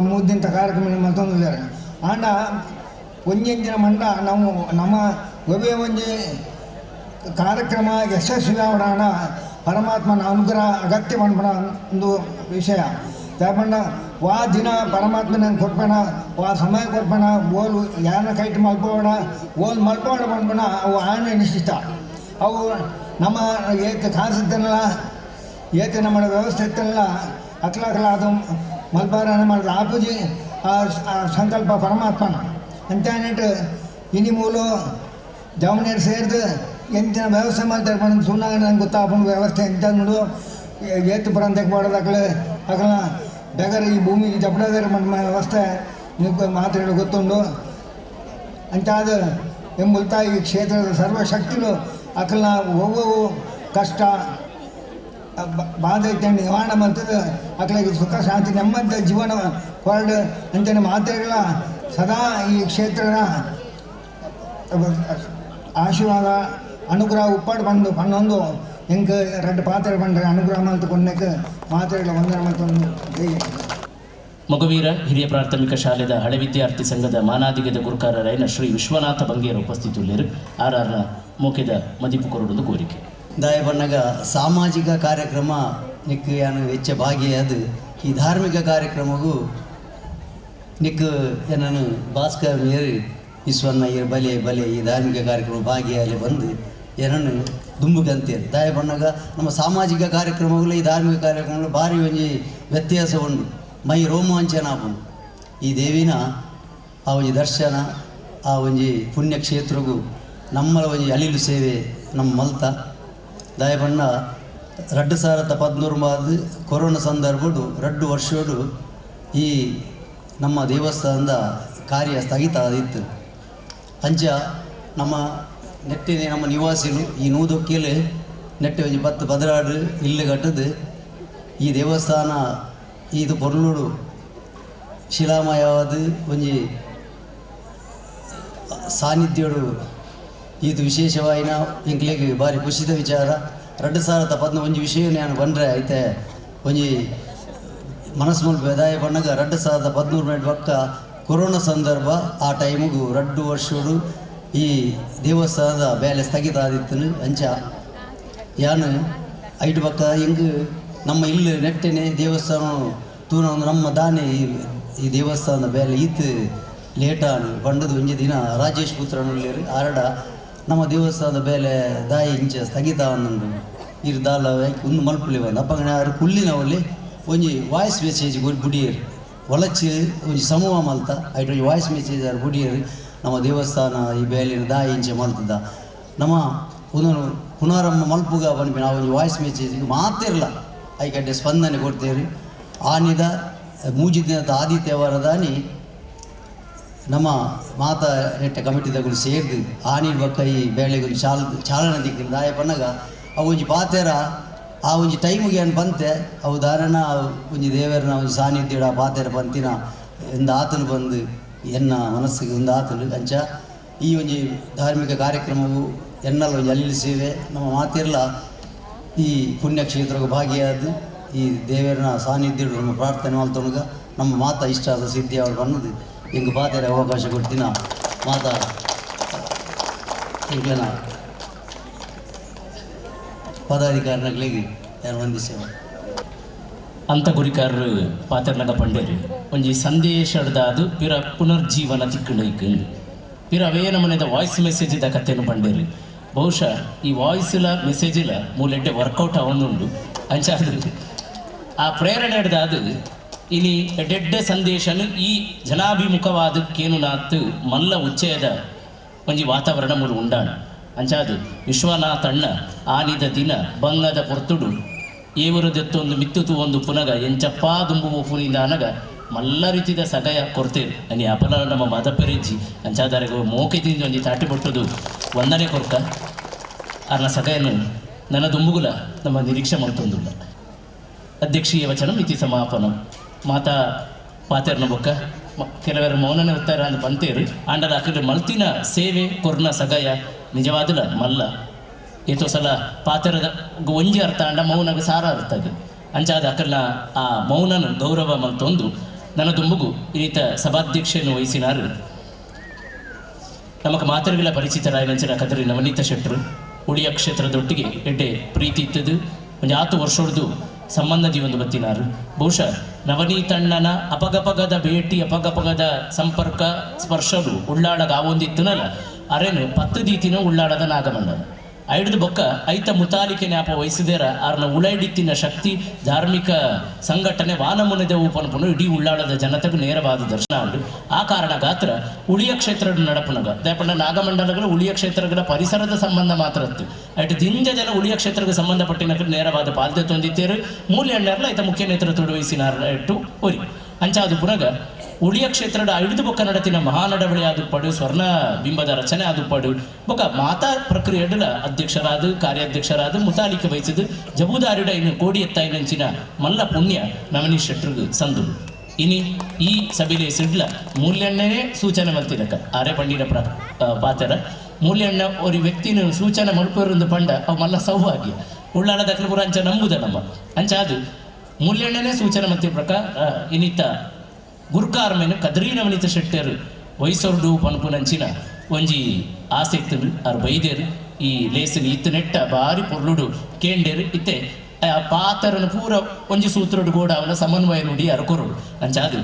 ಮೂದಿಂತ ಕಾರ್ಯಕ್ರಮ ಮಲ್ತೊಂದುಲ್ಲೆರ್. ಆಂಡ ಒಂಜೆಂಚಿನ ಮಂಡ ನಾವು ನಮ್ಮ ಒವ್ವೇ ಒಂಜಿ ಕಾರ್ಯಕ್ರಮ ಯಶಸ್ವಿ ಆವಡಾಣ ಪರಮಾತ್ಮನ ಅನುಗ್ರಹ ಅಗತ್ಯ ಪನ್ಪುನ ಒಂದು ವಿಷಯ. ದಾಯಪಂಡ ವಾ ದಿನ ಪರಮಾತ್ಮನ ಕೊರ್ಪಣ ವಾ ಸಮಯ ಕೊರ್ಪಣ ಓಲ್ ಯಾರನ್ನ ಕೈಟ್ ಮಲ್ಪೋಣ ಓಲ್ ಮಲ್ಪೋಣ ಪನ್ಪುನ ಅವು ಆನೆ ನಿಶ್ಚಿತ. ಅವು ನಮ್ಮ ಏತ್ ಕಾಸಿದ್ದನಲ್ಲ ಏತ್ ನಮ್ಮ ವ್ಯವಸ್ಥೆ ಇತ್ತಲ್ಲ ಅಕ್ಲಾಕಲ ಅದು ಮಲ್ಪಾರಣ ಮಾಡಿದ ಆಪುಜಿ ಆ ಸಂಕಲ್ಪ ಪರಮಾತ್ಮನ ಅಂತಾನಿಟ್ಟು ಇನಿ ಮೂಲ ಜವನೇರು ಸೇರಿದು ಎಂತಿನ ವ್ಯವಸ್ಥೆ ಮಾಡ್ತಾರೆ ಪಂಡ ಸುನ್ನಾಗ ನಂಗೆ ಗೊತ್ತಾಪುಂಡು ವ್ಯವಸ್ಥೆ ಎಂತ ನೋಡು ಏತು ಪ್ರಾಂತ್ಯಕ್ಕೆ ಮಾಡೋದಾಗಲೇ ಆಗಲ ಬೆಗರ್ ಈ ಭೂಮಿ ಜಪಡಾದರ ವ್ಯವಸ್ಥೆ ನಿಮ್ಗೆ ಮಾತ್ರೆಗಳು ಗೊತ್ತುಂಡು ಅಂತಾದ ಎಂಬುಲ್ತಾ ಈ ಕ್ಷೇತ್ರದ ಸರ್ವಶಕ್ತಿಗಳು ಅಕಲ್ನ ಒವ್ವವು ಕಷ್ಟ ಬಾಧೆ ನಿವಾರಣೆ ಮಾಡ್ತದೆ ಅಕಲಿಗೆ ಸುಖ ಶಾಂತಿ ನೆಮ್ಮದಿಯ ಜೀವನ ಹೊರಡು ಅಂತಾನೆ ಮಾತ್ರೆಗಳ ಸದಾ ಈ ಕ್ಷೇತ್ರದ ಆಶೀರ್ವಾದ ಅನುಗ್ರಹ ಉಪ್ಪಾಡು ಬಂದು ಪನ್ನೊಂದು ಎಂಕ್ ரெண்டு ಪಾತ್ರೆ ಪಂಡ್ರೆ ಅನುಗ್ರಹ ಮಲ್ತು ಮಾತ್ರೆಗಳ ವಂದನೆ ಮಲ್ತೊಂದು. ಮೊಗವೀರ ಹಿರಿಯ ಪ್ರಾಥಮಿಕ ಶಾಲೆದ ಹಳೆ ವಿದ್ಯಾರ್ಥಿ ಸಂಘದ ಮಾನಾದಿಗದ ಗುರುಕಾರರಾಯನ ಶ್ರೀ ವಿಶ್ವನಾಥ ಬಂಗೇರ ಉಪಸ್ಥಿತುಳ್ಳೇರು ಆರ್ ಆರ್ನ ಮೋಕೆದ ಮದಿಪು ಕೊರಡೊಂದು ಕೋರಿಕೆ. ದಾಯಬಣ್ಣಗ ಸಾಮಾಜಿಕ ಕಾರ್ಯಕ್ರಮ ನಿಕ್ಕು ಯಾನು ಹೆಚ್ಚ ಭಾಗಿಯಾದ ಈ ಧಾರ್ಮಿಕ ಕಾರ್ಯಕ್ರಮಗೂ ನಿಕ್ಕು ಏನನು ಭಾಸ್ಕರ್ ಮೇರು ಈಶ್ವರನ ಇರು ಬಲೆ ಬಲೆ ಈ ಧಾರ್ಮಿಕ ಕಾರ್ಯಕ್ರಮ ಭಾಗಿಯಾಗಲಿ ಬಂದು ಏನನ್ನು ದುಂಬುಗಂತೇರು. ದಾಯಬಣ್ಣಗ ನಮ್ಮ ಸಾಮಾಜಿಕ ಕಾರ್ಯಕ್ರಮಗಳು ಈ ಧಾರ್ಮಿಕ ಕಾರ್ಯಕ್ರಮಗಳು ಭಾರಿ ಒಂಜಿ ವ್ಯತ್ಯಾಸ ಉಂಡು, ಮೈ ರೋಮಾಂಚನ ಆಪುಂಡು. ಈ ದೇವಿನ ಆ ಒಂಜಿ ದರ್ಶನ ಆ ಒಂಜಿ ಪುಣ್ಯಕ್ಷೇತ್ರಗೂ ನಮ್ಮಲ ಒಂಜಿ ಅಳಿಲು ಸೇವೆ ನಮ್ಮ ಮಲ್ತ. ದಾಯಬಣ್ಣ 2013 ಕೊರೋನಾ ಸಂದರ್ಭಡು 2 ವರ್ಷೋಡು ಈ ನಮ್ಮ ದೇವಸ್ಥಾನದ ಕಾರ್ಯ ಸ್ಥಗಿತ ಆದಿತ್ತು. ಅಂಚ ನಮ್ಮ ನೆಟ್ಟಿನ ನಮ್ಮ ನಿವಾಸಿಗಳು ಈ ನೂದೊಕ್ಕಿಲು ನೆಟ್ಟೆ ಒಂಜಿ 10 ಬದರಾಡು ಇಲ್ಲು ಕಟ್ಟದು ಈ ದೇವಸ್ಥಾನ ಇದು ಪೊರ್ಲುಡು ಶಿಲಾಮಯವಾದ ಒಂಜಿ ಸಾನ್ನಿಧ್ಯೋಡು ಇದು ವಿಶೇಷವಾಯಿನ ಎಂಕ್ಲೆಗ್ ಭಾರಿ ಖುಷಿದ ವಿಚಾರ. 2014 ಒಂಜಿ ವಿಷಯ ನಾನು ಬಂದರೆ ಐತೆ ಒಂಜಿ ಮನಸ್ಸು ಮಲ್ಪ ದಾಯ ಬಣ್ಣಗ 2013 ಪಕ್ಕ ಕೊರೋನಾ ಸಂದರ್ಭ ಆ ಟೈಮಿಗೂ 2 ವರ್ಷಡು ಈ ದೇವಸ್ಥಾನದ ಬೇಲೆ ಸ್ಥಗಿತ ಆದಿತ್ತು. ಅಂಚ ಯಾನು ಐಟು ಪಕ್ಕ ಹೆಂಗೆ ನಮ್ಮ ಇಲ್ಲಿ ನೆಟ್ಟೆನೆ ದೇವಸ್ಥಾನ ತೂನ ನಮ್ಮ ದಾನೆ ಈ ದೇವಸ್ಥಾನದ ಬೇಲೆ ಈತು ಲೇಟಾನು ಬಂಡದು ಒಂಜಿ ದಿನ ರಾಜೇಶ್ ಪುತ್ರನುಳ್ಳೇರು ಆರಡ ನಮ್ಮ ದೇವಸ್ಥಾನದ ಬೇಲೆ ದಾಯಿ ಇಂಚ ಸ್ಥಗಿತ ಅನ್ನುಂಡು ಇರು ದಾಲ ಒಂದು ಮಲ್ಪುಲಿ ಬಂದು ಅಪ್ಪಂಗಣ ಆರು ಕುಲ್ಲಿನವಲ್ಲಿ ಒಂಜಿ ವಾಯ್ಸ್ ಮೆಸೇಜ್ ಬುಡಿಯರು ಒಲಚಿ ಒಂಜಿ ಸಮೂಹ ಮಲ್ತ ಐಟ್ ಒಂಜಿ ವಾಯ್ಸ್ ಮೆಸೇಜ್ ಆರು ಬುಡಿಯರು ನಮ್ಮ ದೇವಸ್ಥಾನ ಈ ಬೇಲಿನ ದಾಯಿ ಇಂಚ ಮಲ್ತದ ನಮ್ಮ ಒಂದೊಂದು ಪುನರಮ್ಮ ಮಲ್ಪುಗ ಬಂದ್ವಿ ನಾವು ಒಂಜಿ ವಾಯ್ಸ್ ಮೆಸೇಜ್ ಮಾತಿರಲ್ಲ ಐಕಡ್ಡೆ ಸ್ಪಂದನೆ ಕೊಡ್ತೇವೆ. ಆನಿದ ಮೂಜಿ ದಿನದ ಆದಿತ್ಯವಾರದಾನಿ ನಮ್ಮ ಮಾತಾ ನೆಟ್ಟ ಕಮಿಟಿದಗಳು ಸೇರಿದು ಆನಿನ ಬಕ್ಕ ಈ ಬೇಳೆಗಳು ಚಾಲನೆ ದಿಕ್ಕಿನ ದಾಯ ಪನ್ನಗ ಅವು ಒಂಜಿ ಪಾತೆರ ಆ ಒಂಜಿ ಟೈಮಿಗೆ ಏನು ಬಂತೆ ಅವು ದಾರನ ಒಂಜಿ ದೇವರನ ಒಂಜಿ ಸಾನ್ನಿಧ್ಯ ಆ ಪಾತೆರ ಬಂತಿನ ಒಂದು ಆತನು ಬಂದು ಎನ್ನ ಮನಸ್ಸಿಗೆ ಒಂದು ಆತನು. ಅಂಚ ಈ ಒಂಜಿ ಧಾರ್ಮಿಕ ಕಾರ್ಯಕ್ರಮವು ಎನ್ನಲ್ಲ ಒಂಜಿ ಅಲ್ಲಿ ಸೇವೆ ನಮ್ಮ ಮಾತಿರಲ್ಲ ಈ ಪುಣ್ಯಕ್ಷೇತ್ರಕ್ಕೆ ಭಾಗಿಯಾದ ಈ ದೇವರನ ಸಾನ್ನಿಧ್ಯ ನಮ್ಮ ಪ್ರಾರ್ಥನೆ ಮಾಡ್ತೊಣಗ ನಮ್ಮ ಮಾತಾ ಇಷ್ಟ ಆದ ಸಿದ್ಧಿ ಅವಳು ಬನ್ನದು ಎಂಗೆ ಪಾತೆರ ಅವಕಾಶ ಕೊಡ್ತೀನ ಮಾತಾ ಎಂಕ್ಲೆನ ಪದಾಧಿಕಾರಿಗಳಿಗೆ ನಾನು ವಂದಿಸೇವೆ. ಅಂತ ಗುರಿಕಾರರು ಪಾತೆರ್ನಗ ಪಂಡೇರಿ ಒಂಜಿ ಸಂದೇಶದ ಪಿರ ಪುನರ್ಜೀವನ ತಿಕ್ಕಂಡೈಕ್ ಪಿರ ಅವೇ ನಮನೆದ ವಾಯ್ಸ್ ಮೆಸೇಜ್ ಇದ್ದ ಕಥೆಯನ್ನು ಪಂಡೇರಿ. ಬಹುಶಃ ಈ ವಾಯ್ಸಿಲ ಮೆಸೇಜಿಲ ಮೂಲೆಡ್ಡೆ ವರ್ಕೌಟ್ ಅವನುಂಡು ಅಂಚಾದ ಆ ಪ್ರೇರಣೆ ಹಿಡ್ದ ಅದು ಇನಿ ಎಡ್ಡೆಡ್ಡೆ ಸಂದೇಶನು ಈ ಜನಾಭಿಮುಖವಾದ ಕೇನುನಾತ್ ಮಲ್ಲ ಉಚ್ಚಯದ ಒಂಜಿ ವಾತಾವರಣ ಮೂರು ಉಂಡಾಣ. ಅಂಚಾದು ವಿಶ್ವನಾಥಣ್ಣ ಆನಿದ ದಿನ ಬಂಗದ ಪೊರ್ತುಡು ಏವರದೆತ್ತೊಂದು ಮಿತ್ತುತು ಒಂದು ಪುನಗ ಎಂಚಪ್ಪಾ ದುಂಬು ಪುನಿಂದ ಅನಗ ಮಲ್ಲ ರೀತಿದ ಸಗಯ ಕೊರ್ತೇರು ಅನಿ ಅಪಲ ನಮ್ಮ ಮದಪೆರೆಜ್ಜಿ ಅಂಚಾದಾರೆಗು ಮೋಕೆ ತಿಂದು ಒಂಜಿ ತಾಟಿ ಪೊಟ್ಟುದು ವಂದನೆ ಕೊರ್ಕ ಅರ್ನ ಸಗಯನು ನನ್ನ ದುಂಬುಗುಲ ನಮ್ಮ ನಿರೀಕ್ಷೆ ಮಲ್ತೊಂದುಲ್ಲ. ಅಧ್ಯಕ್ಷೀಯ ವಚನ ಇತಿ ಸಮಾಪನ. ಮಾತಾ ಪಾತೆರ್ನ ಬೊಕ್ಕ ಕೆಲವರು ಮೌನನೆ ಉತ್ತರ ಅಂದ್ ಪಂತೇರು ಆಂಡಲ ಅಕಡೆ ಮಲ್ತಿನ ಸೇವೆ ಕೊರ್ನ ಸಗಯ ನಿಜವಾದಲ ಮಲ್ಲ ಏತೋ ಸಲ ಪಾತೆರದ ಒಂಜಿ ಅರ್ಥ ಅಂಡ ಮೌನಗ ಸಾರ ಅರ್ಥ ಅಂಚಾದ ಅಕಲ್ನ ಆ ಮೌನನು ಗೌರವ ಮಲ್ತೊಂದು ನನ್ನ ದುಂಬುಗು ಈತ ಸಭಾಧ್ಯಕ್ಷೆಯನ್ನು ವಹಿಸಿನಾರು ನಮಗ ಮಾತೃಗಳ ಪರಿಚಿತರಾಯನಂಚಿನ ಕದರಿ ನವನೀತ ಶೆಟ್ಟರು ಉಳಿಯ ಕ್ಷೇತ್ರದೊಟ್ಟಿಗೆ ಎಡ್ಡೆ ಪ್ರೀತಿ ಇತ್ತದು ಒಂದು 10 ವರ್ಷದ್ದು ಸಂಬಂಧ ಜೀವನ ಬತ್ತಿನಾರು. ಬಹುಶಃ ನವನೀತಣ್ಣನ ಅಪಗಪಗದ ಭೇಟಿ ಅಪಗಪಗದ ಸಂಪರ್ಕ ಸ್ಪರ್ಶಲು ಉಳ್ಳಾಳಗ ಆವೊಂದಿತ್ತನಲ್ಲ ಅರೆನು 10 ದೀತಿನ ಉಳ್ಳಾಳದ ನಾಗಮಂಡಲ ಐಡ್ದು ಬೊಕ್ಕ ಐತ ಮುತಾಲಿಕೆ ಜ್ಞಾಪ ವಹಿಸಿದೇರ ಆರ್ನ ಉಳೈಡಿತ್ತಿನ ಶಕ್ತಿ ಧಾರ್ಮಿಕ ಸಂಘಟನೆ ವಾನಮುನೆದೆವು ಪನ್ಪುನು ಇಡೀ ಉಳ್ಳಾಳದ ಜನತೆಗೂ ನೇರವಾದ ದರ್ಶನ ಉಂಡು. ಆ ಕಾರಣ ಗಾತ್ರ ಉಳಿಯ ಕ್ಷೇತ್ರದ ನಡಪುನಗ ದಾಯಪಂಡ ನಾಗಮಂಡಲಗಳು ಉಳಿಯ ಕ್ಷೇತ್ರಗಳ ಪರಿಸರದ ಸಂಬಂಧ ಮಾತ್ರ ಇತ್ತು. ಐಟ್ ದಿಂಜ ಜನ ಉಳಿಯ ಕ್ಷೇತ್ರಕ್ಕೆ ಸಂಬಂಧಪಟ್ಟಿನ ನೇರವಾದ ಪಾಲ್ದೆ ತೊಂದಿತ್ತೇರು ಮೂಲ್ಯ ಅಣ್ಣರ್ಲ ಐತ ಮುಖ್ಯ ನೇತೃತ್ವ ವಹಿಸಿನ ಇಟ್ಟು ಒರಿ ಅಂಚಾದು ಪುನಗ ಉಳಿಯ ಕ್ಷೇತ್ರದ ಐದು ಬೊಕ್ಕ ನಡತಿನ ಮಹಾನಡವಳಿ ಆದುಪ್ಪಡು ಸ್ವರ್ಣ ಬಿಂಬದ ರಚನೆ ಆದುಪ್ಪಡು ಬೊಕ್ಕ ಮಾತಾ ಪ್ರಕ್ರಿಯೆಡ್ಲ ಅಧ್ಯಕ್ಷರಾದ ಕಾರ್ಯಾಧ್ಯಕ್ಷರಾದ ಮುತಾಲಿಕೆ ವಹಿಸಿದು ಜಬೂದಾರಿಡ ಇನ್ನು ಕೋಡಿ ಎತ್ತಾಯಿನಂಚಿನ ಮಲ್ಲ ಪುಣ್ಯ ನವನೀಶ್ ಶೆಟ್ಟರ್ಗು ಸಂದು. ಇನಿ ಈ ಸಭೆಲೆ ಸಿಡ್ಲ ಮೂಲ್ಯಣ್ಣನೇ ಸೂಚನೆ ಮಲ್ತಿನಕ ಆರೆ ಪಂಡಿನ ಪಾತ್ರ ಮೂಲ್ಯಣ್ಣ ಒಂದು ವ್ಯಕ್ತಿನ ಸೂಚನೆ ಮಲ್ಪೇರೊಂದು ಪಂಡ ಅವು ಮಲ್ಲ ಸೌಭಾಗ್ಯ ಉಳ್ಳಾಲ ದಕ್ಕಲಪುರ ಅಂಚ ನಂಬುದ ನಮ್ಮ ಅಂಚ ಅದು ಮೂಲ್ಯಣ್ಣನೇ ಸೂಚನೆ ಮಲ್ತಿ ಪ್ರಕಾರ ಇನ್ನಿತ್ತ ಗುರ್ಕಾರ್ಮೆನು ಕದ್ರಿ ನವನೀತ ಶೆಟ್ಟರು ವೈಸೊರ್ಡು ಪನ್ಪುನಂಚಿನ ಒಂಜಿ ಆಸೆ ಇತ್ತು ಆರು ಬೈದೇರು ಈ ಲೇಸಿನ ಇತ್ತು ನೆಟ್ಟ ಬಾರಿ ಪೊರ್ಲುಡು ಕೇಂಡೇರು ಇತ್ತೆ ಆ ಪಾತರನು ಪೂರ ಒಂಜಿ ಸೂತ್ರಡು ಗೋಡ ಅವನ ಸಮನ್ವಯ ನುಡಿ ಅರಕೊರಡು ಅಂಚಾದು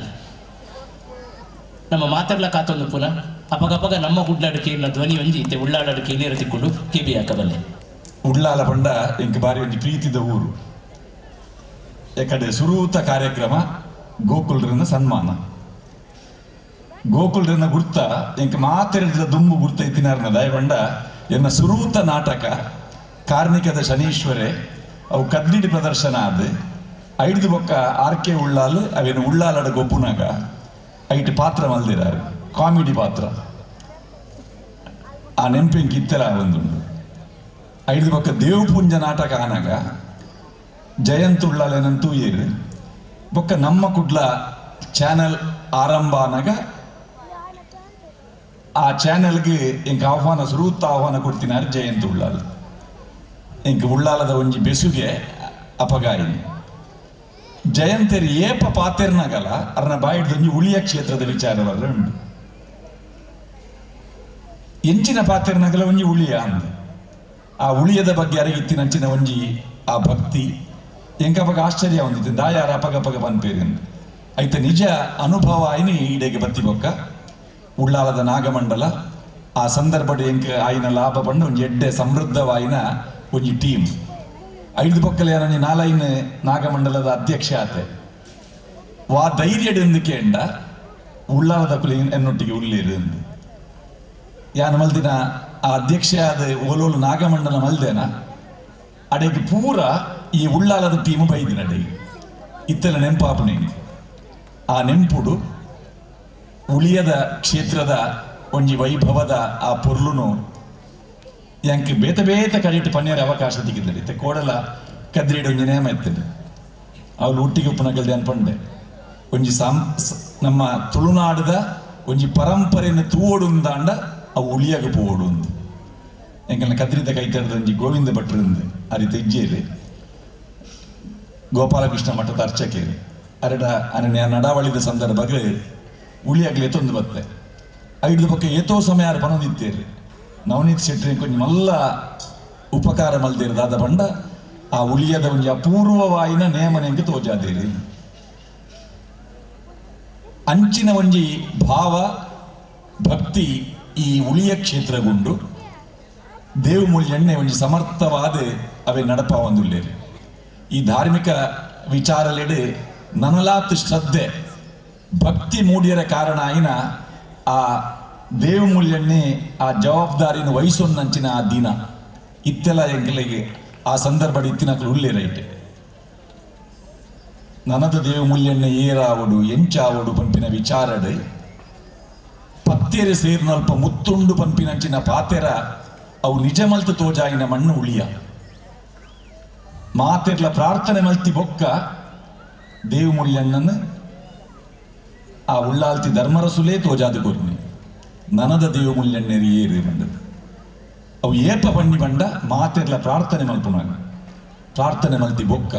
ನಮ್ಮ ಮಾತಾಡ್ಲ ಕಾತೊಂದು ಪುನಃ ಅಪಗಪಗ ನಮ್ಮ ಗುಡ್ಲಾಡು ಕೇಳಿನ ಧ್ವನಿ ಒಂಜಿ ಇತ್ತೆ ಉಳ್ಳಾಡಡು ಕೇನೇರು ತಿಕ್ಕೊಂಡು ಕೆಬಿ ಹಾಕಬಲ್ಲೆ. ಉಳ್ಳಾಲ ಪಂಡ ಇಂಕ ಬಾರಿ ಒಂಜಿ ಪ್ರೀತಿದ ಊರು. ಯಾಕಂದ್ರೆ ಸುರೂತ ಕಾರ್ಯಕ್ರಮ ಗೋಕುಲ್ರನ್ನ ಸನ್ಮಾನ ಗೋಕುಲ್ರನ್ನ ಗುರ್ತ ಎಂಕ ಮಾತೆರದ ದುಂಬು ಗುರ್ತ ಇತ್ತಿನಾರ್ನ ದಯಪಂಡ ಎನ್ನ ಸುರೂತ ನಾಟಕ ಕಾರ್ಣಿಕದ ಶನೀಶ್ವರೆ ಅವು ಕದ್ದಿಡಿ ಪ್ರದರ್ಶನ ಅದು ಐದು ಬೊಕ್ಕ ಆರ್ ಕೆ ಉಳ್ಳಾಲ್ ಅವೇನು ಉಳ್ಳಾಲಡ ಗೊಬ್ಬುನಾಗ ಐಟ್ ಪಾತ್ರ ಮಲ್ದಿರಾರು ಕಾಮಿಡಿ ಪಾತ್ರ ಆ ನೆಂಪಿಂಕ ಇತ್ತೆಲ ಒಂದುಂಡು. ಐದು ಬೊಕ್ಕ ದೇವಪುಂಜ ನಾಟಕ ಆನಾಗ ಜಯಂತ್ ಉಳ್ಳಾಲೇನಂತೂ ಏರು ಬೊಕ್ಕ ನಮ್ಮ ಕುಡ್ಲ ಚಾನಲ್ ಆರಂಭ ಆನಾಗ ಆ ಚಾನಲ್ಗೆ ಎಂಕ ಆಹ್ವಾನ ಸುರೂತ ಆಹ್ವಾನ ಕೊಡ್ತಿನಾರು ಜಯಂತ್ ಉಳ್ಳಾಲ್. ಎಂಕ ಉಳ್ಳಾಲದ ಒಂಜಿ ಬೆಸುಗೆ ಅಪಗಾಯಿನಿ ಜಯಂತರಿ ಏಪ ಪಾತೆರ್ನಾಗಲ್ಲ ಅರ್ನ ಬಾಯಿಡ್ದೊಂಜಿ ಉಳಿಯ ಕ್ಷೇತ್ರದ ವಿಚಾರವಲ್ಲ ಉಂಡು. ಎಂಚಿನ ಪಾತೆರ್ನಾಗಲ ಒಂಜಿ ಉಳಿಯ ಅಂದ ಆ ಉಳಿಯದ ಬಗ್ಗೆ ಅರಗಿತ್ತಿನಂಚಿನ ಒಂಜಿ ಆ ಭಕ್ತಿ ಎಂಕ ಅಪಗ ಆಶ್ಚರ್ಯ ಹೊಂದಿತ್ತು ದಾಯಾರ ಅಪಗಪಗ ಪನ್ಪೇರಿ ಐತ ನಿಜ ಅನುಭವ ಆಯ್ನಿ ಈಡೆಗೆ ಬತ್ತಿ ಬೊಕ್ಕ ಉಳ್ಳಾಲದ ನಾಗಮಂಡಲ ಆ ಸಂದರ್ಭ ಎಂಕ ಆಯಿನ ಲಾಭ ಪಂಡ ಒಂಜಿ ಎಡ್ಡೆ ಸಮೃದ್ಧವಾಯಿನ ಒಂಜಿ ಟೀಮ್. ಐದು ಬೊಕ್ಕಲೆ ಒಂಜಿ ನಾಲೈನ್ ನಾಗಮಂಡಲದ ಅಧ್ಯಕ್ಷ ಆತೆ ವಾ ಧೈರ್ಯಡೆಂದು ಕೇಂಡ ಉಳ್ಳಾಲದ ಕುಲಿ ಎನ್ನೊಟ್ಟಿಗೆ ಉಳ್ಳೇರು ಎಂದು ಯಾನ್ ಮಲ್ದಿನ ಆ ಅಧ್ಯಕ್ಷ ಆದ ಓಲೋಲು ನಾಗಮಂಡಲ ಮಲ್ದೇನ ಅಡೆಗೆ ಪೂರ ಈ ಉಳ್ಳಾಲದ ಟೀಮು ಬೈದಿನ ಅಡೆಗೆ ಇತ್ತೆಲ್ಲ ನೆಂಪಾಪುನೆ ಆ ನೆಂಪುಡು ಉಳಿಯದ ಕ್ಷೇತ್ರದ ಒಂಜಿ ವೈಭವದ ಆ ಪೊರ್ಲುನು ಯಾಂಕ್ ಬೇತ ಬೇತ ಕಡಿಟ್ಟು ಪನ್ನೇರ ಅವಕಾಶ ತಿಕ್ಕಿದ್ದಾರೆ. ಇತ್ತೆ ಕೋಡಲ ಕದ್ರಿಡು ಒಂಜಿ ನೇಮ ಇತ್ತದೆ ಅವಳು ಒಟ್ಟಿಗೆ ಉಪ್ಪುನಗಲ್ದೆ ಅನ್ಪಂಡೆ ಒಂಜಿ ನಮ್ಮ ತುಳುನಾಡದ ಒಂಜಿ ಪರಂಪರೆಯನ್ನು ತೂವೋಡುಂದಾಂಡ ಅವು ಉಳಿಯಾಗ ಪೋವೋಡು ಅಂದು ಎಂಕಲ್ನ ಕದ್ರಿದ ಕೈತರದ ಒಂಜಿ ಗೋವಿಂದ ಭಟ್ರಂದು ಆ ರೀತಿ ಇಜ್ಜೇರಿ ಗೋಪಾಲಕೃಷ್ಣ ಮಠದ ಅರ್ಚಕೇರಿ ಅರಡ ಅನ ನಡಾವಳಿದ ಸಂದರ್ಭಗಳು ಉಳಿಯಾಗಲಿ ಎತ್ತೊಂದು ಬತ್ತೆ ಐದು ಪಕ್ಕ ಏತೋ ಸಮಯ ಯಾರು ಪನೊಂದಿತ್ತೇರಿ ನವನೀತ್ ಶೆಟ್ಟಿ ಕೊಂಚ ಮಲ್ಲ ಉಪಕಾರ ಮಲ್ದೇರಿ ದಾದ ಪಂಡ ಆ ಉಳಿಯದ ಒಂಜಿ ಅಪೂರ್ವವಾಯಿನ ನೇಮನೆಂಗೆ ತೋಜಾದೇರಿ ಅಂಚಿನ ಒಂಜಿ ಭಾವ ಭಕ್ತಿ ಈ ಉಳಿಯ ಕ್ಷೇತ್ರಗುಂಡು ದೇವಮೂಲ್ಯಣ್ಣೆ ಒಂಜಿ ಸಮರ್ಥವಾದ ಅವೆ ನಡಪ ಒಂದುಲ್ಲೇರಿ. ಈ ಧಾರ್ಮಿಕ ವಿಚಾರಲೆಡೆ ನನಲಾತ್ ಶ್ರದ್ಧೆ ಭಕ್ತಿ ಮೂಡಿಯರ ಕಾರಣ ಆಯಿನ ಆ ದೇವಮೂಲ್ಯಣ್ಣೆ ಆ ಜವಾಬ್ದಾರಿನ ವಹಿಸೊನ್ನಂಚಿನ ಆ ದಿನ ಇತ್ತೆಲ್ಲ ಎಂಕಲಿಗೆ ಆ ಸಂದರ್ಭ ಇತ್ತಿನಕಲು ಉಳ್ಳೇರೈಟೆ ನನದ ದೇವಮೂಲ್ಯಣ್ಣೆ ಏರಾವಡು ಎಂಚಾವಡು ಪಂಪಿನ ವಿಚಾರಡೆ ಪತ್ತೇರೆ ಸೇರ್ನಲ್ಪ ಮುತ್ತುಂಡು ಪಂಪಿನಂಚಿನ ಪಾತೆರ ಅವು ನಿಜ ಮಲ್ತು ತೋಜಾಯಿನ ಮಣ್ಣು ಉಳಿಯ ಮಾತೆರ್ಲ ಪ್ರಾರ್ಥನೆ ಮಲ್ತಿ ಬೊಕ್ಕ ದೇವಮೂಲ್ಯಣ್ಣನ್ನು ಆ ಉಳ್ಳಾಲ್ತಿ ಧರ್ಮರಸುಲೇ ತೋಜಾದ ಕೊರ್ನಿ ನನದ ದೇವಮೂಲ್ಯಣ್ಣೇರಿ ಏರಿ ಬಂದದ್ದು ಅವು ಏಪ ಬಣ್ಣಿ ಬಂಡ ಮಾತೆರ್ಲ ಪ್ರಾರ್ಥನೆ ಮಲ್ಪುನಾಗ ಪ್ರಾರ್ಥನೆ ಮಲ್ತಿ ಬೊಕ್ಕ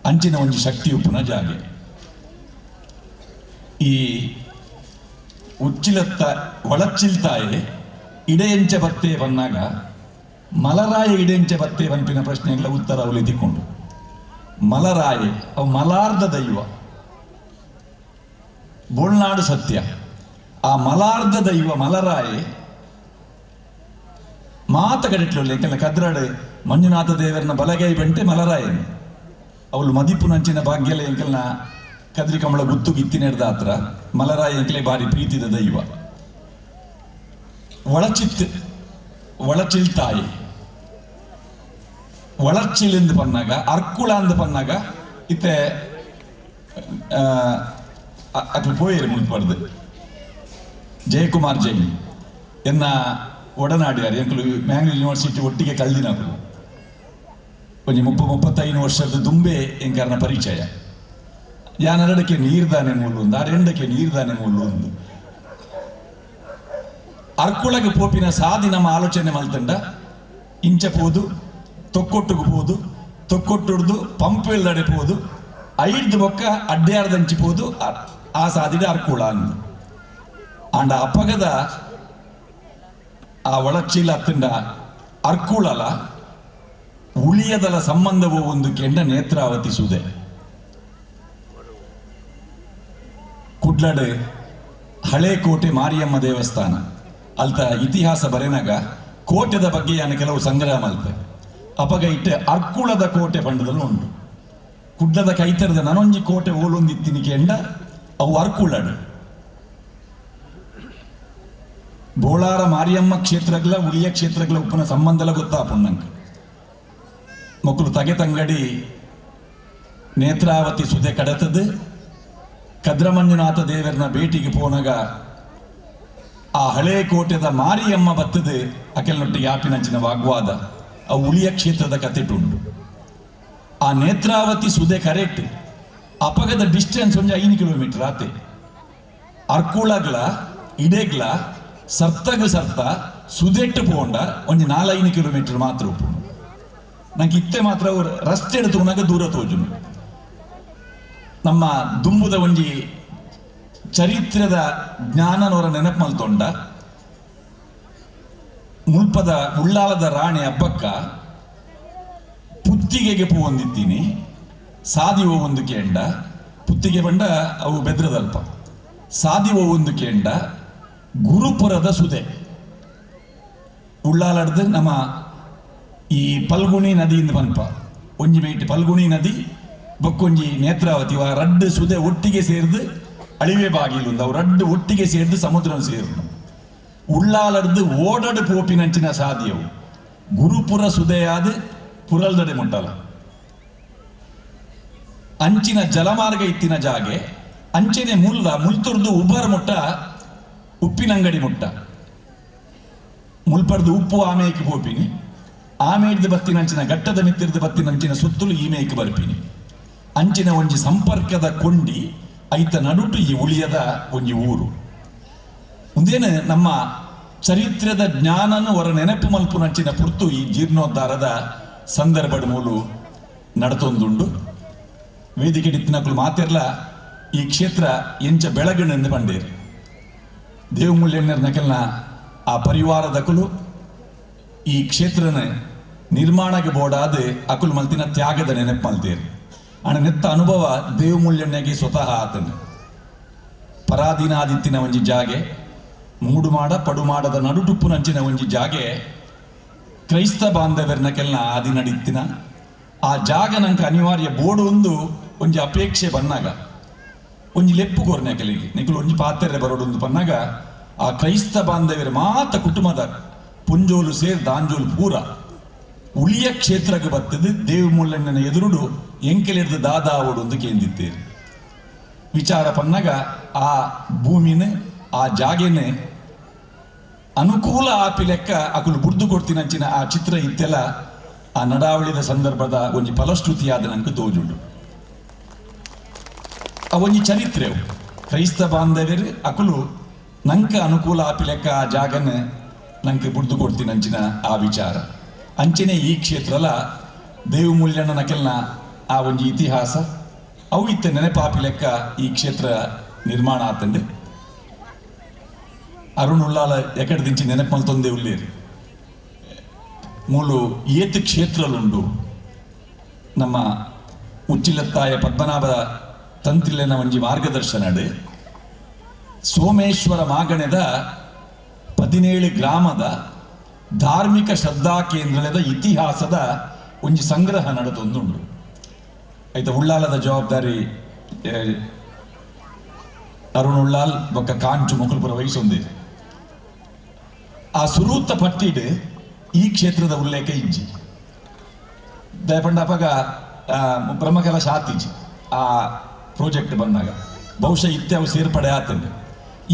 ಅಂಚಿನ ಒಂಜಿ ಶಕ್ತಿ ಉಪ್ಪುನ ಜಾಗೆ ಈ ಉಚ್ಚಿಲತ್ತ ಒಳಚಿಲ್ತಾಯೆ ಇಡೆಯಂಚ ಬತ್ತೆ ಬನ್ನಾಗ ಮಲರಾಯ ಇಡೆಂಚ ಬತ್ತೆ ಬನ್ಪಿನ ಪ್ರಶ್ನೆಗಳ ಉತ್ತರ ಅವಳು ಎತ್ತಿಕೊಂಡು ಮಲರಾಯೆ ಅವು ಮಲಾರ್ಧ ದೈವ ಬೋಳ್ನಾಡು ಸತ್ಯ ಆ ಮಲಾರ್ಧ ದೈವ ಮಲರಾಯೆ ಮಾತ ಕಡೆಟ್ಲು ಎಂಕಲ್ನ ಕದ್ರಾಡು ಮಂಜುನಾಥ ದೇವರನ ಬಲಗೈ ಬಂಟೆ ಮಲರಾಯನು ಅವಳು ಮದಿಪುನಂಚಿನ ಭಾಗ್ಯಲ ಎಂಕಲ್ನ ಕದ್ರಿ ಕಮಲ ಗುತ್ತು ಗಿತ್ತಿನೆಡ್ದ ಹತ್ರ ಮಲರಾಯ ಎಂಕಲೆ ಬಾರಿ ಪ್ರೀತಿದ ದೈವ. ಒಳಚಿತ್ ಒಳಚಿಲ್ ತಾಯಿ ಒಳಚಿಲ್ ಎಂದು ಪನ್ನಾಗ ಅರ್ಕುಳ ಅಂದು ಪನ್ನಾಗ ಇತ್ತೆ ಅಕ್ಲು ಪೋಯೇರು ಮುಲ್ಪಡ್ದು ಜಯಕುಮಾರ್ ಜೈನ್ ಎನ್ನ ಒಡನಾಡಿಯಾರು ಎಂಕಲು ಮ್ಯಾಂಗ್ಳೂರ್ ಯೂನಿವರ್ಸಿಟಿ ಒಟ್ಟಿಗೆ ಕಲ್ದಿನಕುಲು ಒಂಜಿ 35 ವರ್ಷದ ದುಂಬೆ ಎಂಕಾರನ ಪರಿಚಯ. ಯಾನರಡಕ್ಕೆ ನೀರ್ದಾನೆ ಮೂಲು ಒಂದು ಆರೆಂಡಕ್ಕೆ ನೀರ್ದಾನೆ ಮೂಲು ಒಂದು ಅರ್ಕುಳಗೆ ಪೋಪಿನ ಸಾದಿ ನಮ್ಮ ಆಲೋಚನೆ ಮಲ್ತಂಡ ಇಂಚ ಪೋದು ತೊಕ್ಕೊಟ್ಟುಗೆ ಪೋದು ತೊಕ್ಕೊಟ್ಟುಡ್ದು ಪಂಪ್ ಪೋದು ಐದು ಬೊಕ್ಕ ಅಡ್ಡಯಾರ್ದಂಚಿ ಪೋದು ಆ ಸಾದಿಡ ಅರ್ಕುಳ ಅಂದು ಆಂಡ ಅಪ್ಪಗದ ಆ ಒಳಚೀಲ ಅತ್ತಂಡ ಅರ್ಕುಳಲ ಉಳಿಯದಲ ಸಂಬಂಧವು ಒಂದು ಕೆಂಡ ನೇತ್ರಾವತಿ ಸುದೆ. ಕುಡ್ಲಡು ಹಳೆ ಕೋಟೆ ಮಾರಿಯಮ್ಮ ದೇವಸ್ಥಾನ ಅಲ್ತ ಇತಿಹಾಸ ಬರೆನಾಗ ಕೋಟೆದ ಬಗ್ಗೆ ಯಾನ ಕೆಲವು ಸಂಗ್ರಹ ಮಲ್ತೆ ಅಪಗ ಇಟ್ಟೆ ಅರ್ಕುಳದ ಕೋಟೆ ಪಂಡದಲ್ಲೂ ಉಂಟು. ಕುಡ್ಲದ ಕೈತರದ ನನೊಂಜಿ ಕೋಟೆ ಓಲೊಂದಿತ್ತಿನಿ ಕೆಂಡ ಅವು ಅರ್ಕುಳಡು. ಬೋಳಾರ ಮಾರಿಯಮ್ಮ ಕ್ಷೇತ್ರಗಳ ಉಳಿಯ ಕ್ಷೇತ್ರಗಳ ಉಪ್ಪನ ಸಂಬಂಧಲ ಗೊತ್ತಾಪುಣ್ಣಂಕ ಮಕ್ಕಳು ತಗೆ ತಂಗಡಿ ನೇತ್ರಾವತಿ ಸುದೆ ಕಡತದು ಕದ್ರಮಂಜುನಾಥ ದೇವರನ್ನ ಭೇಟಿಗೆ ಪೋನಾಗ ಆ ಹಳೆ ಕೋಟೆದ ಮಾರಿಯಮ್ಮ ಬತ್ತದು ಅಕೆಲ್ನೊಟ್ಟಿಗೆ ಆಪಿನಂಚಿನ ವಾಗ್ವಾದ ಆ ಉಳಿಯ ಕ್ಷೇತ್ರದ ಕತೆಟುಂಡು. ಆ ನೇತ್ರಾವತಿ ಸುದೆ ಕರೆಕ್ಟ್ ಅಪಗದ ಡಿಸ್ಟೆನ್ಸ್ ಒಂಜಿ 5 ಕಿಲೋಮೀಟರ್ ಆತೆ ಅರ್ಕುಳಗ್ಲ ಇಡೆಗ್ಲ ಸರ್ತಗ ಸರ್ತ ಸುದೆಟ್ಟು ಪೋಂಡ ಒಂಜಿ 4-5 ಕಿಲೋಮೀಟರ್ ಮಾತ್ರ ಉಪ್ಪು. ನಂಗೆ ಇತ್ತೆ ಮಾತ್ರ ಅವ್ರು ರಸ್ತೆ ಎಡ್ತುನಾಗ ದೂರ ತೋಜುನು. ನಮ್ಮ ದುಂಬುದ ಒಂಜಿ ಚರಿತ್ರದ ಜ್ಞಾನನವರ ನೆನಪು ಮಲ್ತೊಂಡ ಮುಲ್ಪದ ಉಳ್ಳಾಲದ ರಾಣಿ ಹಬ್ಬಕ್ಕ ಪುತ್ತಿಗೆಗೆ ಪೂ ಹೊಂದಿದ್ದೀನಿ ಸಾದಿ ಒಂದು ಕೇಂಡ ಪುತ್ತಿಗೆ ಬಂಡ ಅವು ಬೆದ್ರದಲ್ಪ ಸಾದಿ ಒಂದು ಕೇಂಡ ಗುರುಪುರದ ಸುದೆ ಉಳ್ಳಾಲಡ್ದು ನಮ್ಮ ಈ ಪಲ್ಗುಣಿ ನದಿಯಿಂದ ಪನ್ಪ ಒಂಜಿ ಮೇಟ್ ಪಲ್ಗುಣಿ ನದಿ ಬೊಕ್ಕೊಂಜಿ ನೇತ್ರಾವತಿ ಆ ರಡ್ಡು ಸುದೆ ಒಟ್ಟಿಗೆ ಸೇರಿದು ಅಳಿವೆ ಬಾಗಿಲು ಅವು ರಡ್ಡು ಒಟ್ಟಿಗೆ ಸೇರಿದು ಸಮುದ್ರ ಸೇರಿದು ಉಳ್ಳಾಲಡ್ದು ಓಡಡು ಪೋಪಿನಂಚಿನ ಸಾದಿಯವು ಗುರುಪುರ ಸುದೆಯಾದ ಪುರಲ್ದಡೆ ಮುಟ್ಟಲ ಅಂಚಿನ ಜಲಮಾರ್ಗ ಇತ್ತಿನ ಜಾಗೆ ಅಂಚನೆ ಮುಲ್ಲ ಮುಲ್ತುರ್ದು ಉಬ್ಬರ ಮುಟ್ಟ ಉಪ್ಪಿನಂಗಡಿ ಮುಟ್ಟ ಮುಲ್ಪರ್ದು ಉಪ್ಪು ಆಮೇಕೆ ಪೋಪಿನಿ ಆಮೇಡ್ದು ಬತ್ತಿನಂಚಿನ ಘಟ್ಟದ ಮಿತ್ತಿರ್ದು ಬತ್ತಿನಂಚಿನ ಸುತ್ತಲೂ ಈ ಮೇಕೆ ಬರ್ಪಿನಿ ಅಂಚಿನ ಒಂಜಿ ಸಂಪರ್ಕದ ಕೊಂಡಿ ಐತ ನಡುಟು ಈ ಉಳಿಯದ ಒಂಜಿ ಊರು. ಒಂದೇನು ನಮ್ಮ ಚರಿತ್ರದ ಜ್ಞಾನನು ಹೊರ ನೆನಪು ಮಲ್ಪುನಂಚಿನ ಪುರ್ತು ಈ ಜೀರ್ಣೋದ್ಧಾರದ ಸಂದರ್ಭದ ಮೂಲು ನಡತೊಂದುಂಡು. ವೇದಿಕೆ ಡಿತ್ತಿನಕುಲು ಮಾತಿರ್ಲ ಈ ಕ್ಷೇತ್ರ ಎಂಚ ಬೆಳಗಣೆಂದು ಬಂಡೇರಿ ದೇವಮೂಲ್ಯಣ್ಣರ್ನಕೆಲ್ನ ಆ ಪರಿವಾರದಕುಲು ಈ ಕ್ಷೇತ್ರನ ನಿರ್ಮಾಣಕ್ಕೆ ಬೋಡಾದ ಅಕುಲು ಮಲ್ತಿನ ತ್ಯಾಗದ ನೆನಪು ಮಲ್ತೇರಿ. ಅಣ ನೆತ್ತ ಅನುಭವ ದೇವಮೂಲ್ಯಣ್ಣಗೆ ಸ್ವತಃ ಆತನ ಪರಾಧೀನಾದಿತ್ತಿನ ಒಂಜಿ ಜಾಗೆ ಮೂಡುಮಾಡ ಪಡುಮಾಡದ ನಡುಟುಪ್ಪುನಂಚಿನ ಒಂಜಿ ಜಾಗೆ ಕ್ರೈಸ್ತ ಬಾಂಧವರ್ನ ಕೆಲ್ನ ಆದಿ ನಡಿತ್ತಿನ ಆ ಜಾಗ ನಂಗೆ ಅನಿವಾರ್ಯ ಬೋಡು ಒಂದು ಒಂಜಿ ಅಪೇಕ್ಷೆ ಬನ್ನಾಗ ಒಂಜಿ ಲೆಪ್ಪು ಕೋರ್ನೆ ಕೆಲಗೆ ನಿಕುಲು ಒಂಜಿ ಪಾತ್ರೆ ಬರೋಡು ಪನ್ನಾಗ ಆ ಕ್ರೈಸ್ತ ಬಾಂಧವ್ಯರ ಮಾತ ಕುಟುಂಬದ ಪುಂಜೋಲು ಸೇರ್ ದಾಂಜೋಲು ಪೂರ ಉಳಿಯ ಕ್ಷೇತ್ರಕ್ಕೆ ಬತ್ತದು ದೇವಮೂಲಣ್ಣನ ಎದುರುಡು ಎಂಕೆಲೆಡ್ದು ದಾದಾವಡು ಒಂದು ಕೇಂದಿತ್ತೇರಿ ವಿಚಾರ ಪನ್ನಾಗ ಆ ಭೂಮಿನ ಆ ಜಾಗೆನೆ ಅನುಕೂಲ ಆಪಿ ಲೆಕ್ಕ ಅಕುಲು ಬುಡ್ದು ಕೊಡ್ತಿನಂಚಿನ ಆ ಚಿತ್ರ ಇತ್ತೆಲ್ಲ ಆ ನಡಾವಳಿದ ಸಂದರ್ಭದ ಒಂಜಿ ಫಲಶ್ರುತಿಯಾದ ನಂಗೆ ತೋಜುಂಡು. ಆ ಒಂಜಿ ಚರಿತ್ರೆ ಕ್ರೈಸ್ತ ಬಾಂಧವ್ಯರು ಅಕುಲು ನಂಗೆ ಅನುಕೂಲ ಆಪಿ ಲೆಕ್ಕ ಆ ಜಾಗನ ನಂಗೆ ಬುಡ್ದು ಕೊಡ್ತಿನಂಚಿನ ಆ ವಿಚಾರ ಅಂಚನೆ ಈ ಕ್ಷೇತ್ರಲ ದೇವಮೂಲ್ಯಣ್ಣ ನಕೆಲ್ನ ಆ ಒಂಜಿ ಇತಿಹಾಸ ಅವು ಇತ್ತ ನೆನಪಾಪಿ ಲೆಕ್ಕ ಈ ಕ್ಷೇತ್ರ ನಿರ್ಮಾಣ ಆತಂಡೆ. ಅರುಣ್ ಉಳ್ಳಾಲ ಎಕಡೆ ದಿಂಚಿ ನೆನಪು ಮಲ್ತೊಂದೇ ಉಳ್ಳೇರಿ ಮೂಲು ಏತು ಕ್ಷೇತ್ರಲುಂಡು ನಮ್ಮ ಉಚ್ಚಿಲತ್ತಾಯ ಪದ್ಮನಾಭ ತಂತ್ರಿಲೆನ ಒಂಜಿ ಮಾರ್ಗದರ್ಶನಡು ಸೋಮೇಶ್ವರ ಮಾಗಣೆದ 17 ಗ್ರಾಮದ ಧಾರ್ಮಿಕ ಶ್ರದ್ಧಾ ಕೇಂದ್ರದ ಇತಿಹಾಸದ ಒಂಜಿ ಸಂಗ್ರಹ ನಡೆದೊಂದುಂಡು. ಐತ ಉಳ್ಳಾಲದ ಜವಾಬ್ದಾರಿ ಅರುಣ್ ಉಳ್ಳಾಲ್ ಬೊಕ್ಕ ಕಾಂಚು ಮುಕುಲ್ಪುರ ವಹಿಸೊಂದಿದೆ. ಆ ಸುರೂತ ಪಟ್ಟಿಡ್ ಈ ಕ್ಷೇತ್ರದ ಉಲ್ಲೇಖ ಇಜ್ಜಿ. ದಯಪಂಡ ಅಪಗ ಬ್ರಹ್ಮಕಲಶ ಆತಿಜಿ ಆ ಪ್ರಾಜೆಕ್ಟ್ ಬಂದಾಗ ಬಹುಶಃ ಇತ್ತೆ ಅವು ಸೇರ್ಪಡೆ ಆತಂದೆ.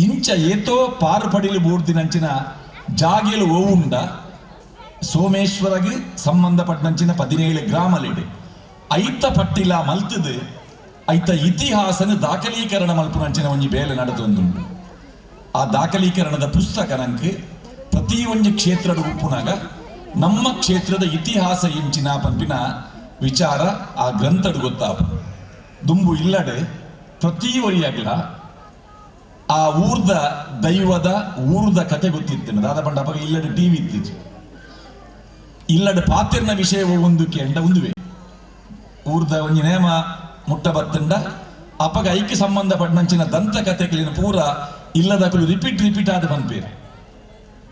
ಇಂಚ ಏತೋ ಪಾರುಪಡಿಲು ಬೂರ್ದಿನಂಚಿನ ಜಾಗೆಲು ಓವುಂಡ ಸೋಮೇಶ್ವರಗೆ ಸಂಬಂಧಪಟ್ಟಂಚಿನ 17 ಗ್ರಾಮಲಿಡೆ ಐತ ಪಟ್ಟಿಲ ಮಲ್ತದು ಐತ ಇತಿಹಾಸನ ದಾಖಲೀಕರಣ ಮಲ್ಪುನಂಚಿನ ಒಂಜಿ ಬೇಲೆ ನಡೆದೊಂದುಂಡು. ಆ ದಾಖಲೀಕರಣದ ಪುಸ್ತಕ ನಂಗೆ ಪ್ರತಿ ಒಂಜಿ ಕ್ಷೇತ್ರದ ಉಪ್ಪುನಾಗ ನಮ್ಮ ಕ್ಷೇತ್ರದ ಇತಿಹಾಸ ಇಂಚಿನ ಪಂಪಿನ ವಿಚಾರ ಆ ಗ್ರಂಥಡ್ ಗೊತ್ತಾಪ. ದುಂಬು ಇಲ್ಲಡೆ ಪ್ರತಿ ಒರಿಯಾಗ್ಲ ಆ ಊರ್ದ ದೈವದ ಊರ್ದ ಕತೆ ಗೊತ್ತಿತ್ತು. ದಾದ ಪಂಡ ಅಪಗ ಇಲ್ಲಡೆ ಟಿವಿ ಇತ್ತಿಜಿ. ಇಲ್ಲಡೆ ಪಾತಿರ್ನ ವಿಷಯ ಒಂದು ಕೆಂಡ ಒಂದುವೆ ಊರ್ದ ಒಂಜಿ ನೇಮ ಮುಟ್ಟ ಬತ್ತಂಡ ಅಪಗ ಐಕ್ಕೆ ಸಂಬಂಧಪಟ್ಟಂಚಿನ ದಂತ ಕತೆಗಳಿನ ಪೂರ ಇಲ್ಲದಕಲು ರಿಪೀಟ್ ರಿಪೀಟ್ ಆದ ಪನ್ಪೇರು.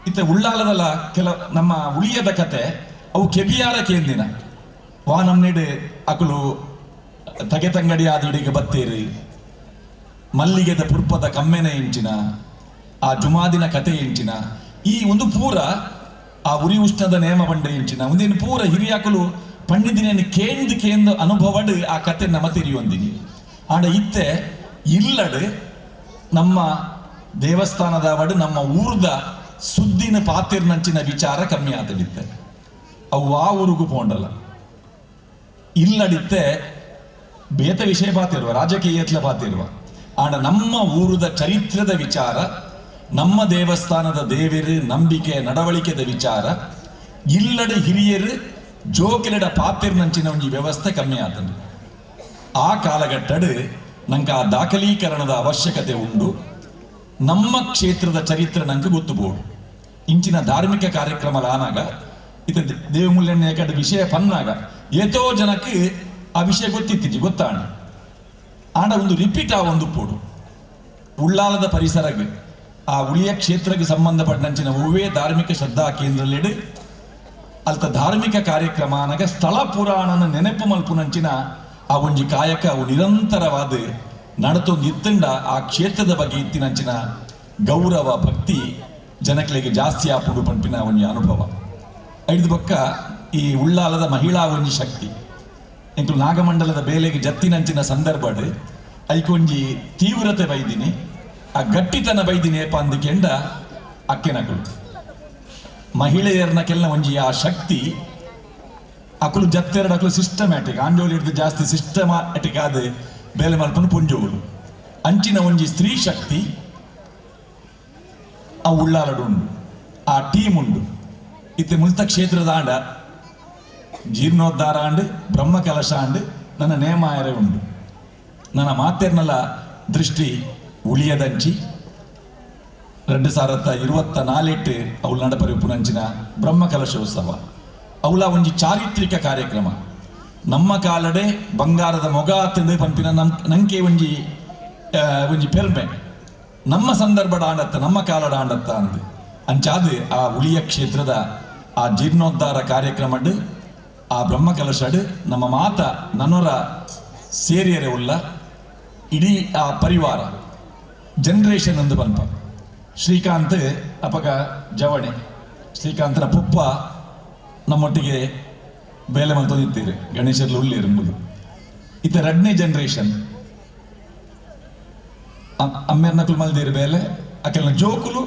ಇತ್ತ ಉಳ್ಳಾಲದಲ್ಲ ಕೆಲ ನಮ್ಮ ಉಳಿಯದ ಕತೆ ಅವು ಕೆಬಿಯಾರ ಕೇಂದಿನ ವಾ ನಮ್ನೆಡೆ ಅಕಲು ತಗೆ ತಂಗಡಿ ಆದ ಬತ್ತೇರಿ ಮಲ್ಲಿಗೆದ ಪುರ್ಪದ ಕಮ್ಮೆನ ಇಂಚಿನ ಆ ಜುಮಾದಿನ ಕತೆ ಇಂಚಿನ ಈ ಒಂದು ಪೂರ ಆ ಉರಿ ಉಷ್ಣದ ನೇಮ ಬಂಡೆ ಇಂಚಿನ ಒಂದೇನು ಪೂರ ಹಿರಿಯಾಕಲು ಪಂಡಿದಿನ ಕೇಂದ್ ಕೇಂದ್ ಅನುಭವಡ್ ಆ ಕತೆ ನಮ್ಮ ತೆರಿಯೊಂದಿನಿ. ಆಂಡ ಇತ್ತೆ ಇಲ್ಲಡು ನಮ್ಮ ದೇವಸ್ಥಾನದವಡು ನಮ್ಮ ಊರ್ದ ಸುದ್ದಿನ ಪಾತಿರ್ನಂಚಿನ ವಿಚಾರ ಕಮ್ಮಿ ಆತಡಿತ್ತೆ. ಅವು ಆ ಊರಿಗೂ ಪೋಂಡಲ್ಲ ಇಲ್ಲಡಿತ್ತೆ ಬೇತ ವಿಷಯ ಪಾತಿರುವ ರಾಜಕೀಯತ್ಲ ಪಾತಿರುವ. ಆಂಡ ನಮ್ಮ ಊರದ ಚರಿತ್ರದ ವಿಚಾರ, ನಮ್ಮ ದೇವಸ್ಥಾನದ ದೇವರು ನಂಬಿಕೆ ನಡವಳಿಕೆದ ವಿಚಾರ ಇಲ್ಲಡೆ ಹಿರಿಯರು ಜೋಕಿಲಡ ಪಾತಿರ್ನಂಚಿನ ಒಂಜಿ ವ್ಯವಸ್ಥೆ ಕಮ್ಮಿ ಆತಂದು. ಆ ಕಾಲಘಟ್ಟಡು ನಂಗೆ ಆ ದಾಖಲೀಕರಣದ ಅವಶ್ಯಕತೆ ಉಂಡು. ನಮ್ಮ ಕ್ಷೇತ್ರದ ಚರಿತ್ರೆ ನಂಗೆ ಗೊತ್ತುಬೋಡು. ಇಂಚಿನ ಧಾರ್ಮಿಕ ಕಾರ್ಯಕ್ರಮ ಆನಾಗ ಇತ ದೇವಮೂಲ್ಯಣ್ಣ ಕಡೆ ವಿಷಯ ಪನ್ನಾಗ ಏತೋ ಜನಕ್ಕೆ ಆ ವಿಷಯ ಗೊತ್ತಿತ್ತಿಜಿ ಗೊತ್ತಾಣ. ಆಂಡ ಒಂದು ರಿಪೀಟ್ ಆ ಒಂದು ಪೋಡು ಉಳ್ಳಾಲದ ಪರಿಸರಕ್ಕೆ ಆ ಉಳಿಯ ಕ್ಷೇತ್ರಕ್ಕೆ ಸಂಬಂಧಪಟ್ಟಂಚಿನ ಹೂವೇ ಧಾರ್ಮಿಕ ಶ್ರದ್ಧಾ ಕೇಂದ್ರಲ್ಲಿಡು ಅಲ್ತ ಧಾರ್ಮಿಕ ಕಾರ್ಯಕ್ರಮ ಆನಾಗ ಸ್ಥಳ ಪುರಾಣನ ನೆನಪು ಮಲ್ಪುನಂಚಿನ ಆ ಒಂಜಿ ಕಾಯಕ ಅವು ನಿರಂತರವಾದ ನಡತೊಂದು ಇತ್ತಂಡ ಆ ಕ್ಷೇತ್ರದ ಬಗ್ಗೆ ಇತ್ತಿನಂಚಿನ ಗೌರವ ಭಕ್ತಿ ಜನಗಳಿಗೆ ಜಾಸ್ತಿ ಆಪುಡು ಪಂಪಿನ ಒಂಜಿ ಅನುಭವ. ಐದು ಬೊಕ್ಕ ಈ ಉಳ್ಳಾಲದ ಮಹಿಳಾ ಒಂಜಿ ಶಕ್ತಿ ಎಂಕುಲು ನಾಗಮಂಡಲದ ಬೇಲೆಗೆ ಜತ್ತಿನಂಚಿನ ಸಂದರ್ಭಡ್ ಐಕೊಂಜಿ ತೀವ್ರತೆ ಬೈದಿನಿ ಆ ಗಟ್ಟಿತನ ಬೈದಿನಿ ಏಪ ಅಂದಕೆಂಡ ಅಕ್ಕೆನಕುಲು ಮಹಿಳೆಯರ್ನ ಕೆಲ್ಲ ಒಂಜಿ ಆ ಶಕ್ತಿ ಅಕುಲು ಜತ್ತೆರಡು ಅಕುಲು ಸಿಸ್ಟಮ್ಯಾಟಿಕ್ ಆಂಜೋಲಿ ಹಿಡಿದು ಜಾಸ್ತಿ ಸಿಸ್ಟಮ್ಯಾಟಿಕ್ ಆದ ಬೇಲೆ ಮಲ್ಪನು ಪುಂಜೋಗಳು ಅಂಚಿನ ಒಂಜಿ ಸ್ತ್ರೀ ಶಕ್ತಿ ಆ ಉಳ್ಳಾಲಡು ಉಂಡು ಆ ಟೀಮ್ ಉಂಡು. ಇತ್ತೆ ಮುಲ್ತ ಕ್ಷೇತ್ರದ ಆಂಡ ಜೀರ್ಣೋದ್ಧಾರ ಆಂಡ್ ಬ್ರಹ್ಮಕಲಶ ಆಂಡ್ ನನ್ನ ನೇಮಾಯರೆ ಉಂಡು. ನನ್ನ ಮಾತೆರ್ನಲ್ಲ ದೃಷ್ಟಿ ಉಳಿಯದಂಚಿ 2024 ಅವಳು ನಡಪರಿಪುನಂಚಿನ ಬ್ರಹ್ಮಕಲಶೋತ್ಸವ ಅವಳ ಒಂಜಿ ಚಾರಿತ್ರಿಕ ಕಾರ್ಯಕ್ರಮ. ನಮ್ಮ ಕಾಲಡೆ ಬಂಗಾರದ ಮೊಗ ತಿಂದು ಪಂಪಿನ ನಂಕೆ ಒಂಜಿ ಒಂಜಿ ಪೆರ್ಮೆ ನಮ್ಮ ಸಂದರ್ಭದ ಆಂಡತ್ತ ನಮ್ಮ ಕಾಲಡ ಆಂಡತ್ತ ಅಂದ್ ಅಂಚಾದ ಆ ಉಳಿಯ ಕ್ಷೇತ್ರದ ಆ ಜೀರ್ಣೋದ್ಧಾರ ಕಾರ್ಯಕ್ರಮಡ್ ಆ ಬ್ರಹ್ಮಕಲಶಡ್ ನಮ್ಮ ಮಾತ ನನೊರ ಸೇರಿಯರೆ ಉಲ್ಲ ಇಡೀ ಆ ಪರಿವಾರ ಜನರೇಷನ್ ಅಂದು ಪನ್ಪ. ಶ್ರೀಕಾಂತ್ ಅಪಗ ಜವಣೆ ಶ್ರೀಕಾಂತನ ಪುಪ್ಪ ನಮ್ಮೊಟ್ಟಿಗೆ ಬೇಲೆ ಮಂತೊಂದಿತ್ತೀರಿ ಗಣೇಶರ್ಲು ಉಳ್ಳೇರು ಎಂಬುದು. ಇತ್ತ ಎರಡನೇ ಜನರೇಷನ್ ಅಮ್ಮೆರ್ನಕುಲು ಮಲ್ದೇರು ಬೇಲೆ ಅಕೆಲ್ನ ಜೋಕುಲು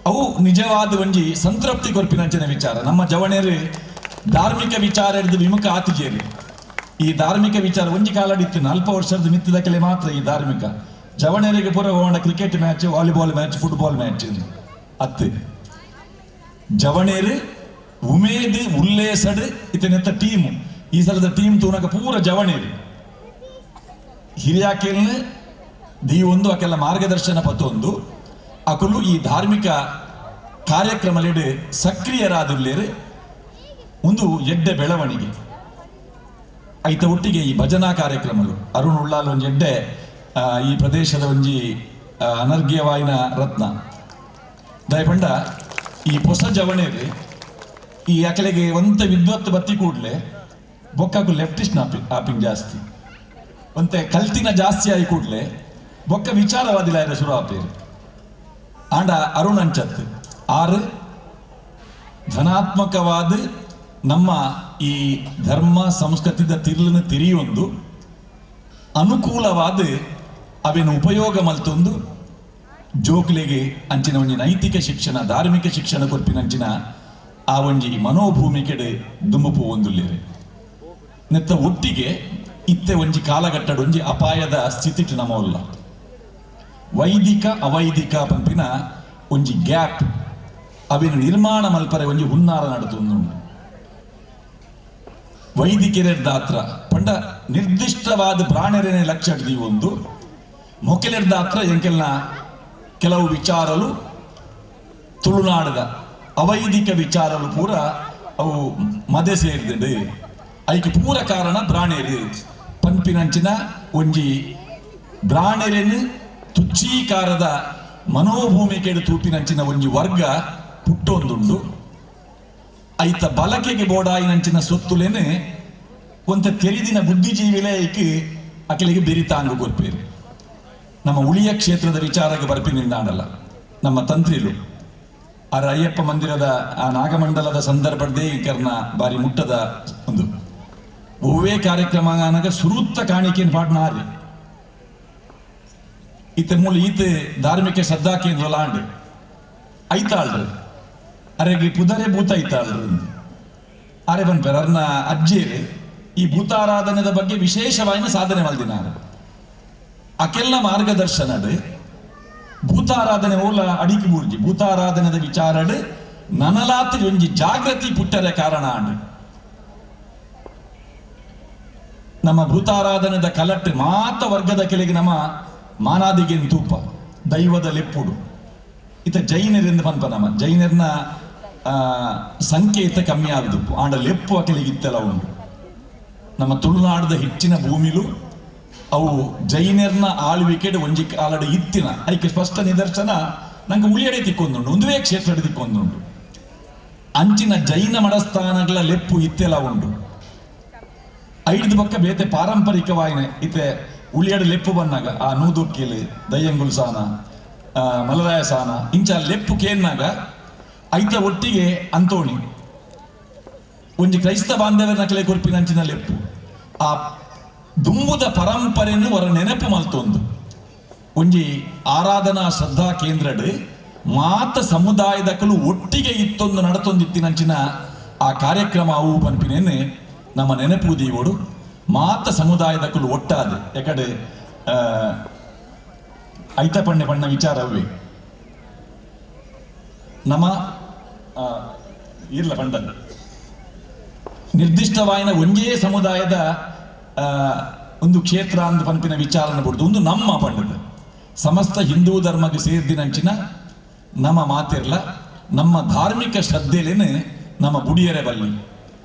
ಅವು ನಿಜವಾದ ಒಂಜಿ ಸಂತೃಪ್ತಿ ಕೊರ್ಪಿನಂಚಿನ ವಿಚಾರ. ನಮ್ಮ ಜವಣೇರು ಧಾರ್ಮಿಕ ವಿಚಾರ ಹಿಡಿದು ವಿಮುಖ ಆತಿಜೇರಿ. ಈ ಧಾರ್ಮಿಕ ವಿಚಾರ ಒಂಜಿ ಕಾಲಡಿತ್ತು ಅಲ್ಪ ವರ್ಷದ ಮಿತ್ತದಕಲೆ ಮಾತ್ರ ಈ ಧಾರ್ಮಿಕ ಜವಣೇರಿಗೆ ಪೂರ ಹೋಗೋಣ cricket match volleyball match football match ಅತ್ತು ಜವಣೇರು ಉಮೇದ್ ಉಲ್ಲೇಸಡ್ ಇತನೆತ್ತ ಟೀಮ್ ಈ ಸಲದ ಟೀಮ್ ತೂನಕ ಪೂರ ಜವಣೇರು ಹಿರಿಯಾಕೆಲ್ನ ದೀ ಒಂದು ಅಕೆಲ್ಲ ಮಾರ್ಗದರ್ಶನ ಪತ್ತೊಂದು ಅಕುಲು ಈ ಧಾರ್ಮಿಕ ಕಾರ್ಯಕ್ರಮಲಿಡು ಸಕ್ರಿಯರಾದುಲ್ಲೇರು ಒಂದು ಎಡ್ಡೆ ಬೆಳವಣಿಗೆ. ಐತ ಒಟ್ಟಿಗೆ ಈ ಭಜನಾ ಕಾರ್ಯಕ್ರಮಗಳು ಅರುಣ್ ಉಳ್ಳಾಲ್ ಒಂಜಿ ಎಡ್ಡೆ ಈ ಪ್ರದೇಶದ ಒಂಜಿ ಅನರ್ಘ್ಯವಾಯಿನ ರತ್ನ. ದಯಪಂಡ ಈ ಹೊಸ ಜವಣೇರು ಈ ಅಕಲೆಗೆ ಒಂತ ವಿದ್ವತ್ ಬತ್ತಿ ಕೂಡಲೇ ಬೊಕ್ಕಕು ಲೆಫ್ಟಿಸ್ಟ್ ಆಪಿಂಗ್ ಜಾಸ್ತಿ ಒಂತೆ ಕಲ್ತಿನ ಜಾಸ್ತಿ ಆಗಿ ಕೂಡಲೇ ಬೊಕ್ಕ ವಿಚಾರವಾದಿಲ ಶುರು ಆಪೇರು. ಆಂಡ ಅರುಣ್ ಅಂಚತ್ ಆರು ಧನಾತ್ಮಕವಾದ ನಮ್ಮ ಈ ಧರ್ಮ ಸಂಸ್ಕೃತಿದ ತಿರ್ಲನ ತಿರಿಯೊಂದು ಅನುಕೂಲವಾದ ಅವೇನು ಉಪಯೋಗ ಮಲ್ತೊಂದು ಜೋಕ್ಲೆಗೆ ಅಂಚಿನ ಒಂಜಿ ನೈತಿಕ ಶಿಕ್ಷಣ ಧಾರ್ಮಿಕ ಶಿಕ್ಷಣ ಕೊರ್ಪಿನಂಚಿನ ಆ ಒಂಜಿ ಮನೋಭೂಮಿಕೆಡೆ ದುಂಬು ಒಂದುಲ್ಲೇರೆ. ನೆತ್ತ ಒಟ್ಟಿಗೆ ಇತ್ತೆ ಒಂಜಿ ಕಾಲಘಟ್ಟಡೊಂಜಿ ಅಪಾಯದ ಸ್ಥಿತಿಟ್ ನಮವಲ್ಲ. ವೈದಿಕ ಅವೈದಿಕ ಪಂಪಿನ ಒಂಜಿ ಗ್ಯಾಪ್ ಅವೇನು ನಿರ್ಮಾಣ ಮಲ್ಪರೆ ಒಂಜಿ ಹುನ್ನಾರ ನಡತೊಂದು. ವೈದಿಕರೆರ್ದಾತ್ರ ಪಂಡ ನಿರ್ದಿಷ್ಟವಾದ ಬ್ರಾಣೆರೆನೆ ಲಕ್ಷ್ಯ ಒಂದು ಮೊಕೆಲೆರ್ದಾತ್ರ ಎಂಕೆಲ್ನ ಕೆಲವು ವಿಚಾರಲು ತುಳುನಾಡದ ಅವೈದಿಕ ವಿಚಾರಲು ಪೂರ ಅವು ಮದೆ ಸೇರಿದಂಡು. ಐಕ್ ಪೂರ ಕಾರಣ ಬ್ರಾಣೇರು ಪನ್ಪಿನಂಚಿನ ಒಂಜಿ ಬ್ರಾಣೆರೆನು ತುಚ್ಚೀಕಾರದ ಮನೋಭೂಮಿಕೆಡು ತೂಪಿನಂಚಿನ ಒಂಜಿ ವರ್ಗ ಪುಟ್ಟೊಂದುಂಡು. ಐತ ಬಲಕೆಗೆ ಬೋಡಾಯಿನಂಚಿನ ಸೊತ್ತುಲೇನೆ ಒಂತ ತೆರಿದಿನ ಬುದ್ಧಿಜೀವಿಲೇ ಐಕ್ ಅಕಲಿಗೆ ಬೆರಿತಾಂಗು ಕೊರ್ಪೇರು. ನಮ್ಮ ಉಳಿಯ ಕ್ಷೇತ್ರದ ವಿಚಾರಕ್ಕೆ ಬರ್ಪಿನಿಂದಾಡಲ್ಲ ನಮ್ಮ ತಂತ್ರಿಲು ಆರ ಅಯ್ಯಪ್ಪ ಮಂದಿರದ ಆ ನಾಗಮಂಡಲದ ಸಂದರ್ಭದೇ ಕರ್ನ ಬಾರಿ ಮುಟ್ಟದ ಒಂದು ಒವ್ವೇ ಕಾರ್ಯಕ್ರಮ ಅನಗ ಸುರುತ್ತ ಕಾಣಿಕೆಯನ್ನು ಪಾಡ್ನಾರಿ ಈತ ಮೂಲ ಈತ ಧಾರ್ಮಿಕ ಶ್ರದ್ಧಾ ಕೇಂದ್ರ ಲಾಂಡ್ ಐತಾಳ್ರು ಅರೆಗೆ ಪುದರೆ ಭೂತ ಐತಾಳ್ರು ಅರೆ ಬನ್ಪೇರು ಅರ್ನ ಅಜ್ಜೇರು ಈ ಭೂತಾರಾಧನೆದ ಬಗ್ಗೆ ವಿಶೇಷವಾಗಿ ಸಾಧನೆ ಮಲ್ದಿನಾರು. ಅಕೆಲ್ಲ ಮಾರ್ಗದರ್ಶನಡ್ ಭೂತಾರಾಧನೆ ಓಲ ಅಡಿಕೆ ಬೂರ್ಜಿ ಭೂತಾರಾಧನೆದ ವಿಚಾರಡ್ ನನಲಾತ್ ಒಂಜಿ ಜಾಗೃತಿ ಪುಟ್ಟರೆ ಕಾರಣ ಆಂಡ್. ನಮ್ಮ ಭೂತಾರಾಧನೆದ ಕಲಟ್ ಮಾತ ವರ್ಗದ ಕೆಳಗೆ ನಮ್ಮ ಮಾನಾದಿಗೆ ತೂಪ ದೈವದ ಲೆಪ್ಪುಡು ಇತ ಜೈನರಿಂದ ಪನ್ಪ ನಮ್ಮ ಜೈನರ್ನ ಸಂಕೇತ ಕಮ್ಮಿ ಆಗುದು ಆಂಡ ಲೆಪ್ಪು ಅಕೆಲಿಗೆ ಇತ್ತೆಲ್ಲ ಉಂಟು. ನಮ್ಮ ತುಳುನಾಡದ ಹೆಚ್ಚಿನ ಭೂಮಿಲು ಅವು ಜೈನರ್ನ ಆಳ್ವಿಕೆಡ್ ಒಂಜಿ ಕಾಲಡು ಇತ್ತಿನ ಐಕೆ ಸ್ಪಷ್ಟ ನಿದರ್ಶನ ನಂಗೆ ಉಳಿಯಡೆ ತಿಕ್ಕೊಂದುಂಡು ಒಂದುವೇ ಕ್ಷೇತ್ರ ತಿಕ್ಕೊಂದುಂಡು. ಅಂಚಿನ ಜೈನ ಮಠಸ್ಥಾನಗಳ ಲೆಪ್ಪು ಇತ್ತೆಲ್ಲ ಉಂಟು. ಐದು ಪಕ್ಕ ಬೇತೆ ಪಾರಂಪರಿಕವಾಯಿನ ಇತ್ತೆ ಉಳಿಯಡೆ ಲೆಪ್ಪು ಬಂದಾಗ ಆ ನೂದೊಕ್ಕಿಲು ದಯ್ಯಂಗುಲ್ ಸಾನ ಮಲರಾಯ ಸಾನ ಇಂಚ ಲೆಪ್ಪು ಕೇನ್ನಾಗ ಐತ ಒಟ್ಟಿಗೆ ಅಂತೋಣಿ ಒಂಜಿ ಕ್ರೈಸ್ತ ಬಾಂಧವ್ಯನ ಕಲೆ ಕೊರ್ಪಿನ ಅಂಚಿನ ಲೆಪ್ಪು ಆ ದುಂಬುದ ಪರಂಪರೆಯನ್ನು ಹೊರ ನೆನಪು ಮಲ್ತೊಂದು ಒಂಜಿ ಆರಾಧನಾ ಶ್ರದ್ಧಾ ಕೇಂದ್ರಡ್ ಮಾತ ಸಮುದಾಯದಕಲು ಒಟ್ಟಿಗೆ ಇತ್ತೊಂದು ನಡತೊಂದಿತ್ತಿನಂಚಿನ ಆ ಕಾರ್ಯಕ್ರಮ ಅವು ಪನ್ಪಿನೇನೆ ನಮ್ಮ ನೆನಪು ದೀವೋಡು. ಮಾತ ಸಮುದಾಯದಕಲು ಒಟ್ಟಾದ ಯಾಕಡೆ ಐತ ಪಣ್ಣೆ ಪಣ್ಣ ವಿಚಾರ ಅವೇ ನಮ್ಮ ಇರ್ಲ ಪಂಡ ನಿರ್ದಿಷ್ಟವಾಯಿನ ಒಂಜೇ ಸಮುದಾಯದ ಒಂದು ಕ್ಷೇತ್ರ ಅಂದ ಪನ್ಪಿನ ವಿಚಾರನ ಬಿಡ್ದು ಒಂದು ನಮ್ಮ ಪಂಡದ ಸಮಸ್ತ ಹಿಂದೂ ಧರ್ಮಕ್ಕೆ ಸೇರಿದಿನಂಚಿನ ನಮ್ಮ ಮಾತಿರ್ಲ ನಮ್ಮ ಧಾರ್ಮಿಕ ಶ್ರದ್ಧೆಲೇನೆ ನಮ್ಮ ಬುಡಿಯರೆ ಬಲ್ಲಿ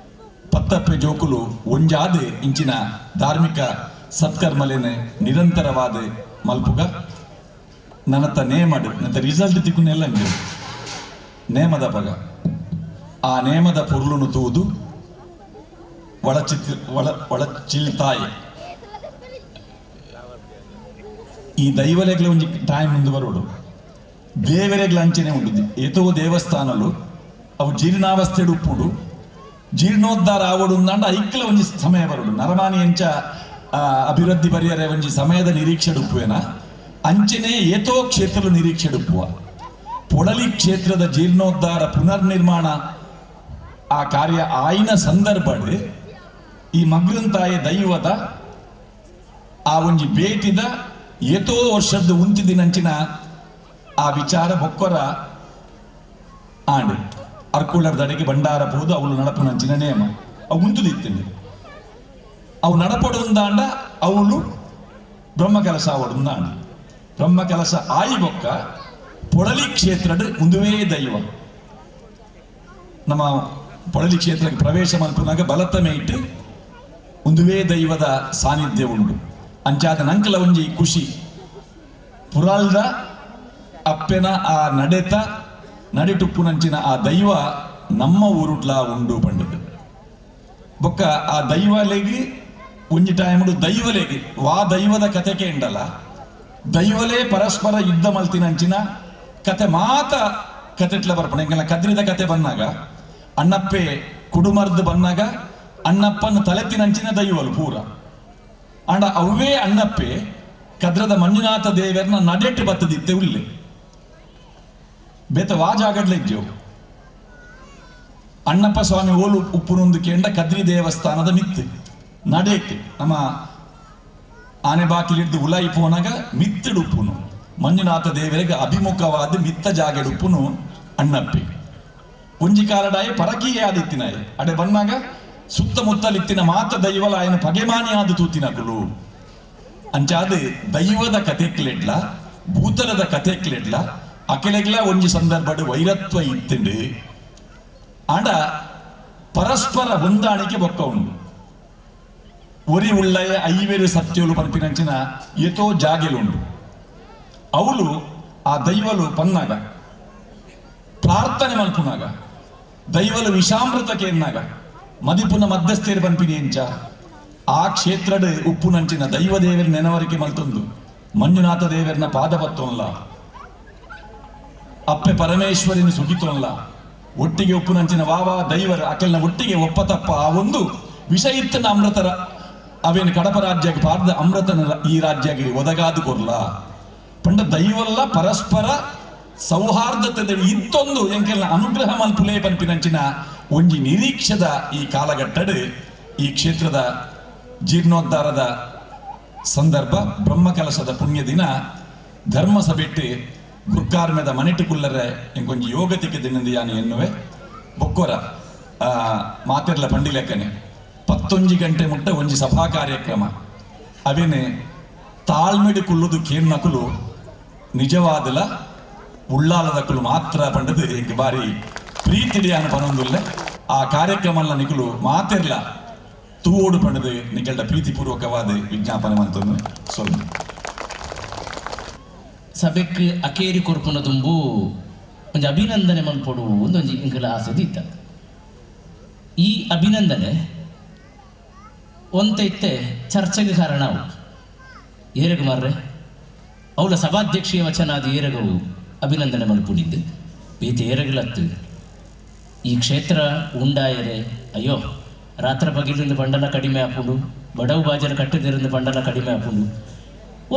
ಪತ್ತಪ್ಪೆ ಜೋಕುಲು ಒಂಜಾದ ಇಂಚಿನ ಧಾರ್ಮಿಕ ಸತ್ಕರ್ಮಲೇನೆ ನಿರಂತರವಾದ ಮಲ್ಪುಗ ನನ್ನತ್ತ ನೇಮಡು ನನ್ನ ರಿಸಲ್ಟ್ ತಿಕ್ಕುನೆಲ್ಲ ನೇಮದ ಪಗ ಆ ನೇಮದ ಪೊರ್ಲುನು ತೂದು ಒಳಚಿಲ್ತಾಯಿ ಈ ದೈವಲೆಗ್ಲ ಒಂಜಿ ಟೈಮ್ ಮುಂದೆ ಬರೋಡು ದೇವರೆಗ್ಲ ಅಂಚನೆ ಉಂಟು. ಏತೋ ದೇವಸ್ಥಾನಲು ಅವು ಜೀರ್ಣಾವಸ್ಥೆಡು ಉಪ್ಪುಡು ಜೀರ್ಣೋದ್ಧಾರ ಆವಡು ಅಂದಾಂಡ ಐಕ್ಲ ಒಂಜಿ ಸಮಯ ಬರೋಡು ನರಮಾನಿ ಅಂಚ ಅಭಿವೃದ್ಧಿ ಬರಿಯರೆ ಒಂಜಿ ಸಮಯದ ನಿರೀಕ್ಷೆ ಉಪ್ಪುವೇನ ಅಂಚನೆ ಏತೋ ಕ್ಷೇತ್ರಲು ನಿರೀಕ್ಷೆ ಉಪ್ಪುವ ಪೊಡಲಿ ಕ್ಷೇತ್ರದ ಜೀರ್ಣೋದ್ಧಾರ ಪುನರ್ನಿರ್ಮಾಣ ಆ ಕಾರ್ಯ ಆಯಿನ ಸಂದರ್ಭಡ್ ಈ ಮಗ್ರಂತಾಯ ದೈವದ ಆ ಒಂಜಿ ಭೇಟಿದ ಏತೋ ವರ್ಷದ ಉಂತಿದಿನಂಚಿನ ಆ ವಿಚಾರ ಬೊಕ್ಕೊರ ಆಂಡ್ ಅರ್ಕುಳರ್ದಡೆಗೆ ಭಂಡಾರ ಪೋದು ಅವಳು ನಡಪುನಂಚಿನ ನೇಮ ಅವು ಉಂತುದಿತ್ತಿನಿ ಅವು ನಡಪಡುಂದಾಂಡ ಅವಳು ಬ್ರಹ್ಮ ಕೆಲಸ ಅವಡುಂದಾಂಡ ಬ್ರಹ್ಮ ಕೆಲಸ ಆಯಿ ಬೊಕ್ಕ ಪೊಡಲಿ ಕ್ಷೇತ್ರದ ಉಂದುವೇ ದೈವ ನಮ್ಮ ಪೊಡಲಿ ಕ್ಷೇತ್ರಕ್ಕೆ ಪ್ರವೇಶ ಮಲ್ಪುನಾಗ ಬಲತಮೆ ಇಟ್ಟು ಉಂದುವೇ ದೈವದ ಸಾನ್ನಿಧ್ಯ ಉಂಟು. ಅಂಚಾದ ನಂಕಲ ಒಂಜಿ ಖುಷಿ ಪುರಾಲ್ದ ಅಪ್ಪೆನ ಆ ನಡೆತ ನಡೆಟುಪ್ಪುನಂಚಿನ ಆ ದೈವ ನಮ್ಮ ಊರುಡ್ಲ ಉಂಡು ಪಂಡದು ಬೊಕ್ಕ ಆ ದೈವಲೆಗೆ ಒಂಜಿ ಟೈಮ್ಡು ದೈವಲೆಗೆ ವಾ ದೈವದ ಕತೆ ಕೇಂಡಲ ದೈವಲೇ ಪರಸ್ಪರ ಯುದ್ಧ ಮಲ್ತಿನಂಚಿನ ಕತೆ ಮಾತ ಕತೆಟ್ಲ ಬರ್ಪಣ. ಎಂಕಲ್ನ ಕದ್ರಿದ ಕತೆ ಬಂದಾಗ ಅಣ್ಣಪ್ಪೆ ಕುಡುಮರ್ದು ಬಂದಾಗ ಅಣ್ಣಪ್ಪನ ತಲೆತ್ತಿನಂಚಿನ ದೈವಲು ಪೂರ ಅಂಡ ಅವೇ ಅಣ್ಣಪ್ಪೆ ಕದ್ರದ ಮಂಜುನಾಥ ದೇವರನ್ನ ನಡೆಟ್ಟು ಬತ್ತದಿತ್ತೆ ಉಲ್ಲೆ ಬೇತ ವಾ ಜಾಗಡ್ಲೆ ಇಜ್ಜೆವು. ಅಣ್ಣಪ್ಪ ಸ್ವಾಮಿ ಓಲು ಉಪ್ಪುನೊಂದು ಕೇಂಡ ಕದ್ರಿ ದೇವಸ್ಥಾನದ ಮಿತ್ತು ನಡೆಟ್ಟು ನಮ್ಮ ಆನೆ ಬಾಕಿಲಿಡ್ದು ಉಲಾಯಿ ಪೋನಾಗ ಮಿತ್ತಿಡುಪ್ಪುನು ಮಂಜುನಾಥ ದೇವರಿಗೆ ಅಭಿಮುಖವಾದ ಮಿತ್ತ ಜಾಗೆಡುಪ್ಪುನು ಅಣ್ಣಪ್ಪೆ. ಒಂಜಿ ಕಾಲಡಾಯ ಪರಕೀಯ ಆದಿತ್ತಿನಾಯ ಅಡೆ ಬಂದಾಗ ಸುತ್ತಮುತ್ತಲಿತ್ತಿನ ಮಾತ ದೈವಲ ಆಯನ ಪಗೆಮಾನಿ ಆದ ತೂತಿನಕುಲು ಅಂಚಾದ ದೈವದ ಕತೆಕ್ಲೆಡ್ಲ ಭೂತಲದ ಕತೆಕ್ಲೆಡ್ಲ ಅಕೆಲೆಗ್ಲ ಒಂಜಿ ಸಂದರ್ಭಡ್ ವೈರತ್ವ ಇತ್ತಿಂಡು ಆಂಡ ಪರಸ್ಪರ ಹೊಂದಾಣಿಕೆ ಬೊಕ್ಕ ಉಂಡು. ಒರಿ ಉಳ್ಳಯ ಐವೇರು ಸತ್ಯಲು ಪನ್ಪಿನಂಚಿನ ಏತೋ ಜಾಗೆಲುಂಡು. ಅವಳು ಆ ದೈವಲು ಪನ್ನಾಗ ಪ್ರಾರ್ಥನೆ ಮಲ್ಪುನಾಗ ದೈವಲು ವಿಷಾಮೃತಕ್ಕೆ ಎನ್ನಾಗ ಮದಿಪುನ ಮಧ್ಯಸ್ಥೇರು ಪನ್ಪಿನಿ ಎಂಚ ಆ ಕ್ಷೇತ್ರಡ್ ಉಪ್ಪುನಂಚಿನ ದೈವ ದೇವರ ನೆನವರಿಕೆ ಮಲ್ತೊಂದು ಮಂಜುನಾಥ ದೇವರನ್ನ ಪಾದ ಪತ್ತೊನ್ಲ ಅಪ್ಪೆ ಪರಮೇಶ್ವರಿನ ಸುಗಿತೊನ್ಲ ಒಟ್ಟಿಗೆ ಉಪ್ಪುನಂಚಿನ ವಾವಾ ದೈವರ ಅಕೆಲ್ನ ಒಟ್ಟಿಗೆ ಒಪ್ಪತಪ್ಪ ಆ ಒಂದು ವಿಷ ಇತ್ತನ ಅಮೃತರ ಅವೇನು ಕಡಪ ರಾಜ್ಯಕ್ಕೆ ಪಾರ್ದ ಅಮೃತನ ಈ ರಾಜ್ಯಕ್ಕೆ ಒದಗಾದು ಕೊರ್ಲ ಪಂಡ ದೈವಲ್ಲ ಪರಸ್ಪರ ಸೌಹಾರ್ದತೆ ಇತ್ತೊಂದು ಎಂಕೆಲ್ಲ ಅನುಗ್ರಹ ಮಲ್ಪುಲೇ ಪನ್ಪಿನಂಚಿನ ಒಂಜಿ ನಿರೀಕ್ಷದ ಈ ಕಾಲಘಟ್ಟಡು ಈ ಕ್ಷೇತ್ರದ ಜೀರ್ಣೋದ್ಧಾರದ ಸಂದರ್ಭ ಬ್ರಹ್ಮಕಲಶದ ಪುಣ್ಯ ದಿನ ಧರ್ಮಸಭೆಟ್ಟು ಗುರ್ಕಾರ್ಮೆದ ಮನೆಟ್ಟು ಕುಲ್ಲರೆ ಎಂಕೊಂಜಿ ಯೋಗತಿಕೆ ದಿನಂದು ಯಾನು ಎನ್ನುವೆ ಬೊಕ್ಕೊರ ಮಾತೆರ್ಲ ಪಂಡಿಲೆಕ್ಕನೆ 11 ಗಂಟೆ ಮುಟ್ಟ ಒಂಜಿ ಸಭಾ ಕಾರ್ಯಕ್ರಮ ಅವೇನೆ ತಾಳ್ಮೆಡು ಕುಲ್ಲುದು ಕೇರ್ನಕುಲು ನಿಜವಾದಲ ಉಳ್ಳಾಲದಕುಲು ಮಾತ್ರ ಪಂಡದು ಎಂಕ್ ಬಾರಿ ಪ್ರೀತಿಡಿಯಾನ ಪನೊಂದುಲ್ಲೆ ಆ ಕಾರ್ಯಕ್ರಮ ನಿಕುಲು ಮಾತೆರ್ಲ ತೂವೋಡು ಪಂಡದು ನಿಕಲ್ಡ ಪ್ರೀತಿಪೂರ್ವಕವಾದ ವಿಜ್ಞಾಪನೆ ಮಂತೊಂದು ಸೊಲ್ಲು. ಸಭೆಕ್ ಅಕೇರಿ ಕೊರ್ಪುನ ತುಂಬು ಒಂಜಿ ಅಭಿನಂದನೆ ಮಲ್ಪೊಡು ಒಂದೊಂಜಿ ಎಂಕಲ ಆಸೆ ಇತ್ತ. ಈ ಅಭಿನಂದನೆ ಒಂತ ಇತ್ತೆ ಚರ್ಚೆಗೆ ಕಾರಣ ಅವು ಏರಗು ಮಾರ್ರೆ ಅವಳ ಸಭಾಧ್ಯಕ್ಷೀಯ ವಚನ ಅದು ಏರಗವು ಅಭಿನಂದನೆ ಮಲ್ಪುನಿದ್ದು ಬೇತೆ ಏರಗಲತ್ತು ಈ ಕ್ಷೇತ್ರ ಉಂಡಾಯರೆ ಅಯ್ಯೋ ರಾತ್ರ ಬಗಿಲಿಂದ ಬಂಡಲ ಕಡಿಮೆ ಆಪುಂಡು ಬಡವು ಬಾಜರ ಕಟ್ಟದಿರಿಂದ ಬಂಡಲ ಕಡಿಮೆ ಆಪುಂಡು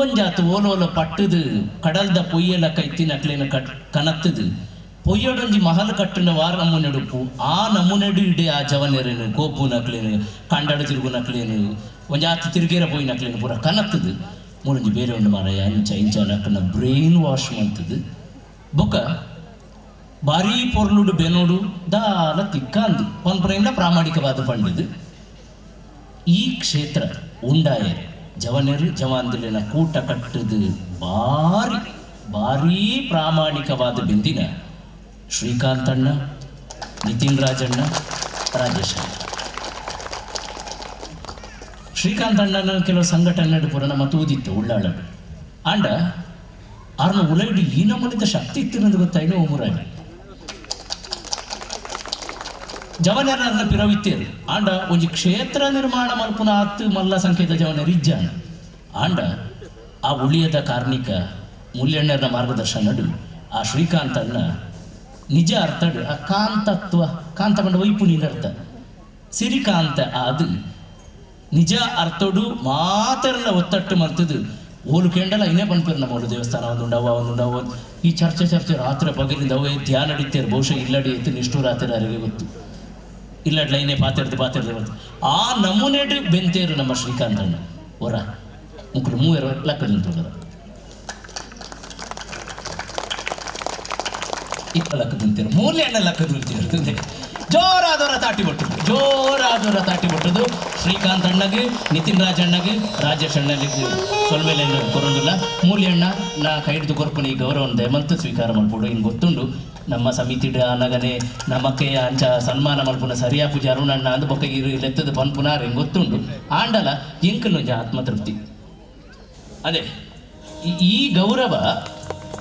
ಒಂಜಾತು ಓಲೋಲ ಪಟ್ಟದು ಕಡಲ್ದ ಪೊಯ್ಯಲ ಕೈತಿನ ಅಕ್ಲೇನ ಕನತ್ತದು ಪೊಯ್ಯಡೊಂಜಿ ಮಹಲ್ ಕಟ್ಟಿನ ವಾರ ನಮೂನೆಡುಪ್ಪು ಆ ನಮೂನೆಡು ಇಡೇ ಆ ಜವನೆರೇನು ಕೋಪು ನಕ್ಲೇನು ಕಂಡಡ ತಿರುಗು ನಕ್ಲೇನು ಒಂಜಾತು ತಿರುಗೇರ ಪೋಯಿ ನಕ್ಲೇನು ಪೂರ ಕನತ್ತದು ಮೂರೊಂಜಿ ಬೇರೆ ಉಂಡು ಮಾರಾಯ ಅಂಚ ಇಂಚ ನಕ್ಕನ ಬ್ರೈನ್ ವಾಶ್ ಮಂತದು ಬೊಕ್ಕ ಭಾರೀ ಪೊರ್ಲುಡು ಬೆನೋಡು ದಾಲ ತಿಕ್ಕಾಂದು ಪನ್ಪುನ ಪ್ರಾಮಾಣಿಕವಾದ ಪಂಡಿದು ಈ ಕ್ಷೇತ್ರ ಉಂಡಾಯರು ಜವನೆರು ಜವಾಂದಿಲಿನ ಕೂಟ ಕಟ್ಟದು ಭಾರಿ ಭಾರೀ ಪ್ರಾಮಾಣಿಕವಾದ ಬಿಂದಿನ ಶ್ರೀಕಾಂತಣ್ಣ, ನಿತಿನ್ ರಾಜಣ್ಣ, ರಾಜೇಶ್ ಅಣ್ಣ. ಶ್ರೀಕಾಂತ್ ಅಣ್ಣನ ಕೆಲವು ಸಂಘಟನೆ ಪೂರ ನಮ್ಮ ತೂದಿತ್ತು ಉಳ್ಳಾಳಡು ಆಂಡ ಆರ್ನ ಉಲೈಡು ಈ ನಮ್ಮನಿಂದ ಶಕ್ತಿ ಇತ್ತು ನಂದು ಗೊತ್ತಾಯ್ನು ಓಮುರಾಗಿ ಜವನರನ್ನ ಪಿರವಿತ್ತೇರು ಆಂಡ ಒಂಜಿ ಕ್ಷೇತ್ರ ನಿರ್ಮಾಣ ಮಲ್ಪುನ ಆತ್ತು ಮಲ್ಲ ಸಂಕೇತ ಜವನರು ಇಜ್ಜಾನ ಆಂಡ ಆ ಉಳಿಯದ ಕಾರ್ಣಿಕ ಮೂಲ್ಯಣ್ಣರ ಮಾರ್ಗದರ್ಶನಡು ಆ ಶ್ರೀಕಾಂತಣ್ಣ ನಿಜ ಅರ್ಥಡು ಆ ಕಾಂತತ್ವ ಕಾಂತ ಪಂಡ ವೈಪುಣಿನ ಅರ್ಥ ಸಿರಿಕಾಂತ ಅದು ನಿಜ ಅರ್ಥಡು ಮಾತರನ್ನ ಒತ್ತಟ್ಟು ಮಲ್ತದು ಓಲು ಕೇಂಡಲ ಇನ್ನೇ ಪನ್ಪೇರು ನಮ್ಮ ದೇವಸ್ಥಾನ ಒಂದುಂಡು ಅವ್ವ ಒಂದುಂಡು ಅವ್ವ ಈ ಚರ್ಚೆ ಚರ್ಚೆ ರಾತ್ರಿ ಪಗಲಿಂದ ಅವೇ ಧ್ಯಾನ ನಡೀತಾರೆ ಬಹುಶಃ ಇಲ್ಲಡಿ ಎತ್ತು ನಿಷ್ಠೂರ ರಾತ್ರಿ ಯಾರಿಗೆ ಗೊತ್ತು ಇಲ್ಲಡ್ಲ ಇನ್ನೇ ಪಾತಿರ್ದು ಪಾತಿರ್ದು ಗೊತ್ತು ಆ ನಮೂನೆಡು ಬೆಂತೇರು ನಮ್ಮ ಶ್ರೀಕಾಂತಣ್ಣ ಹೊರ ಮುಕ್ಕಳು ಮೂವರು ಲಕ್ಕದ ನಿಂತೋದರ ಇಪ್ಪ ಲಕ್ಕದ ನಿಂತೇರು ಮೂಲೆ ಅಣ್ಣ ಲಕ್ಕದ ನಿಂತೇರು ಜೋರಾದವರ ತಾಟಿ ಕೊಟ್ಟದ್ದು ಜೋರಾದವರ ತಾಟಿ ಕೊಟ್ಟದ್ದು ಶ್ರೀಕಾಂತ್ ಅಣ್ಣಗೆ ನಿತಿನ್ ರಾಜ್ ಅಣ್ಣಗೆ ರಾಜೇಶ್ ಅಣ್ಣನಿಗೆ ಸೊಲ್ಮೇಲೆ ಕೊರೊಂದಿಲ್ಲ ಮೂಲ್ಯ ಅಣ್ಣ ನಾ ಕೈ ಹಿಡಿದು ಕೊರ್ಪುನ ಈ ಗೌರವವನ್ನು ದಯಮಂತ ಸ್ವೀಕಾರ ಮಲ್ಪೊಡು ಹಿಂಗೆ ಗೊತ್ತುಂಡು ನಮ್ಮ ಸಮಿತಿಡ ನಗನೆ ನಮಕ್ಕೆ ಅಂಚ ಸನ್ಮಾನ ಮಲ್ಪುನ ಸರಿಯಾ ಪೂಜೆ ಅರುಣಣ್ಣ ಅಂದ್ ಬೊಕ್ಕ ಇರು ಲೆತ್ತದ ಪನ್ಪುನಾರ್ ಹಿಂಗೆ ಗೊತ್ತುಂಡು ಆಂಡಲ ಎಂಕಲೊಂಜಿ ಆತ್ಮತೃಪ್ತಿ ಅದೇ ಈ ಗೌರವ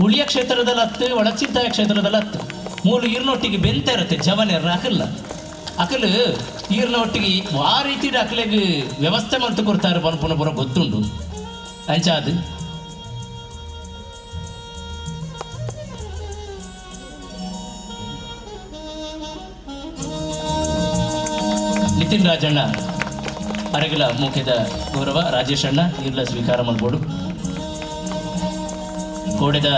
ಉಳಿಯ ಕ್ಷೇತ್ರದಲ್ಲಿ ಹತ್ತು ಒಳಚಿತ್ತಾಯ ಕ್ಷೇತ್ರದಲ್ಲಿ ಹತ್ತು ಮೂಲು ಈರ್ನೊಟ್ಟಿಗೆ ಬೆಂತೆರತ್ತೆ ಜವನೆರ್ರ ಅಕಲ್ಲ ಅಕಲು ಈರ್ನ ಒಟ್ಟಿಗೆ ಆ ರೀತಿ ಅಕಲೆಗ್ ವ್ಯವಸ್ಥೆ ಮಲ್ತು ಕೊಡ್ತಾರೆ ಪನ್ಪುನ ಪೂರ ಗೊತ್ತುಂಡು. ಅಂಚಾದು ನಿತಿನ್ ರಾಜಣ್ಣ ಅರಗಿಲ ಮುಖ್ಯದ ಗೌರವ ರಾಜೇಶ್ ಅಣ್ಣ ಈರ್ಲ ಸ್ವೀಕಾರ ಮಾಡ್ಬೋದು. ಕೋಡೆದ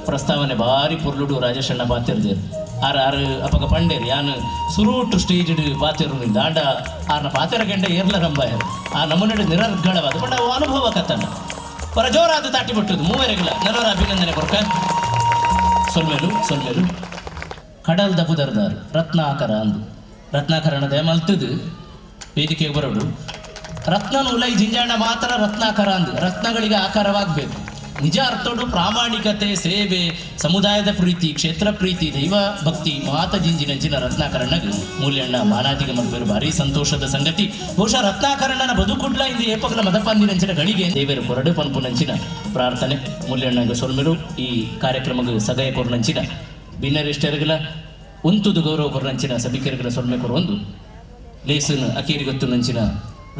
ಪ್ರಸ್ತಾವನೆ ಭಾರಿ ಪೊರ್ಲುಡು ರಾಜೇಶ್ ಅಣ್ಣ ಪಾತಿರ್ದೇರು ಆರ್ ಆರು ಅಪಗ ಪಂಡೇರು ಯಾನು ಸುರೂಟು ಸ್ಟೇಜ್ಡ್ ಪಾತಿರು ದಾಂಡ ಆರ್ನ ಪಾತಿರ ಗಂಡ ಏರ್ಲ ರಂಬಾಯರು ಆ ನಮೂನೆ ನಿರರ್ಗಳವಾದ ಪಂಡ ಅವು ಅನುಭವ ಕತ್ತನ ಪರ ಜೋರಾದ ತಾಟಿ ಬಿಟ್ಟುದು ಮೂವರೆಗಿಲ್ಲ ನನವರ ಅಭಿನಂದನೆ ಕೊರ್ಕ. ಸೊಲ್ಮೇಲು ಸೊಲ್ಮೇಲು ಕಡಲ್ ದಪುದರ್ದಾರು ರತ್ನಾಕರ ಅಂದು ರತ್ನಾಕರಣ ದಯಮಲ್ತದು ವೇದಿಕೆಗೆ ಬರೋಡು. ರತ್ನನ ಉಲೈ ಜಿಂಜಾಣ ಮಾತ್ರ ರತ್ನಾಕರ ಅಂದು ರತ್ನಗಳಿಗೆ ಆಕಾರವಾಗಬೇಕು. ನಿಜ ಅರ್ಥೋಡು ಪ್ರಾಮಾಣಿಕತೆ, ಸೇವೆ, ಸಮುದಾಯದ ಪ್ರೀತಿ, ಕ್ಷೇತ್ರ ಪ್ರೀತಿ, ದೈವ ಭಕ್ತಿ ಮಾತ ಜಿಂಜಿನಂಚಿನ ರತ್ನಾಕರಣ್ಣಗೆ ಮೂಲ್ಯಣ್ಣ ಮಾನಾದಿಗೆ ಮಲ್ಪೇರು ಭಾರಿ ಸಂತೋಷದ ಸಂಗತಿ. ಬಹುಶಃ ರತ್ನಾಕರಣ್ಣನ ಬದುಕುಡ್ಲ ಇಂದು ಏಪಗಲ ಮದಪಂದಿನಂಚಿನ ಗಳಿಗೆ ದೇವರು ಕೊರಡು ಪನ್ಪುನಂಚಿನ ಪ್ರಾರ್ಥನೆ ಮೂಲ್ಯಣ್ಣಗೆ ಸೊಲ್ಮೆರು. ಈ ಕಾರ್ಯಕ್ರಮಕ್ಕೆ ಸಗಯ ಕೊರನಂಚಿನ ಬಿನ್ನರಿಷ್ಟರಿಗಲ ಉಂತುದು ಗೌರವ ಕೊರನಂಚಿನ ಸಭಿಕರಿಗಲ ಸೊಲ್ಮೆ ಕೊರೊಂದು ಲೇಸನ್ ಅಕೇರಿಗೊತ್ತು ನಂಚಿನ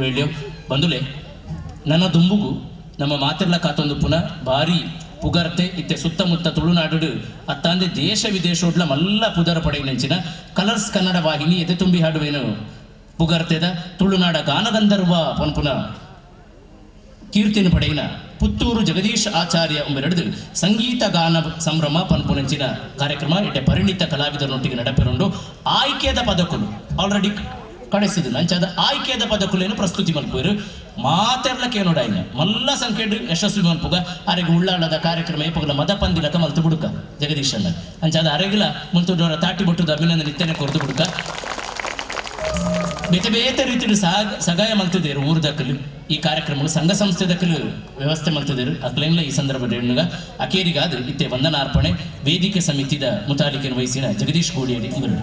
ವೇಳ್ಯೋ ಬಂದುಲೆ ನನ್ನ ದುಂಬುಗು ನಮ್ಮ ಮಾತೆಲ್ಲ ಕಾತೊಂದು ಪುನಃ ಭಾರಿ ಪುಗರ್ತೆ ಇತ್ತೆ ಸುತ್ತಮುತ್ತ ತುಳುನಾಡು ಅತ್ತಾಂದೆ ದೇಶ ವಿದೇಶೋಡ್ಲ ಮಲ್ಲ ಪುದರ ಪಡೆಯಿನಂಚಿನ ಕಲರ್ಸ್ ಕನ್ನಡ ವಾಹಿನಿ ಎದೆ ತುಂಬಿ ಹಾಡುವೇನು ಪುಗರ್ತೆದ ತುಳುನಾಡ ಗಾನಗಂಧರ್ವ ಪನ್ಪುನ ಕೀರ್ತಿನ ಪಡೆಯಿನ ಪುತ್ತೂರು ಜಗದೀಶ್ ಆಚಾರ್ಯ ಒಂಬೆರಡು ಸಂಗೀತ ಗಾನ ಸಂಭ್ರಮ ಪನ್ಪುನಂಚಿನ ಕಾರ್ಯಕ್ರಮ ಇಟ್ಟೆ ಪರಿಣಿತ ಕಲಾವಿದರೊಟ್ಟಿಗೆ ನಡಪೆರುಂಡು. ಆಯ್ಕೆದ ಪದಕುಲು ಆಲ್ರೆಡಿ ಕಡೆಸಿದು ನಂಚಾದ ಆಯ್ಕೆದ ಪದಕುಲೇನು ಪ್ರಸ್ತುತಿ ಮಲ್ಪುವರು ಮಾತೆರ್ಲ ಕೇನೋಡಾಯ್ನ ಮಲ್ಲ ಸಂಖ್ಯೆಡು ಯಶಸ್ವಿ ಮಲ್ಪುಗ ಅರೆಗೆ ಉಳ್ಳಾಳದ ಕಾರ್ಯಕ್ರಮ ಏಪಗಲ ಮದಪಂದಿಲಕ ಮಲ್ತು ಬುಡುಕ ಜಗದೀಶಣ್ಣ ಅಂಚಾದ ಅರೆಗಿಲ ಮುಲ್ತುಡೋರ ತಾಟಿ ಬೊಟ್ಟುದ ಅಭಿನಂದನೆ ಇತ್ತನೆ ಕೊರ್ದು ಬುಡುಕ. ಬೇತೆ ಬೇತೆ ರೀತಿಡು ಸಗಾಯ ಮಲ್ತಿದ್ದೇರು ಊರುದಕ್ಕಲು ಈ ಕಾರ್ಯಕ್ರಮಗಳು ಸಂಘ ಸಂಸ್ಥೆದಕ್ಕಲು ವ್ಯವಸ್ಥೆ ಮಲ್ತಿದ್ದೇರು ಅಕ್ಲೇನ್ಲ ಈ ಸಂದರ್ಭದ ಎಣ್ಣುಗ ಅಕೇರಿಗಾದ ಇತ್ತೆ ವಂದನಾರ್ಪಣೆ ವೇದಿಕೆ ಸಮಿತಿದ ಮುತಾಲಿಕೆಯನ್ನು ವಹಿಸಿನ ಜಗದೀಶ್ ಗೋಡಿಯಡಿ ಇವರು.